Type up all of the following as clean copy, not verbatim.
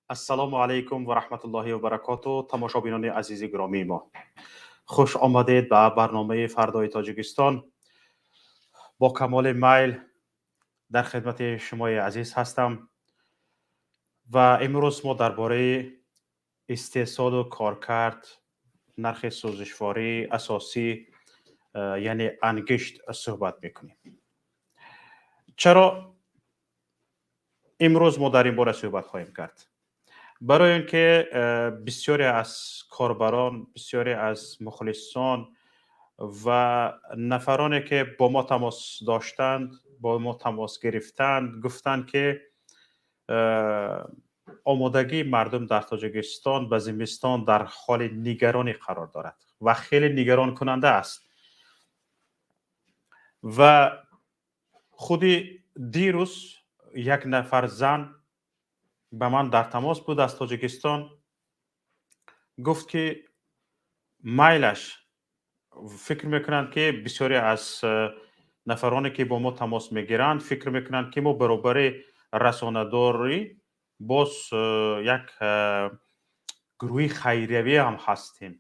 Ассалому алайкум ва раҳматуллоҳи ва баракоту. Тамошобинони азизи гиромии мо, хуш омадед ба барномаи «Фардои Тоҷикистон». Бо камоли майл дар хидмати шумои азиз ҳастам ва имрӯз мо дар бораи истеҳсолу коркард, нархи сӯзишвории асосӣ, яъне ангишт, суҳбат мекунем. Чаро имрӯз мо дар ин бора суҳбат хоҳем кард? Барои он ки бисёре аз корбарон, бисёре аз мухлисон ва нафароне, ки бо мо тамос доштанд, бо мо тамос гирифтанд, гуфтанд, ки омодагии мардум дар Тоҷикистон ба зимистон дар ҳоли нигаронӣ қарор дорад ва хеле нигаронкунанда аст. Ва худи дирӯз як нафар зан ба ман дар тамос буд аз Тоҷикистон, гуфт, ки майлаш. Фикр мекунанд, ки бисёре аз нафароне, ки бо мо тамос мегиранд, фикр мекунанд, ки мо баробари расонадорӣ боз як гурӯҳи хайриявӣ ҳам ҳастем.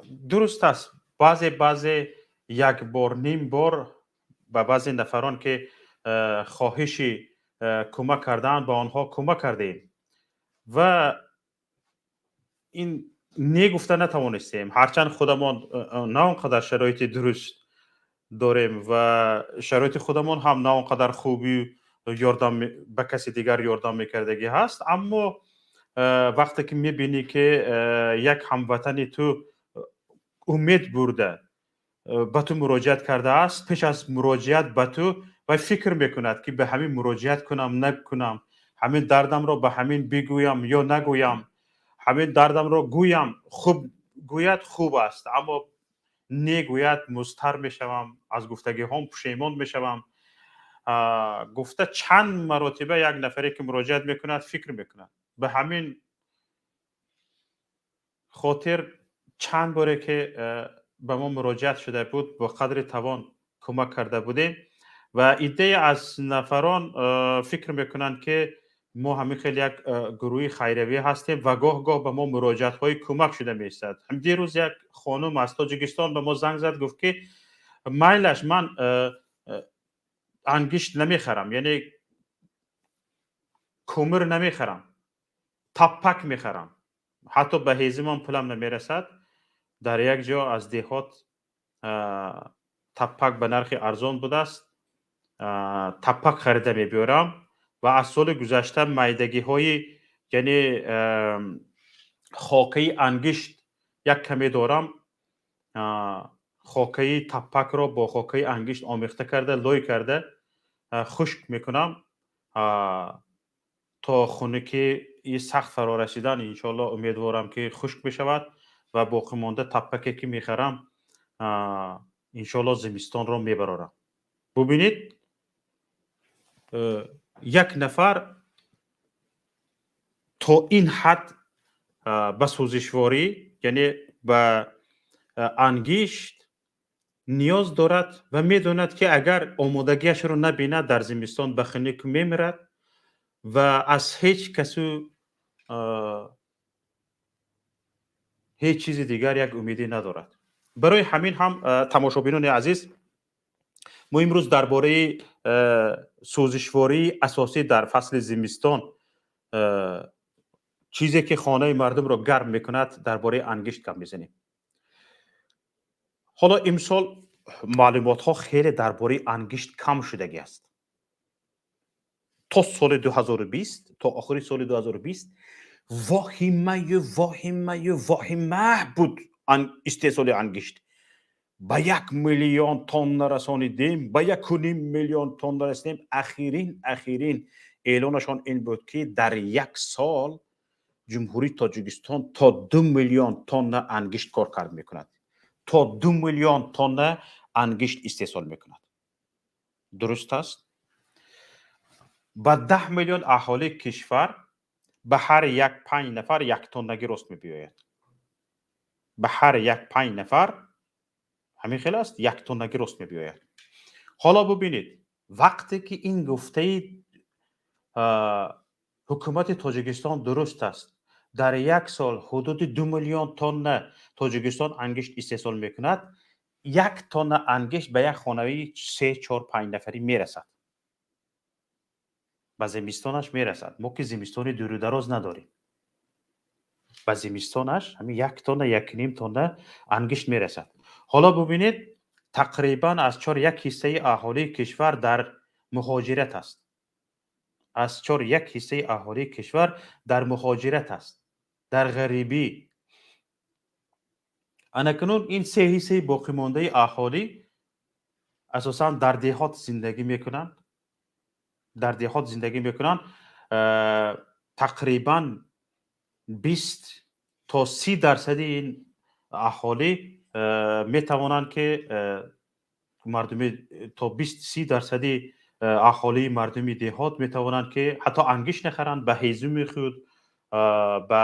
Дуруст аст, баъзе як бор, ним бор ба баъзе нафарон, ки хоҳиши кӯмак кардан, ба онҳо кӯмак кардем ва ин не гуфта натавонистем. Ҳарчанд худамон на он қадар шароити дуруст дорем ва шароити худамон ҳам на он қадар хуби ёрдам ба каси дигар ёрдам мекардагӣ ҳаст, аммо вақте ки мебинӣ, ки як ҳамватани ту умед бурда ба ту муроҷиат кардааст, пеш аз муроҷиат ба ту вай фикр мекунад, ки ба ҳамин муроҷиат кунам, накунам, ҳамин дардамро ба ҳамин бигӯям ё нагӯям, ҳамин дардамро гӯям, хуб гӯяд, хуб аст, аммо негӯяд, музтар мешавам, аз гуфтагиҳом пушеймон мешавам, гуфта чанд маротиба як нафаре, ки муроҷиат мекунад, фикр мекунад. Ба ҳамин хотир чанд боре, ки ба мо муроҷиат шуда буд, бо қадри тавон кӯмак карда будем. Ва иддае аз нафарон фикр мекунанд, ки мо ҳамин хел як гурӯҳи хайравӣ ҳастем ва гоҳ гоҳ ба мо муроҷиатҳои кӯмак шуда меистад. Дирӯз як хонум аз Тоҷикистон ба мо занг зад, гуфт, ки майлаш, ман ангишт намехарам, яъне кӯмир намехарам, таппак мехарам, ҳатто ба ҳезимам пулам намерасад. Дар як ҷо аз деҳот таппак ба нархи арзон будааст, таппак харида мебиёрам ва аз соли гузашта майдагиҳои, яъне хокаи ангишт як каме дорам, хокаи таппакро бо хокаи ангишт омехта карда, лой карда, хушк мекунам. То хунукии сахт фаро расидан, иншоалло, умедворам, ки хушк мешавад ва боқимонда таппаке, ки мехарам, иншоалло, зимистонро мебарорам. Бубинед, як нафар то ин ҳад ба сӯзишворӣ, яъне ба ангишт ниёз дорад ва медонад, ки агар омодагиашро набинад, дар зимистон ба хунук мемирад ва аз ҳеҷ касу ҳеҷ чизи дигар як умедӣ надорад. Барои ҳамин ҳам, тамошобинони азиз, мо имрӯз дар бораи сӯзишвории асосӣ дар фасли зимистон, чизе, ки хонаи мардумро гарм мекунад, дар бораи ангишт гап мезанем. Ҳоло имсол маълумотҳо хеле дар бораи ангишт кам шудагӣ аст. То соли 2020, то охири соли 2020 воҳимаю воҳимаю воҳима буд истеҳсоли ангишт. Ба 1 миллион тонна расонидем, ба 1,5 миллион тонна расидем. Ахирин эълонашон ин буд, ки дар як сол Ҷумҳурии Тоҷикистон то 2 миллион тонна ангишт кор кард мекунад, то 2 миллион тонна ангишт истеҳсол мекунад. Дуруст аст, ба 10 миллион аҳолии кишвар ба ҳар як панҷ нафар як тоннагӣ рост мебиёяд. Ба ҳар як панҷ нафар, ҳамин хел аст, як тоннагӣ рост мебиёяд. Ҳоло бубинед, вақте ки ин гуфтаи Ҳукумати Тоҷикистон дуруст аст, дар як сол ҳудуди 2 миллион тонна Тоҷикистон ангишт истеҳсол мекунад. 1 тонна ангишт ба як хонаи се, чор, панҷ нафарӣ мерасад, ба зимистонаш мерасад. Мо ки зимистони дуру дароз надорем, ба зимистонаш ҳамин 1 тонна, 1,5 тонна ангишт мерасад. Ҳоло бубинед, тақрибан аз чор як ҳиссаи аҳолии кишвар дар муҳоҷират аст, аз чор як ҳиссаи аҳолии кишвар дар муҳоҷират аст, дар ғарибӣ. Анакунун ин се ҳиссаи боқимондаи аҳолӣ асосан дар деҳот зиндагӣ мекунанд, дар деҳот зиндагӣ мекунанд. Тақрибан 20 то 30 дарсади ин аҳолӣ метавонанд ки мардуми то 20-30 дарсади аҳолии мардуми деҳот метавонанд ки ҳатто ангишт нахаранд, ба ҳезуми худ, ба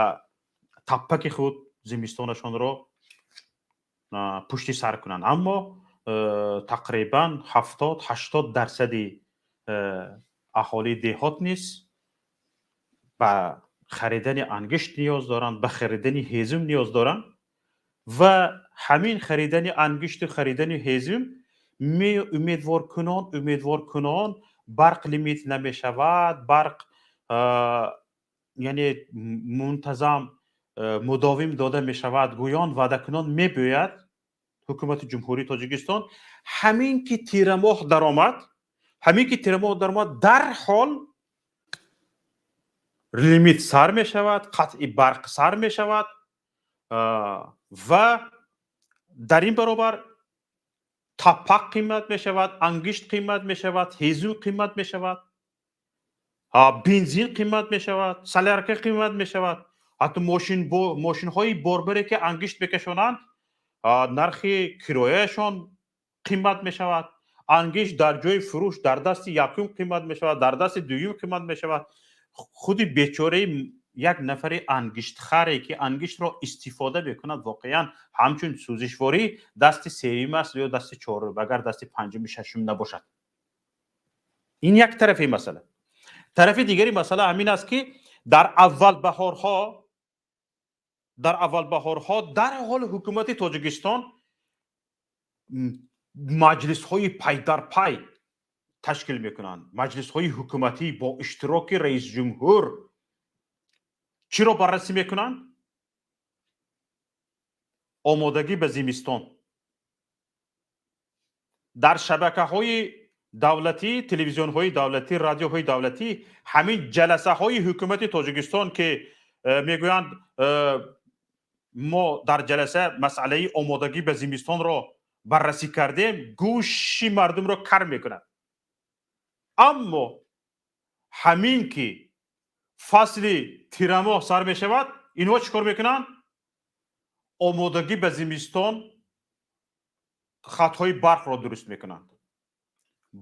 таппаки худ зимистонашонро пушти сар кунанд. Аммо тақрибан 70-80 дарсади аҳолии деҳот низ ба харидани ангишт ниёз доранд, ба харидани ҳезум ниёз доранд. Ва ҳамин харидани ангишту харидани ҳезум умедворкунон, умедворкунон барқ лимит намешавад, барқ яъне мунтазам, мудовим дода мешавад гӯён, ваъдакунон мебиёяд ҳукумати Ҷумҳурии Тоҷикистон. Ҳамин ки тирамоҳ даромад, ҳамин ки тирамоҳ даромад, дарҳол лимит сар мешавад, қатъи барқ сар мешавад. Ва дар ин баробар таппак қимат мешавад, ангишт қимат мешавад, ҳезум қимат мешавад, бензин қимат мешавад, солярка қимат мешавад. Ҳатто мошинҳои борбаре ки ангишт мекашонанд, нархи кирояшон қимат мешавад. Ангишт дар ҷои фурӯш дар дасти якум қимат мешавад, дар дасти дуюм қимат мешавад. Худи бечораи як нафари ангиштхаре ки ангиштро истифода мекунад, воқеан ҳамчун сӯзишворӣ, дасти сеюм аст ё дасти чорум, агар дасти панҷуми, шашум набошад. Ин як тарафи масъала. Тарафи дигари масъала ҳамин аст, ки дар аввалбаҳорҳо дарҳол ҳукумати Тоҷикистон маҷлисҳои пайдарпай ташкил мекунанд, маҷлисҳои ҳукуматӣ бо иштироки раисҷумҳур. Чиро баррасӣ мекунанд? Омодагӣ ба зимистон. Дар шабакаҳои давлатӣ, телевизионҳои давлатӣ, радиоҳои давлатӣ ҳамин ҷаласаҳои ҳукумати Тоҷикистон, ки мегӯянд, мо дар ҷаласа масъалаи омодагӣ ба зимистонро баррасӣ кардем, гӯши мардумро кар мекунад. Аммо ҳамин ки фасли тирамоҳ сар мешавад, инҳо чӣ кор мекунанд? Омодагӣ ба зимистон, хатҳои барқро дуруст мекунанд,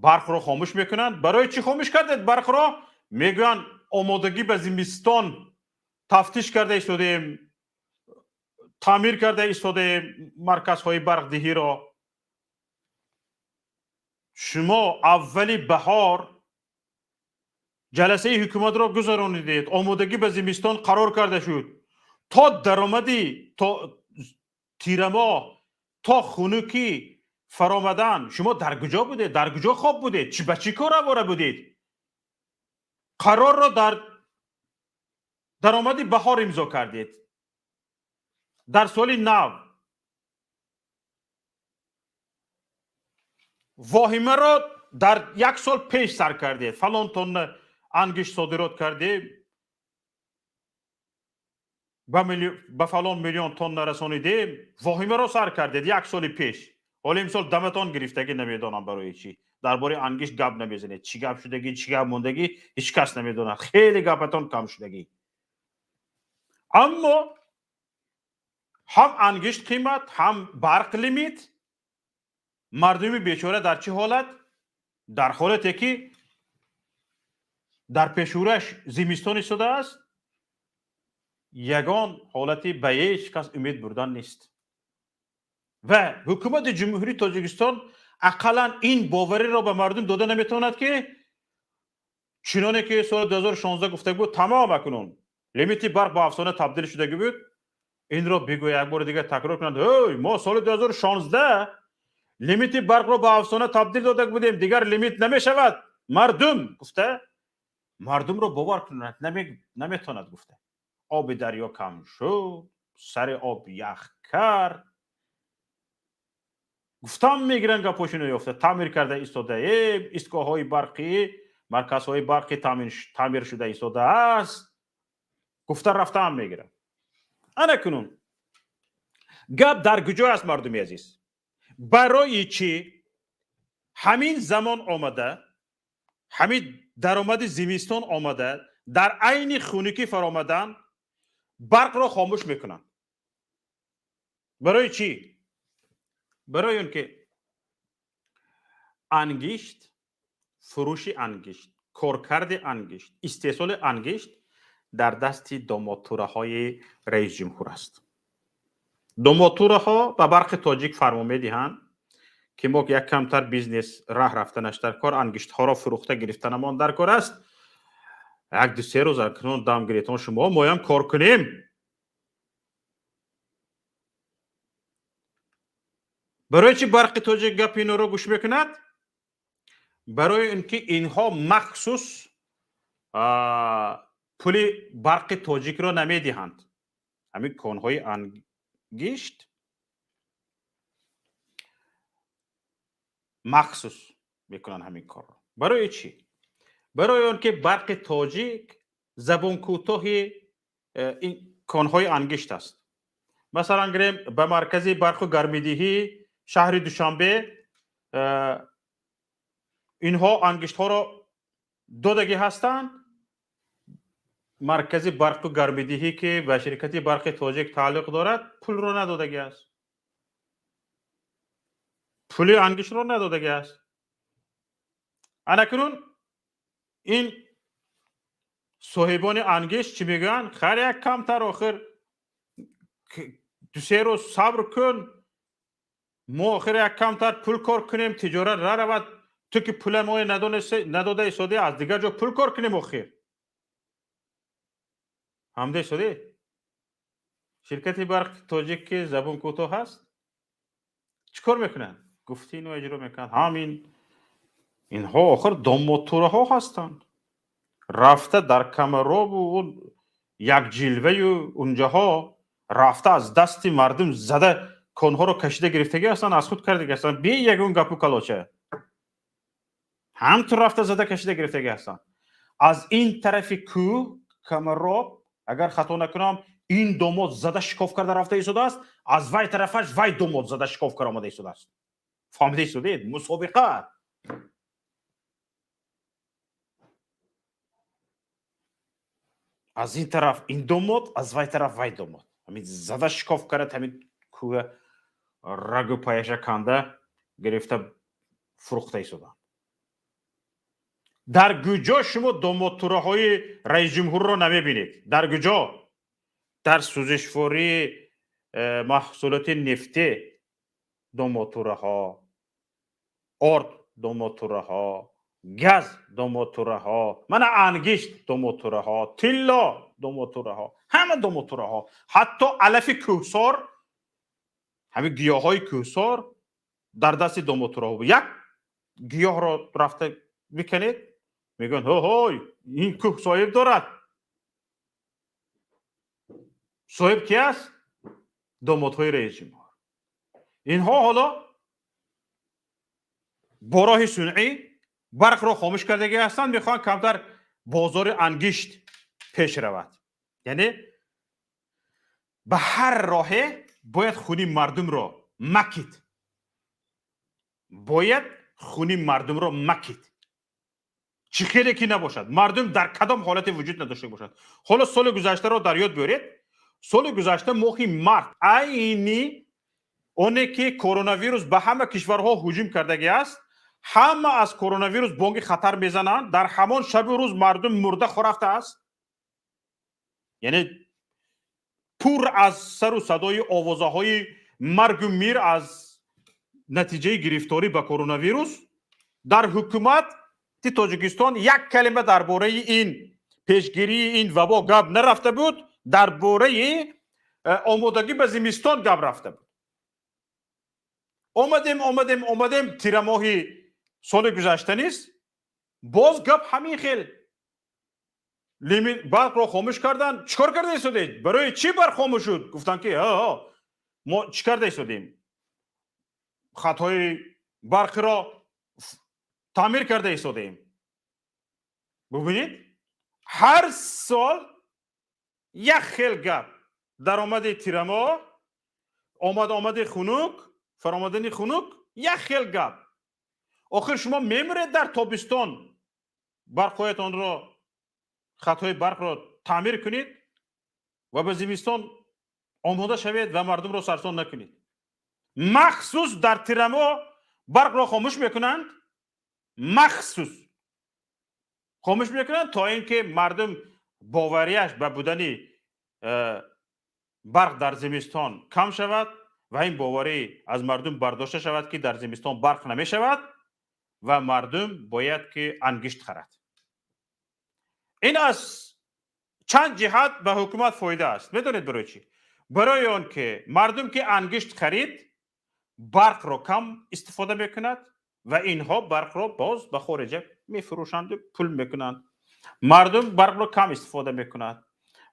барқро хомӯш мекунанд. Барои чӣ хомӯш кардед барқро? Мегӯянд, омодагӣ ба зимистон тафтиш карда истодаем, таъмир карда истодаем марказҳои барқдиҳиро. Шумо аввали баҳор ҷаласаи ҳукуматро гузаронидед, омодагӣ ба зимистон қарор карда шуд. То даромади то тирамоҳ, то хунукӣ фаромадан шумо дар куҷо будед? Дар куҷо хоб будед? Ба чӣ кор авора будед? Қарорро дар даромади баҳор имзо кардед, дар соли нав. Воҳимаро дар як сол пеш сар кардед, фалон тонна ангишт содирот кардем, ба фалон миллион тонна расонидем, воҳимаро сар кардед як соли пеш. Ҳоло имсол даматон гирифтагӣ, намедонам барои чӣ дар бораи ангишт гап намезанед. Чӣ гап шудагӣ, чӣ гап мондагӣ, ҳеҷ кас намедонад. Хеле гапатон кам шудагӣ. Аммо ҳам ангишт қимат, ҳам барқ лимит. Мардуми бечора дар чӣ ҳолат? Дар ҳолате ки дар пешураш зимистон истодааст, ягон ҳолати ба ҳеҷ кас умед бурдан нест. Ва ҳукумати Ҷумҳурии Тоҷикистон ақаллан ин бовариро ба мардум дода наметавонад, ки Чуноне ки соли 2016 гуфта буд, тамом, акнун лимити барқ ба афсона табдил шудагӣ буд, инро бигӯя, як бори дигар такрор кунанд: ҳой, мо соли 2016 лимити барқро ба афсона табдил дода будем, дигар лимит намешавад, мардум, гуфта мардумро бовар кунад наметавонад. Гуфта оби дарё кам шуд, сари об ях кард, гуфтам мегиранд гапошино ёфта. Таъмир карда истодаем истгоҳҳои барқӣ, марказҳои барқӣ таъмир шуда истодааст, гуфта рафтаам мегиранд. Ана кунун гап дар куҷо аст, мардуми азиз? Барои чӣ ҳамин замон омада, ҳамин даромади зимистон омада, дар айни хунукӣ фаромадан барқро хомӯш мекунанд? Барои чӣ? Барои он ки ангишт, фурӯши ангишт, коркарди ангишт, истеҳсоли ангишт дар дасти домодтураҳои раисҷумҳур аст. Домодтураҳо ба Барқи Тоҷик фармон медиҳанд, ки мо як камтар бизнес раҳ рафтанаш дар кор, ангиштҳоро фурӯхта гирифтанамон дар кор аст, як ду се рӯз акнун дам гиритон, шумо моям кор кунем. Барои чӣ Барқи Тоҷик гапи инҳоро гӯш мекунад? Барои ин ки инҳо махсус пули Барқи Тоҷикро намедиҳанд. Ҳамин конҳои ангишт махсус мекунанд ҳамин корро. Барои чӣ? Барои он ки Барқи Тоҷик забонкӯтоҳи ин конҳои ангишт аст. Масалан, гирем, ба маркази барқу гармидиҳии шаҳри Душанбе инҳо ангиштҳоро додагӣ ҳастанд. Маркази барқу гармидиҳӣ, ки ба ширкати Барқи Тоҷик тааллуқ дорад, пулро надодагӣ аст, пули ангиштро надодагӣ аст. Анакунун ин соҳибони ангишт чӣ мегӯянд? Хайр, як камтар охир дусе рӯз сабр кун, мо охир як камтар пул кор кунем, тиҷорат наравад. Ту ки пула мо надода истодаӣ, аз дигар ҷо пул кор кунем охир. Ҳамда истодаӣ? Ширкати Барқи Тоҷик, ки забон кӯтоҳ аст, чӣ кор мекунанд? Гуфти ино иҷро мекунанд. Ҳамин инҳо охир домодтураҳо ҳастанд, рафта дар Камаробу як ҷилваю унҷаҳо рафта, аз дасти мардум зада, конҳоро кашида гирифтагӣ ҳастанд, аз худ кардагӣ ҳастанд, бе ягон гапу калоча ҳамту рафта зада кашида гирифтагӣ ҳастанд. Аз ин тарафи кӯҳ, Камароб, агар хато накунам, ин домод зада шикоф карда рафта истодааст, аз вай тарафаш вай домод зада шикоф карда омада истодааст. Фаҳмида истодед? Мусобиқа. Аз ин тараф ин домод, аз вай тараф вай домод, ҳамин зада шикоф кард, ҳамин кӯҳа рагу паяша канда гирифта фурӯхта истоданд. Дар куҷо шумо домодтураҳои раисҷумҳурро намебинед? Дар куҷо? Дар сӯзишвории маҳсулоти нефтӣ домодтураҳо, орд домодтураҳо, газ домодтураҳо, мана ангишт домодтураҳо, тилло домодтураҳо, ҳама домодтураҳо. Ҳатто алафи кӯҳсор, ҳамин гиёҳҳои кӯҳсор дар дасти домодтураҳо. Як гиёҳро рафта биканед, мегӯянд: ҳой, ин кӯҳ соҳиб дорад. Соҳиб ки аст? Домодҳои раисҷумҳур. Инҳо ҳоло бо роҳи сунъӣ барқро хомӯш кардагӣ ҳастанд, мехоҳанд камтар бозори ангишт пеш равад. Яъне ба ҳар роҳе бояд хуни мардумро макид, бояд хуни мардумро макид, чӣ хеле ки набошад, мардум дар кадом ҳолате вуҷуд надошта бошад. Ҳоло соли гузаштаро дар ёд биёред. Соли гузашта моҳи март, айни оне ки коронавирус ба ҳама кишварҳо ҳуҷум кардагӣ аст, ҳама аз коронавирус бонги хатар мезананд, дар ҳамон шабу рӯз мардум мурда хорафтааст. Яъне пур аз сару садои овозаҳои маргу мир аз натиҷаи гирифторӣ ба коронавирус дар ҳукумат. Тоҷикистон як калима дар бораи ин пешгирии ин вабо гап нарафта буд, дар бораи омодагӣ ба зимистон гап рафта буд. Омадем, омадем, омадем, тирамоҳи соли гузашта низ боз гап ҳамин хел. Лимит барқро хомӯш кардан. Чӣ кор карда истодед? Барои чӣ барқ хомӯш шуд? Гуфтанд, ки мо чӣ карда истодем? Хатҳои барқиро таъмир карда истодем. Бубинед, ҳар сол як хел гап. Даромади тирамоҳ, омад, омади хунук, фаромадани хунук, як хел гап. Охир шумо мемиред дар тобистон, барқҳоятонро, хатҳои барқро таъмир кунед ва ба зимистон омода шавед ва мардумро сарсон накунед. Махсус дар тирамоҳ барқро хомӯш мекунанд, махсус хомӯш мекунанд, то ин ки мардум боварияш ба будани барқ дар зимистон кам шавад ва ин боварӣ аз мардум бардошта шавад, ки дар зимистон барқ намешавад ва мардум бояд ки ангишт харад. Ин аз чанд ҷиҳат ба ҳукумат фоида аст. Медонед барои чӣ? Барои он ки мардум ки ангишт харид, барқро кам истифода мекунад ва инҳо барқро боз ба хориҷа мефурӯшанду пул мекунанд. Мардум барқро кам истифода мекунад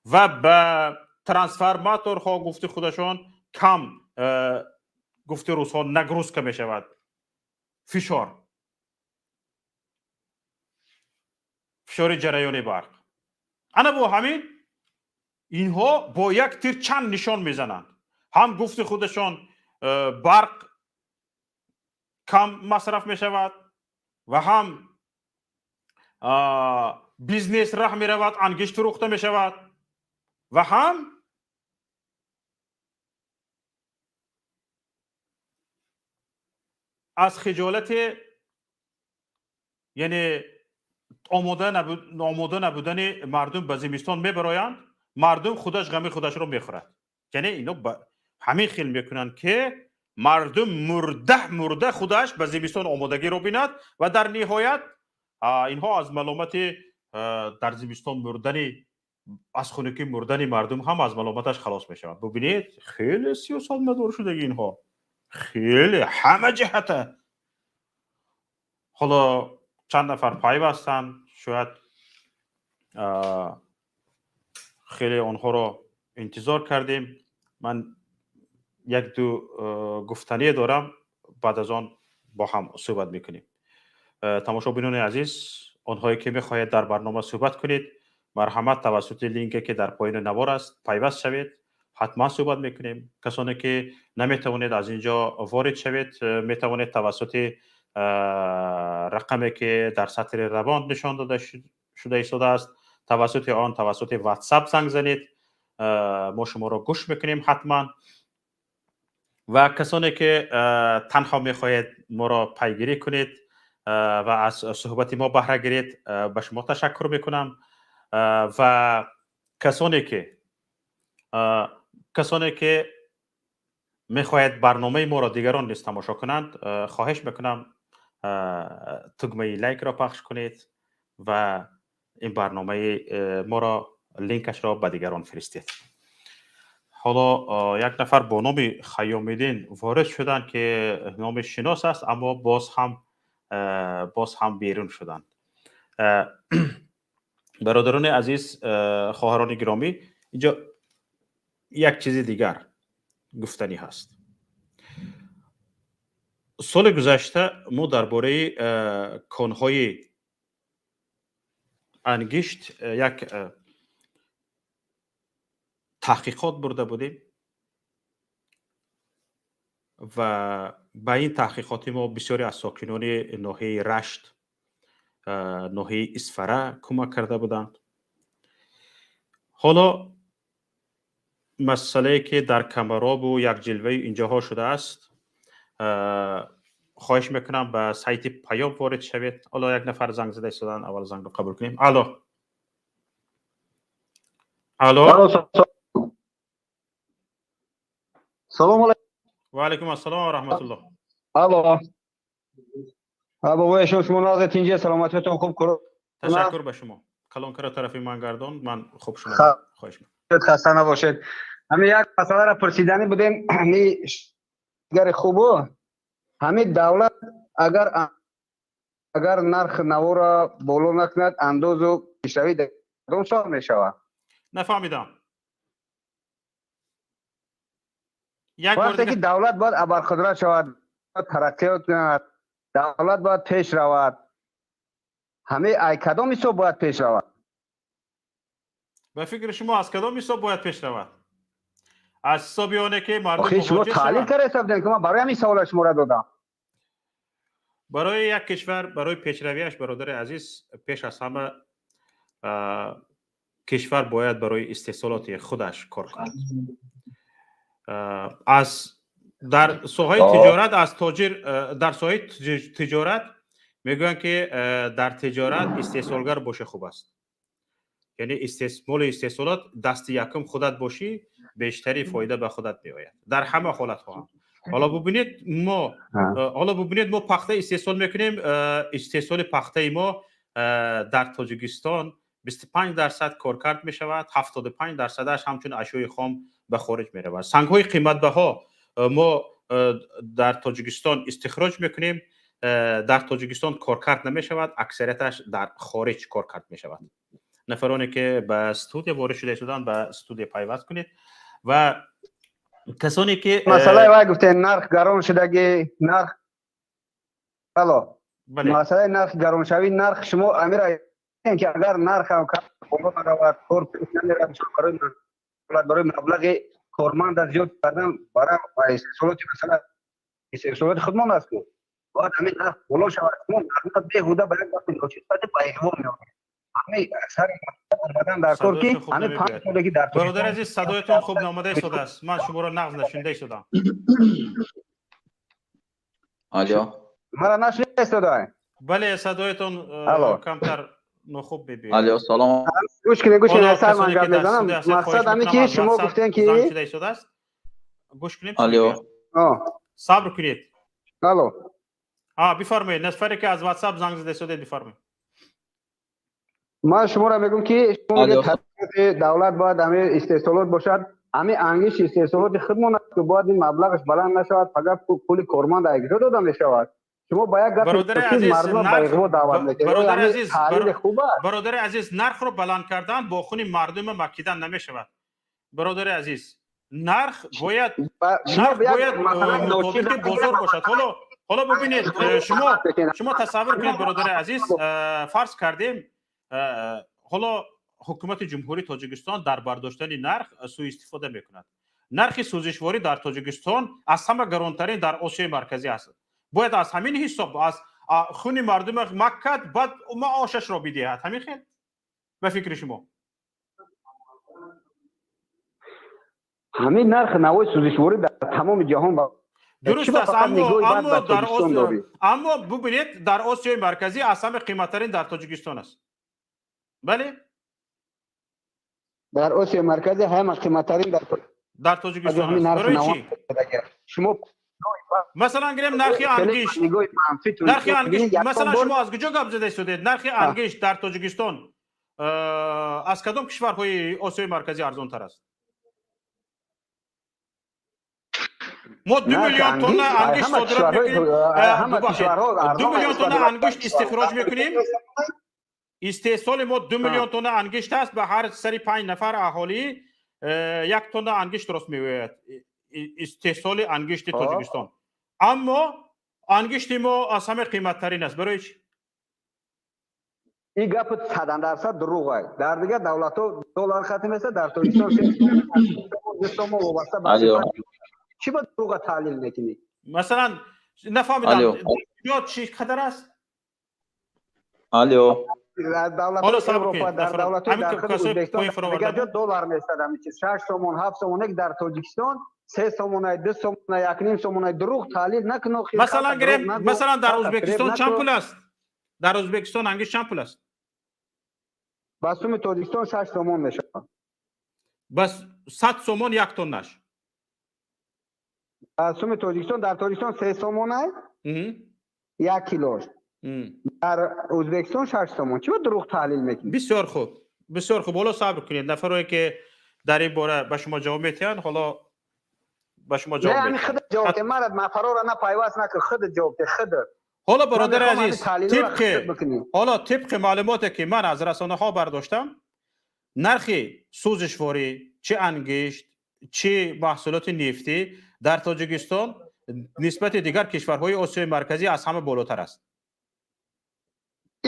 ва ба трансформаторҳо, гуфти худашон, кам, гуфти русҳо, нагрузка мешавад, фишори ҷараёни барқ. Ана бо ҳамин инҳо бо як тир чанд нишон мезананд. Ҳам, гуфти худашон, барқ кам масраф мешавад ва ҳам бизнес раҳ меравад, ангишт фурӯхта мешавад ва ҳам аз хиҷолати, яъне омода набудани мардум ба зимистон мебароянд. Мардум худаш ғами худашро мехӯрад. Яъне ино ҳамин хел мекунанд, ки мардум мурда мурда худаш ба зимистон омодагиро бинад ва дар ниҳоят инҳо аз маломати дар зимистон мурдани, аз хунукӣ мурдани мардум ҳам аз маломаташ халос мешаванд. Бубинед, хеле сиёсатмадор шудаги инҳо, хеле ҳама ҷиҳата. Ҳоло чанд нафар пайвастанд, шояд хеле онҳоро интизор кардем. Ман як ду гуфтание дорам, баъд аз он бо ҳам суҳбат мекунем. Тамошобинони азиз, онҳое ки мехоҳед дар барнома суҳбат кунед, марҳамат, тавассути линке ки дар поёни навор аст, пайваст шавед, ҳатман суҳбат мекунем. Касоне ки наметавонед аз ин ҷо ворид шавед, метавонед тавассути рақаме ки дар сатри равон нишон дода шуда истодааст, тавассути он, тавассути WhatsApp занг занед, мо шуморо гӯш мекунем ҳатман. Ва касоне ки танҳо мехоҳед моро пайгирӣ кунед ва аз суҳбати мо баҳра гиред, ба шумо ташаккур мекунам. Ва касоне ки мехоҳед барномаи моро дигарон низ тамошо кунанд, хоҳиш мекунам, тугмаи лайкро пахш кунед ва ин барномаи моро линкашро ба дигарон фиристед. Ҳоло як нафар бо номи Хайёмиддин ворид шуданд, ки номи шинос аст, аммо боз ҳам берун шуданд. Бародарони азиз, хоҳарони гиромӣ, инҷо як чизи дигар гуфтанӣ ҳаст. Соли гузашта мо дар бораи конҳои ангишт як таҳқиқот бурда будем ва ба ин таҳқиқоти мо бисёре аз сокинони ноҳияи Рашт, ноҳияи Исфара кӯмак карда буданд. Ҳоло масъалае ки дар Камаробу Якҷилваи инҷоҳо шудааст, хоҳиш мекунам, ба сайти Паём ворид шавед. Ҳоло як нафар занг зада истодан, аввал зангро қабул кунем. Алло, алло. Салом алейкум. Ва алайкум ассалом ва раҳматуллоҳ. Алло. Бобои шумо нағз, тинҷи, саломатиятон хуб. Ташаккур ба шумо. Калонкара тарафи ман гардон, ман хуб шунавам. Хоҳиш мекунам. Хаста набошед. Ҳамин як масъаларо пурсиданӣ будем, ҳамин дигари хубу ҳамин давлат агар нарх наворо боло накунад, андозу пешравӣ кадом сол мешавад? Нафаҳмидам. Вақте ки давлат бояд абарқудрат шавад, тараққиёт кунад, давлат бояд пеш равад. Ҳамин ай кадом ҳисоб бояд пеш равад? Ба фикри шумо аз кадом ҳисоб бояд пеш равад? Аз ҳисоби оне ки мардум Охи шумо таҳлил карда ҳисоб дидем, ки ман барои ҳамин савола шуморо додам. Барои як кишвар, барои пешравиаш, бародари азиз, пеш аз ҳама кишвар бояд барои истеҳсолоти худаш кор кунад. Аз дар соҳаи тиҷорат, аз тоҷир, дар соҳаи тиҷорат мегӯянд, ки дар тиҷорат истеҳсолгар боша хуб аст. Яъне моли истеҳсолот дасти якум худат бошӣ, бештари фоида ба худат меояд. Дар ҳама ҳолатҳо ҳам. Ҳоло бубинед, мо пахта истеҳсол мекунем, истеҳсоли пахтаи мо дар Тоҷикистон 25% коркард мешавад, 75%-аш ҳамчун ашёи хом ба хориҷ меравад. Сангҳои қиматбаҳо мо дар Тоҷикистон истихроҷ мекунем, дар Тоҷикистон коркард намешавад, аксарияташ дар хориҷ коркард мешавад. Нафароне ки ба студия ворид шуда истоданд, ба студия пайваст кунед ва касоне ки Масъалаи вай гуфтем, нарх гарон шудагӣ, нарх, алло, масъалаи нарх, гароншавии нарх, шумо амира ки агар нарх ҳам боло наравад, кор пеш намеравад. Барои маблағи корманда зиёд кардан барои истеҳсолоти, масалан, истеҳсолоти худмон аст, ку бояд ҳамин нарх боло шавад. Шумо беҳуда ба як вақти ночиз ба иғво меоред. Ҳамин сари омадан дар кор, ки ҳамин 5 соле ки дар Бародари азиз, садоятон хуб наомада истодааст, ман шуморо нағз нашунида истодам. Алло. Мара нашунида истодаед? Бале, садоятон камтар нохуб мебиёяд. Алло, салом. Гӯш кунед, гӯш кунед, сар ман гап мезанам. Мақсад ҳамин ки шумо гуфтем ки занг шуда истодааст, гӯш кунем. Алло. Сабр кунед. Алло. Бифармоед, нафаре ки аз Ватсап занг зада истодед, бифармоед. Ман шуморо мегӯм, ки шумо давлат бояд ҳамин истеҳсолот бошад, ҳамин ангишти истеҳсолоти худмон аст, ки бояд ин маблағаш баланд нашавад, фақат пули корманд якҷо дода мешавад. Шумо ба як гапи мардумро ба иғво даъват мекунед. Таҳлили хуб аст. Бародари азиз, нархро баланд кардан бо хуни мардума макидан намешавад. Бародари азиз, нарх бояд мутобиқи бозор бошад. Ҳоло бубинед, шумо тасаввур кунед, бародари азиз, фарз кардем, ҳоло ҳукумати Ҷумҳурии Тоҷикистон дар бардоштани нарх сӯистифода мекунад. Нархи сӯзишворӣ дар Тоҷикистон аз ҳама гаронтарин дар Осиёи Марказӣ аст. Бояд аз ҳамин ҳисоб аз хуни мардума маккад, баъд маошашро бидиҳад. Ҳамин хел ба фикри шумо? Ҳамин нархи навои сӯзишворӣ дар тамоми ҷаҳон дуруст аст, аммо бубинед, дар Осиёи Марказӣ аз ҳама қиматтарин дар Тоҷикистон аст, бале. Дар Осиёи Марказӣ ҳама қиматтарин дар Тоҷикистон аст. Барои чӣ? Шумо Масалан, гирем нархи ангишт, нархи ангишт масалан, шумо аз куҷо гап зада истодед? Нархи ангишт дар Тоҷикистон аз кадом кишварҳои Осиёи Марказӣ арзонтар аст? Мо 2 миллион тонна ангишт содирот мекунем, 2 миллион тонна ангишт истихроҷ мекунем. Истеҳсоли мо 2 миллион тонна ангишт аст. Ба ҳар сари панҷ нафар аҳолӣ 1 тонна ангишт рост меояд истеҳсоли ангишти Тоҷикистон. Аммо ангишти мо аз ҳама қиматтарин аст. Барои чӣ? Ин гап 100% дурӯғ аст. Дар дигар давлатҳо доллар хатм меса, дар Тоҷикистон сомон вобаста ба чӣ ба дурӯға таҳлил мекунӣ? Масалан, нафаҳмидам, ё чӣ қадар аст? Алло. Дар давлатҳои Европа, дар давлатҳои дар худи Ӯзбекистон, дигар ҷо доллар местад ҳамин чиз 6 сомон, 7 сомон, дар Тоҷикистон 3 сомона, 2 сомона, 1.5 сомона. Дурӯғ таҳлил накун. Масалан, гирем, масалан, дар Ӯзбекистон чанд пул аст? Дар Ӯзбекистон ангишт чанд пул аст? Ба суми Тоҷикистон 6 сомон мешавад. Бас 100 сомон 1 тоннаш? Ба суми Тоҷикистон, дар Тоҷикистон 3 сомона 1 килош. Дар Ӯзбекистон 6 сомон. Чӣ дурӯғ таҳлил мекунӣ? Бисёр хуб, бисёр хуб. Ҳоло сабр кунед, нафарое ки дар ин бора ба шумо ҷавоб медиҳанд, ҳоло ба шумо ҷавоб медиҳанд. Худат ҷавоб деҳ, мара нафарора на пайваст накун, худат ҷавоб деҳ, худат. Ҳоло бародари азиз, тибқи ҳоло тибқи маълумоте ки ман аз расонаҳо бардоштам, нархи сӯзишворӣ, чӣ ангишт, чӣ маҳсулоти нефтӣ дар Тоҷикистон нисбати дигар кишварҳои Осиёи Марказӣ аз ҳама болотар аст.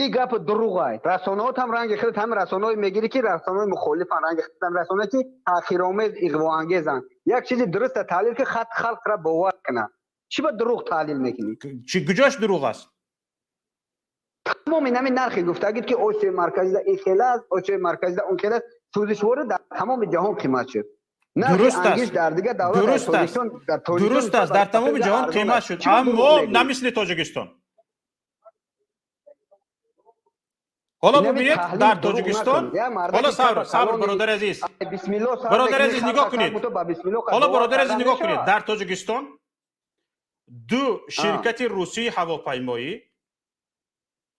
Ин гап дурӯғ аст. Расонаҳот ҳам ранги худат ҳам расонаҳое мегирӣ ки расонаҳои мухолифанд, ранги худат ҳам расонаҳое ки таъхиромез, иғвоангезанд. Як чизи дуруста таҳлил ки халқро бовар кунад. Чӣ ба дурӯғ таҳлил мекунӣ? Чӣ куҷош дурӯғ аст? Тамоми ҳамин нархи гуфтагид ки Осиёи Марказида ин хел аст, Осиёи Марказида он хел аст, сӯзишворӣ дар тамоми ҷаҳон қимат шуд. Дуруст аст, дуруст аст, дуруст аст, дар тамоми ҷаҳон қимат шуд, аммо на мисли Тоҷикистон. Ҳоло бубинед, дар Тоҷикистон, ҳоло сабр, сабр, бародари азиз, бародари азиз, нигоҳ кунед. Ҳоло бародари азиз, нигоҳ кунед, дар Тоҷикистон ду ширкати русии ҳавопаймоӣ,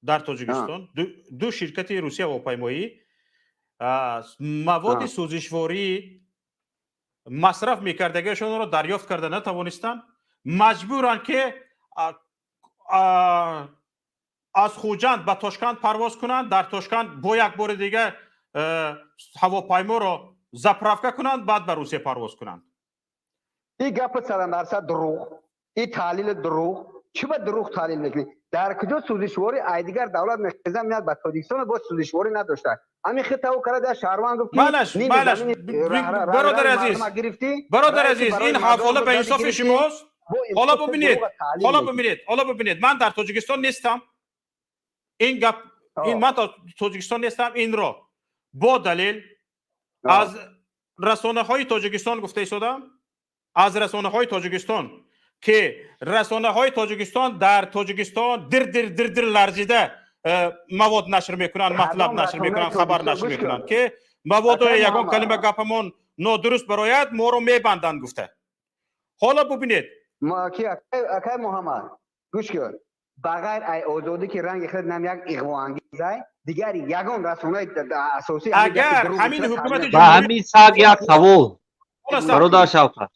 дар Тоҷикистон ду ширкати русии ҳавопаймоӣ маводи сӯзишвории масраф мекардагиашонро дарёфт карда натавонистанд, маҷбуранд ки аз Хуҷанд ба Тошканд парвоз кунанд, дар Тошканд бо як бори дигар ҳавопайморо заправка кунанд, баъд ба Русия парвоз кунанд. Ин гапи 100% дурӯғ, ин таҳлили дурӯғ. Чӣ ба дурӯғ таҳлил мекунӣ? Дар куҷо сӯзишворӣ ай дигар давлат мехеза меяд ба Тоҷикистон боз сӯзишворӣ надошта. Ҳамин хитаву карда як шаҳрванд гуфт ки Малаш, малаш, бародари азиз, бародари азиз, ин ҳавола ба инсофи шумост. Ҳоло бубинед, ҳоло бубинед, ҳоло бубинед, ман дар Тоҷикистон нестам. Ин гап, ин ман Тоҷикистон нестам, инро бо далел аз расонаҳои Тоҷикистон гуфта истодам, аз расонаҳои Тоҷикистон ки расонаҳои Тоҷикистон дар Тоҷикистон дир дир дир дир ларзида мавод нашр мекунанд, матлаб нашр мекунанд, хабар нашр мекунанд ки маводо ягон калима гапамон нодуруст барояд, моро мебанданд гуфта. Ҳоло бубинед. Акай Муҳаммад, гӯш кун. Ба ғайр ай озодӣ ки ранги худ нам як иғвоангезай, дигар ягон расонаи асосӣ агар ҳамин ҳукумати ба ҳамин саг як савол бародар Шавкат,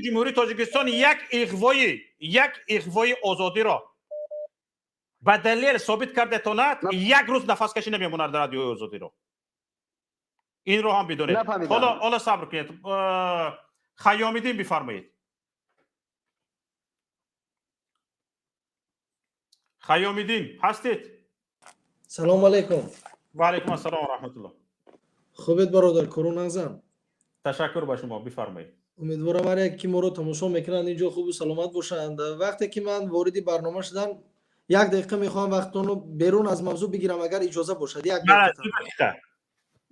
Ҷумҳурии Тоҷикистон як иғвои озодиро ба далел собит карда тонад, як рӯз нафаскашӣ намемонад дар радиои озодиро. Инро ҳам бидонед. Ҳоло сабр кунед. Хайёмиддин бифармоед. Хайёмиддин ҳастед? Салому алайкум. Ва алайкум ассалом ва раҳматуллоҳ. Хубед бародар, кору нағзам? Ташаккур ба шумо, бифармоед. Умедворам ҳар як ки моро тамошо мекунанд инҷо хубу саломат бошанд. Вақте ки ман вориди барнома шудам, як дақиқа мехоҳам вақтонро берун аз мавзӯъ бигирам, агар иҷоза бошад. Як дақиқа.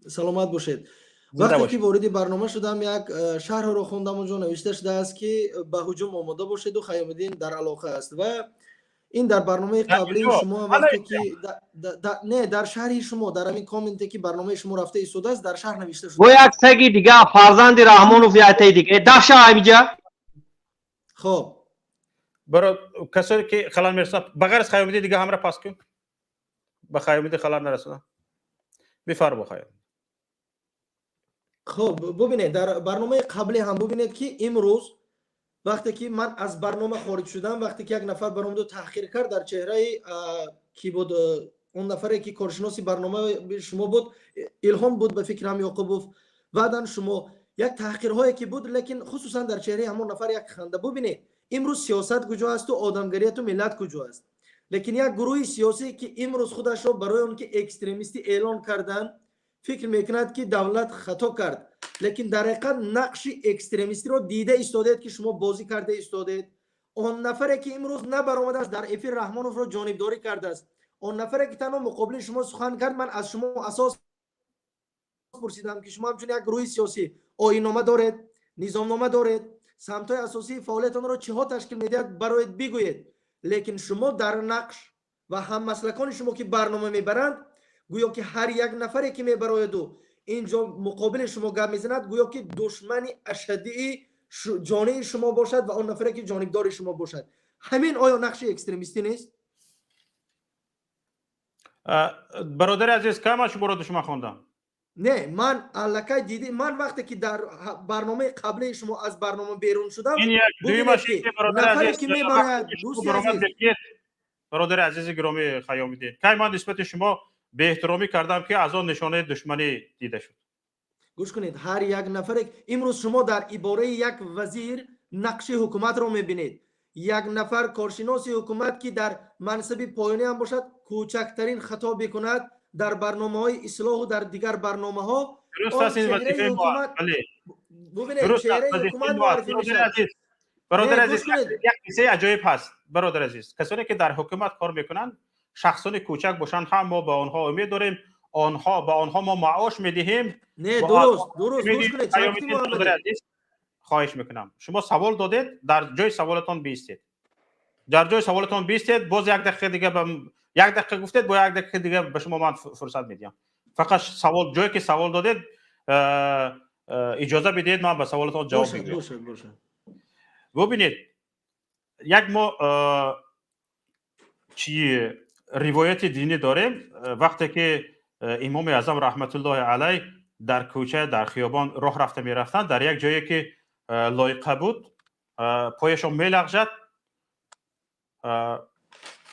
Саломат бошед. Вақте ки вориди барнома шудам, як шарҳро хондам, онҷо навишта шудааст ки ба ҳуҷум омода бошеду Хайёмиддин дар алоқа аст. Ва ин дар барномаи қаблии шумо вақте ки не, дар шарҳи шумо, дар ҳамин комменте ки барномаи шумо рафта истодааст, дар шарҳ навишта шуда. Бо як саги дига фарзанди Раҳмонов яътаи дига дафша ҳамиҷа. Хоб баро касое ки халал мерасонад, ба ғайр аз Хайёмиддин дига ҳамра пас кун, ба Хайёмиддин халал нарасонад. Бифармо Хайём. Хоб бубинед, дар барномаи қаблӣ ҳам бубинед ки имрӯз вақте ки ман аз барнома хориҷ шудам, вақте ки як нафар баромаду таҳқир кард дар чеҳраи ки буд он нафаре ки коршиноси барномаи шумо буд, Илҳом буд ба фикрам, Ёқубов, баъдан шумо як таҳқирҳое ки буд, лекин хусусан дар чеҳраи ҳамон нафар як ханда. Бубинед имрӯз сиёсат куҷо асту одамгарияту миллат куҷо аст. Лекин як гурӯҳи сиёсӣ ки имрӯз худашро барои он ки экстремистӣ эълон кардан, фикр мекунад ки давлат хато кард, лекин дар ҳақиқат нақши экстремистиро дида истодед ки шумо бозӣ карда истодед. Он нафаре ки имрӯз набаромадааст дар эфир Раҳмоновро ҷонибдорӣ кардааст, он нафаре ки танҳо муқобили шумо сухан кард, ман аз шумо асос пурсидам ки шумо ҳамчун як гурӯҳи сиёсӣ оиннома доред, низомнома доред, самтҳои асосии фаъолиятонро чиҳо ташкил медиҳад, бароед бигӯед. Лекин шумо дар нақш ва ҳаммаслакони шумо ки барнома мебаранд, гӯё ки ҳар як нафаре ки мебарояду инҷо муқобили шумо гап мезанад, гӯё ки душмани ашаддии ҷонии шумо бошад ва он нафаре ки ҷонибдори шумо бошад. Ҳамин оё нақши экстремистӣ нест? Бародари азиз, кай ман шуморо душман хондам? Не, ман аллакай диди, ман вақте ки дар барномаи қаблии шумо аз барнома берун шудам, ин як. Дуюмаш, нафаре ки мебарояд, дӯсти азиз. Бародари азизи гиромӣ Хаёмиддин, кай ман нисбати шумо беэҳтиромӣ кардам, ки аз он нишонаи душманӣ дида шуд? Гӯш кунед, ҳар як нафаре имрӯз шумо дар ибораи як вазир нақши ҳукуматро мебинед. Як нафар коршиноси ҳукумат, ки дар мансаби поёнӣ ҳам бошад, кӯчактарин хато бикунад дар барномаҳои ислоҳу дар дигар барномаҳо, бубинед, чеҳраи ҳукумат муаррифӣ мешавад. Бародари азиз, як қиссаи аҷоиб ҳаст. Бародари азиз, касоне ки дар ҳукумат кор мекунанд, шахсони кӯчак бошанд ҳам, мо ба онҳо умед дорем, онҳо ба онҳо мо маош медиҳем. Не, дуруст, дуруст, гӯш кунед. Хоҳиш мекунам, шумо савол додед, дар ҷои саволатон биистед, дар ҷои саволатон биистед. Боз як дақиқа дига, як дақиқа гуфтед, бо як дақиқа дига ба шумо ман фурсат медиҳам. Фақат савол, ҷое ки савол додед, иҷоза бидиҳед, ман ба саволатон ҷавоб мегӯям. Бубинед, як мо чи ривояти динӣ дорем. Вақте ки Имоми Аъзам раҳматуллоҳи алайҳ дар кӯча, дар хиёбон роҳ рафта мерафтанд, дар як ҷое ки лойиқа буд, пояшон мелағжад,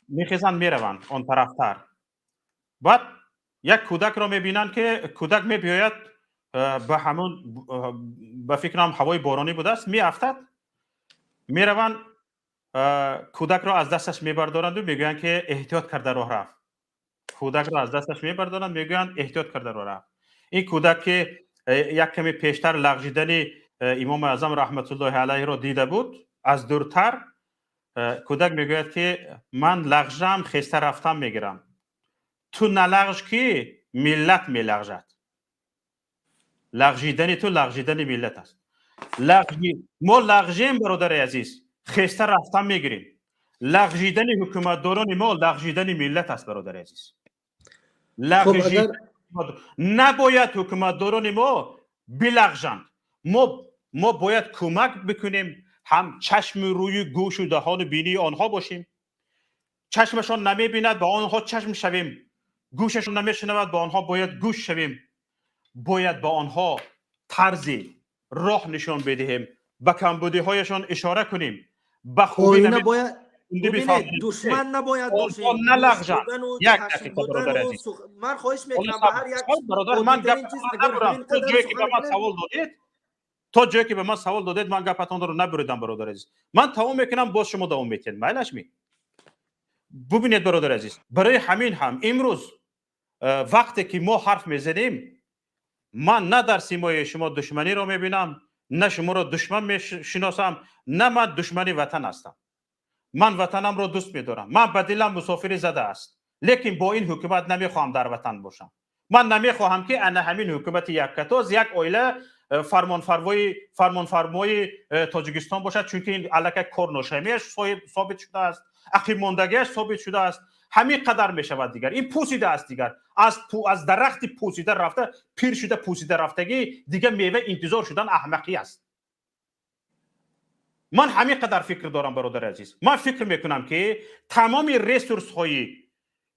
мехезанд, мераванд он тарафтар. Баъд як кӯдакро мебинанд, ки кӯдак мебиёяд ба ҳамун, ба фикрам, ҳавои боронӣ будааст, меафтад. Мераванд, кӯдакро аз дасташ мебардоранду мегӯянд, ки эҳтиёт карда роҳ рафт. Кӯдакро аз дасташ мебардоранд, мегӯянд, эҳтиёт карда роҳ рафт. Ин кӯдак, ки як каме пештар лағжидани Имоми Аъзам раҳматуллоҳи алайҳро дида буд аз дуртар, кӯдак мегӯяд, ки ман лағжам, хеста рафтам мегирам, ту налағж, ки миллат мелағжад, лағжидани ту лағжидани миллат аст. Мо лағжем, бародари азиз, хеста рафтан мегирем. Лағжидани ҳукуматдорони мо лағжидани миллат аст, бародари азиз. Набояд ҳукуматдорони мо билағжанд. Мо бояд кӯмак бикунем, ҳам чашми рӯи, гӯшу даҳону бинии онҳо бошем. Чашмашон намебинад, ба онҳо чашм шавем, гӯшашон намешунавад, ба онҳо бояд гӯш шавем. Бояд ба онҳо тарзи роҳ нишон бидиҳем, ба камбудиҳояшон ишора кунем, ба хубӣ. Бояд душман набояд бошем. Налағжанд. Як дақиқа, бародари азиз. Ман хоҳиш мекунам, ба ҳар як Бародар, ман гап набурам. То ҷое ки ба ман савол додед, то ҷое ки ба ман савол додед, ман гапатонро набуридам. Бародари азиз, ман тамом мекунам, боз шумо давом метиҳед, майлаш ми? Бубинед, бародари азиз, барои ҳамин ҳам имрӯз вақте ки мо ҳарф мезанем, ман на дар симои шумо душманиро мебинам, на шуморо душман мешиносам, на ман душмани ватан ҳастам. Ман ватанамро дӯст медорам, ман ба дилам мусофирӣ зада аст, лекин бо ин ҳукумат намехоҳам дар ватан бошам. Ман намехоҳам, ки ана ҳамин ҳукумати яккатоз, як оила фармонфармои Тоҷикистон бошад, чунки ин аллакай корношоямиаш собит шудааст, ақибмондагиаш собит шудааст. Ҳамин қадар мешавад дигар, ин пусида аст дигар, аз дарахти пусида рафта, пир шуда, пусида рафтагӣ, дигар мева интизор шудан аҳмақӣ аст. Ман ҳамин қадар фикр дорам, бародари азиз. Ман фикр мекунам, ки тамоми ресурсҳои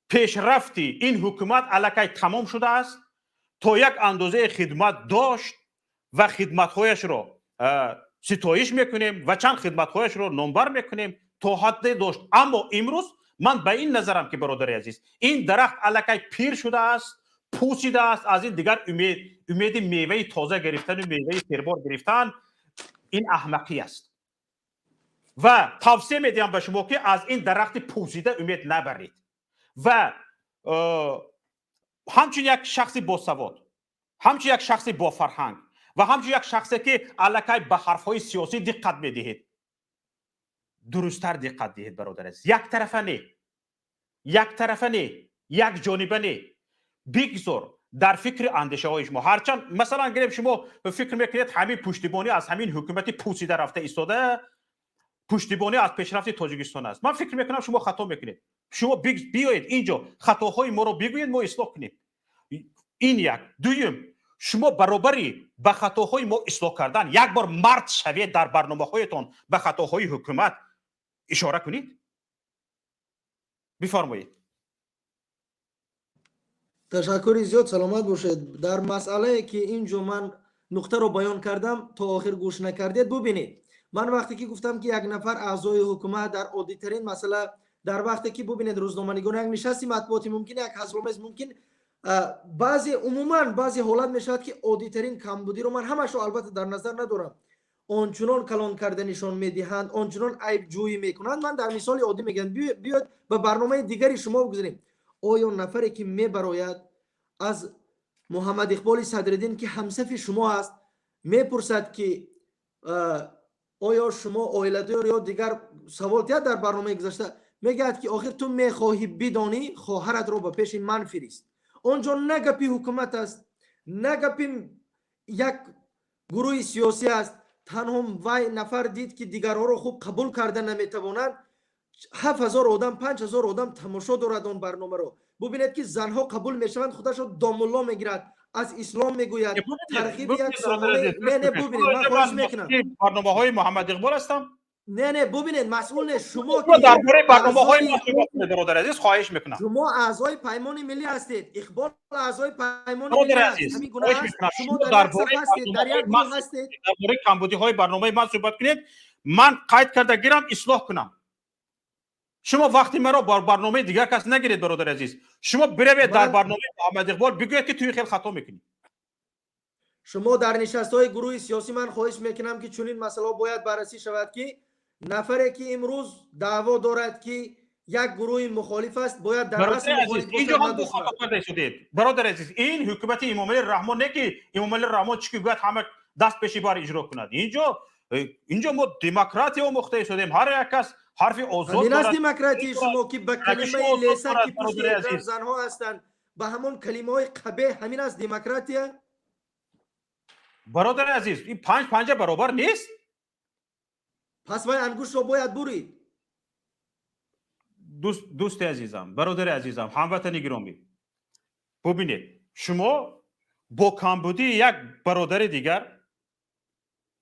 пешрафти ин ҳукумат аллакай тамом шудааст. То як андозаи хидмат дошт ва хидматҳояшро ситоиш мекунем ва чанд хидматҳояшро номбар мекунем, то ҳадде дошт. Аммо имрӯз ман ба ин назарам, ки, бародари азиз, ин дарахт аллакай пир шудааст, пусидааст. Аз ин дигар умеди меваи тоза гирифтану меваи сербор гирифтан ин аҳмақӣ аст ва тавсия медиҳам ба шумо, ки аз ин дарахти пусида умед набаред. Ва ҳамчун як шахси босавод, ҳамчун як шахси бофарҳанг ва ҳамчун як шахсе, ки аллакай ба ҳарфҳои сиёсӣ диққат медиҳед, дурусттар диққат диҳед, бародар азиз. Яктарафа не, яктарафа не, якҷониба не. Бигзор дар фикри андешаҳои шумо, ҳарчанд, масалан, гирем, шумо фикр мекунед, ҳамин пуштибонӣ аз ҳамин ҳукумати пусида рафта истода пуштибонӣ аз пешрафти Тоҷикистон аст, ман фикр мекунам, шумо хато мекунед. Шумо биёед инҷо, хатоҳои моро бигӯед, мо ислоҳ кунем. Ин як. Дуюм, шумо баробари ба хатоҳои мо ислоҳ кардан як бор мард шавед, дар барномаҳоятон ба хатоҳои ҳукумат ишора кунед. Бифармоед. Ташаккури зиёд, саломат бошед. Дар масъалае, ки ин ҷо ман нуқтаро баён кардам, то охир гӯш накардед. Бубинед, ман вақте ки гуфтам, ки як нафар аъзои ҳукумат дар оддитарин масъала, дар вақте ки, бубинед, рӯзноманигор як нишасти матбуотӣ, мумкин як ҳазломез, мумкин баъзе, умуман баъзе ҳолат мешавад, ки оддитарин камбудиро, ман ҳамашро албатта дар назар надорам, ончунон калон карда нишон медиҳанд, ончунон айбҷӯӣ мекунанд. Ман дар мисоли оддӣ мегӯям. Биёед, ба барномаи дигари шумо бигузарем. Оё нафаре, ки мебарояд, аз Муҳаммад Иқболи Садриддин, ки ҳамсафи шумо аст, мепурсад, ки оё шумо оиладор ё дигар савол тиҳад, дар барномаи гузашта мегӯяд, ки охир ту мехоҳӣ бидонӣ, хоҳаратро ба пеши ман фирист. Он ҷо на гапи ҳукумат аст, на гапи як гурӯҳи сиёсӣ аст. Танҳо вай нафар дид, ки дигарҳоро хуб қабул карда наметавонанд. 7000 одам, 5000 одам тамошо дорад он барномаро. Бубинед, ки занҳо қабул мешаванд, худашро домулло мегирад, аз ислом мегӯяд, тарғиби як не, не, бубинед, ман хоҳиш мекунам. Барномаҳои Муҳаммад Иқбол ҳастам. Не, не, бубинед, масъул не, шумо. Дар бораи барномаҳои мо суҳбат кунед, бародари азиз, хоҳиш мекунам. Шумо аъзои Паймони Миллӣ ҳастед, Иқбол аъзои Паймони Миллӣ аст. Ҳамин гуна аст? Шумо дар як саф ҳастед, дар як гурӯҳ ҳастед. Дар бораи камбудиҳои барномаи ман суҳбат кунед, ман қайд карда гирам, ислоҳ кунам. Шумо вақти маро бар барномаи дигар кас нагиред, бародари азиз. Шумо биравед, дар барномаи Муҳаммад Иқбол бигӯед, ки туи хел хато мекунӣ. Шумо дар нишастҳои гурӯҳи сиёсӣ, ман хоҳиш мекунам, ки чунин масъалаҳо бояд баррасӣ шавад, ки нафаре, ки имрӯз даъво дорад, ки як гурӯҳи мухолиф аст, бояд дар расми мухолиф. Инҷо ҳам ду хато карда шудед, бародари азиз. Ин ҳукумати Эмомалӣ Раҳмон не, ки Эмомалӣ Раҳмон чӣ ки гӯяд, ҳама даст пеши бар иҷро кунад. Инҷо мо демократия омӯхта шудем, ҳар як кас ҳарфи озод. Ҳамин аст демократияи шумо, ки ба калимаи леса, ки пушти экран занҳо ҳастанд, ба ҳамон калимаҳои қабеҳ, ҳамин аст демократия? Бародари азиз, ин панҷ панҷа баробар нест. Пас вай ангуштро бояд бурид. Дӯсти азизам, бародари азизам, ҳамватани гиромӣ, бубинед, шумо бо камбудии як бародари дигар,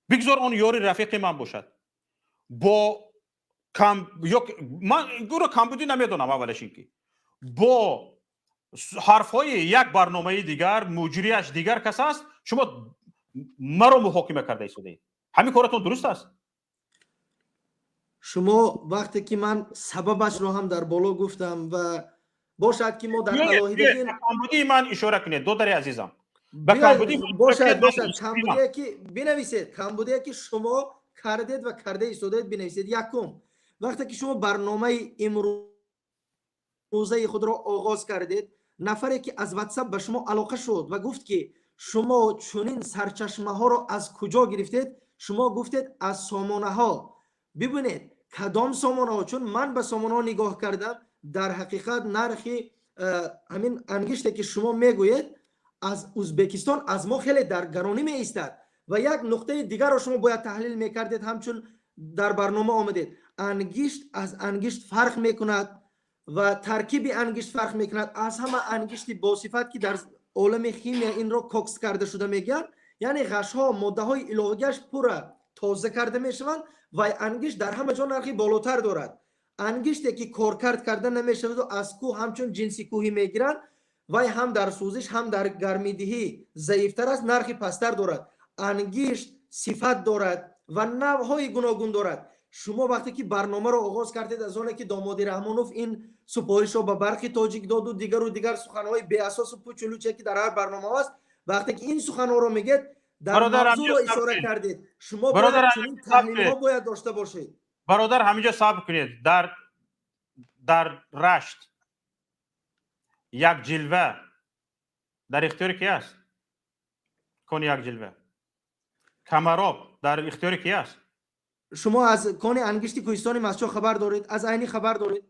бигзор он ёри рафиқи ман бошад, бо кам ё ман ӯро камбудӣ намедонам, аввалаш ин ки бо ҳарфҳои як барномаи дигар, муҷрияш дигар кас аст, шумо маро муҳокима карда истодаед. Ҳамин коратон дуруст аст? Шумо вақте ки ман сабабашро ҳам дар боло гуфтам ва бошад, ки мо дар алоҳидагӣ камбудии ман ишора кунед, додари азизам. Ба камбудӣ бошад, бошад, камбудие ки бинависед, камбудие ки шумо кардед ва карда истодаед, бинависед. Якум, вақте ки шумо барномаи имрӯзаи худро оғоз кардед, нафаре, ки аз Ватсап ба шумо алоқа шуд ва гуфт, ки шумо чунин сарчашмаҳоро аз куҷо гирифтед, шумо гуфтед, аз сомонаҳо. Бибинед, кадом сомонаҳо, чун ман ба сомонаҳо нигоҳ кардам, дар ҳақиқат нархи ҳамин ангиште, ки шумо мегӯед, аз Узбекистон аз мо хеле дар гаронӣ меистад. Ва як нуқтаи дигарро шумо бояд таҳлил мекардед, ҳамчун дар барнома омадед. Ангишт аз ангишт фарқ мекунад ва таркиби ангишт фарқ мекунад. Аз ҳама ангишти босифат, ки дар олами химия инро кокс карда шуда мегӯянд, яъне ғашҳо, моддаҳои иловагиаш пурра тоза карда мешаванд, ва ангишт дар ҳама ҷо нархи болотар дорад. Ангиште, ки коркард карда намешаваду аз кӯҳ ҳамчун ҷинси кӯҳӣ мегиранд, вай ҳам дар сӯзиш, ҳам дар гармидиҳӣ заифтар аст, нархи пасттар дорад. Ангишт сифат дорад ва навъҳои гуногун дорад. Шумо вақте ки барномаро оғоз кардед аз оне, ки домоди Раҳмонов ин супоришро ба Барқи Тоҷик доду, дигару дигар суханҳои беасосу пучу луче, ки дар ҳар барномаҳо аст, вақте ки ин суханҳоро мегӯед, дар мавзӯъро ишора кардед. Шумо бояд чунин таҳлилҳо бояд дошта бошед. Бародар, ҳаминҷо сабр кунед. Дар Рашт Як Ҷилва дар ихтиёри ки аст? Кони Як Ҷилва, Камароб дар ихтиёри ки аст? Шумо аз кони ангишти кӯҳистони Мастчоҳ хабар доред? Аз Айнӣ хабар доред?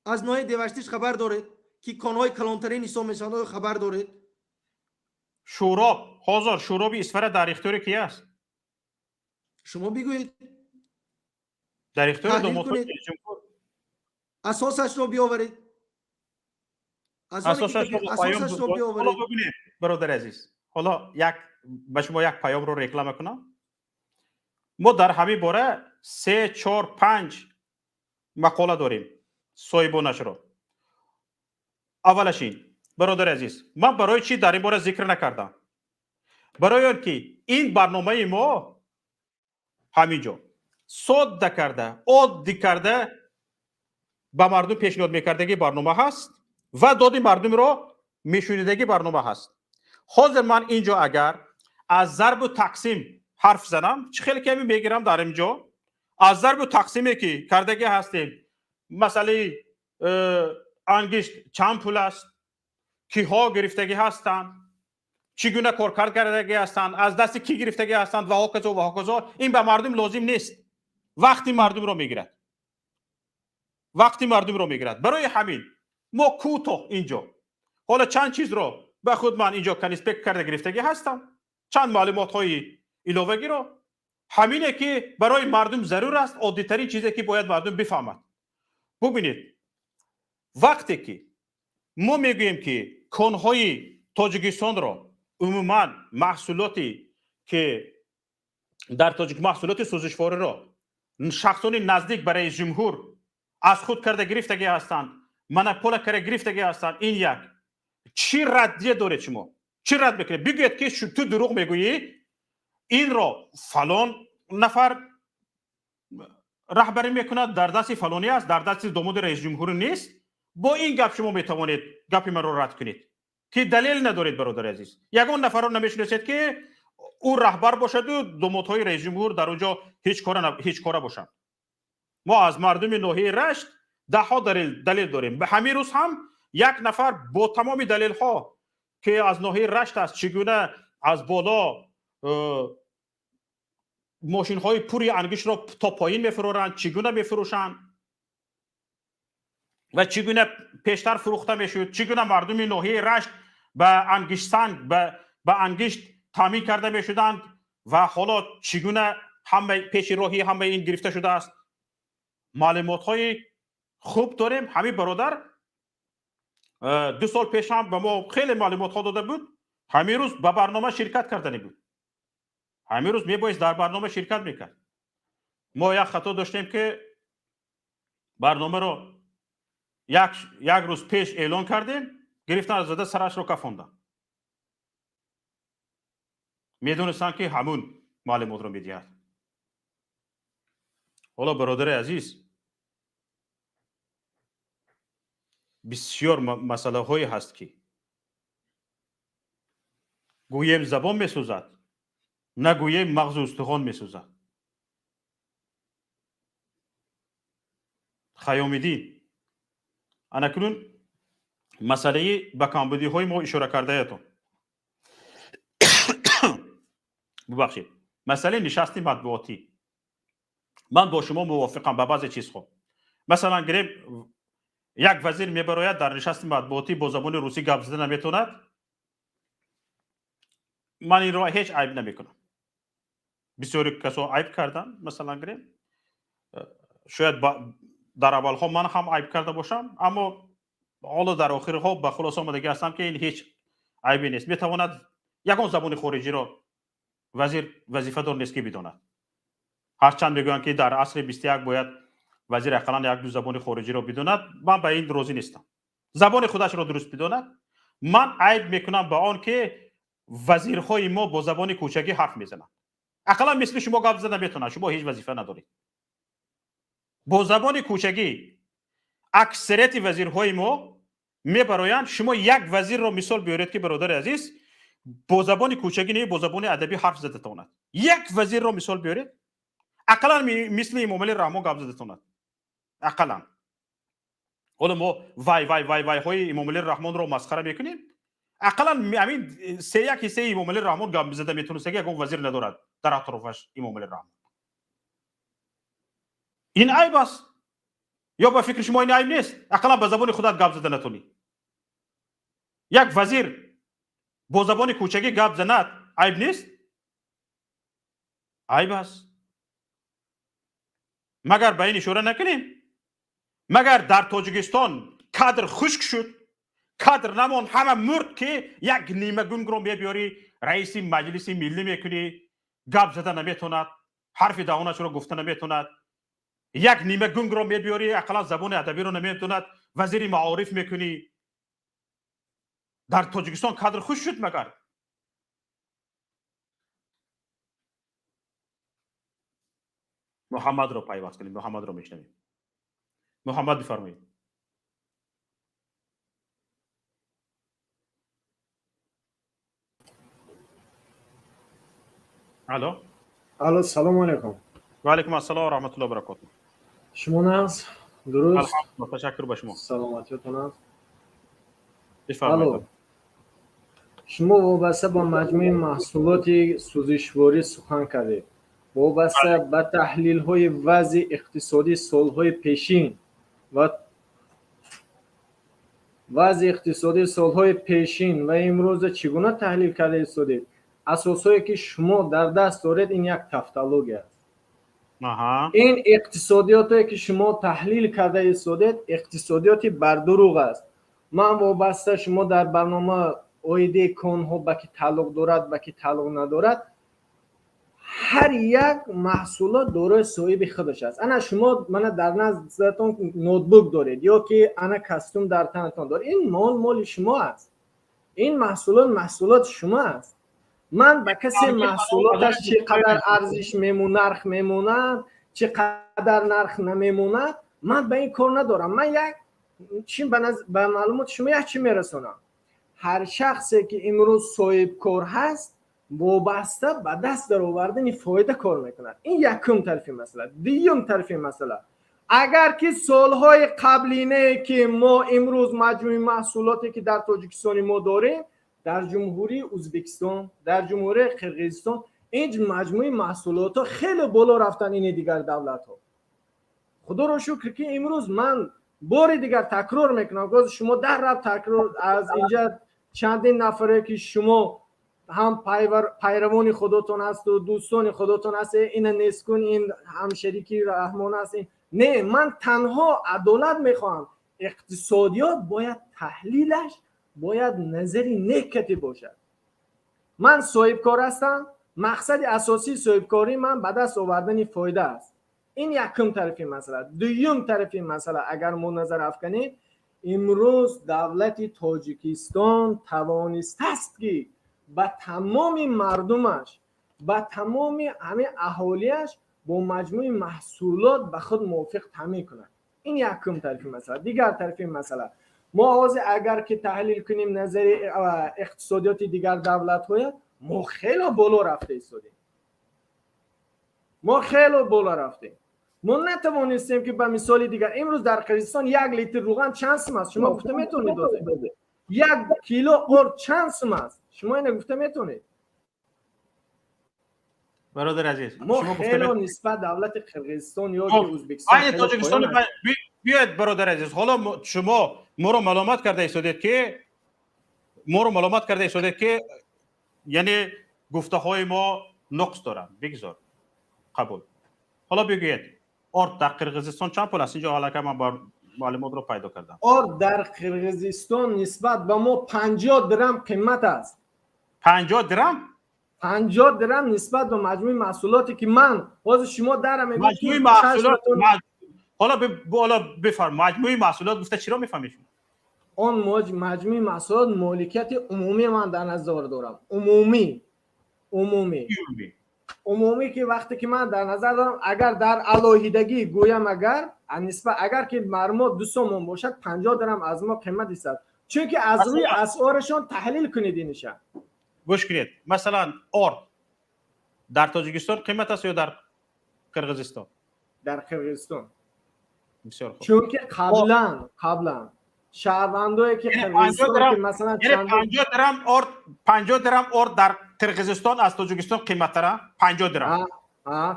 Аз ноҳияи Деваштич хабар доред, ки конҳои калонтарин ҳисоб мешаванд, хабар доред? Шӯроб, ҳозир Шӯроби Исфара дар ихтиёри ки аст? Шумо бигӯед. Дар ихтиёри Таҳлил домодҳои кунед. раисҷумҳур. Асосашро биёваред. Аз оне ки Асосашро бо паём асосашро ҳоло биёваред. Бибинед, бародари азиз, ҳоло як ба шумо як паёмро реклама кунам. Мо дар ҳамин бора се, чор, панҷ мақола дорем соҳибонашро. Аввалаш ин Бародари азиз, ман барои чӣ дар ин бора зикр накардам? Барои он ки ин барномаи мо ҳамин ҷо содда карда, оддӣ карда ба мардум пешниҳод мекардагӣ барнома ҳаст ва доди мардумро мешунидагӣ барнома ҳаст. Ҳозир ман ин ҷо агар аз зарбу тақсим ҳарф занам, чӣ хеле ками мегирам дар ин ҷо аз зарбу тақсиме ки кардагӣ ҳастем, масъалаи ангишт чанд пул аст, киҳо гирифтагӣ ҳастанд, чӣ гуна коркард кардагӣ ҳастанд, аз дасти кӣ гирифтагӣ ҳастанд ва ҳоказо ва ҳоказо, ин ба мардум лозим нест. Вақти мардумро мегирад, вақти мардумро мегирад. Барои ҳамин мо кӯтоҳ инҷо ҳоло чанд чизро ба худ ман инҷо конспект карда гирифтагӣ ҳастам, чанд маълумотҳои иловагиро, ҳамине ки барои мардум зарур аст, оддитарин чизе ки бояд мардум бифаҳмад. Бубинед, вақте ки мо мегӯем ки конҳои Тоҷикистонро, умуман маҳсулоте ки дар тоҷик, маҳсулоти сӯзишвориро шахсони наздик ба раиси ҷумҳур аз худ карда гирифтагӣ ҳастанд, монополия карда гирифтагӣ ҳастанд, ин як чӣ раддия доред шумо? Чӣ рад мекунед? Бигӯед ки ту дурӯғ мегӯӣ, инро фалон нафар раҳбарӣ мекунад, дар дасти фалонӣ аст, дар дасти домоди раиси ҷумҳур нест. Бо ин гап шумо метавонед гапи маро рад кунед ки далел надоред, бародари азиз. Ягон нафарро намешиносед ки ӯ раҳбар бошаду домодҳои раиси ҷумҳур дар он ҷо ҳеҷ кора бошанд. Мо аз мардуми ноҳияи Рашт даҳҳо далел дорем. Ба ҳамин рӯз ҳам як нафар бо тамоми далелҳо ки аз ноҳияи Рашт аст, чӣ гуна аз боло мошинҳои пури ангиштро то поин мефуроранд, чӣ гуна мефурӯшанд ва чӣ гуна пештар фурӯхта мешуд, чӣ гуна мардуми ноҳияи Рашт ба ангиштсанг, ба ангишт таъмин карда мешуданд ва ҳоло чӣ гуна ҳама пеши роҳи ҳамаи ин гирифта шудааст. Маълумотҳои хуб дорем. Ҳамин бародар 2 сол пеш ҳам ба мо хеле маълумотҳо дода буд. Ҳамин рӯз ба барнома ширкат кардани буд. Ҳамин рӯз мебоист дар барнома ширкат мекард. Мо як хато доштем ки барномаро як рӯз пеш эълон кардем, гирифтан аз зада сарашро кафонданд. Медонистанд ки ҳамун маълумотро медиҳад. Ҳоло бародари азиз, бисёр масъалаҳое ҳаст ки гӯем забон месӯзад, нагӯем мағзу устухон месӯзад. Хаёмиддин, анакнун масъалаи ба камбудиҳои мо ишора кардаятон. Бубахшед, масъалаи нишасти матбуотӣ. Ман бо шумо мувофиқам ба баъзе чизҳо. Масалан, гирем, як вазир мебарояд дар нишасти матбуотӣ бо забони русӣ гап зада наметавонад. Ман инро ҳеҷ айб намекунам. Бисёри касо айб карданд, масалан гирем, шояд дар аввалҳо ман ҳам айб карда бошам, аммо ҳоло дар охирҳо ба хулоса омадагӣ ҳастам ки ин ҳеҷ айбе нест. Метавонад ягон забони хориҷиро вазир вазифадор нест ки бидонад. Ҳарчанд мегӯянд ки дар асри 21 бояд вазир ақаллан як-ду забони хориҷиро бидонад, ман ба ин розӣ нестам. Забони худашро дуруст бидонад. Ман айб мекунам ба он ки вазирҳои мо бо забони кӯчагӣ ҳарф мезананд. Ақаллан мисли шумо гап зада наметавонанд, шумо ҳеҷ вазифа надоред. Бо забони кӯчагӣ аксарияти вазирҳои мо мебароянд. Шумо як вазирро мисол биёред ки, бародари азиз, бо забони кӯчагӣ не, бо забони адабӣ ҳарф зада тавонад. Як вазирро мисол биёред, ақаллан мисли Эмомалӣ Раҳмон гап зада тавонад. Ақаллан. Ҳоло мо вай вай вай вайҳои Эмомалӣ Раҳмонро масхара мекунем. Ақаллан ҳамин се як ҳиссаи Эмомалӣ Раҳмон гап зада метавонист, ягон вазир надорад дар атрофаш Эмомалӣ Раҳмон. Ин айб аст ё ба фикри шумо ин айб нест? Ақаллан ба забони худат гап зада натонӣ. Як вазир бо забони кӯчагӣ гап занад, айб нест? Айб аст. Магар ба ин ишора накунем? Магар дар Тоҷикистон кадр хушк шуд, кадр намонд, ҳама мурд ки як нимагунгро мебиёрӣ, раиси маҷлиси миллӣ мекунӣ, гап зада наметавонад, ҳарфи даҳонашро гуфта наметавонад. Як нимагунгро мебиёрӣ, ақаллан забони адабиро наметавонад, вазири маориф мекунӣ. Дар Тоҷикистон кадр хушк шуд магар? Муҳаммадро пайваст кунем, Муҳаммадро мешнавем. Муҳаммад, бифармоед. Алло. Алло, салому алейкум. Ва алейкум ассалом ва раҳматуллоҳи ва баракотуҳ. Шумо нағз? Дуруст? Алҳамдулиллоҳ, ташаккур ба шумо. Саломатиётон аст? Бифармоед. Алло. Шумо вобаста ба маҷмӯи маҳсулоти сӯзишворӣ сухан кардед. Вобаста ба таҳлилҳои вазъи иқтисодии солҳои пешин ва вазъи иқтисодии солҳои пешин ва имрӯза чӣ гуна таҳлил карда истодед? Асосҳое ки шумо дар даст доред, ин як тавтология аст. Ин иқтисодиёте ки шумо таҳлил карда истодед, иқтисодиёти бардурӯғ аст. Ман вобаста шумо дар барнома оиди конҳо ба ки тааллуқ дорад, ба ки тааллуқ надорад, ҳар як маҳсулот дорои соҳиби худаш аст. Ана шумо мана дар наздатон ноутбук доред ё ки ана костюм дар танатон доред, ин мол моли шумо аст, ин маҳсулот маҳсулоти шумо аст. Ман ба касе маҳсулоташ чӣ қадар арзиш нарх мемонад, чӣ қадар нарх намемонад, ман ба ин кор надорам. Ман як чи ба маълумоти шумо як чи мерасонам. Ҳар шахсе ки имрӯз соҳибкор ҳаст, вобаста ба даст даровардани фоида кор мекунад. Ин якум тарафи масъала. Дуюм тарафи масъала, агар ки солҳои қаблинае ки мо имрӯз маҷмӯи маҳсулоте ки дар Тоҷикистони мо дорем, дар Ҷумҳурии Ӯзбекистон, дар Ҷумҳурии Қирғизистон ин маҷмӯи маҳсулотҳо хеле боло рафтан, ини дигар давлатҳо. Худоро шукр ки имрӯз ман бори дигар такрор мекунам, гоз шумо дар рафт такрор аз инҷа чандин нафаре ки шумо ҳам пайравони худотон ҳасту дӯстони худотон ҳаст, ина нест кун, ин ҳамшерики Раҳмон аст. Не, ман танҳо адолат мехоҳам. Иқтисодиёт бояд таҳлилаш бояд назари некати бошад. Ман соҳибкор ҳастам, мақсади асосии соҳибкории ман ба даст овардани фоида аст. Ин якум тарафи масъала. Дуюм тарафи масъала, агар мо назар афканем, имрӯз давлати Тоҷикистон тавонистааст ки ба тамоми мардумаш, ба тамоми ҳамин аҳолиаш бо маҷмӯи маҳсулот ба худ мувофиқ таъмин кунад. Ин якум тарафи масъала. Дигар тарафи масъала, мо ҳозир агар ки таҳлил кунем назари иқтисодиёти дигар давлатҳоя, мо хело боло рафта истодем. Мо хело боло рафтем. Мо натавонистем ки ба мисоли дигар имрӯз дар Қирғизистон як литр рӯған чанд сум аст, шумо гуфта метавонед? Як кило орд чанд сум аст, шумо ина гуфта метавонед? Бародар азиз, мо хело нисбат давлати Қирғизистон ё ки Ӯзбекистон айни Тоҷикистон биёед. Бародар азиз, ҳоло шумо моро маълумот карда истодед ки моро маълумот карда истодед ки яъне гуфтаҳои мо нуқс доранд. Бигзор, қабул. Ҳоло бигӯед, орд дар Қирғизистон чанд пул аст? Инҷо аллакай ман маълумотро пайдо кардам. Орд дар Қирғизистон нисбат ба мо 50 дирам қимат аст. 50 дирам? 50 дирам нисбат ба маҷмӯи маҳсулоте ки ман ҳозир шумо дара мегӯед. Маҷмӯи маҳсулот, ҳоло ҳоло бифарм, маҷмӯи маҳсулот гуфта чиро мефаҳмед шумо? Он маҷмӯи маҳсулот моликияти умумӣ ман дар назар дорам. Умумӣ, умумӣ, умумӣ ки вақте ки ман дар назар дорам, агар дар алоҳидагӣ гӯям, агар нисбат агар ки бар мо 2 сомон бошад, 50 дирам аз мо қимат истад, чунки аз рӯи асъорашон таҳлил кунед иниша. Гӯш кунед, масалан, орд дар Тоҷикистон қимат аст ё дар Қирғизистон? Дар Қирғизистон. Бисёр хуб. Чунки қаблан шаҳрвандое ки Қирғизистон ки масалан 50 дирам орд, 50 дирам орд дар Қирғизистон аз Тоҷикистон қиматтара? 50 дирам.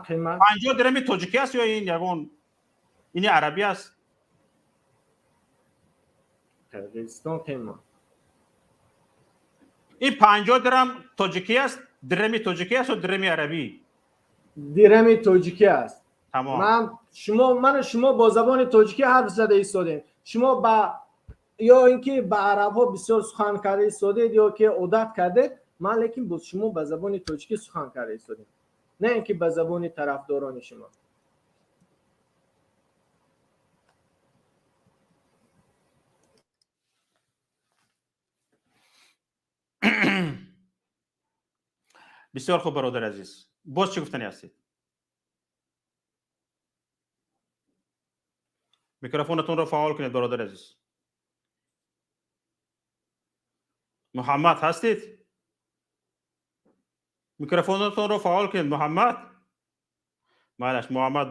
Қимат. 50 дирами тоҷикӣ аст ё ин ягон ини арабӣ аст? Қирғизистон қимат. Ин 50 дирам тоҷикӣ аст, дирами тоҷикӣ аст ё дирами арабӣ? Дирами тоҷикӣ аст. Тамом. Ман шумо ман шумо бо забони тоҷикӣ ҳарф зада истодем. Шумо ба ё инки ба арабҳо бисёр сухан карда истодед ё ки одат кардед, ман лекин бо шумо ба забони тоҷикӣ сухан карда истодем, на инки ба забони тарафдорони шумо. Бисёр хуб, бародари азиз, боз чӣ гуфтанӣ ҳастед? Микрофонатонро фаъол кунед, бародари азиз. Муҳаммад ҳастед? Микрофонатонро фаъол кунед, Муҳаммад. Майлаш, Муҳаммад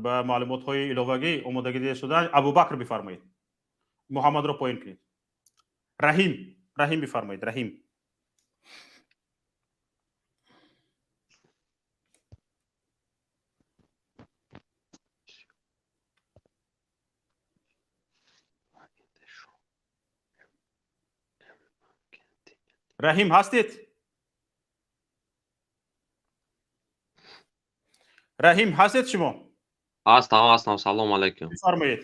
ба маълумотҳои иловагӣ омодагӣ дида шудан. Абубакр, бифармоед. Муҳаммадро поён кунед. Раҳим, Раҳим, бифармоед, Раҳим. Раҳим ҳастед? Раҳим ҳастед шумо? Ҳастам, ҳастам. Салом алайкум. Бифармоед.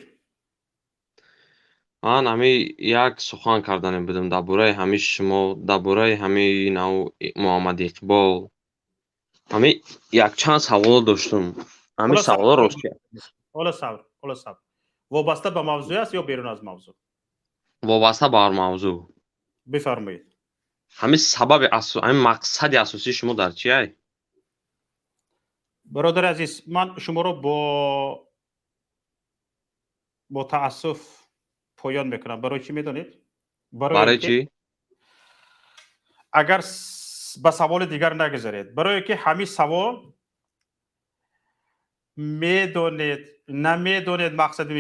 Ман ҳами як сухан кардане будам дар бораи ҳами шумо, дар бораи ҳами нав Муҳаммад Иқбол. Ҳами якчанд саволо доштум. Ҳами саволо рост. Ҳоло сабр, ҳоло сабр. Вобаста ба мавзӯъ аст ё берун аз мавзӯъ? Вобаста ба мавзӯъ. Бифармоед. Ҳами сабаби, ҳами мақсади асосии шумо дар чи ай? Бародари азиз, ман шуморо бо таассуф поён мекунам. Барои чӣ медонед? Барои чӣ? Агар ба саволи дигар нагузаред, барое ки ҳамин савол медонед, намедонед мақсади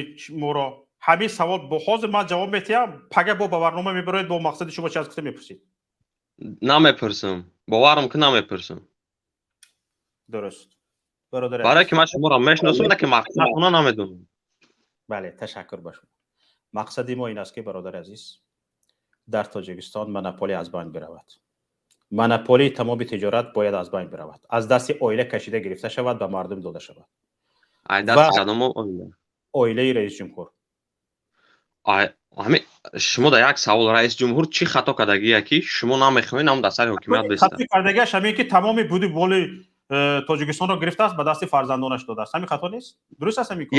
моро. Ҳамин савол бо ҳозир ман ҷавоб метиҳам, пага бо ба барнома мебароед, бо мақсади шумо чи аз гуфта мепурсед. Намепурсам, боварам ки намепурсам. Дуруст. Барое ки ман шуморо мешиносам, на ки мақсадона намедонам. Бале, ташаккур ба шумо. Мақсади мо ин аст, ки, бародари азиз, дар Тоҷикистон монополия аз байн биравад. Монополияи тамоми тиҷорат бояд аз байн биравад, аз дасти оила кашида гирифта шавад, ба мардум дода шавад. Оилаи раисҷумҳур. Ҳами шумо дар як савол: раисҷумҳур чӣ хато кардагия, ки шумо намехоҳед ам дар сари ҳокимият бистад? Хато кардагиаш ҳамин, ки тамоми буди боли Тоҷикистонро гирифтааст, ба дасти фарзандонаш додааст. Ҳамин хато нест? Дуруст аст ҳамин кор?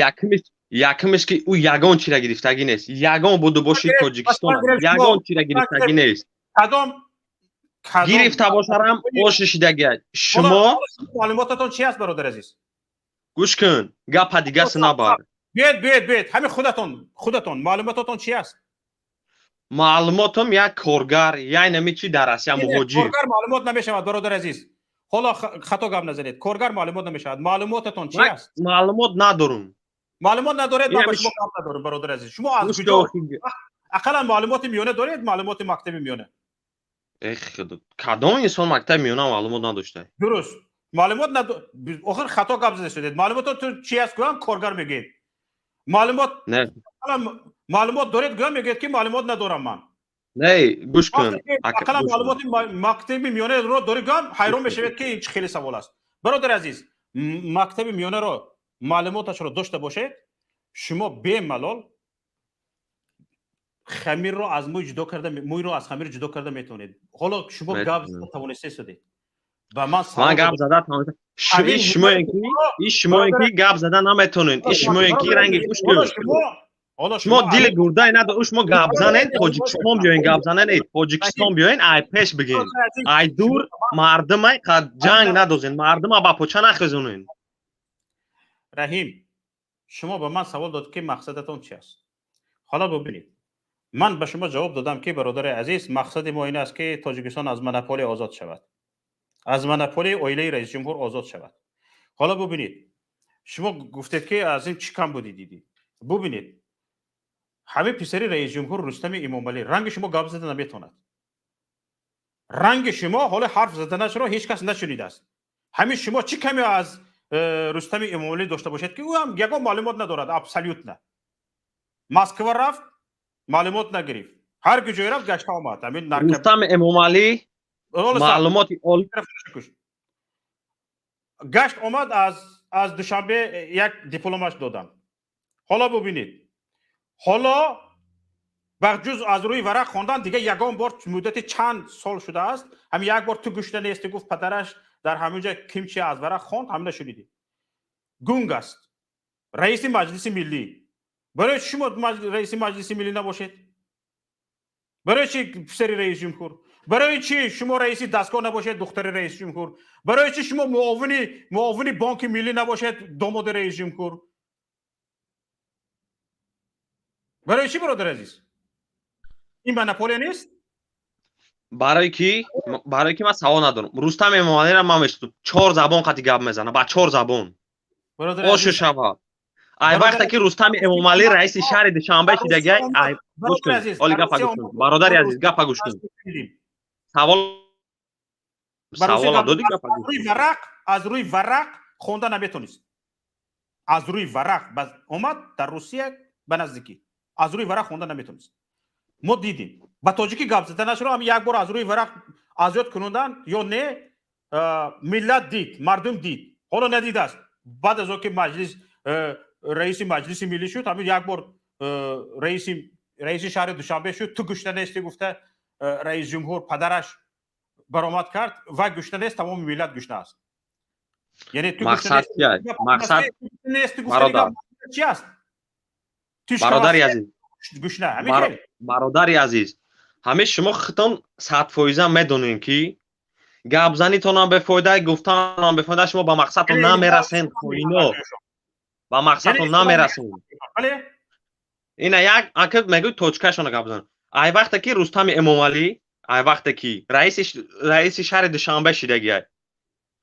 Якумиш, ки ӯ ягон чира гирифтагӣ нест, ягон буду боши Тоҷикистон ягон чира гирифтагӣ нест. Кадом гирифта бошарам ошишидагия шумо. Маълумотатон чи аст, бародари азиз? Гӯш кун, гапа дигаси набар. Биёед, биёед, биёед. Ҳамин худатон маълумотатон чи аст? Маълумотам як коргар, яй нами чи дар Россия муҳоҷир. Коргар маълумот намешавад, бародари азиз. Ҳоло хато гап назанед. Коргар маълумот намешавад. Маълумотатон чи аст? Маълумот надорум. Маълумот надоред, ман ба шумо гап надорам, бародари азиз. Шумо аз куҷо ақаллан маълумоти миёна доред? Маълумоти мактаби миёна? Эх, кадом инсон мактаби миёна маълумот надошта? Дуруст, маълумот. Охир хато гап зада шудед. Маълумотатон чи аст, гӯям, коргар мегӯед. Маълумот, маълумот доред, гӯям, мегӯед, ки маълумот надорам ман. Не, гӯш кун. Ақаллан маълумоти мактаби миёнаро дорӣ, гӯям, ҳайрон мешавед, ки ин чӣ хеле савол аст. Бародари азиз, мактаби миёнаро маълумоташро дошта бошед, шумо бемалол хамирро аз мӯй ҷудо карда, мӯйро аз хамир ҷудо карда метавонед. Ҳоло шумо гап зада тавонистед судед ба ман. Ман гап зада шумоем, ки гап зада наметонед. Шумоем, ки ранги, гӯш кун, шумо дили гурдай надо. Шумо гап занед, Тоҷикистон биёен, гап занед, Тоҷикистон биёен, ай пеш бигин, ай дур мардумай ҷанг надозен, мардума ба поча нахезонен. Раҳим, шумо ба ман савол дод, ки мақсадатон чи аст. Ҳоло бубинед, ман ба шумо ҷавоб додам, ки, бародари азиз, мақсади мо ин аст, ки Тоҷикистон аз монополия озод шавад, аз монополияи оилаи раисҷумҳур озод шавад. Ҳоло бубинед, шумо гуфтед, ки аз ин чӣ кам будӣ дидӣ. Бубинед, ҳамин писари раисҷумҳур Рустами Эмомалӣ ранги шумо гап зада наметавонад. Ранги шумо ҳоло ҳарф заданашро ҳеҷ кас нашунидааст. Ҳамин шумо чӣ каме аз Рустами Эмомалӣ дошта бошед, ки ӯ ҳам ягон маълумот надорад абсолютно. Москва рафт, маълумот нагирифт, ҳар куҷое рафт, гашта омад. Ҳамин Рустами Эмомалӣ маълумоти гашт омад, аз Душанбе як дипломаш додам. Ҳоло бубинед, ҳоло ҷуз аз рӯи варақ хондан дига ягон бор муддати чанд сол шудааст, ҳамин як бор ту гушта нести, гуфт падараш дар ҳамин ҷа ким чи аз варақ хонд, ҳамина шунидӣ. Гунг аст. Раиси Маҷлиси Миллӣ. Барои шумо раиси Маҷлиси Миллӣ набошед? Барои чӣ писари раис ҷумҳур? Барои чӣ шумо раиси дастгоҳ набошед, духтари раис ҷумҳур? Барои чӣ шумо муовини бонки миллӣ набошед, домоди раис ҷумҳур? Барои чӣ, бародари азиз? Ин монополия нест? Барои ки ман савол надорам. Рустам Эмомалиро ман мешиносам. 4 забон қати гап мезанад, ба 4 забон. Ошу шавад. Ай вақте ки Рустам Эмомалӣ раиси шаҳри Душанбе шидагиай, ай гӯш кун, оли гапа гӯш кун. Бародари азиз, гапа гӯш кун. Савол додӣ, гапа гӯш кун. Аз рӯи варақ хонда наметонист. Аз рӯи варақ омад дар Русия ба наздикӣ. Аз рӯи варақ хонда наметонист. Мо дидем. Ба тоҷикӣ гап зада нашуд, ҳам як бор аз рӯи варақ аз ёд кунондан ё не, миллат дид, мардум дид. Ҳоло надидааст. Баъд аз он ки маҷлис раиси маҷлиси миллӣ шуд, ҳамин як бор раиси шаҳри Душанбе шуд, ту гушна нести гуфта раис ҷумҳур падараш баромад кард, вай гушна нест, тамоми миллат гушна аст. Яъне ту мақсад чи? Мақсад нести гуфта чи аст? Бародари азиз, гушна ҳамин. Бародари азиз, ҳамин шумо худтон 100% медонед ки гапзанитонам бефоида, гуфтанам бефоида, шумо ба мақсадтон намерасед, хоино. Ба мақсадтон намерасед. Ина як ака мегӯй точкашона гап зан. Ай вақте ки Рустами Эмомалӣ, ай вақте ки раиси шаҳри Душанбе шидагиай,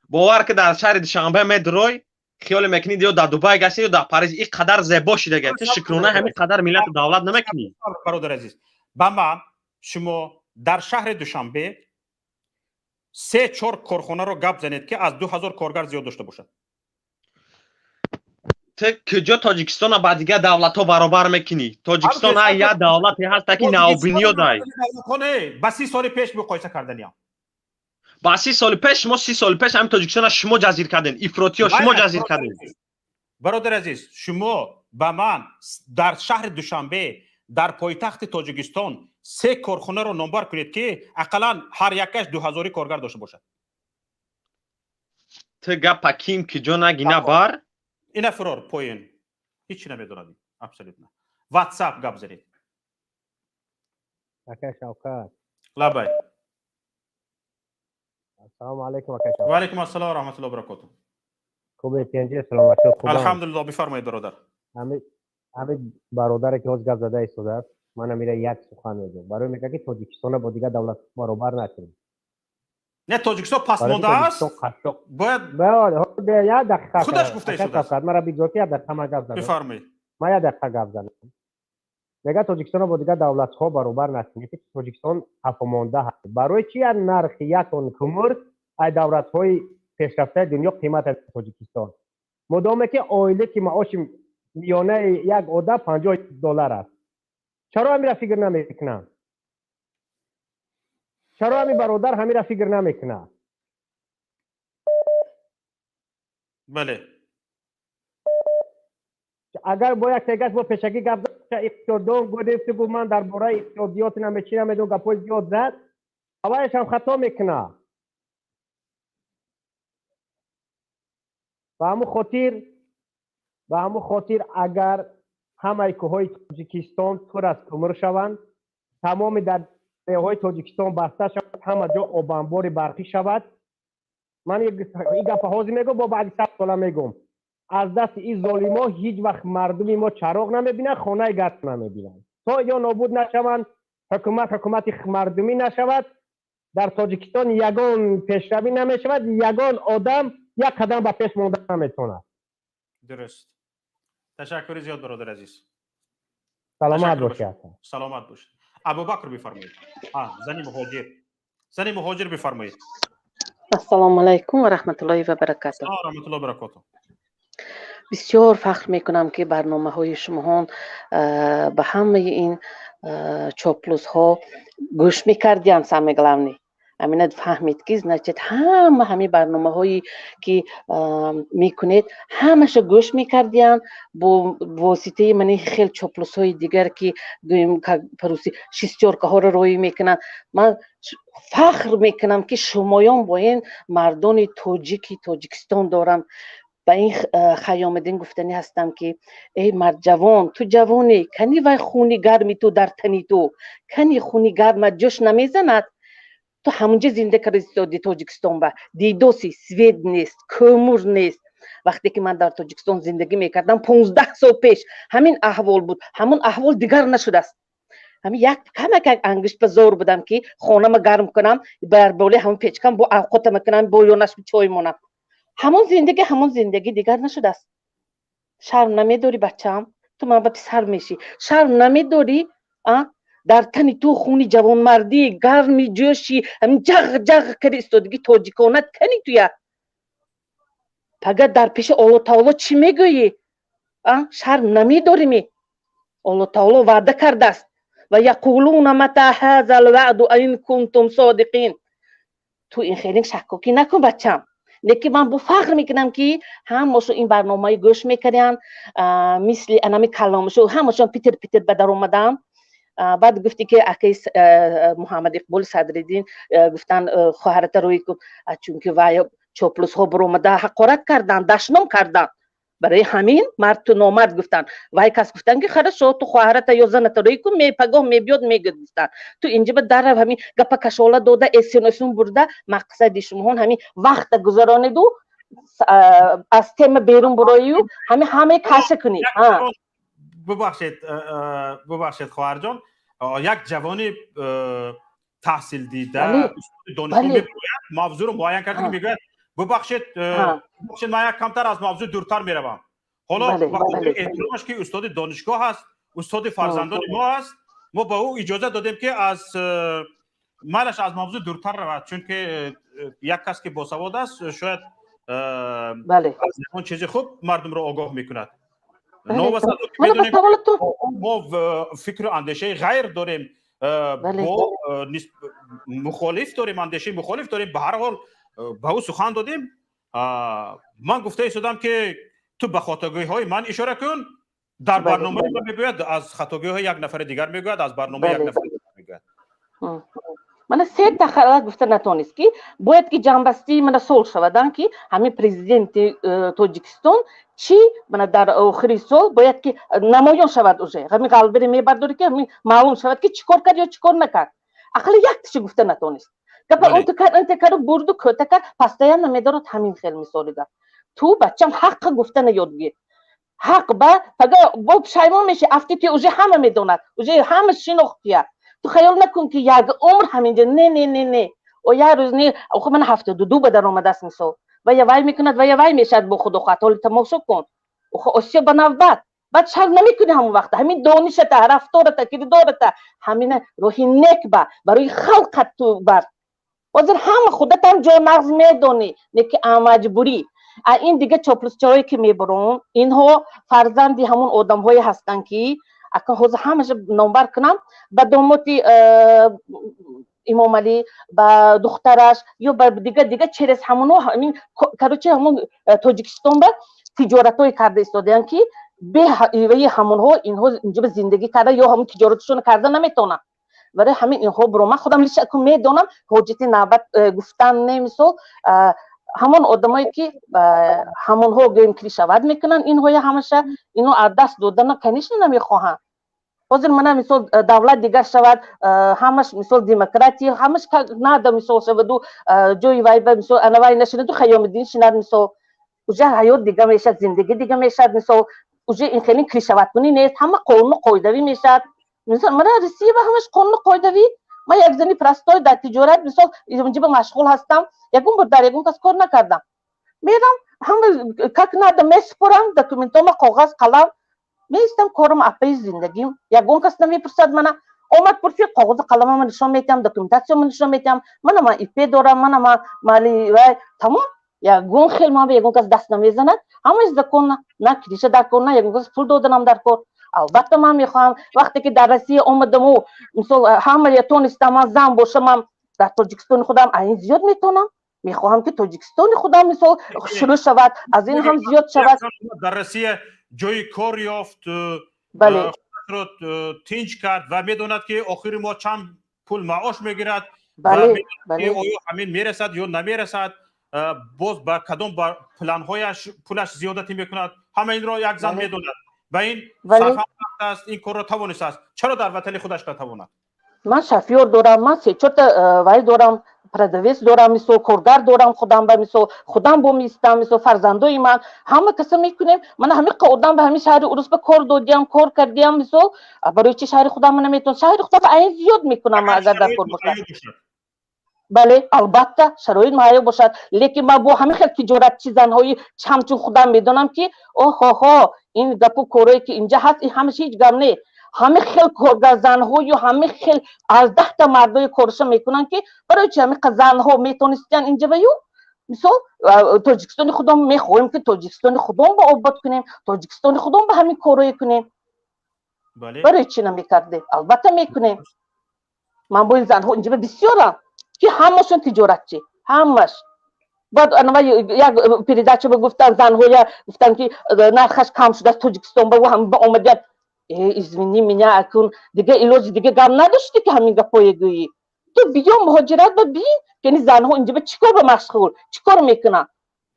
бовар ки дар шаҳри Душанбе медурой, хиёле мекунӣ ё дар Дубай гаштӣ ё дар Париж, ин қадар зебо шидагиай. Ту шукрона ҳамин қадар миллату давлат намекунӣ. Бародари азиз, ба ман шумо дар шаҳри Душанбе 3-4 корхонаро гап занед ки аз 2000 коргар зиёд дошта бошад. Ту куҷо Тоҷикистонро ба дигар давлатҳо баробар мекунӣ? Тоҷикистон як давлате ҳаст ки навбунёдай. Ба 30 соли пеш муқоиса карданиям. Ба 30 соли пеш, шумо 30 соли пеш ҳамин Тоҷикистонро шумо ҷазир кардем, ифротиё шумо ҷазир кардем. Бародари азиз, шумо ба ман дар шаҳри Душанбе, дар пойтахти Тоҷикистон 3 корхонаро номбар кунед ки ақаллан ҳар якаш 2000 коргар дошта бошад. Ту гапа ким куҷо наги набар? Ина фирор поин. Ҳеч намедонад. Абсолютно. WhatsApp гап занед. Ака Шавкат. Лабай. Ассалому алайкум ака Шавкат. Ва алайкум ассалом ва раҳматуллоҳи ва баракотуҳ. Хубе пенҷи саломатӣ хуб. Алҳамдулиллоҳ, бифармоед бародар. Ҳамин бародаре ки ҳоз гап зада истодааст, ман амира як сухан мегӯям. Барои мегӯяд ки Тоҷикистонро бо дигар давлат баробар накунед. Не, Тоҷикистон пасмонда аст. Бояд як дақиқа худаш гуфта истодааст. Мара бигзор ки як дақиқа ман гап занам. Бифармоед. Ман як дақиқа гап занам. Мегӯяд Тоҷикистонро бо дигар давлатҳо баробар накунед, ки Тоҷикистон қафомонда ҳаст. Барои чи як нархи як тонна кумур ай давлатҳои пешрафтаи дунё қимат аст Тоҷикистон? Модоме ки оиле ки маоши миёнаи як одам $50 аст. Чаро ҳамира фикр намекунанд? Чаро ҳамин бародар ҳамира фикр намекунад? Бале. Агар бо як сегаш бо пешакӣ гап зад, иқтисоддон гуфт, гуфт ман дар бораи иқтисодиёт намечи намедонам, гапҳои зиёд зад, аввалаш ҳам хато мекунад. Ба ҳамун хотир агар ҳамаи кӯҳҳои Тоҷикистон пур аз кумур шаванд, тамоми дарёҳои Тоҷикистон баста шавад, ҳама ҷо обанбори барқӣ шавад. Ман ин гапа ҳозир мегӯм, бо баъди 100 сола мегӯм. Аз дасти ин золимо ҳеҷ вақт мардуми мо чароғ намебинанд, хонаи гарм намебинанд. То ё нобуд нашаванд, ҳукумати мардумӣ нашавад, дар Тоҷикистон ягон пешравӣ намешавад, ягон одам як қадам ба пеш монда наметавонад. Дуруст. Ташаккури зиёд бародари азиз. Саломат бошед. Саломат бошед. Абубакр бифармоед. Зани муҳоҷир. Зани муҳоҷир бифармоед. Ассалому алайкум ва раҳматуллоҳи ва баракатуҳ. Ва раҳматуллоҳи ва баракатуҳ. Бисёр фахр мекунам ки барномаҳои шумоҳон ба ҳамаи ин чоплусҳо гӯш мекардиям, самое главное. Амина фаҳмид ки значит ҳама ҳамин барномаҳое ки мекунед ҳамаша гӯш мекардиянд бо воситаи мани хел чоплусҳои дигар ки гӯем по-русски шестёркаҳоро роӣ мекунанд. Ман фахр мекунам ки шумоён бо ин мардони тоҷики Тоҷикистон дорам. Ба ин Хайёмиддин гуфтанӣ ҳастам, ки эй мард ҷавон, ту ҷавонӣ, кани вай хуни гарми ту дар тани ту, кани хуни гармат ҷӯш намезанад? Ту ҳамунҷа зинда карда истоди. Тоҷикистон ба дидоси, свет нест, кӯмур нест. Вақте ки ман дар Тоҷикистон зиндагӣ мекардам 15 сол пеш, ҳамин аҳвол буд, ҳамон аҳвол дигар нашудааст. Ҳамин як камак як ангишт ба зор будам, ки хонама гарм кунам, бар болои ҳамон печкам бо авқотама кунам, бо ёнаш чой монам. Ҳамон зиндагӣ, ҳамон зиндагӣ дигар нашудааст. Шарм намедорӣ, бачаам? Ту ман ба писар мешӣ, шарм намедорӣ? А дар тани ту хуни ҷавонмардӣ, гарми ҷӯши ҳамин ҷағ ҷағ карди истодагӣ тоҷикона кани туя? Пага дар пеши Алло таоло чӣ мегӯӣ? А шарм намедориме? Алло таоло ваъда кардааст: ва яқулуна мата ҳазал ваъду ин кунтум содиқин. Ту ин хеле шаккокӣ накун, бачам. Лекин ман бо фахр мекунам, ки ҳамашон ин барномаи гӯш мекарданд, мисли анами каломшо ҳамашон питир питир ба даромадам. Баъд гуфтӣ, ки акаи Муҳаммад Иқболи Садриддин гуфтан, хоҳарата рӯй кун, чунки вай чоплусҳо баромада ҳақорат карданд, дашном карданд. Барои ҳамин мард ту номард гуфтанд. Вай кас гуфтанд, ки хорошо, ту хоҳарата ё заната рӯй кун, пагоҳ мебиёд, мегӯяд, гуфтанд. Ту инҷа ба дарав ҳамин гапа кашола дода, эсин эсин бурда, мақсади шумоҳон ҳамин вақта гузаронеду аз тема берун буроию ҳамин ҳамаи каша кунӣ. Бубахшед, бубахшед, хоҳарҷон. Як ҷавони таҳсилдида, донишгоҳ мебирояд, мавзӯъро муайян карда, ки мегӯяд: «Бубахшед, бубахшед, ман як камтар аз мавзӯъ дуртар меравам». Ҳоло ба хотири эҳтиромаш, ки устоди донишгоҳ аст, устоди фарзандони мо аст, мо ба ӯ иҷоза додем, ки аз майлаш аз мавзӯъ дуртар равад, чунки як кас, ки босавод аст, шояд аз ягон чизи хуб мардумро огоҳ мекунад. Мо фикру андешаи ғайр дорем, бо мухолиф дорем, андешаи мухолиф дорем. Ба ҳар ҳол ба ӯ сухан додем. Ман гуфта истодам, ки ту ба хатогиҳои ман ишора кун дар барномаи ман, мегӯяд, аз хатогиҳои як нафари дигар мегӯяд, аз барномаи як нафари дигар мегӯяд. Мана сета халат гуфта натонист, ки бояд ки ҷамъбастии мана сол шавадан, ки ҳамин президенти Тоҷикистон чӣ мана дар охири сол бояд ки намоён шавад, уже ҳамин ғалбире мебардорӣ, ки ҳамин маълум шавад, ки чӣ кор кард ё чӣ кор накард. Ақалли якташа гуфта натонист. Гапа унта кард, унта кард, бурду кӯта кард, постоянно медорад ҳамин хел мисоли гап. Ту, бачам, ҳаққа гуфтана ёд гир. Ҳақ ба пага бо пушаймон меши, афти ту уже ҳама медонад, уже ҳама шинохтия. Ту хаёл накун, ки як умр ҳаминҷа. Не, не, не, не, о як рӯз не. Охи ман 72 ба даромадааст, мисол, вая вай мекунад, вая вай мешавад, бо худо хоҳад. Ҳоли тамошо кун, охи осиё ба навбат. Баъд шарм намекунӣ. Ҳамон вақта ҳамин донишата, рафтората, кирдората ҳамина роҳи нек ба барои халқат ту бар. Ҳозир ҳама худатам ҷо нағз медонӣ, не ки маҷбурӣ. А ин дига чоплусчаҳое, ки мебурон, инҳо фарзанди ҳамон одамҳое ҳастанд, ки акн ҳозир ҳамаша номбар кунам, ба домоти Имомалӣ, ба духтараш ё ба дига дига, через ҳамоно ҳамин, короче, ҳамон Тоҷикистон ба тиҷоратҳое карда истодаянд, ки бе ҳамонҳо инҳо инҷо зиндагӣ карда ё ҳамон тиҷоратшон карда наметавонанд. Барои ҳамин инҳо буро. Ман худам лично медонам, ҳоҷати навбат гуфтан не. Мисол, ҳамон одамое, ки ҳамонҳо гӯем крышевать мекунанд инҳоя, ҳамаша инҳо аз даст додана, конечно, намехоҳанд. Ҳозир мана, мисол, давлат дигар шавад, ҳамаш, мисол, демократия, ҳамаш нада, мисол, шаваду ҷои вай ба, мисол, анавай нашинаду Хаёмиддин шинад, мисол, уже ҳаёт дига мешавад, зиндагӣ дига мешавад. Мисол, уже ин хеле крышевать кунӣ нест, ҳама қонуну қоидавӣ мешавад. Мисол, мана Россия ба ҳамаш қонуну қоидавӣ. Ман як зани простой дар тиҷорат, мисол, инҷа ба машғул ҳастам, ягон бор дар ягон кас кор накардам. Мерам, ҳама как надо месупорам, документома, коғаз, қалам, меистам, корам апаи зиндагим. Ягон кас намепурсад мана. Омад пурсид, коғозу қаламама нишон метиҳам, документатсияма нишон метиҳам: мана, ман ИП дорам, мана ман мали вай, тамом. Ягон хел ман ба ягон кас даст намезанад, ҳамаи законно, на крыша дар кор, на ягон кас пул доданам дар кор. Албатта, ман мехоҳам, вақте ки дар Россия омадаму, мисол, ҳамая тонистам, ман зан бошам, ман дар Тоҷикистони худам ин зиёд метавонам. Мехоҳам, ки Тоҷикистони худам, мисол, шурӯъ шавад, аз ин ҳам зиёд шавад. Дар Россия ҷои кор ёфт, худашро тинҷ кард ва медонад, ки охири моҳ чанд пул маош мегирад, оё ҳамин мерасад ё намерасад. Боз ба кадом планҳояш пулаш зиёдатӣ мекунад, ҳама инро як зан медонад ва ин сарфаст аст, ин корро тавонистааст. Чаро дар ватани худаш натавонад? Ман шофёр дорам, ман се чорта вай дорам, продавец дорам, мисол, коргар дорам худам, ба мисол, худам бо меистам, мисол, фарзандои ман, ҳама каса мекунем. Ман ҳамин одам ба ҳамин шаҳри урус ба кор додиям, кор кардиям, мисол. Барои чи шаҳри худам наметавон? Шаҳри худам айн зиёд мекунам, агар дар кор бошад. Бале, албатта, шароит муҳайё бошад, лекин ман бо ҳамин хел тиҷоратчи занҳои ҳамчун худам медонам, ки оҳоҳо, ин гапу корое ки инҷа ҳаст, ин ҳамааш ҳеҷ гап не. Ҳамин хел коргарзанҳою ҳамин хел аз 10 та мардои корша мекунанд, ки барои чи ҳамин занҳо метонистиян инҷа ба ю? Мисол, Тоҷикистони худом мехоҳем, ки Тоҷикистони худом ба обод кунем, Тоҷикистони худом ба ҳамин корое кунем. Барои чӣ намекардем? Албатта, мекунем. Ман бо ин занҳо инҷа бисёрам, ки ҳамашон тиҷоратчӣ, ҳамаш. Баъд як передача ба гуфтан, занҳоя гуфтан, ки нархаш кам шудааст Тоҷикистон ба омадият. Извини меня, акун дига илоҷи дига гап надоштӣ, ки ҳамин гапое гӯӣ? Ту биё муҳоҷират, ба бин, ки ини занҳо инҷа ба чӣ кор ба машғул, чӣ кор мекунанд.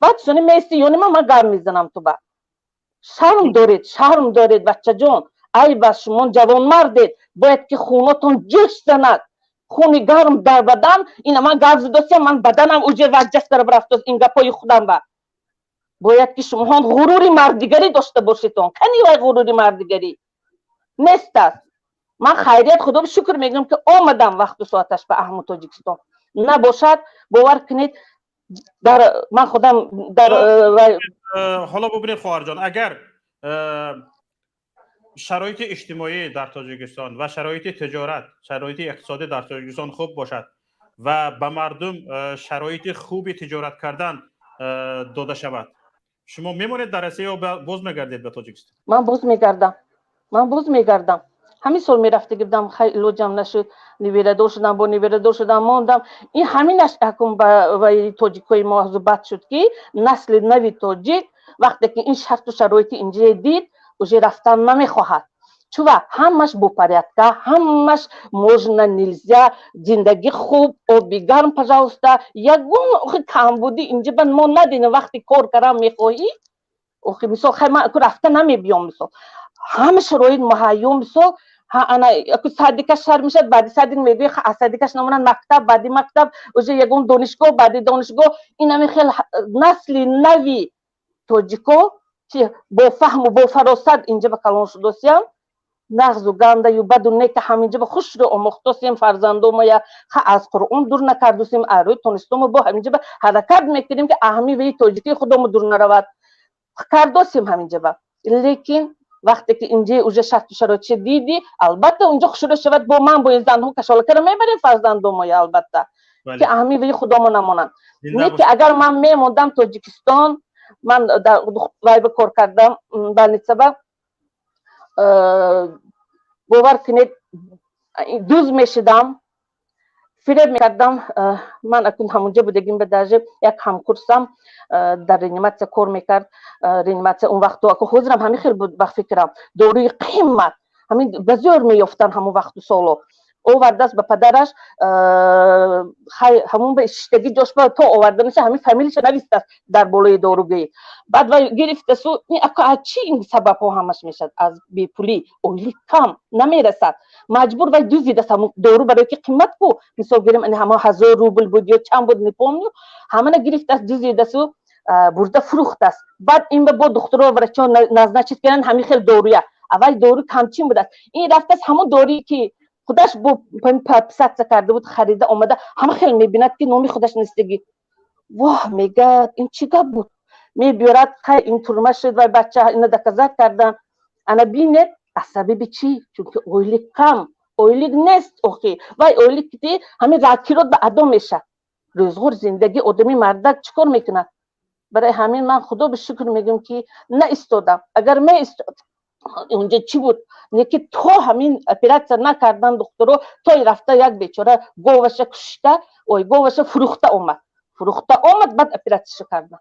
Баъд сони меисти ёни ман гап мезанам. Ту ба шарм доред, шарм доред, бачаҷон. Айб аст, шумо ҷавонмардед, бояд ки хунотон ҷӯш занад, хуни гарм дар бадан. Ина ман гап задосиям, ман баданам уже ваҷас карда рафтост ин гапои худам. Ба бояд ки шумоҳон ғурури мардигарӣ дошта бошедон. Кани вай ғурури мардигарӣ нест аст. Ман хайрият, худо шукр мегӯям, ки омадам вақту соаташ ба аҳму Тоҷикистон. Набошад, бовар кунед, дар ман худам дар Ҳоло бубинед, хоҳарҷон, агар шароити иҷтимоӣ дар Тоҷикистон ва шароити тиҷорат, шароити иқтисодӣ дар Тоҷикистон хуб бошад ва ба мардум шароити хуби тиҷорат кардан дода шавад, шумо мемонед дар Россия ё боз мегардед ба Тоҷикистон? Ман боз мегардам, ман боз мегардам. Ҳамин сол мерафтагӣ будам, хай, илоҷам нашуд, неберадор шудам, бо неберадор шудам, мондам. Ин ҳаминаш акун ба тоҷикҳои мо бад шуд, ки насли нави тоҷик вақте ки ин шарту шароити инҷае дид, уже рафтан намехоҳад. Чува ҳамаш бо порядка, ҳамаш можно, нельзя, зиндагӣ хуб, оби гарм, пожалуйста, ягон камбудӣ инҷа ба мо надидем. Вақте кор кардан мехоҳӣ, охи, мисол, хай, ман рафта намебиём, мисол, ҳама шароит муҳайё, мисол, ана садикаш шар мешад, баъди садик мегӯи, аз садикаш намонад мактаб, баъди мактаб уже ягон донишгоҳ, баъди донишгоҳ. Ин ҳамин хел насли нави тоҷико, ки бо фаҳму бо фаросат инҷа ба калон шудосиям, нағзу гандаю баду нека ҳаминҷа ба хушро омӯхтосем. Фарзандомая ха аз Қуръон дур накардусем, арӯи тонистомо бо ҳаминҷа ба ҳаракат мекунем, ки аҳами ваи тоҷикии худомо дур наравад, кардосем ҳаминҷа ба. Лекин вақте ки инҷа уже шарту шароитша дидӣ, албатта, унҷо хушро шавад. Бо ман бо ин занҳо кашолакара мебарем фарзандомоя, албатта, ки аҳами ваи худомо намонанд. Не ки агар ман мемондам Тоҷикистон, ман дар вайба кор кардам, больница ба, бовар кунед, дуз мешидам, фиреб мекардам. Ман акун ҳамунҷа будагим, ба даже як ҳамкурсам дар реаниматсия кор мекард. Реаниматсия он вақту, аку ҳозирам ҳамин хел буд ба фикрам, доруи қимат ҳамин ба зӯр меёфтанд ҳамон вақту соло. Овардааст ба падараш, хай, ҳамон ба шиштагӣ ҷош ба то оварданаша ҳамин фамилиша навистааст дар болои доругӯӣ. Баъд вай гирифтасу аз чӣ ин сабабҳо ҳамаш мешавад? Аз бепулӣ, ойлик кам намерасад, маҷбур вай дузидааст ҳамон дору, барое ки қимат ку. Мисол гирем, ҳамон 1000 рубл буд ё чанд буд, не помню. Ҳамана гирифтааст, дузидасу бурда фурӯхтааст. Баъд ин ба бо духтуро, врачо назначить карданд ҳамин хел доруя. Аввал дору камчин будааст, ин рафтааст, ҳамон дорие ки худаш бо подписаться карда буд, харида омада, ҳама хел мебинад, ки номи худаш нестагӣ. Воҳ, мегӯяд, ин чӣ гап буд? Мебиёрад, хай, ин турма шуд вай бача, ина доказать кардан. Ана бинед, аз сабаби чӣ? Чунки ойлик кам, ойлик нест. Охи, вай ойлик ки ҳамин ракирот ба адо мешавад, рӯзғор, зиндагӣ, одами мардак чӣ кор мекунад? Барои ҳамин ман худо ба шукр мегӯям, ки наистодам. Агар меистод, унҷа чӣ буд? Не ки то ҳамин оператсия накардан духтуро, то рафта як бечора говаша кушта, ой, говаша фурӯхта омад, фурӯхта омад, баъд оператсияшо кардан.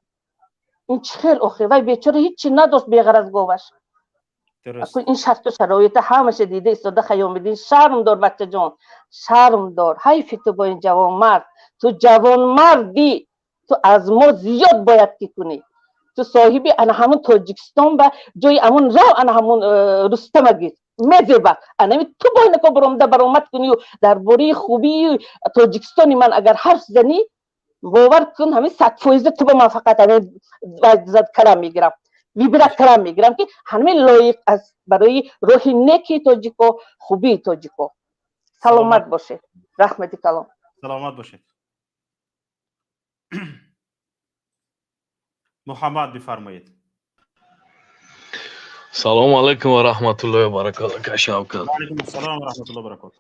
Ин чӣ хел охи? Вай бечора ҳичи надошт беғараз говаш. Ин шарту шароита ҳамаша дида истода, Хаёмиддин, шарм дор, бачаҷон, шарм дор. Ҳайфи ту бо ин ҷавонмард, ту ҷавонмардӣ. Ту аз мо зиёд бояд ки кунӣ. Ту соҳиби ана ҳамун Тоҷикистон, ба ҷои ҳамун рав, ана ҳамун Рустама гир, мезеба. Анами ту бояд ко баромада баромад кунию дар бораи хубии Тоҷикистони ман агар ҳарф занӣ, бовар кун, ҳамин 100% ту ба ман фақат ҳамин калам мегирам, вибрат калам мегирам, ки ҳамин лоиқ аст барои роҳи неки тоҷико, хубии тоҷико. Саломат бошед, раҳмати калом. Саломат бошед. Муҳаммад, бифармоед. Салому алайкум ва раҳматуллоҳи ва баракату, ака Шавкат. Алайкум ассалом ва раҳматуллоҳи ва баракату.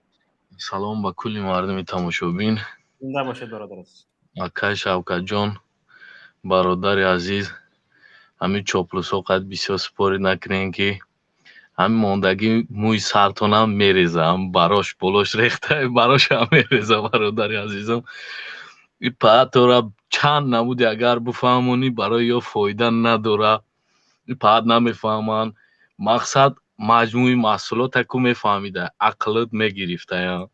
Салом ба кулли мардуми тамошобин. Зинда бошед, бародар азиз. Акай Шавкатҷон, бародари азиз, ҳамин чоплусҳо қад бисёр спорить накунем, ки ҳамин мондагӣ мӯи сартонам мереза, ҳам барош болош рехта, барошам мереза, бародари азизам. И паатора чанд намуди агар бифаҳмонӣ, барои ё фоида надора. И паат намефаҳманд. Мақсад маҷмӯи маҳсулота ку мефаҳмида, ақлат мегирифтая.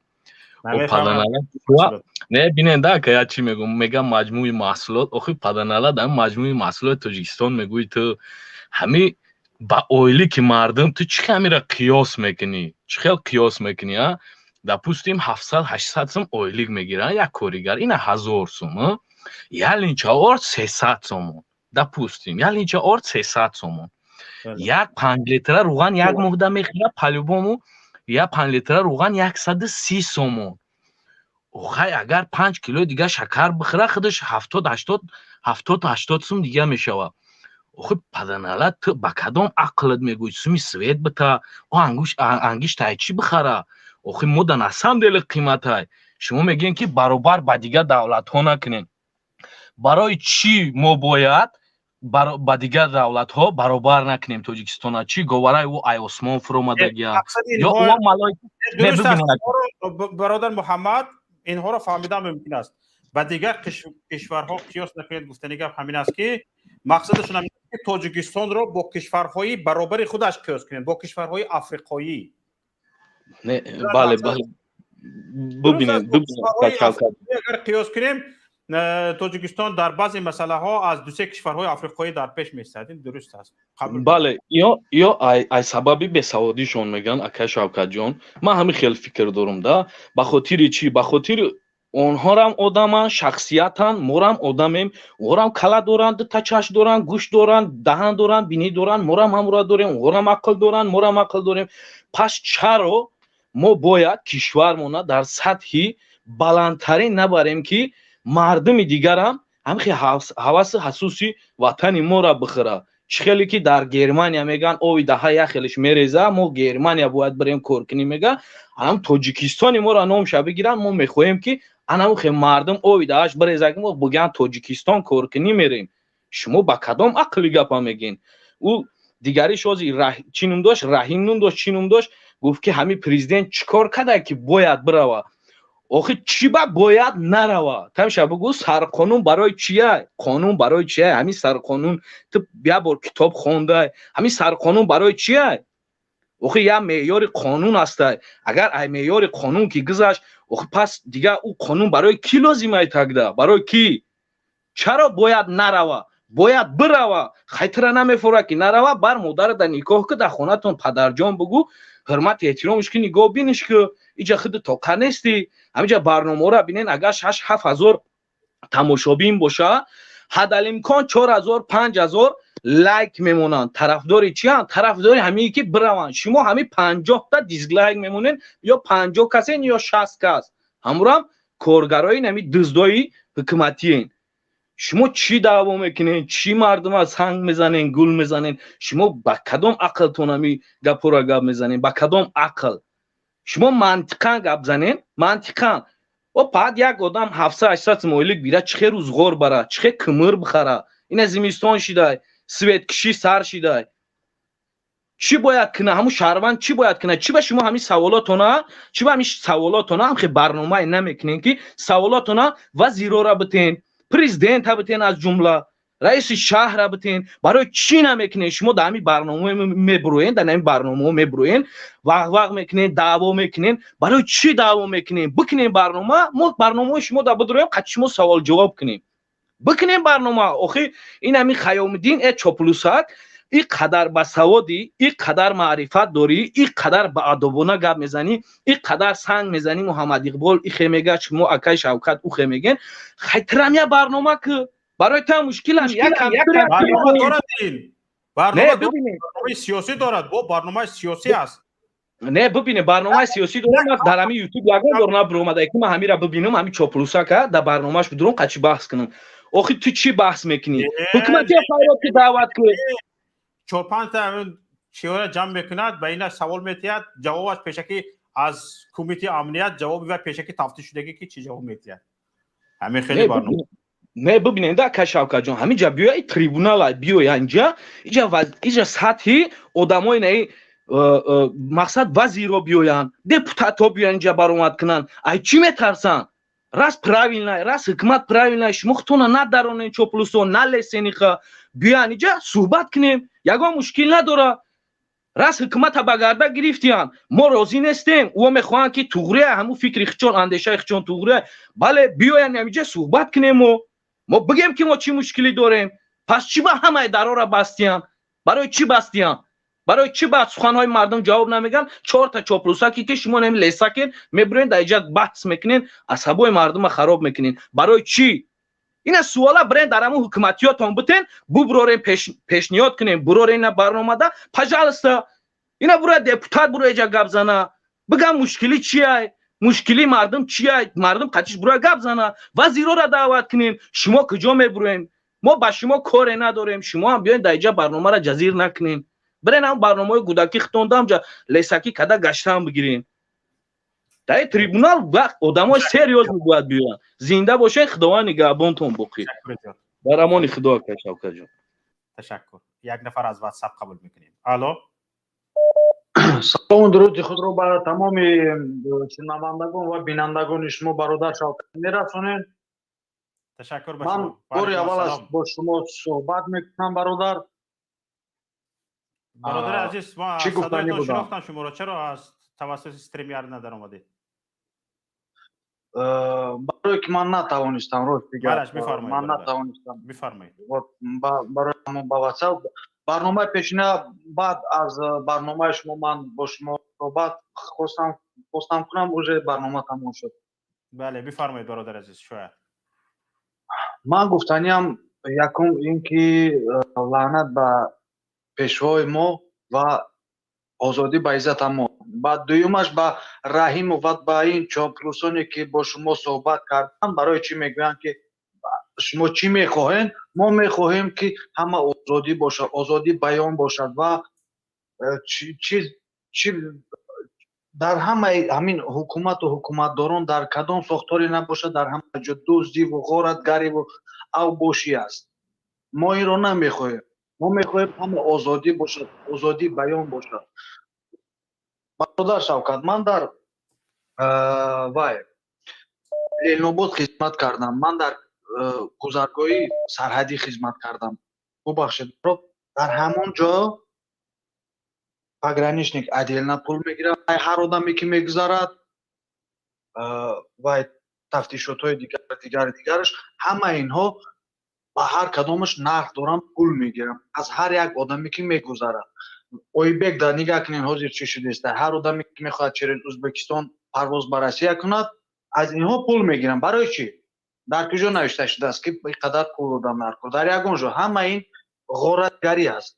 Не, бинен да, ака, я чӣ мегӯм? Мегам маҷмӯи маҳсулот. Охи, паданалат, ҳами маҷмӯи маҳсулоти Тоҷикистон мегӯи ту, ҳами ба оилӣ ки мардум, ту чӣ ҳамира қиёс мекунӣ? Чӣ хел қиёс мекунӣ? А допустим, 700-800 сум ойлик мегиранд як коригар, ина 1000 сум, як линча орд 300 сомон, допустим, як линча орд 300 сомон, як 5 литра руған як моҳда мехӯра, по-любому як 5 литра руған 130 сомон. Охай, агар 5 килои дига шакар бихӯра, худаш 70-80, 70-80 сум дига мешавад. Охи, паданалат, ту ба кадом ақлат мегӯӣ, суми свет бита, о ангиштай чӣ бихара? Охи, мо да на самом деле қиматай. Шумо мегӯем, ки баробар ба дигар давлатҳо накунем. Барои чӣ мо бояд ба дигар давлатҳо баробар накунем Тоҷикистона? Чӣ говараи ӯ ай осмон фуромадагия ё Бародар Муҳаммад, инҳоро фаҳмидан мумкин аст. Ба дигар кишварҳо қиёс накунед гуфтани гап ҳамин аст, ки мақсадашон ҳамин аст, ки Тоҷикистонро бо кишварҳои баробари худаш қиёс кунед, бо кишварҳои африқоӣ. Бале, бубинед. Агар қиёс кунем, Тоҷикистон дар баъзе масъалаҳо аз дусе кишварҳои африқоӣ дар пеш меистад, ин дуруст аст. Бале, ё ай сабаби бесаводишон мегӯянд. Акай Шавкатҷон, ман ҳамин хел фикр дорам да. Ба хотири чӣ? Ба хотири онҳорам одаманд, шахсиятанд, морам одамем. Онҳорам кала доранд, дута чашм доранд, гӯш доранд, даҳан доранд, бинӣ доранд, морам ҳамура дорем. Онҳорам ақл доранд, морам ақл дорем. Пас чаро мо бояд кишвармона дар сатҳи баландтарин набарем, ки мардуми дигарам ҳамихи ҳаваси ҳасуси ватани моро бихӯра? Чӣ хеле ки дар Германия мегӯянд, ови даҳа як хелеш мереза, мо Германия бояд бирем кор кунем, мега, анам Тоҷикистони моро номша бигиранд. Мо мехоҳем, ки анамухе мардум ови даҳаш биреза, ки мо бигӯянд, Тоҷикистон кор кунӣ мерем. Шумо ба кадом ақли гапа мегӯен? Ӯ дигариш ҳози чӣ ном дошт, Раҳим ном дошт, чӣ ном дошт, гуфт, ки ҳамин президент чӣ кор карда, ки бояд бирава? Охи, чӣ ба бояд нарава? Тамша бугӯ, сарқонун барои чия? Қонун барои чия? Ҳамин сарқонун, ту як бор китоб хондай, ҳамин сарқонун барои чия? Охи, як меъёри қонун ҳастай. Агар ай меъёри қонун ки гузашт, охи, пас дига ӯ қонун барои кӣ лозимай тогда? Барои кӣ? Чаро бояд нарава? Бояд бирава. Хайтира намефора, ки нарава. Бар модарада никоҳ ки, дар хонатон падарҷон бугӯ, ҳурмати эҳтиромш ки, нигоҳ биниш, ки иҷа худи тоқа нестӣ. Ҳамиҷа барномаҳоро бинен, агар 6-7 ҳазор тамошобин боша, ҳадалимкон 4000, 5000 лайк мемонанд. Тарафдори чиянд? Тарафдори ҳамие, ки бираванд. Шумо ҳами 50-та дизлайк мемонед, ё 50 касен, ё 60 кас, ҳамурам коргарои нами дуздои ҳукуматиен. Шумо чӣ даъво мекунед? Чӣ мардума санг мезанен, гул мезанен? Шумо ба кадом ақлтон ҳами гапҳоро гап мезанен? Ба кадом ақл? Шумо мантиқан гап занен, мантиқан. О паат як одам 700-800 сум ойлик бира, чӣ хел рӯзғор бара, чӣ хел кимир бихара? Ина зимистон шидай, светкишӣ сар шидай, чӣ бояд куна ҳамун шаҳрванд? Чӣ бояд куна? Чӣ ба шумо ҳамин саволотона, чӣ ба ҳамин саволотона ҳамхе барномае намекунен, ки саволотона вазирора битен, президента битен, аз ҷумла раиси шаҳра битен? Барои чӣ намекунен? Шумо дар ҳамин барномао мебуроен, дар ҳамин барномао мебуроен, вақ-вақ мекунен, даъво мекунен. Барои чӣ даъво мекунен? Бикунен барнома, мо барномаои шумо дар бидуроем, қати шумо савол ҷавоб кунем. Бикунем барнома. Охи ин ҳамин Хаёмиддин э чоплусак, и қадар басаводӣ, и қадар маърифат дорӣ, и қадар баадобона гап мезанӣ, и қадар санг мезанӣ. Муҳаммад Иқбол ихе мега, шумо акай Шавкат ухе меген. Хайтрамя барнома ки барои та мушкилам як компютер барномаи сиёсӣ дорад, бо барномаи сиёсӣ аст. Не, бибине, барномаи сиёсӣ дорам, дар ҳамин ютуб ягон бор набуромада, ки ман ҳамира бибинам, ҳамин чоплусака дар барномааш бидурам, қачи баҳс кунам. Охи ту чӣ баҳс мекунӣ? Ҳукуматия файрод ки даъват кун. 4-5 та чиҳоро ҷамъ мекунад, ба ина савол метиҳад, ҷавобаш пешакӣ аз кумитаи амният, ҷавоби ва пешакӣ тафтиш шудагӣ, ки чӣ ҷавоб метиҳад. Ҳамин хеле барнома. Не, бибинед, да, ака Шавкатҷон, ҳамин ҷа биёй, трибунала биёй, инҷа иҷа сатҳи одамои наи мақсад вазирро биёянд, депутатҳо биёянд, инҷа баромад кунанд. Ай чӣ метарсанд? Раз правильно, раз ҳукумат правильно, шумо худтона надаронен, чоплусо налесениха, биёянд инҷа суҳбат кунем, ягон мушкил надора. Раз ҳукумата ба гарда гирифтиянд, мо розӣ нестем, ӯ мехоҳанд ки туғрия, ҳамун фикри хичон, андешаи хичон туғрия, бале, биёянд ҳаминҷа суҳбат кунем, мо бигем ки мо чӣ мушкилӣ дорем. Пас чӣ ба ҳамаи дарора бастиянд? Барои чӣ бастиянд? Барои чӣ ба суханҳои мардум ҷавоб намеган? Чорта чоплусаки ки шумо неми лесакен, мебурен, дар иҷа баҳс мекунен, асабои мардума хароб мекунен. Барои чӣ? Ина суола бирен дар ҳамун ҳукуматиётон бутен, буброрен, пешниҳод кунем, бурорен ина барномада, пожалуйста. Ина бура депутат бура иҷа гап зана, бигам мушкилӣ чиай, мушкили мардум чиай, мардум қатиш бура гап зана, вазирора даъват кунем. Шумо куҷо мебурем? Мо ба шумо коре надорем, шумо ҳам биёен дар иҷа барномаро ҷазир накунем. Бирен ҳам барномаҳои гудакӣ хитонда ҳамҷа лесакӣ када гаштаам бигирем. Дар трибунал одамои серьёз бояд биёянд. Зинда бошед, Худованд нигаҳбонтон боқӣ. Дар амони Худо, ака Шавкатҷон. Ташаккур. Як нафар аз WhatsApp қабул мекунем. Алло. Салому дуруди худро ба тамоми шунавандагон ва бинандагони шумо, бародар Шавкат, мерасонем. Ташаккур ба шумо. Ман бори аввал аст бо шумо суҳбат мекунам, бародар. Бародари азиз, ма садоятон шинохтам шуморо. Чаро аз тавассути StreamYard надаромадед? Барое ки ман натавонистам, рост дигар. Ман натавонистам. Бифармоед. Барои ҳамон ба WhatsApp барномаи пешина, баъд аз барномаи шумо ман бо шумо суҳбат хостам кунам, уже барнома тамом шуд. Бале, бифармоед, бародари азиз, шояд. Ман гуфтаниам якум ин ки лаънат ба пешвои мо ва озодӣ ба иззата мо. Баъд дуюмаш ба Раҳимов ва ба ин чоплусоне ки бо шумо суҳбат кардам, барои чӣ мегӯянд ки шумо чӣ мехоҳем? Мо мехоҳем ки ҳама озодӣ бошад, озодӣ баён бошад ва чӣ дар ҳамаи ҳамин ҳукумату ҳукуматдорон дар кадом сохторе набошад, дар ҳама ҷо дуздиву ғоратгариву авбошӣ аст. Мо инро намехоҳем. Мо мехоҳем ҳама озодӣ бошад, озодӣ баён бошад. Бародар Шавкат, ман дар вай Ленобод хизмат кардам, ман дар гузаргоҳи сарҳадӣ хизмат кардам. Бубахшед, дар ҳамон ҷо пограничник отдельно пул мегирад, ҳар одаме ки мегузарад, вай тафтишотҳои дигар дигар дигараш, ҳама инҳо ба ҳар кадомаш нарх дорам, пул мегирам аз ҳар як одаме ки мегузарад. Ойбек, дар нигаҳ кунед, ҳозир чӣ шудааст? Ҳар одаме ки мехоҳад через Ӯзбекистон парвоз ба Россия кунад, аз инҳо пул мегирам. Барои чӣ? Дар куҷо навишта шудааст ки ин қадар пул додам наркор? Дар ягон ҷо. Ҳама ин ғоратгарӣ аст.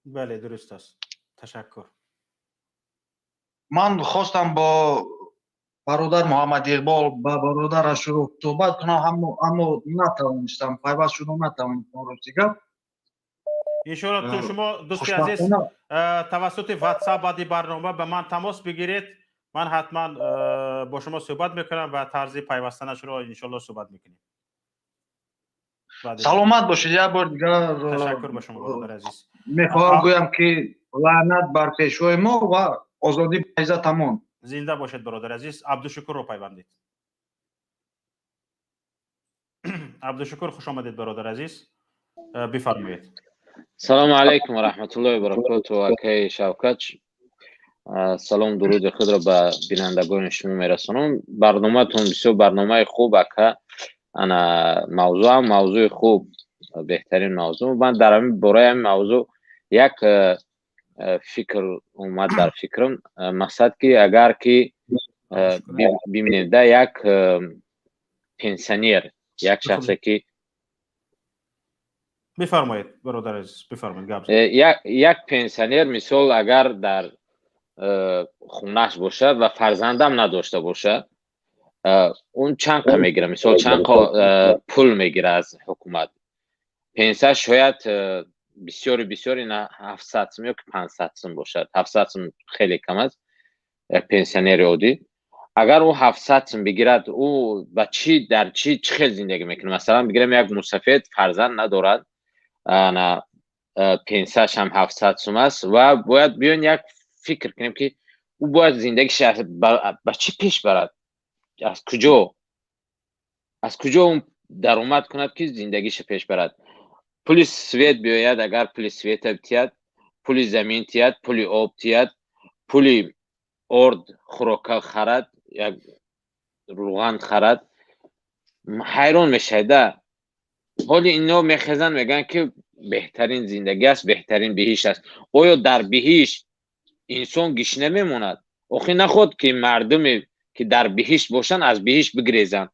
Бале, дуруст аст. Ташаккур. Ман хостам бо бародар Муҳаммад Иқбол, ба бародар Ашуров суҳбат кунам, аммо натавонистам, пайваст шудам натавонистам, рости гап. Иншоалло ту шумо, дӯсти азиз, тавассути WhatsApp баъди барнома ба ман тамос бигиред, ман ҳатман бо шумо суҳбат мекунам ва тарзи пайвастанашро иншоалло суҳбат мекунем. Саломат бошед, як бор дигар ташаккур ба шумо, бародари азиз. Мехоҳам гӯям ки лаънат бар пешвои мо ва озодӣ ба иззатамон. Зинда бошед, бародари азиз. Абдушукурро пайвандед. Абдушукур, хуш омадед, бародари азиз, бифармоед. Салому алайкум ва раҳматуллоҳи ва баракоту, акаи Шавкат. Салом дуруди худро ба бинандагони шумо мерасонам. Барноматон бисёр барномаи хуб, ака. Ана мавзӯъам мавзӯи хуб, беҳтарин мавзӯъ. Ман дар ҳамин бораи ҳамин мавзӯъ як фикр омад дар фикрам. Мақсад ки агар ки бибинем да, як пенсионер, як шахсе ки Бифармоед, бародар азиз, бифармоед, гап. Як пенсионер, мисол, агар дар хонаш бошад ва фарзандам надошта бошад, он чанд қа мегирад, мисол, чанд қа пул мегирад аз ҳукумат? Пенсия шояд бисёри бисёри на 700 сум ё ки 500 сум бошад. 700 сум хеле кам аст. Як пенсионери оддӣ агар ӯ 700 сум бигирад, ӯ ба чӣ, дар чӣ, чӣ хел зиндагӣ мекунад? Масалан, бигирем, як мусафед фарзанд надорад, ана пенсияш ҳам 700 сум аст ва бояд биён як фикр кунем, ки ӯ бояд зиндагиш ба чӣ пеш барад, аз куҷо он даромад кунад, ки зиндагиша пеш барад. Пули свет биёяд, агар пули света тиҳад, пули замин тиҳад, пули об тиҳад, пули орд, хӯрока харад, як рӯған харад, ҳайрон мешавида. Ҳоли ино мехезанд, мегӯянд, ки беҳтарин зиндагӣ аст, беҳтарин биҳишт аст. Оё дар биҳишт инсон гишна мемонад? Охи наход ки мардуме ки дар биҳишт бошанд, аз биҳишт бигрезанд.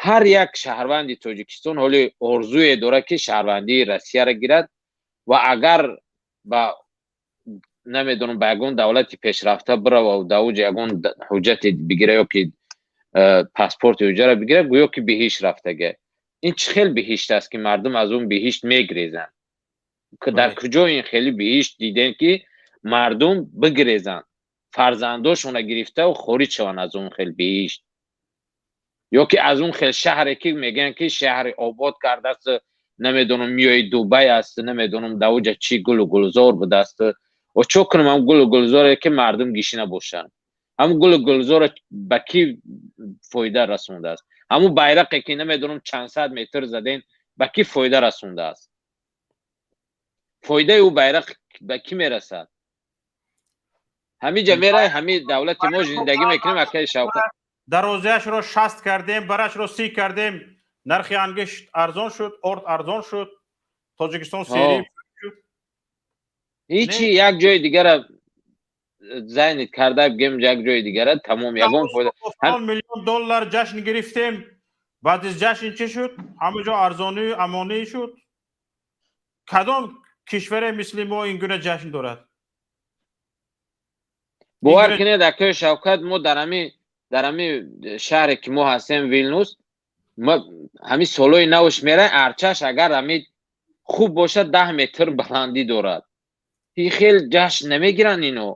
Ҳар як шаҳрванди Тоҷикистон ҳоли орзуе дорад, ки шаҳрвандии Россияро гирад ва агар ба, намедонам, ба ягон давлати пешрафта бирава, дар уҷа ягон ҳуҷҷате бигира ё ки паспорти уҷаро бигира, гӯё ки биҳишт рафтага. Ин чӣ хел биҳишт аст, ки мардум аз он биҳишт мегрезанд? Дар куҷо ин хели биҳишт дидем, ки мардум бигрезанд, фарзандошона гирифтаву хориҷ шаванд аз он хел биҳишт ё ки аз он хел шаҳре, ки мегӯянд, ки шаҳри обод кардааст, намедонам, миёи Дубай аст, намедонам, дар уҷа чӣ гулу гулзор будааст? О, чо кунам ҳам гулу гулзоре, ки мардум гишина бошанд? Ҳамун гулу гулзоро ба кӣ фоида расондааст? Ҳамун байрақе, ки намедонам, чанд сад метр заден, ба кӣ фоида расондааст? Фоидаи ӯ байрақ ба кӣ мерасад? Ҳамиҷа мерай, ҳами давлати мо зиндагӣ мекунем, акаи Шавкат. Дарозиашро 60 кардем, барашро 30 кардем, нархи ангишт арзон шуд, орд арзон шуд, Тоҷикистон серӣ шуд. Ҳичи, як ҷои дигара занять карда бигем, як ҷои дигара, тамом, ягон фоида. Миллион доллар ҷашн гирифтем. Баъд аз ҷашн чӣ шуд? Ҳама ҷо арзонию амонӣ шуд. Кадом кишваре мисли мо ин гуна ҷашн дорад? Бовар кунед, акаи Шавкат, мо дар ҳами шаҳре, ки мо ҳастем, Вилнус, ҳами солҳои навш мерай, арчаш агар ҳами хуб бошад, 10 метр баландӣ дорад. Хел ҷашн намегиранд ино.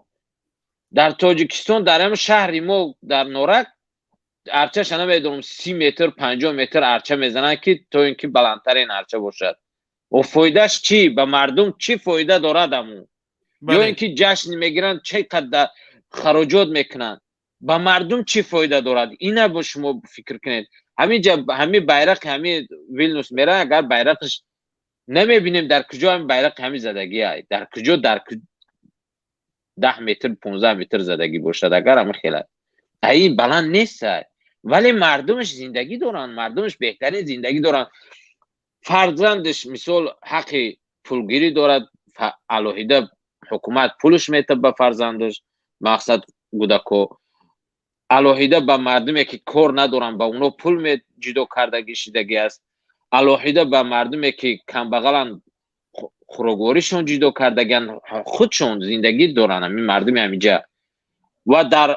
Дар Тоҷикистон, дар ҳами шаҳри мо, дар Норак, арчаша намедонам, 30 метр, 50 метр арча мезананд, ки то ин ки баландтарин арча бошад. О, фоидааш чӣ? Ба мардум чӣ фоида дорад аму? Ё ин ки ҷашн мегиранд, чӣ қадар хароҷот мекунанд, ба мардум чӣ фоида дорад? Ина бо шумо фикр кунед. Ҳаминҷа ҳами байрақи ҳами Вилнус мера, агар байрақаш намебинем, дар куҷо ҳами байрақи ҳами задагӣ, дар куҷо, дар 10 метр, 15 метр задагӣ бошад, агар ҳами хела ин баланд нест, вале мардумаш зиндагӣ доранд, мардумаш беҳтарин зиндагӣ доранд. Фарзандаш, мисол, ҳаққи пулгирӣ дорад, алоҳида ҳукумат пулш метаб ба фарзандаш, мақсад кӯдако. Алоҳида ба мардуме, ки кор надоранд, ба оно пул ҷудо кардагӣ шидагӣ аст. Алоҳида ба мардуме, ки камбағаланд, хӯрокворишон ҷудо кардагианд. Худшон зиндагӣ доранд ҳамин мардуми ҳаминҷа. Ва дар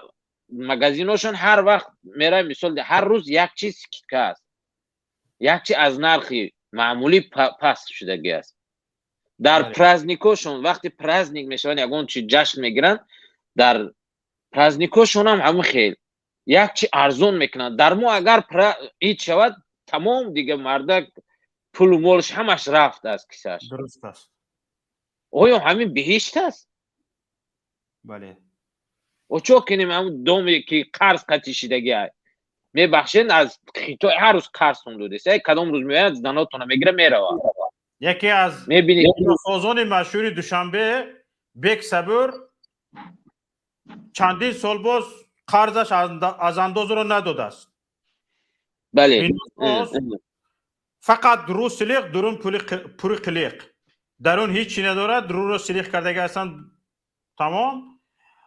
магазиношон ҳар вақт мерай, мисол, ҳар рӯз як чиз скидка аст, як чи аз нархи маъмулӣ паст шудагӣ аст. Дар праздникошон, вақти праздник мешаванд, ягон чи ҷашн мегиранд, дар праздникошон ҳам ҳамин хел як чи арзон мекунанд. Дар мо агар ид шавад, тамом, дига мардак пулу молш ҳамаш рафт аз кисаш. Дуруст аст. Оё ҳамин биҳишт аст? Бале. О, чо кунем ҳамн доме, ки қарз қатишидагӣ? Мебахшед, аз Хитой ҳар рӯз қарзтон додест, кадом рӯз меояд, занотона мегира, меравад. Яке аз созони машҳури Душанбе, Бек Сабур, чандин сол боз қарзаш аз андозро надодааст. Бале. Фақат рӯ силиқ, дурун пури қилиқ. Дарун ҳеҷ чӣ надорад, рӯро силиқ кардаги ҳастанд, тамом.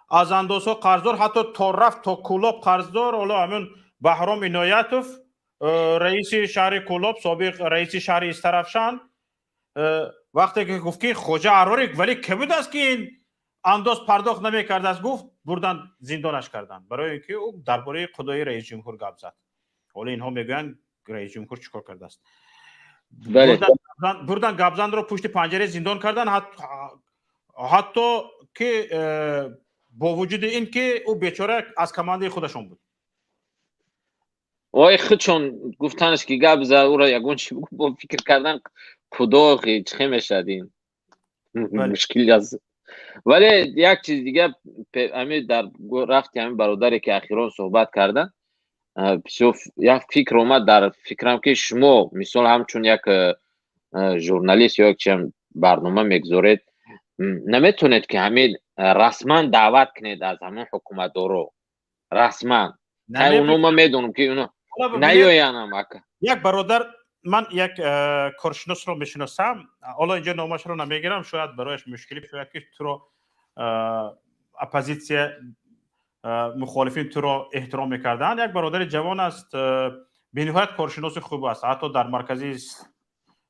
Аз андозҳо қарздор, ҳатто то рафт то Кӯлоб қарздор. Ҳоло ҳамин Баҳром Иноятов, раиси шаҳри Кӯлоб, собиқ раиси шаҳри Истарафшан, вақте ки гуфт, ки Хоҷа Аҳрорӣ вале ки будааст, ки ин андоз пардохт намекардааст, гуфт, бурдан зиндонаш карданд, барои ин ки ӯ дар бораи худои раисҷумҳур гап зад. Ҳоло инҳо мегӯянд, раисҷумҳур чӣ кор кардааст. Бурдан гапзанро пушти панҷараи зиндон кардан, ҳатто ки бо вуҷуди ин ки ӯ бечора аз командаи худашон буд. Ой, худшон гуфтанаш, ки гап зад, ӯро ягон чи бо фикр кардан, худо чӣ мешавад, ин мушкил аст. Вале як чиз дига, ҳами дар рафти ҳамин бародаре, ки ахирон суҳбат кардан, бисёр як фикр омад дар фикрам, ки шумо мисол ҳамчун як журналист ё як чиам барнома мегузоред, наметавонед, ки ҳамин расман даъват кунед аз ҳамин ҳукуматдоро расман? Уно ман медонам, ки уно наёянам, ака. Як бародар, ман як коршиносро мешиносам, ҳоло инҷо номашро намегирам, шояд барояш мушкилӣ шояд, ки туро оппозитсия, мухолифин туро эҳтиром мекарданд. Як бародари ҷавон аст, бениҳоят коршиноси хуб аст, ҳатто дар Маркази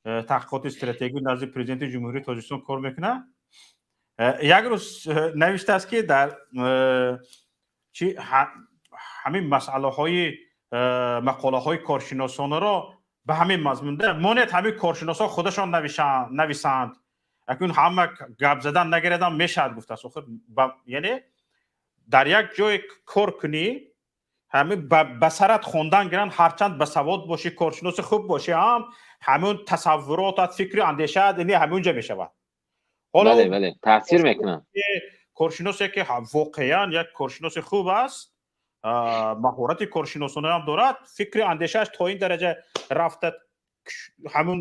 таҳқиқоти стратегӣ назди Президенти Ҷумҳурии Тоҷикистон кор мекунад. Як рӯз навиштааст, ки дар чи ҳамин масъалаҳои мақолаҳои коршиносонаро ба ҳамин мазмунда монед, ҳамин коршиносҳо худашон нависанд, акнун ҳама гап задан нагирадам мешавад, гуфтааст. Охир, яъне дар як ҷое кор кунӣ, ҳамин ба сарат хондан гиранд, ҳарчанд басавод бошӣ, коршиноси хуб бошӣ ҳам, ҳамун тасаввуротат, фикру андешаат ини ҳамунҷа мешавад. Бале, таъсир мекунад. Коршиносе, ки воқеан як коршиноси хуб аст, маҳорати коршиносонаам дорад, фикри андешааш то ин дараҷа рафта, ҳамун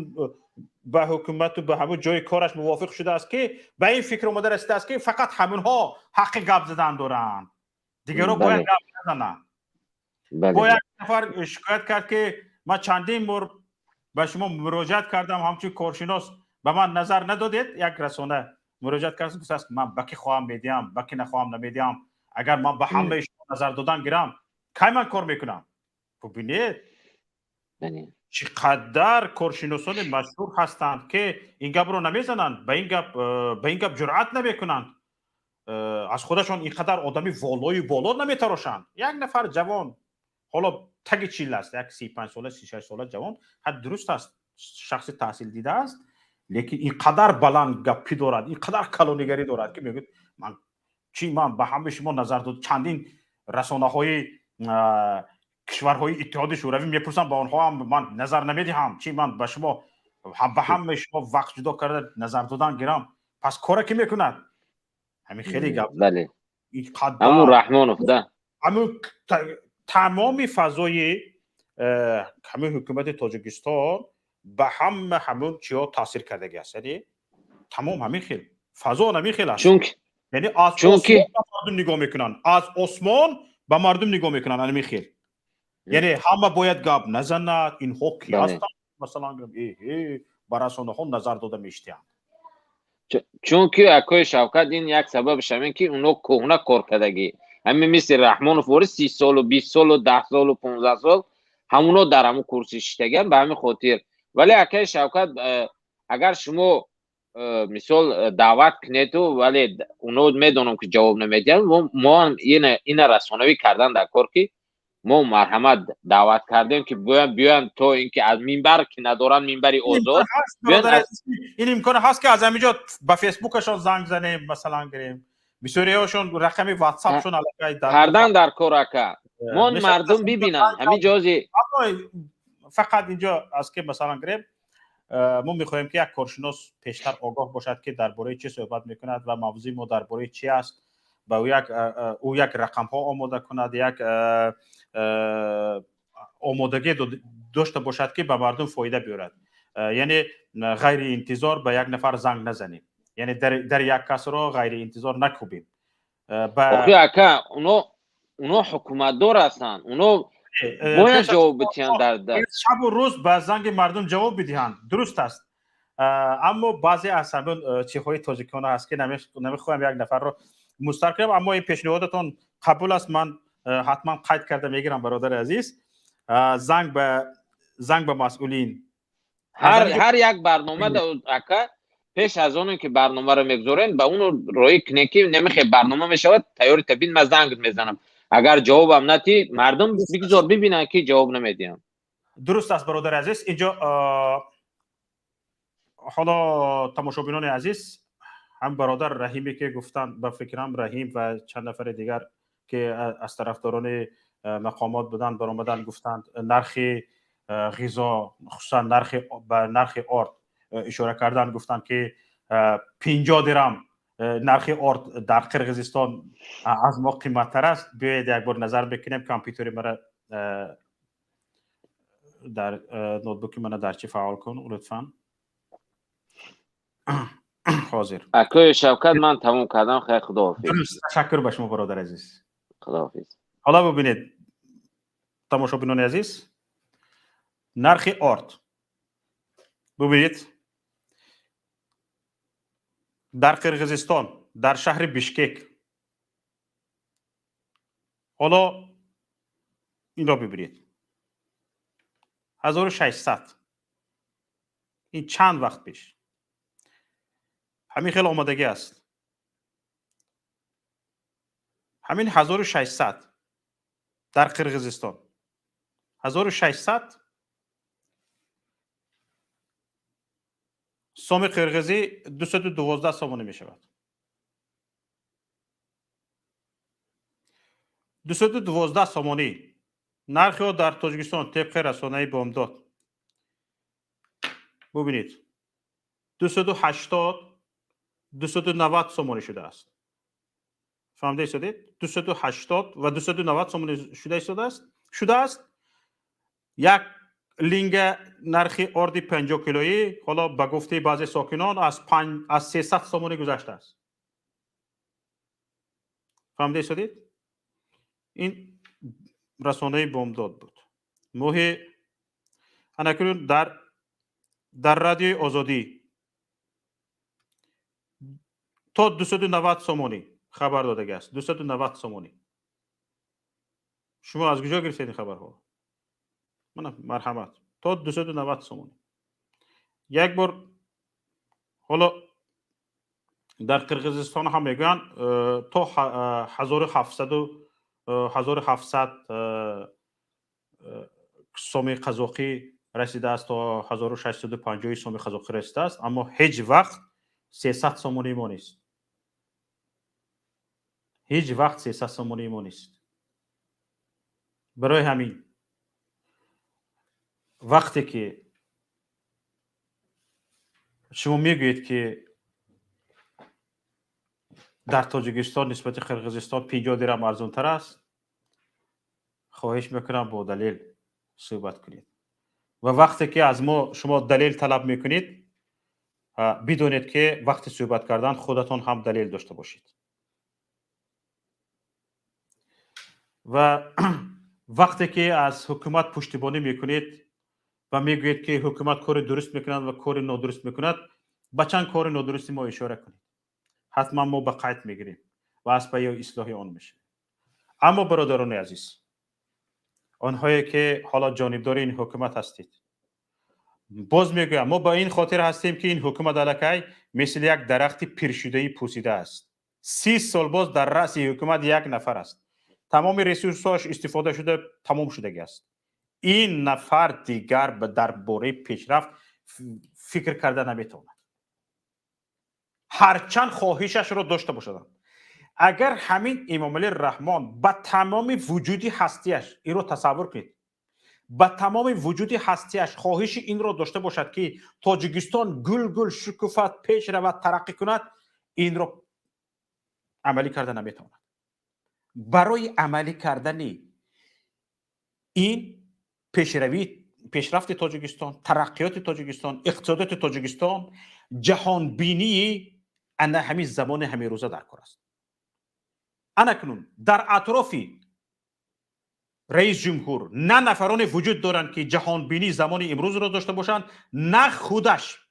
ба ҳукумату ба ҳамун ҷои кораш мувофиқ шудааст, ки ба ин фикр омода расидааст, ки фақат ҳамунҳо ҳаққи гап задан доранд, дигарро бояд гап назананд. Бо як нафар шикоят кард, ки ман чандин бор ба шумо муроҷиат кардам, ҳамчун коршинос ба ман назар надодед. Як расона муроҷиат кард, гуфтааст: ман ба ки хоҳам медиҳам, ба ки нахоҳам намедиҳам. Агар ман ба ҳамаи шумо назар додан гирам, кай ман кор мекунам? Бубинед, чӣ қадар коршиносони машҳур ҳастанд, ки ин гапро намезананд, ба ин гап ҷуръат намекунанд, аз худашон ин қадар одами волою боло наметарошанд. Як нафар ҷавон, ҳоло таги 40 аст, як 35 сола, 36 сола ҷавон, ҳад дуруст аст, шахси таҳсилдида аст, лекин ин қадар баланд гаппӣ дорад, ин қадар калонигарӣ дорад, ки мегӯяд: ман чӣ, ман ба ҳамаи шумо назар дод, чандин расонаҳои кишварҳои Иттиҳоди Шӯравӣ мепурсам, ба онҳо ҳам ман назар намедиҳам. Чӣ ман ба шумо, ба ҳамаи шумо вақт ҷудо карда назар додан гирам, пас кора ки мекунад? Ҳамин хеле гап. Бале, ҳамун Раҳмонов да. Ҳамун тамоми фазои ҳамин ҳукумати Тоҷикистон ба ҳама ҳамун чиҳо таъсир кардаги аст, яъне тамом ҳамин хел фазо ҳамин хел аст. Яъне аз чунки ба мардум нигоҳ мекунанд, аз осмон ба мардум нигоҳ мекунанд, ҳамин хел. Яъне ҳама бояд гап назанад, инҳо ки ҳастанд, масалан, ба расонаҳо назар дода меиштиҳанд. Чунки, акои Шавкат, ин як сабабш ҳамин, ки уно кӯҳна кор кардагӣ, ҳамин мисли Раҳмонов вори 30 солу, 20 солу, 10 солу, 15 сол ҳамуно дар ҳамун курси шиштагиан, ба ҳамин хотир. Вале, акаи Шавкат, агар шумо мисол даъват кунеду, вале уно медонам, ки ҷавоб намедиҳанд, мо ҳам ина расонавӣ кардан дар кор, ки мо марҳамат даъват кардем, ки биёянд, то ин ки аз минбар, ки надоранд минбари озод. Ин имкон ҳаст, ки аз ҳамин ҷо ба Фейсбукашон занг занем, масалан гирем, бисёриҳошон рақами Ватсапшон аллакай кардан дар кор, ака, мо мардум бибинанд ҳамин ҷози. Фақат инҷо аз ки, масалан гирем, мо мехоҳем, ки як коршинос пештар огоҳ бошад, ки дар бораи чӣ суҳбат мекунад ва мавзӯи мо дар бораи чӣ аст, ба ӯ як рақамҳо омода кунад, як омодагӣ дошта бошад, ки ба мардум фоида биёрад. Яъне ғайриинтизор ба як нафар занг назанем, яъне дар як касро ғайриинтизор накӯбем. Охи, ака, уно ҳукуматдор ҳастанд, уно Бояд ҷавоб бидиҳанд дар шабу рӯз ба занги мардум ҷавоб бидиҳанд, дуруст аст. Аммо баъзе аз ҳамин чизҳои тоҷикона аст, ки намехоҳам як нафарро мустар кунам, аммо ин пешниҳодатон қабул аст, ман ҳатман қайд карда мегирам, бародари азиз. Занг ба масъулин. Ҳар як барнома ака, пеш аз оне ки барномаро мегузорем, ба уну роӣ кунем, ки намехе барнома мешавад, тайёри табин, ман занг мезанам. Агар ҷавобам натӣ, мардум бигзор бибинанд, ки ҷавоб намедиҳам. Дуруст аст, бародари азиз. Инҷо ҳоло, тамошобинони азиз, ҳам бародар Раҳиме ки гуфтанд, ба фикрам Раҳим ва чанд нафари дигар, ки аз тарафдорони мақомот буданд, баромаданд, гуфтанд нархи ғизо, хусусан ба нархи орд ишора кардан, гуфтанд, ки 50 дирам нархи орд дар Қирғизистон аз мо қиматтар аст. Биёед, як бор назар бикунем. Компютери мара дар ноутбуки мана дар чӣ фаъол кун, лутфан, ҳозир. Акои Шавкат, ман тамом кардам, хайр, худоҳофиз. Ташаккур ба шумо, бародари азиз. Худоҳофиз. Ҳоло бубинед, тамошобинони азиз, нархи орд бубинед дар Қирғизистон, дар шаҳри Бишкек. Ҳоло инро бибинед, 1600. Ин чанд вақт пеш ҳамин хел омодагӣ аст. Ҳамин 1600 дар Қирғизистон, 1600 соми қирғизӣ 212 сомонӣ мешавад. 212 сомонӣ нархи о дар Тоҷикистон тибқи расонаи Бомдод, бубинед, 280, 290 сомонӣ шудааст. Фаҳмида истодед? 280 ва 290 сомонӣ шуда истодааст, шудааст. Як линга нархи орди 50 килоӣ ҳоло ба гуфтаи баъзе сокинон аз 300 сомонӣ гузаштааст. Фаҳмида истодед? Ин расонаи Бомдод буд моҳи анакунун. Дар Радиои Озодӣ то 290 сомонӣ хабар додагиаст. 290 сомонӣ шумо аз куҷо гирифтед ин хабарҳо? Мана, марҳамат, то 290 сомонӣ. Як бор ҳоло дар Қирғизистон ҳам мегӯянд, то 1700, 1700 соми қазоқӣ расидааст, то 1650 соми қазоқӣ расидааст, аммо ҳеҷ вақт 300 сомонии мо нест, ҳеҷ вақт 300 сомонии мо нест. Барои ҳамин вақте ки шумо мегӯед, ки дар Тоҷикистон нисбати Қирғизистон 50 дирам арзонтар аст, хоҳиш мекунам, бо далел суҳбат кунед. Ва вақте ки аз мо шумо далел талаб мекунед, бидонед, ки вақти суҳбат кардан худатон ҳам далел дошта бошед. Ва вақте ки аз ҳукумат пуштибонӣ мекунед ва мегӯед, ки ҳукумат кори дуруст мекунад ва кори нодуруст мекунад, ба чанд кори нодурусти мо ишора кунед, ҳатман мо ба қайд мегирем ва аз пайи ислоҳи он мешавем. Аммо, бародарони азиз, онҳое ки ҳоло ҷонибдори ин ҳукумат ҳастед, боз мегӯям, мо ба ин хотир ҳастем, ки ин ҳукумат аллакай мисли як дарахти пиршудаи пӯсида аст. 30 сол боз дар раъси ҳукумат як нафар аст, тамоми ресурсҳояш истифода шуда, тамом шудагӣ аст. Ин нафар дигар дар бораи пешрафт фикр карда наметавонад, ҳарчанд хоҳишашро дошта бошад. Агар ҳамин Эмомалӣ Раҳмон ба тамоми вуҷуди ҳастияш, инро тасаввур кунед, ба тамоми вуҷуди ҳастияш хоҳиши инро дошта бошад, ки Тоҷикистон гул-гул шукуфад, пеш равад, тараққӣ кунад, инро амалӣ карда наметавонад. Барои амалӣ кардани ин пешравӣ, пешрафти Тоҷикистон, тараққиёти Тоҷикистон, иқтисодиёти Тоҷикистон, ҷаҳонбинии ана ҳамин замони ҳаминрӯза дар кор аст. Анакнун дар атрофи Раис ҷумҳур, на нафароне вуҷуд доранд, ки ҷаҳонбинии замони имрӯзро дошта бошанд, на худаш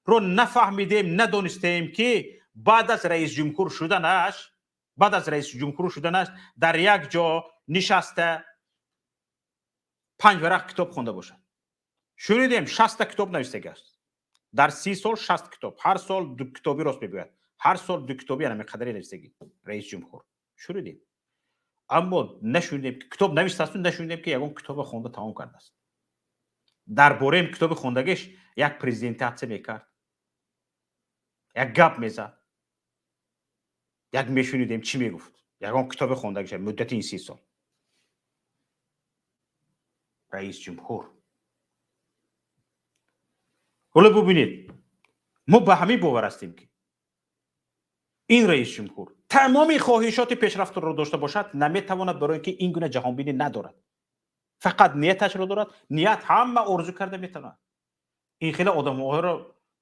ро нафаҳмидем, надонистем, ки баъд аз раисҷумҳур шуданаш, баъд аз раисҷумҳур шуданаш дар як ҷо нишаста панҷ варақ китоб хонда бошад. Шунидем, 60-та китоб навистагӣ аст дар 30 сол, 60 китоб, ҳар сол ду китобӣ, рост мегӯяд, ҳар сол ду китоби ана қадаре навистагӣ раисҷумҳур шунидем, аммо нашунидем ки китоб навистасту, нашунидем ки ягон китоба хонда тамом кардааст, дар бораи китоби хондагиш як презентатсия мекард, як гап мезад, як мешунидем, чӣ мегуфт ягон китоби хондагиша муддати ин 30 сол раис ҷумҳур. Ҳоло бубинед, мо ба ҳамин бовар ҳастем, ки ин раис ҷумҳур тамоми хоҳишоти пешрафтро дошта бошад, наметавонад, барои ки ин гуна ҷаҳонбинӣ надорад, фақат нияташро дорад. Ният ҳама орзу карда метавонад. Ин хеле одамҳоро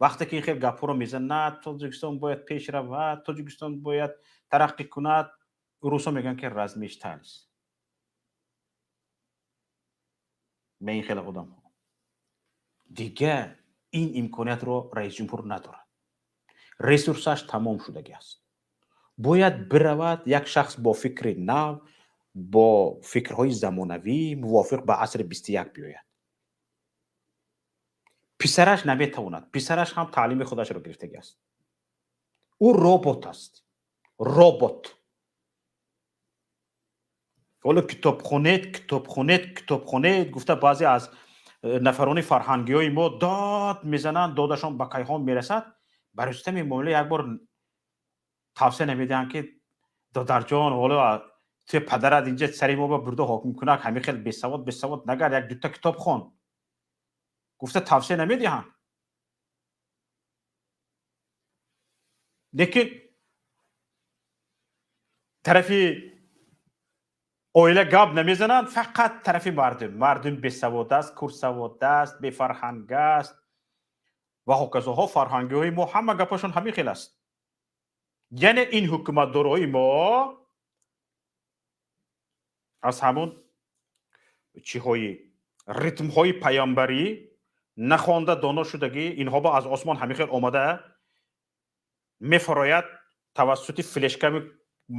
вақте ки ин хел гапҳоро мезанад, Тоҷикистон бояд пеш равад, Тоҷикистон бояд тараққӣ кунад, русо мегӯянд, ки размечтались. Ба ин хеле одамҳо дига ин имкониятро раисҷумҳур надорад, ресурсаш тамом шудагӣ аст. Бояд биравад як шахс бо фикри нав, бо фикрҳои замонавӣ, мувофиқ ба асри 21 биёяд. Писараш наметавонад, писараш ҳам таълими худашро гирифтагӣ аст, ӯ робот аст, робот. Ҳоло китобхонед, китобхонед, китобхонед гуфта баъзе аз нафарони фарҳангиҳои мо дод мезананд, додашон ба кайҳон мерасад. Ба Рустами Эмомалӣ як бор тавсия намедиҳанд, ки додарҷон, ҳоло туи падарат инҷа сари мо ба бурда ҳоким кунак, ҳамин хел бесавод бесавод нагар, як дута китоб хон гуфта тавсия намедиҳанд. Лекин тарафи оила гап намезананд, фақат тарафи мардум. Мардум бесавод аст, курсавод аст, бефарҳанг аст ва ҳоказоҳо. Фарҳангиҳои мо ҳама гапашон ҳамин хел аст. Яъне ин ҳукуматдорҳои мо аз ҳамун чиҳои ритмҳои паёмбарӣ нахонда доно шудагӣ, инҳо ба аз осмон ҳамин хел омада мефарояд, тавассути флешками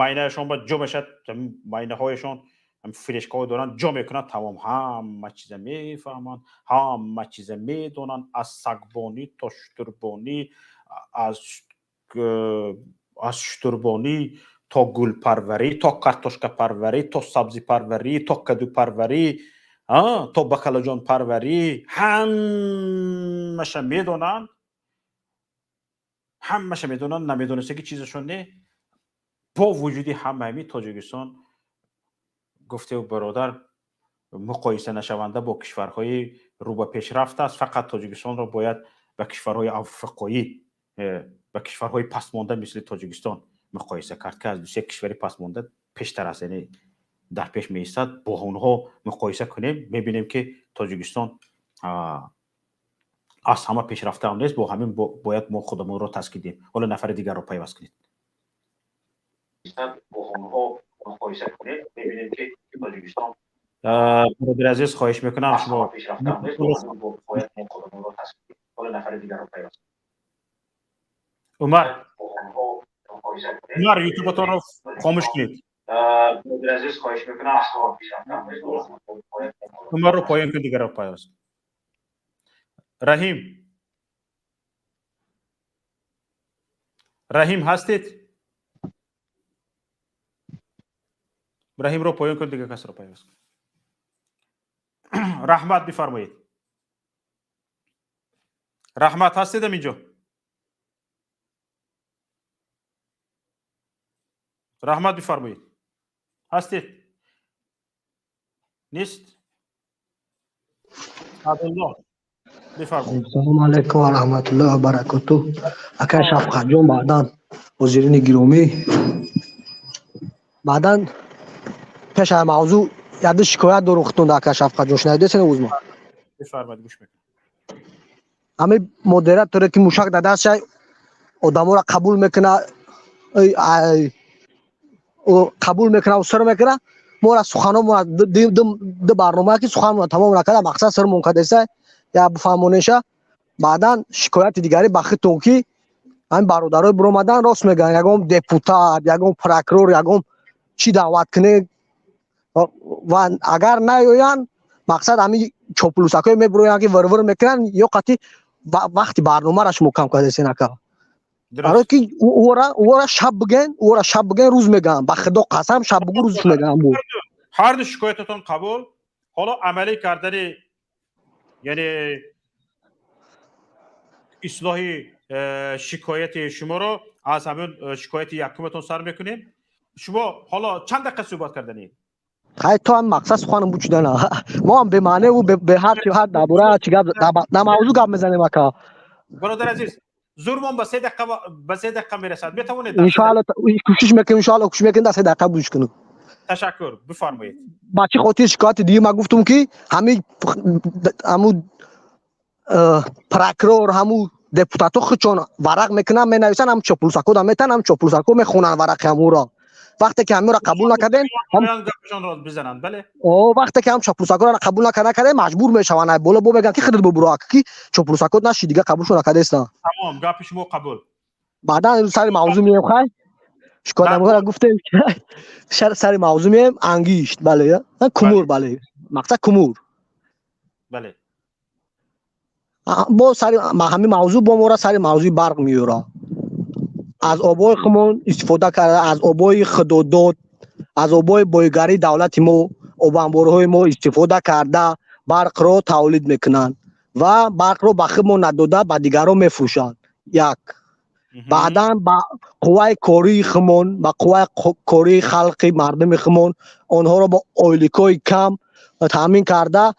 майнаашон ба ҷо мешавад, майнаҳояшон флешкаҳо доранд, ҷо мекунанд, тамом, ҳама чиза мефаҳманд, ҳама чиза медонанд, аз сагбонӣ то шутурбонӣ, аз шутурбонӣ то гулпарварӣ, то картошкапарварӣ, то сабзипарварӣ, то кадупарварӣ, то бакалаҷонпарварӣ, ҳамаша медонанд, ҳамаша медонанд, намедониста ки чизашон не. Бо вуҷуди ҳама ҳамин Тоҷикистон, гуфтеу бародар, муқоиса нашаванда бо кишварҳои рӯ ба пешрафт аст. Фақат Тоҷикистонро бояд ба кишварҳои африқоӣ, ба кишварҳои пасмонда мисли Тоҷикистон муқоиса кард, ки аз дусе кишвари пасмонда пештар аст, яъне дар пеш меистад. Бо онҳо муқоиса кунем, мебинем, ки Тоҷикистон аз ҳама пешрафтаам нест. Бо ҳамин бояд мо худамонро таскин диҳем. Ҳоло нафари дигарро пайваст кунед. Бо онҳо муқоиса кунем, мебинем, ки Тоҷикистон. Бародари азиз, хоҳиш мекунам, шумо. Умар, Умар, ютубатонро хомӯш кунед. Умарро поён кун, дигарро пайваст. Раҳим, Раҳим ҳастед? Раҳимро поён кун, дигар касро пайваст кун. Раҳмат, бифармоед. Раҳмат, ҳастедам инҷо? Раҳмат, бифармоед, ҳастед? Нест. Абдуллоҳ, бифармоед. Салому алайкум ва раҳматуллоҳи ва баракотуҳ. Акай Шафқатҷон, баъдан ҳозирини гиромӣ, баъдан пеш аз мавзӯъ яду шикоят дорум худтон, акай Шафқатҷон, шунавидесен ӯзма? Бифармоед, гӯш мекунам. Ҳамин модераторе ки мушак дар дастшай, одаморо қабул мекуна, қабул мекуна, сир мекуна, Мора суханомона ду барнома ки суханмона тамом накарда, мақсад сирмон кардеса, я бифаҳмонеша. Баъдан шикояти дигари ба худтон, ки ҳамин бародарои биромадан рост мегӯянд: ягон депутат, ягон прокурор, ягон чӣ даъват кунед ва агар наёянд, мақсад ҳамин чоплусакҳое мебироянд, ки вирвир мекунанд, ё қатъи вақти барномаро шумо кам кардесен, ака. Барое ки ӯра шаб биген, ӯра шаб биген, рӯз мегӯянд. Ба худо қасам, шаб бугӯ, рӯзш мегӯянд. Ҳарду шикоятатон қабул. Ҳоло амалӣ кардани, яъне ислоҳи шикояти шуморо аз ҳамин шикояти якуматон сар мекунем. Шумо ҳоло чанд дақиқа суҳбат карданед? Хай, то ҳам мақсад суханам бучудана. Мо ҳам бемаъневу беҳар чи ҳар дар бораи чи гап, дар мавзӯъ гап мезанем, ака. Бародар азиз, зурмон ба 3 дақиқа мерасад. Метавонед? Иншоалло, кӯшиш мекунем, иншоалло, кӯшиш мекунем, дар 3 дақиқа гӯш кунем. Ташаккур, бифармоед. Ба чӣ хотир шикояти дуюм ма гуфтум, ки ҳамин ҳамун прокурор, ҳамун депутатҳо худшон варақ мекунанд, менависанд, ҳам чоплусако да метан, ҳам чоплусако мехонанд варақи ҳамуро. Вақте ки ҳаминро қабул накардем, вақте ки ҳам чоплусакоро қабул накардем, маҷбур мешаванд, ай боло бо мегӯянд, ки худат бубуро, ки чоплусако наши, дига қабулшон накардестан. Тамом, гапи шумо қабул. Баъдан сари мавзӯъ меем. Хай, шикоятнаморо гуфтем, сари мавзӯъ меем. Ангишт, бале, кумур, бале, мақсад кумур. Бале. Бо сари ҳамин мавзӯъ бо мора сари мавзӯи барқ меёра. Аз обҳои худмон истифода карда, аз обҳои худодод, аз обҳои бойгарии давлати мо, обанборҳои мо истифода карда, барқро тавлид мекунанд ва барқро ба худмон надода, ба дигарон мефурӯшанд. Як баъдан ба қувваи кории худмон, ба қувваи кории халқи мардуми худмон, онҳоро бо ойликҳои кам таъмин карда,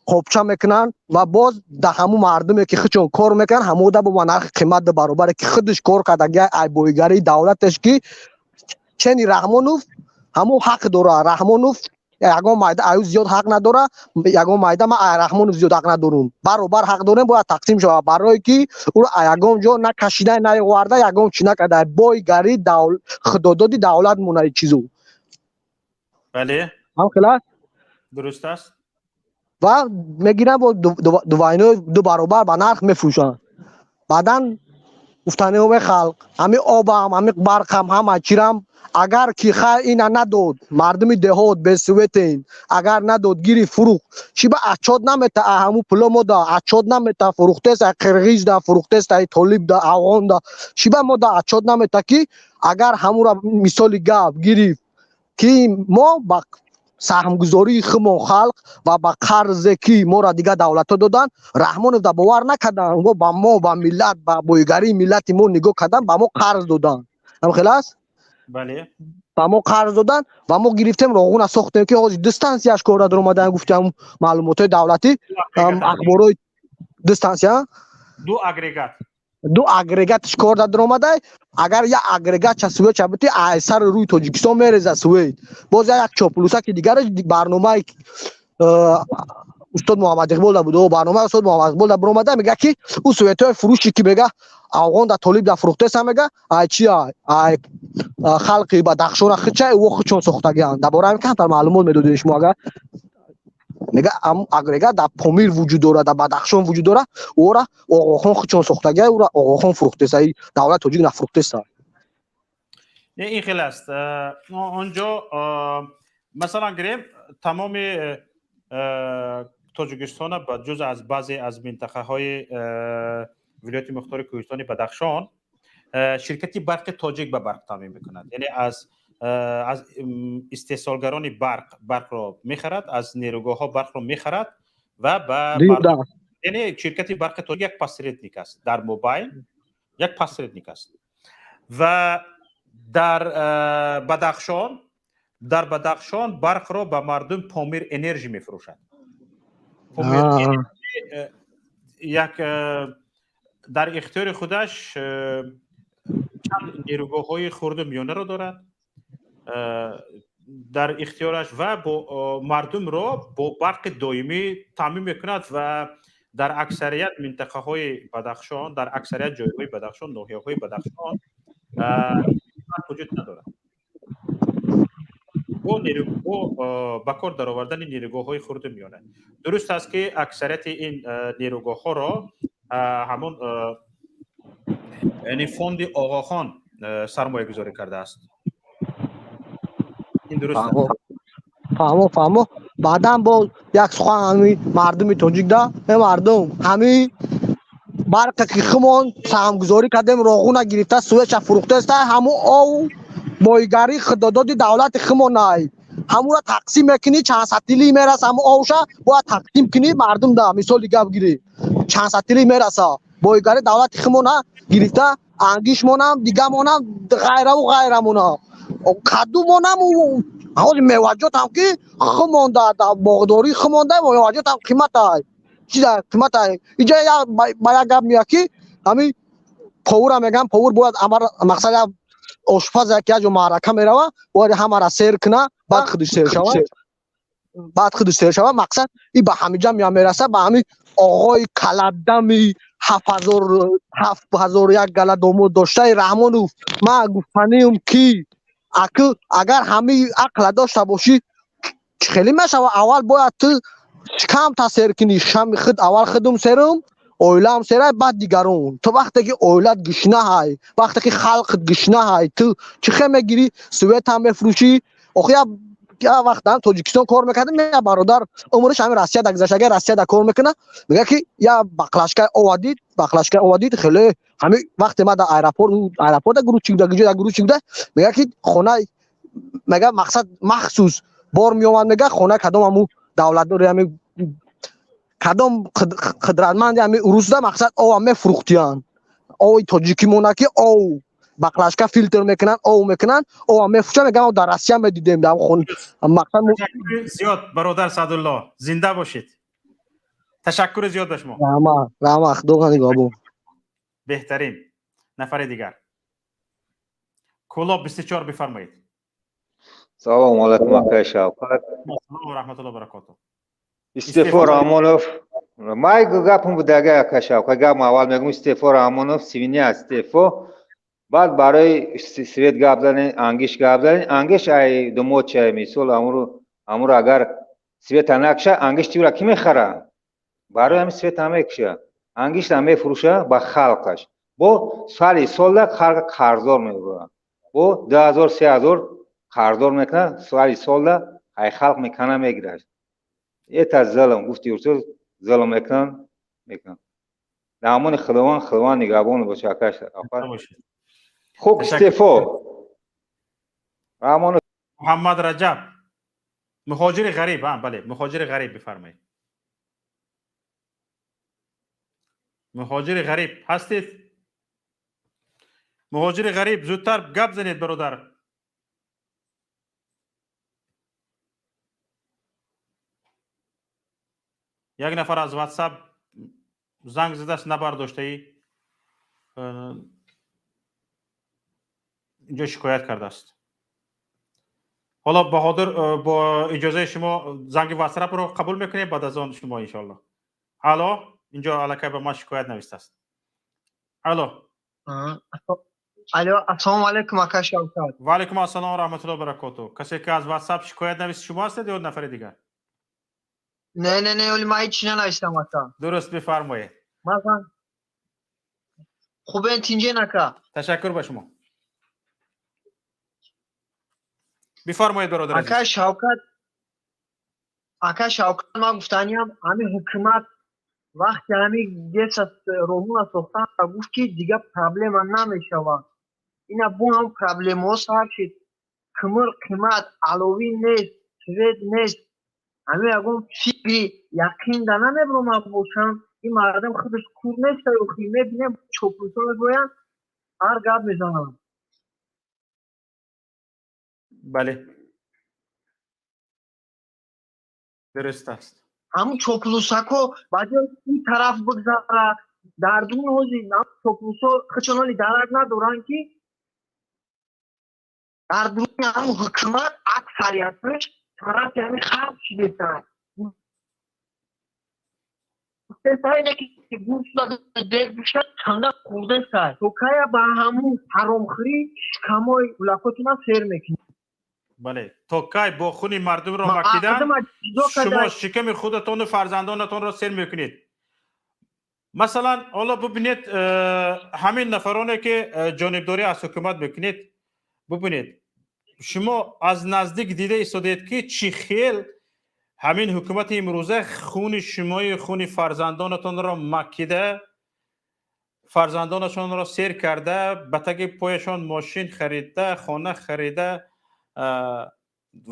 қопча мекунанд ва боз да ҳамун мардуме, ки худшон кор мекунанд, ҳамода бо нархи қимат ду баробаре, ки худаш кор кардаги, ай бойгарии давлаташ, ки чени Раҳмонов ҳамун ҳақ дора. Раҳмонов ягон майда аю зиёд ҳақ надора, ягон майда ман ай Раҳмонов зиёд ҳақ надорум. Баробар ҳақ дорем, бояд тақсим шавад, барое ки ӯро ягон ҷо накашида, наоварда, ягон чӣ накарда, бойгари худододи давлат монаи чизу. Бале. Ҳам хела. Дуруст аст. Ва мегиранд, бо двойной, ду баробар ба нарх мефурӯшанд. Баъдан гуфтаниҳои халқ: ҳамин обам, ҳамин барқам, ҳама чирам, агар ки хай ина надод, мардуми деҳот бе свет ен. Агар надод, гири фурӯх, чӣ ба отчёт намета? А ҳамун пуло мо да отчёт намета, фурӯхтест, ай қирғиз да фурӯхтест, ай толиб да, афғон да, чӣ ба мо да отчёт намета, ки агар ҳамура, мисоли гап, гирифт, ки мо ба саҳмгузории худмон халқ ва ба қарзе, ки моро дигар давлатҳо доданд, Раҳмонов да бовар накарданд, онҳо ба мо, ба миллат, ба бойгарии миллати мо нигоҳ карданд, ба мо қарз доданд. Ҳамхел аст? Бале. Ба мо қарз доданд ва мо гирифтем, роғуна сохтем, ки ҳозир ду стансияш кора даромадан, гуфтам, маълумотҳои давлатӣ, ахборҳои ду стансия. Ду агрегат. Ду агрегатш кор даромадай. Агар як агрегат ча свет чабити, ай сари рӯи Тоҷикистон мереза свет. Боз як чоплусаки дигараш, барномаи устод Муҳаммад Иқбол да буд, барномаи устод Муҳаммад Иқбол да биромада, мега, ки ӯ светҳои фурӯши, ки мега, афғон да, толиб да фурӯхтеса, мега, ай чи, ай халқи Бадахшона хича ӯ хичон сохтагианд. Дар бораи ҳамин камтар маълумот медодед шумо. Агар мега, агрегат дар Помир вуҷуд дорад, дар Бадахшон вуҷуд дорад, ӯра Оғохон хичон сохтагия, ӯра Оғохон фурӯхтеса, давлати тоҷик нафурӯхтеса. Не, ин хел аст. Онҷо, масалан, гирем, тамоми Тоҷикистона, ба ҷуз аз баъзе аз минтақаҳои Вилояти Мухтори Кӯҳистони Бадахшон, ширкати Барқи Тоҷик ба барқ таъмин мекунад, яъне аз истеҳсолгарони барқ барқро мехарад, аз нерӯгоҳҳо барқро мехарад ва ба, яъне ширкати Барқи Тоҷик як посредник аст, дар мобайн як посредник аст. Ва дар Бадахшон барқро ба мардум Помир Энержи мефурӯшад. Помир як дар ихтиёри худаш чанд нерӯгоҳҳои хурду миёнаро дорад дар ихтиёраш ва бо мардумро бо барқи доимӣ таъмин мекунад. Ва дар аксарият минтақаҳои Бадахшон, дар аксарият ҷойҳои Бадахшон, ноҳияҳои Бадахшон вуҷуд надорад. Бо бо ба кор даровардани нерӯгоҳҳои хурду миёна. Дуруст аст, ки аксарияти ин нерӯгоҳҳоро ҳамон, яъне фонди Оғохон сармоягузорӣ кардааст. Ин дуруст аст. Фаҳмо, фаҳмо. Баъдан бо як сухан ҳами мардуми тоҷик да, э мардум, ҳами барқе ки хумон саҳмгузорӣ кардем, роғуна гирифта суеша фурӯхтаеста, ҳамун ов боигарии худододи давлати хумонай. Ҳамура тақсим мекунӣ, чанд сатили мераса, ҳамун овша бояд тақсим кунӣ мардум да, мисоли гап гирӣ. Чанд сатили мераса. Боигари давлати хумона гирифта, ангишмонам, дигамонам, ғайраву ғайрамона. Кадумонам ҳоли меваҷотам ки хумонда, боғдорӣ хумонда, меваҷотам қиматай. Чиза қиматай. Иҷа ба як гап меяд ки ҳамин повура мегӯям, повур бояд мақсад як ошпаз як ҷо маърака мерава, бояд ҳамаро сер куна, баъд худаш сер шава. Баъд худаш сер шава, мақсад и ба ҳамиҷа мея мераса, ба ҳамин оғои каладами 7001 гала домод доштаи Раҳмонов. Ман гуфтаниам ки аку агар ҳамин ақла дошта бошӣ, хеле мешава, аввал бояд ту шикамта сер кунӣ, шами худ аввал худум серум, оилаам серай, баъд дигарон. Ту вақте ки оилат гушна ҳай, вақте ки халқат гушна ҳай, ту чӣ хел мегирӣ, светам мефурӯшӣ? Охи як вақт дар Тоҷикистон кор мекардем, як бародар умраш ҳамин Россияда гузашта, агар Россияда кор мекуна, мегӯяд ки як баклажкаи ова дид, баклажкаи ова дид, хеле ҳамин вақте ма дар аэропорт, аэропорта грузчик буда, ҷоя грузчик буда, мегӯяд ки хона, мегӯяд мақсад махсус бор меомад, мегӯяд хона кадом ҳамун давлатдори ҳамин кадом қудратманди ҳамин урусда мақсад ова мефурӯхтиянд. Ови тоҷикимона ки ов баклажка филтр мекунанд, ов мекунанд, ова мефурӯшанд, мегӯянд дар Россия медидем дар хон мақсад. Зиёд бародар Саъдулло, зинда бошед. Ташаккури зиёд ба шумо. Раҳмат, раҳмат, худо нигаҳбон. Беҳтарин. Нафари дигар. Кӯлоб 24, бифармоед. Салому алайкум, акай Шавкат. Ассалому ва раҳматуллоҳи ва баракотуҳ. Истеъфо Раҳмонов. Май гапам буда, акай Шавкат, гап аввал мегӯм, истеъфо Раҳмонов, свинья истеъфо. Баъд барои свет гап занем, ангиш гап занем, ангиш ай думочай, мисол амуро агар света накша, ангиш тиура ки мехара? Барои ҳамин света мекуша. Ангишта мефурӯша ба халқаш. Бо сали солда халқ қарздор мебурад. Бо 2000 3000 қарздор мекунад, сали солда ай халқ мекана мегирад. Это зулм, гуфти урсуз, зулм мекунанд, мекунанд. Дар амони Худованд, Худованд нигаҳбон боша, акай Шавкат. Хуб, истеъфо. Раҳмонов. Муҳаммад Раҷаб. Муҳоҷири ғариб, бале, муҳоҷири ғариб бифармоед. Муҳоҷири ғариб ҳастед? Муҳоҷири ғариб, зудтар гап занед, бародар. Як нафар аз WhatsApp занг задааст, набардоштаи, инҷо шикоят кардааст. Ҳоло Баҳодур, бо иҷозаи шумо занги WhatsApp-ро қабул мекунем, баъд аз он шумо иншоалло. Алло, инҷо аллакай ба ман шикоят навистааст. Алло. Алло, ассалому алайкум, ака Шавкат. Ва алайкум ассалом ва раҳматуллоҳи ва баракотуҳ. Касе ки аз WhatsApp шикоят навист шумо ҳастед ё нафари дигар? Не, не, не, оли ман ҳеҷ нанавистам, ака. Дуруст, бифармоед. Ман хубен, тинҷен, ака. Ташаккур ба шумо. Бифармоед, бародар. Ака Шавкат, ака Шавкат, ман гуфтаниям, ҳамин ҳукумат вақте ҳамин ГЭС роҳуна сохтан гуфт ки дигар проблема намешавад. Ина бо ҳам проблемаҳо сар шид. Кумир қимат, аловӣ нест, свет нест. Ҳамин ягон фикри яқин да намебиромад бошанд. Ин мардум худаш кур нест, охи мебинем чоплусо мегӯянд, ҳар гап мезананд. Бале. Дуруст аст. Ҳамун чоплусако ба ҷои ин тараф бигзара, дар дун ҳози чоплусо худшон ҳоли дарак надоранд ки дар дуруни ҳамун ҳукумат аксарияташ тарафи ҳамин халқ шидестанд. То кая ба ҳамун ҳаромхӯрӣ шикамои улакотона сер мекунӣ? Бале, то кай бо хуни мардумро макидан шумо шиками худатону фарзандонатонро сер мекунед? Масалан, ҳоло бубинед, ҳамин нафароне ки ҷонибдорӣ аз ҳукумат мекунед, бубинед, шумо аз наздик дида истодед, ки чӣ хел ҳамин ҳукумати имрӯза хуни шумои, хуни фарзандонатонро макида, фарзандонашонро сер карда, ба таги пояшон мошин харида, хона харида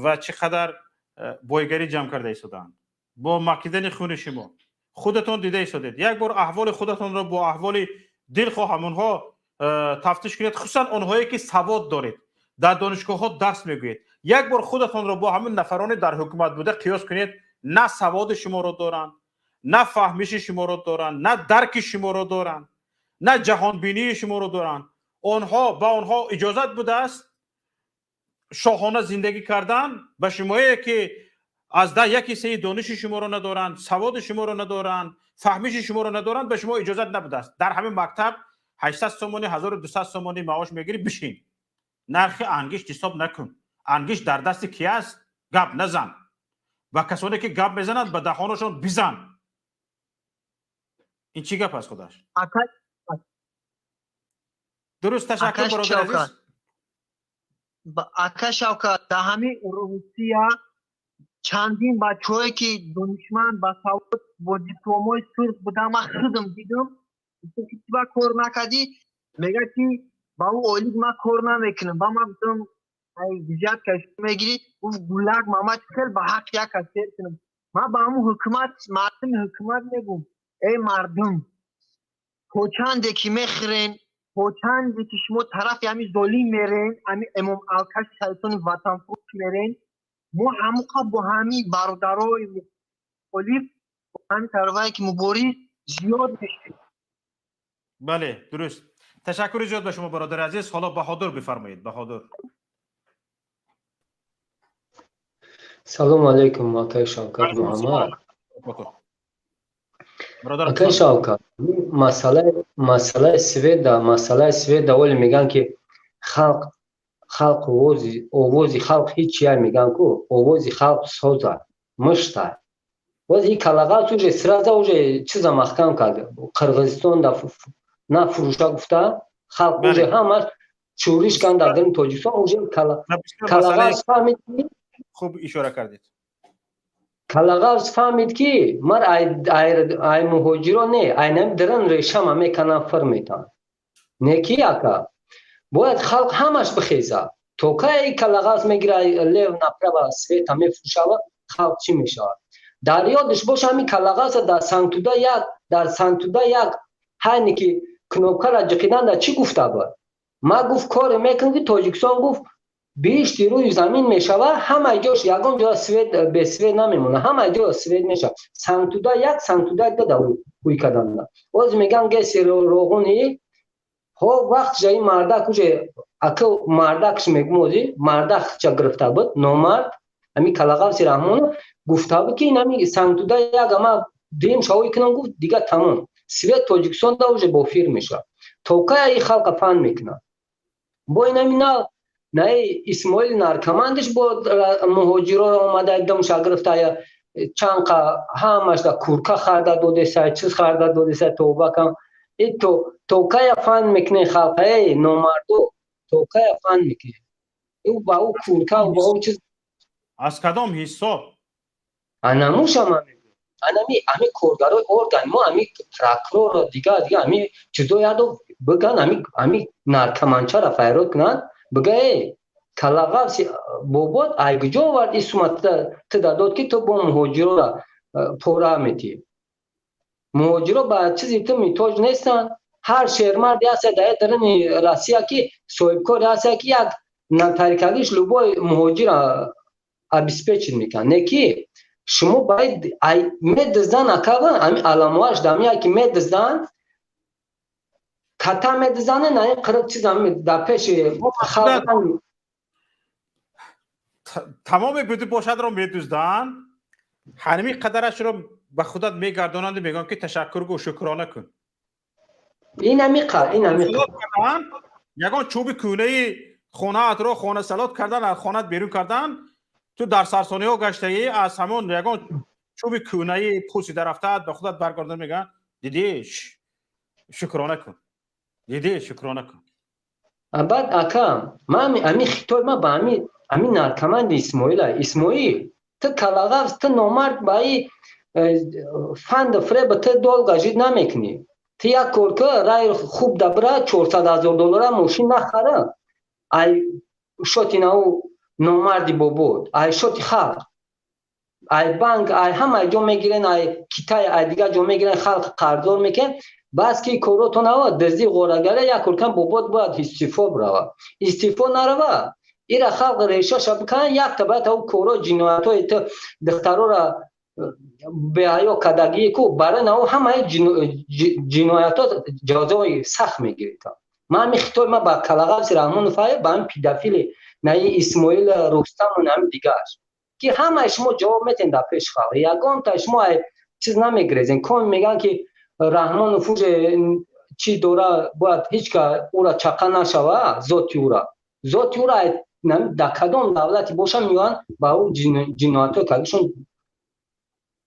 ва чӣ қадар бойгарӣ ҷамъ карда истодаанд бо макидани хуни шумо. Худатон дида истодед. Як бор аҳволи худатонро бо аҳволи дилхоҳ ҳамонҳо тафтиш кунед, хусусан онҳое ки савод доред, дар донишгоҳҳо дарс мегӯед. Як бор худатонро бо ҳамин нафароне дар ҳукумат буда қиёс кунед. На саводи шуморо доранд, на фаҳмиши шуморо доранд, на дарки шуморо доранд, на ҷаҳонбинии шуморо доранд. Онҳо, ба онҳо иҷозат будааст шоҳона зиндагӣ кардан, ба шумое ки аз да яки сеи дониши шуморо надоранд, саводи шуморо надоранд, фаҳмиши шуморо надоранд, ба шумо иҷозат набудааст. Дар ҳамин мактаб 800 сомонӣ, 1200 сомонӣ маош мегирӣ, бишин, нархи ангишт ҳисоб накун, ангишт дар дасти ки аст, гап назан, ва касоне ки гап мезананд, ба даҳонашон бизан. Ин чӣ гап аст худаш? Дуруст, ташаккур, бародар азиз. Ака Шавкат, дар ҳамин Русия чандин бачаҳое ки донишманд, басавод, бо дипломҳои сурх буданд, ман худам дидам, ба кор накардӣ? Мегӯяд ки ба ӯ ойлик ман кор намекунам. Ба ман гуфтам, ай взятка мегирӣ? Гуфт, гулак, мама хел ба ҳақ як сер кунам. Ман ба ҳамун ҳукумат, мардуми ҳукумат мегӯм: эй мардум, то чанде ки мехӯрен, то чанде ки шумо тарафи ҳамин золим мерен, ҳамин эмом алкаш, шайтони ватанфурӯш мерен, мо ҳамуқа бо ҳамин бародарои мухолиф, бо ҳамин тарафае ки мубориз зиёд мешавем. Бале, дуруст. Ташаккури зиёд ба шумо, бародари азиз. Ҳоло Баҳодур бифармоед, Баҳодур. Салому алейкум, акай Шавкат Муҳаммад. Акай Шавкат, масъалаи света, масъалаи света, оле мегӯянд ки халқ овози халқ ҳеҷ я, мегӯянд ку овози халқ соза мушта. Боз и калағат уже сразу уже чиза маҳкам кард. Қирғизистон да на фурӯша гуфта, халқ уже ҳамаш шӯриш канд дар даруни Тоҷикистон, уже калағат фаҳмид. Хуб ишора кардед. Калағавз фаҳмид ки мар ай муҳоҷиро не, айнами даран решама меканан, фир метан. Не ки ака, бояд халқ ҳамаш бихеза. То кай калағавз мегира, лев направо света мефурӯшава, халқ чӣ мешавад? Дар ёдаш боша, ҳамин калағавза дар Сангтуда як, дар Сангтуда як ҳайне ки кнопкара ҷиқидан да чӣ гуфта буд? Ма, гуфт, коре мекунам ки Тоҷикистон, гуфт, биҳишти рӯи замин мешава, ҳамаи ҷош ягон ҷо свет бесвет намемона, ҳамаи ҷо свет мешава. Сангтуда як, Сангтуда дада ҳуй карданда. Оз меган ГЭСи Роғуни ҳо вақт жа ин мардак уже ака мардакш мегум, ози мардак ча гирифта буд, номард, ҳами калағавси Раҳмонов гуфта буд ки ин ҳами Сангтуда як ама дуюм шавои кунам, гуфт, дига тамом, свет Тоҷикистон да уже бофир мешавад. То кая и халқа фан мекунад? Бо ин ҳами на наи Исмоил наркомандиш бо муҳоҷиро омада, дамша гирифта, чанқа ҳамаш да курка харда додеса, чиз харда додеса. Тоба кам и то кая фан мекунен халқа, эй номардо, то кая фан мекунен? Ӯ ба ӯ курка, ба ӯ чиз. Аз кадом ҳисоб? Анамуша ман мегӯям, анами ами коргарои орган мо, ами прокурорро, дига дига ами чизо ядо биган, ами наркоманчара файрод кунанд, бига: эй калағавси бобот, ай куҷо овард ин сума ту да дод ки ту бо муҳоҷирора пора метиҳӣ? Муҳоҷиро ба чизи ту муҳтоҷ нестанд. Ҳар шермарде ҳаста дар даруни Россия ки соҳибкоре ҳаста ки як натарикагиш любой муҳоҷира обеспечить мекунад. Не ки шумо бояд медиздан, акава ами аламоаш дамия ки медиздан, ката медизане, на ин қирқ чиз дар пеши халқ. Тамоми буду бошадро медузданд, ҳамин қадарашро ба худат мегардонанду мегӯянд ки ташаккур гӯ, шукрона кун. Ин амиқа, ин амиқа. Ягон чӯби кӯнаи Хонаатро хонасалот кардан, аз хонаат берун кардан. Ту дар сарсониҳо гаштагӣ, аз ҳамон ягон чӯби кӯнаи пусида рафтаат ба худат баргардон, мегӯянд: «Дидӣ, шукрона кун, дидӣ, шукрона кун». Баъд, ака, ман ами хитой ма ба ами наркоманди Исмоила. Исмоил, ту калағафз, ту номард, ба и фанду фреба ту долго жить намекунӣ. Ту як кор ка, рай хуб дабра, 400 000 доллара мошин нахара, ай шоти нау номарди бобод, ай шоти халқ, ай банк, ай ҳама ҷо мегирен, ай Китай, ай дигар ҷо мегирен, халқ қарздор мекунен. Бас ки коротон ава дизди ғорагаре. Як кор кан, бобод бояд истеъфо бирава. Истеъфо нарава, ира халқ решаша биканад. Якта бояд ав коро, ҷиноятҳои ту, духтарора беҳаё кардагии ку, барои нав ҳамаи ҷиноятҳо ҷазои сахт мегиред. Ман ҳами хитой ма ба калағафси Раҳмонов, ба ҳами педофили наи Исмоил Рустаму ҳами дигараш, ки ҳамаи шумо ҷавоб метен дар пеши халқ. Ягонта шумо чиз намегирезен. Ком мегӯянд, ки Раҳмонов уже чӣ дора, бояд ҳеҷ ка ӯра чақа нашава. Зоти ӯра дар кадом давлате боша, меоянд, ба ӯ ҷиноятҳои кардашон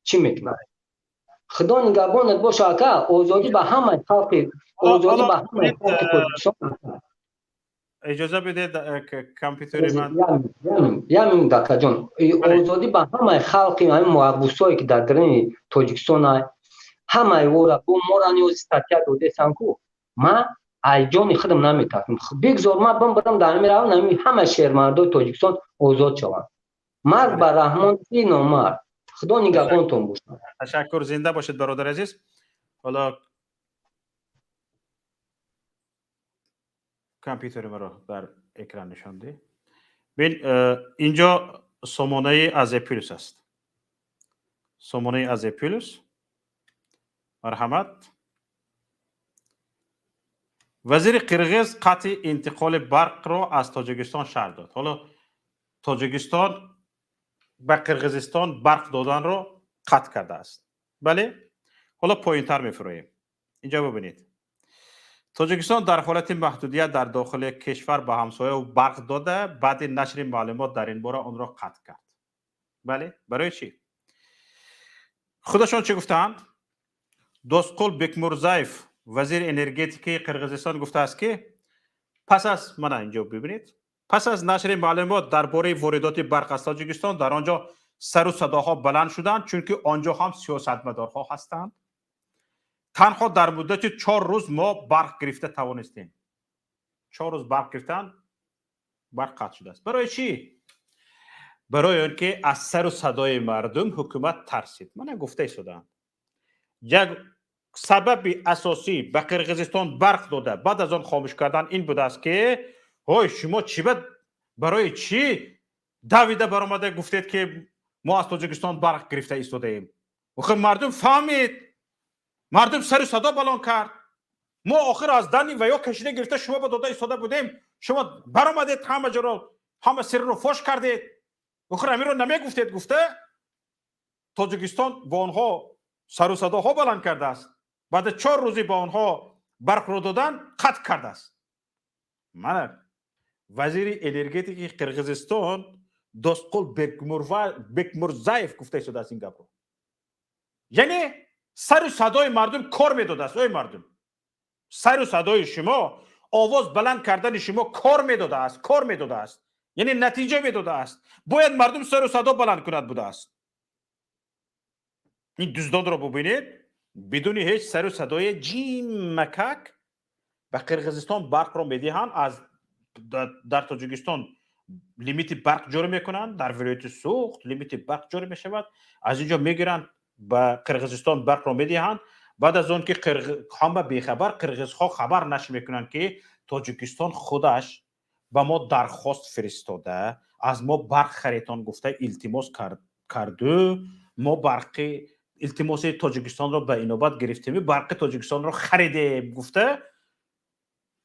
чӣ мекунад. Худо нигаҳбонат боша, ака. Озодӣ ба ҳамаи халқи, озодӣ ба ҳамаи халқи Тоҷикистон. Иҷоза бидед, компютери ман. Як минут, акаҷон. Озодӣ ба ҳамаи халқи, ҳамин маҳбусое, ки дар даруни Тоҷикистон, ҳамаи ора бо мора ниёзи статья додесан ку. Ман ай ҷони худам наметарсам. Бигзор ман бимбирам, дар ҳамин раванд, ҳамин ҳама шермардои Тоҷикистон озод шаванд. Марг ба Раҳмони номард. Худо нигаҳбонтон бошад. Ташаккур, зинда бошед, бародари азиз. Ҳоло компютери маро дар экран нишон диҳ. Бин, инҷо сомонаи Азия Плюс аст, сомонаи Азия Плюс. Марҳамат. Вазири қирғиз қатъи интиқоли барқро аз Тоҷикистон шарҳ дод. Ҳоло Тоҷикистон ба Қирғизистон барқ доданро қатъ кардааст. Бале, ҳоло поинтар мефуроем. Инҷо бибинед: Тоҷикистон дар ҳолати маҳдудият дар дохили кишвар ба ҳамсояу барқ дода, баъди нашри маълумот дар ин бора онро қатъ кард. Бале, барои чӣ? Худашон чӣ гуфтаанд? Досқул Бекмурзаев, вазири энергетикаи Қирғизистон, гуфтааст, ки пас аз, мана инҷо бибинед, пас аз нашри маълумот дар бораи воридоти барқ аз Тоҷикистон дар он ҷо сару садоҳо баланд шуданд, чунки он ҷо ҳам сиёсатмадорҳо ҳастанд. Танҳо дар муддати 4 рӯз мо барқ гирифта тавонистем. 4 рӯз барқ гирифтан, барқ қатъ шудааст. Барои чӣ? Барои он ки аз сару садои мардум ҳукумат тарсид. Мана гуфта истодаанд, як сабаби асосӣ ба Қирғизистон барқ дода, баъд аз он хомӯш кардан ин будааст, ки ҳой, шумо чӣ, барои чӣ давида баромада гуфтед, ки мо аз Тоҷикистон барқ гирифта истодаем? Охир мардум фаҳмид, мардум сару садо балон кард. Мо охир аз дани ва ё кашида гирифта шумо ба дода истода будем, шумо баромадед, ҳама ҷоро, ҳама сирро фош кардед. Охир ҳаминро намегуфтед, гуфта, Тоҷикистон бо онҳо сару садоҳо баланд кардааст. Баъд 4 рӯзи ба онҳо барқро додан, қатъ кардааст. Мана вазири энергетики Қирғизистон Досқул Бекмурзаев гуфта истодааст ин гапро. Яъне сару садои мардум кор медодааст. Ой мардум, сару садои шумо, овоз баланд кардани шумо кор медодааст, кор медодааст, яъне натиҷа медодааст. Бояд мардум сару садо баланд кунад будааст. Ин дуздонро бубинед, бидуни ҳеҷ сару садои ҷиммакак ба Қирғизистон барқро медиҳанд. Аз дар Тоҷикистон лимити барқ ҷорӣ мекунанд, дар вилояти Суғд лимити барқ ҷорӣ мешавад, аз ин ҷо мегиранд, ба Қирғизистон барқро медиҳанд. Баъд аз он ки ҳама бехабар, қирғизҳо хабар нашр мекунанд, ки Тоҷикистон худаш ба мо дархост фиристода, аз мо барқ харитон гуфта илтимос карду, мо барқи илтимоси Тоҷикистонро ба инобат гирифтему барқи Тоҷикистонро харидем, гуфта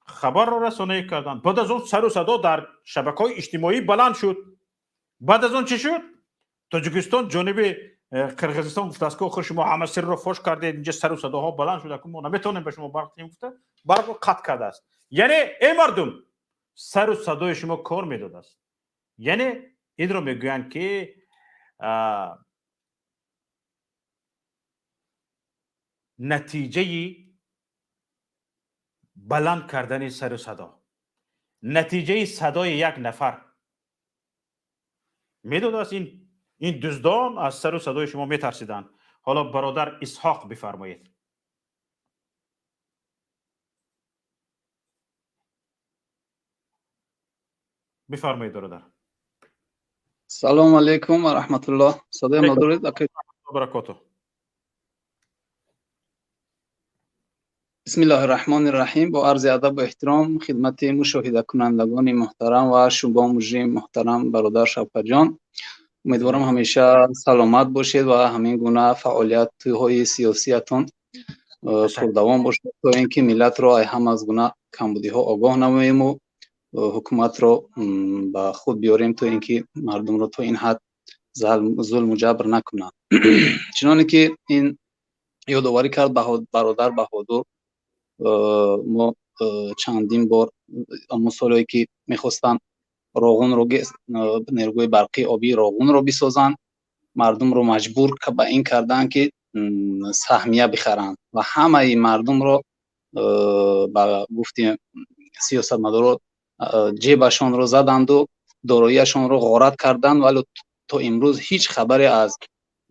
хабарро расонаӣ карданд. Баъд аз он сару садо дар шабакаҳои иҷтимоӣ баланд шуд. Баъд аз он чӣ шуд? Тоҷикистон ҷониби Қирғизистон гуфтааст, ки охир шумо ҳама сирро фош кардед, инҷа сару садоҳо баланд шуда, мо наметавонем ба шумо барқ диҳем, гуфта, барқро қатъ кардааст. Яъне, эй мардум. Сару садои шумо кор медодааст. Яъне инро мегӯянд, ки натиҷаи баланд кардани сару садо, натиҷаи садои як нафар медодааст. Ин дуздон аз сару садои шумо метарсиданд. Ҳоло бародар Исҳоқ бифармоед. Бифармоед, бародар. Салому алейкум ва раҳматуллоҳ. Садои ма доред? Баракоту. Бисмиллоҳи раҳмони раҳим. Бо арзи адаб ва эҳтиром хидмати мушоҳидакунандагони муҳтарам ва шумо муҷрим муҳтарам бародар Шавкатҷон. Умедворам ҳамеша саломат бошед ва ҳамин гуна фаъолиятҳои сиёсиятон пурдавом бошад, то ин ки миллатро ҳам аз гуна камбудиҳо огоҳ намоем ва ҳукуматро ба худ биёрем, то ин ки мардумро то ин ҳад зулму ҷабр накунанд. Чуноне ки ин ёдоварӣ кард бародар Баҳодур, мо чандин бор ҳамон солҳое ки мехостанд Роғунро, нерӯгоҳи барқии обии Роғунро бисозанд, мардумро маҷбур ба ин карданд, ки саҳмия бихаранд ва ҳамаи мардумро ба гуфти сиёсатмадорон ҷебашонро заданду дороияшонро ғорат карданд, вале то имрӯз ҳеҷ хабаре аз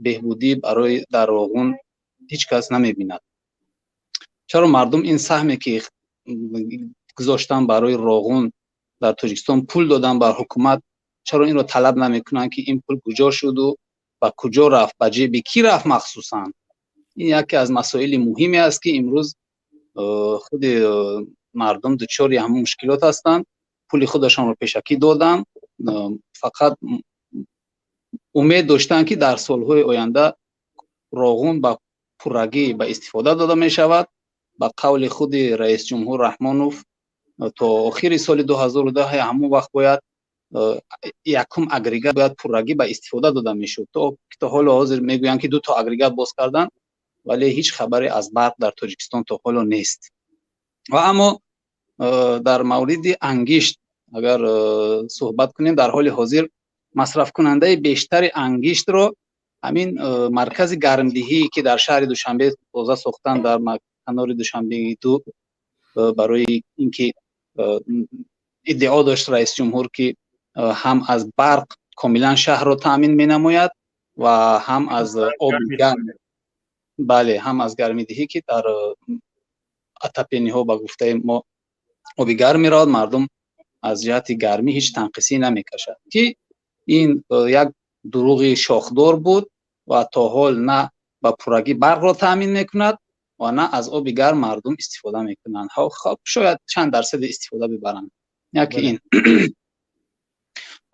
беҳбудӣ барои дар Роғун ҳеҷ кас намебинад. Чаро мардум ин саҳме ки гузоштан барои Роғун дар Тоҷикистон пул додан бар ҳукумат, чаро инро талаб намекунанд, ки ин пул куҷо шуду ба куҷо рафт, ба ҷеби кӣ рафт махсусан? Ин яке аз масоили муҳиме аст, ки имрӯз худи мардум дучори ҳамон мушкилот ҳастанд. Пули худашонро пешакӣ доданд, фақат умед доштанд, ки дар солҳои оянда Роғун ба пуррагӣ ба истифода дода мешавад. Ба қавли худи раисҷумҳур Раҳмонов, то охири соли 2010 ҳамон вақт бояд якум агрегат бояд пуррагӣ ба истифода дода мешуд. То ҳоло ҳозир мегӯянд, ки ду то агрегат боз карданд, вале ҳеҷ хабаре аз барқ дар Тоҷикистон то ҳоло нест. Ва аммо дар мавриди ангишт агар суҳбат кунем, дар ҳоли ҳозир масрафкунандаи бештари ангиштро ҳамин маркази гармдиҳӣ, ки дар шаҳри Душанбе тоза сохтанд, дар канори Душанбеи ду, барои инки иддао дошт раисҷумҳур, ки ҳам аз барқ комилан шаҳрро таъмин менамояд ва ҳам аз оби гарм, бале, ҳам аз гармидиҳӣ, ки дар атапениҳо ба гуфтаи мо оби гарм меравад, мардум аз ҷиҳати гармӣ ҳеҷ танқисӣ намекашад, ки ин як дурӯғи шохдор буд ва то ҳол на ба пуррагӣ барқро таъмин мекунад ва на аз оби гарм мардум истифода мекунанд. Хоб, шояд чанд дарсади истифода бибаранд. Яке ин.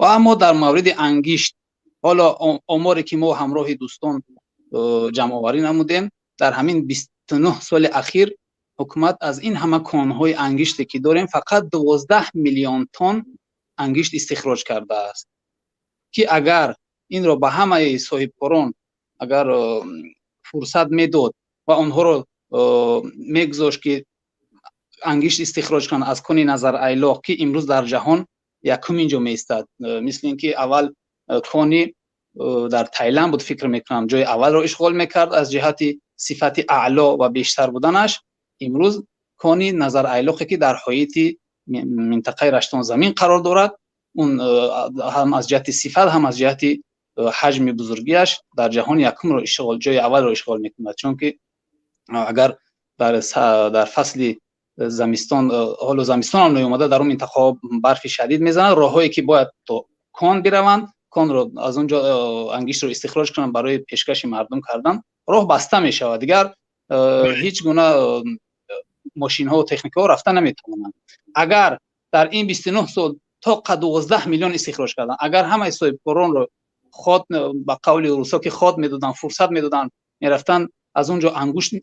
Ва аммо дар мавриди ангишт, ҳоло оморе ки мо ҳамроҳи дӯстон ҷамъоварӣ намудем, дар ҳамин 29 соли ахир ҳукумат аз ин ҳама конҳои ангиште ки дорем фақат 12 миллион тонн ангишт истихроҷ кардааст, ки агар инро ба ҳамаи соҳибкорон агар фурсат медод ва онҳоро мегузошт, ки ангишт истихроҷ кунанд аз кони Назарайлоқ, ки имрӯз дар ҷаҳон якумин ҷо меистад, мисли ин ки аввал кони дар Тайланд буд, фикр мекунам ҷои аввалро ишғол мекард аз ҷиҳати сифати аъло ва бештар буданаш. Имрӯз кони Назарайлоқе ки дар ҳоити минтақаи Раштонзамин қарор дорад, он ҳам аз ҷиҳати сифат, ҳам аз ҷиҳати ҳаҷми бузургиаш дар ҷаҳон якумро ишғол, ҷои аввалро ишғол мекунад. Чунки агар дар фасли замистон, ҳоло замистон ҳам наомада, дар он минтақаҳо барфи шадид мезанад, роҳҳое ки бояд то кон бираванд, конро аз он ҷо ангиштро истихроҷ кунанд барои пешкаши мардум кардан, роҳ баста мешавад. Дигар ҳеҷ гуна мошинҳо ва техникаҳо рафта наметавонанд. Агар дар ин 29 сол то 12 миллион истихроҷ карданд, агар ҳамаи соҳибкоронро ход, ба қавли русо ки ход медоданд, фурсат медоданд, мерафтанд аз он ҷо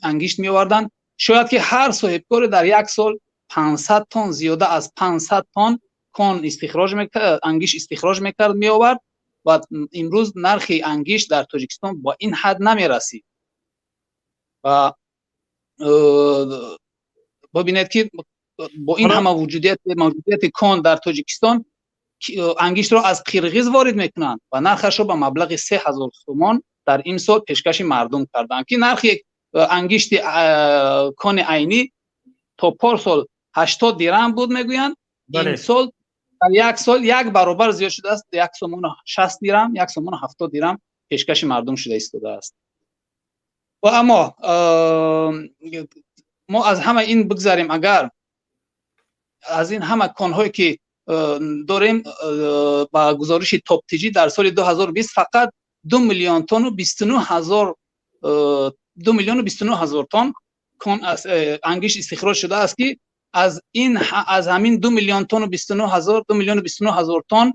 ангишт меоварданд, шояд ки ҳар соҳибкоре дар як сол 500 тонн, зиёда аз 500 тонн кон истихроҷ мекард, ангишт истихроҷ мекард, меовард. Ва имрӯз нархи ангишт дар Тоҷикистон ба ин ҳад намерасид. Ва бибинед, ки Бо ин ҳама мавҷудияти кон дар Тоҷикистон ангиштро аз Қирғиз ворид мекунанд ва нархашро ба маблағи 3000 сомон дар имсол пешкаши мардум карданд, ки нархи ангишти кони айнӣ то порсол 80 дирам буд, мегӯянд, имсол дар як сол як баробар зиёд шудааст, 1 сомону 60 дирам, 1 сомону 70 дирам пешкаши мардум шуда истодааст. Ва аммо мо аз ҳама ин бигзарем, агар аз ин ҳама конҳое ки дорем, ба гузориши топтиҷӣ дар соли 2020 фақат 2 миллион тонну 29 ҳазор 2 миллиону 29 ҳазор тонн кон ангишт истихроҷ шудааст, ки аз ин аз ҳамин 2 миллион тонну 29 ҳазор 2 миллиону 29 ҳазор тонн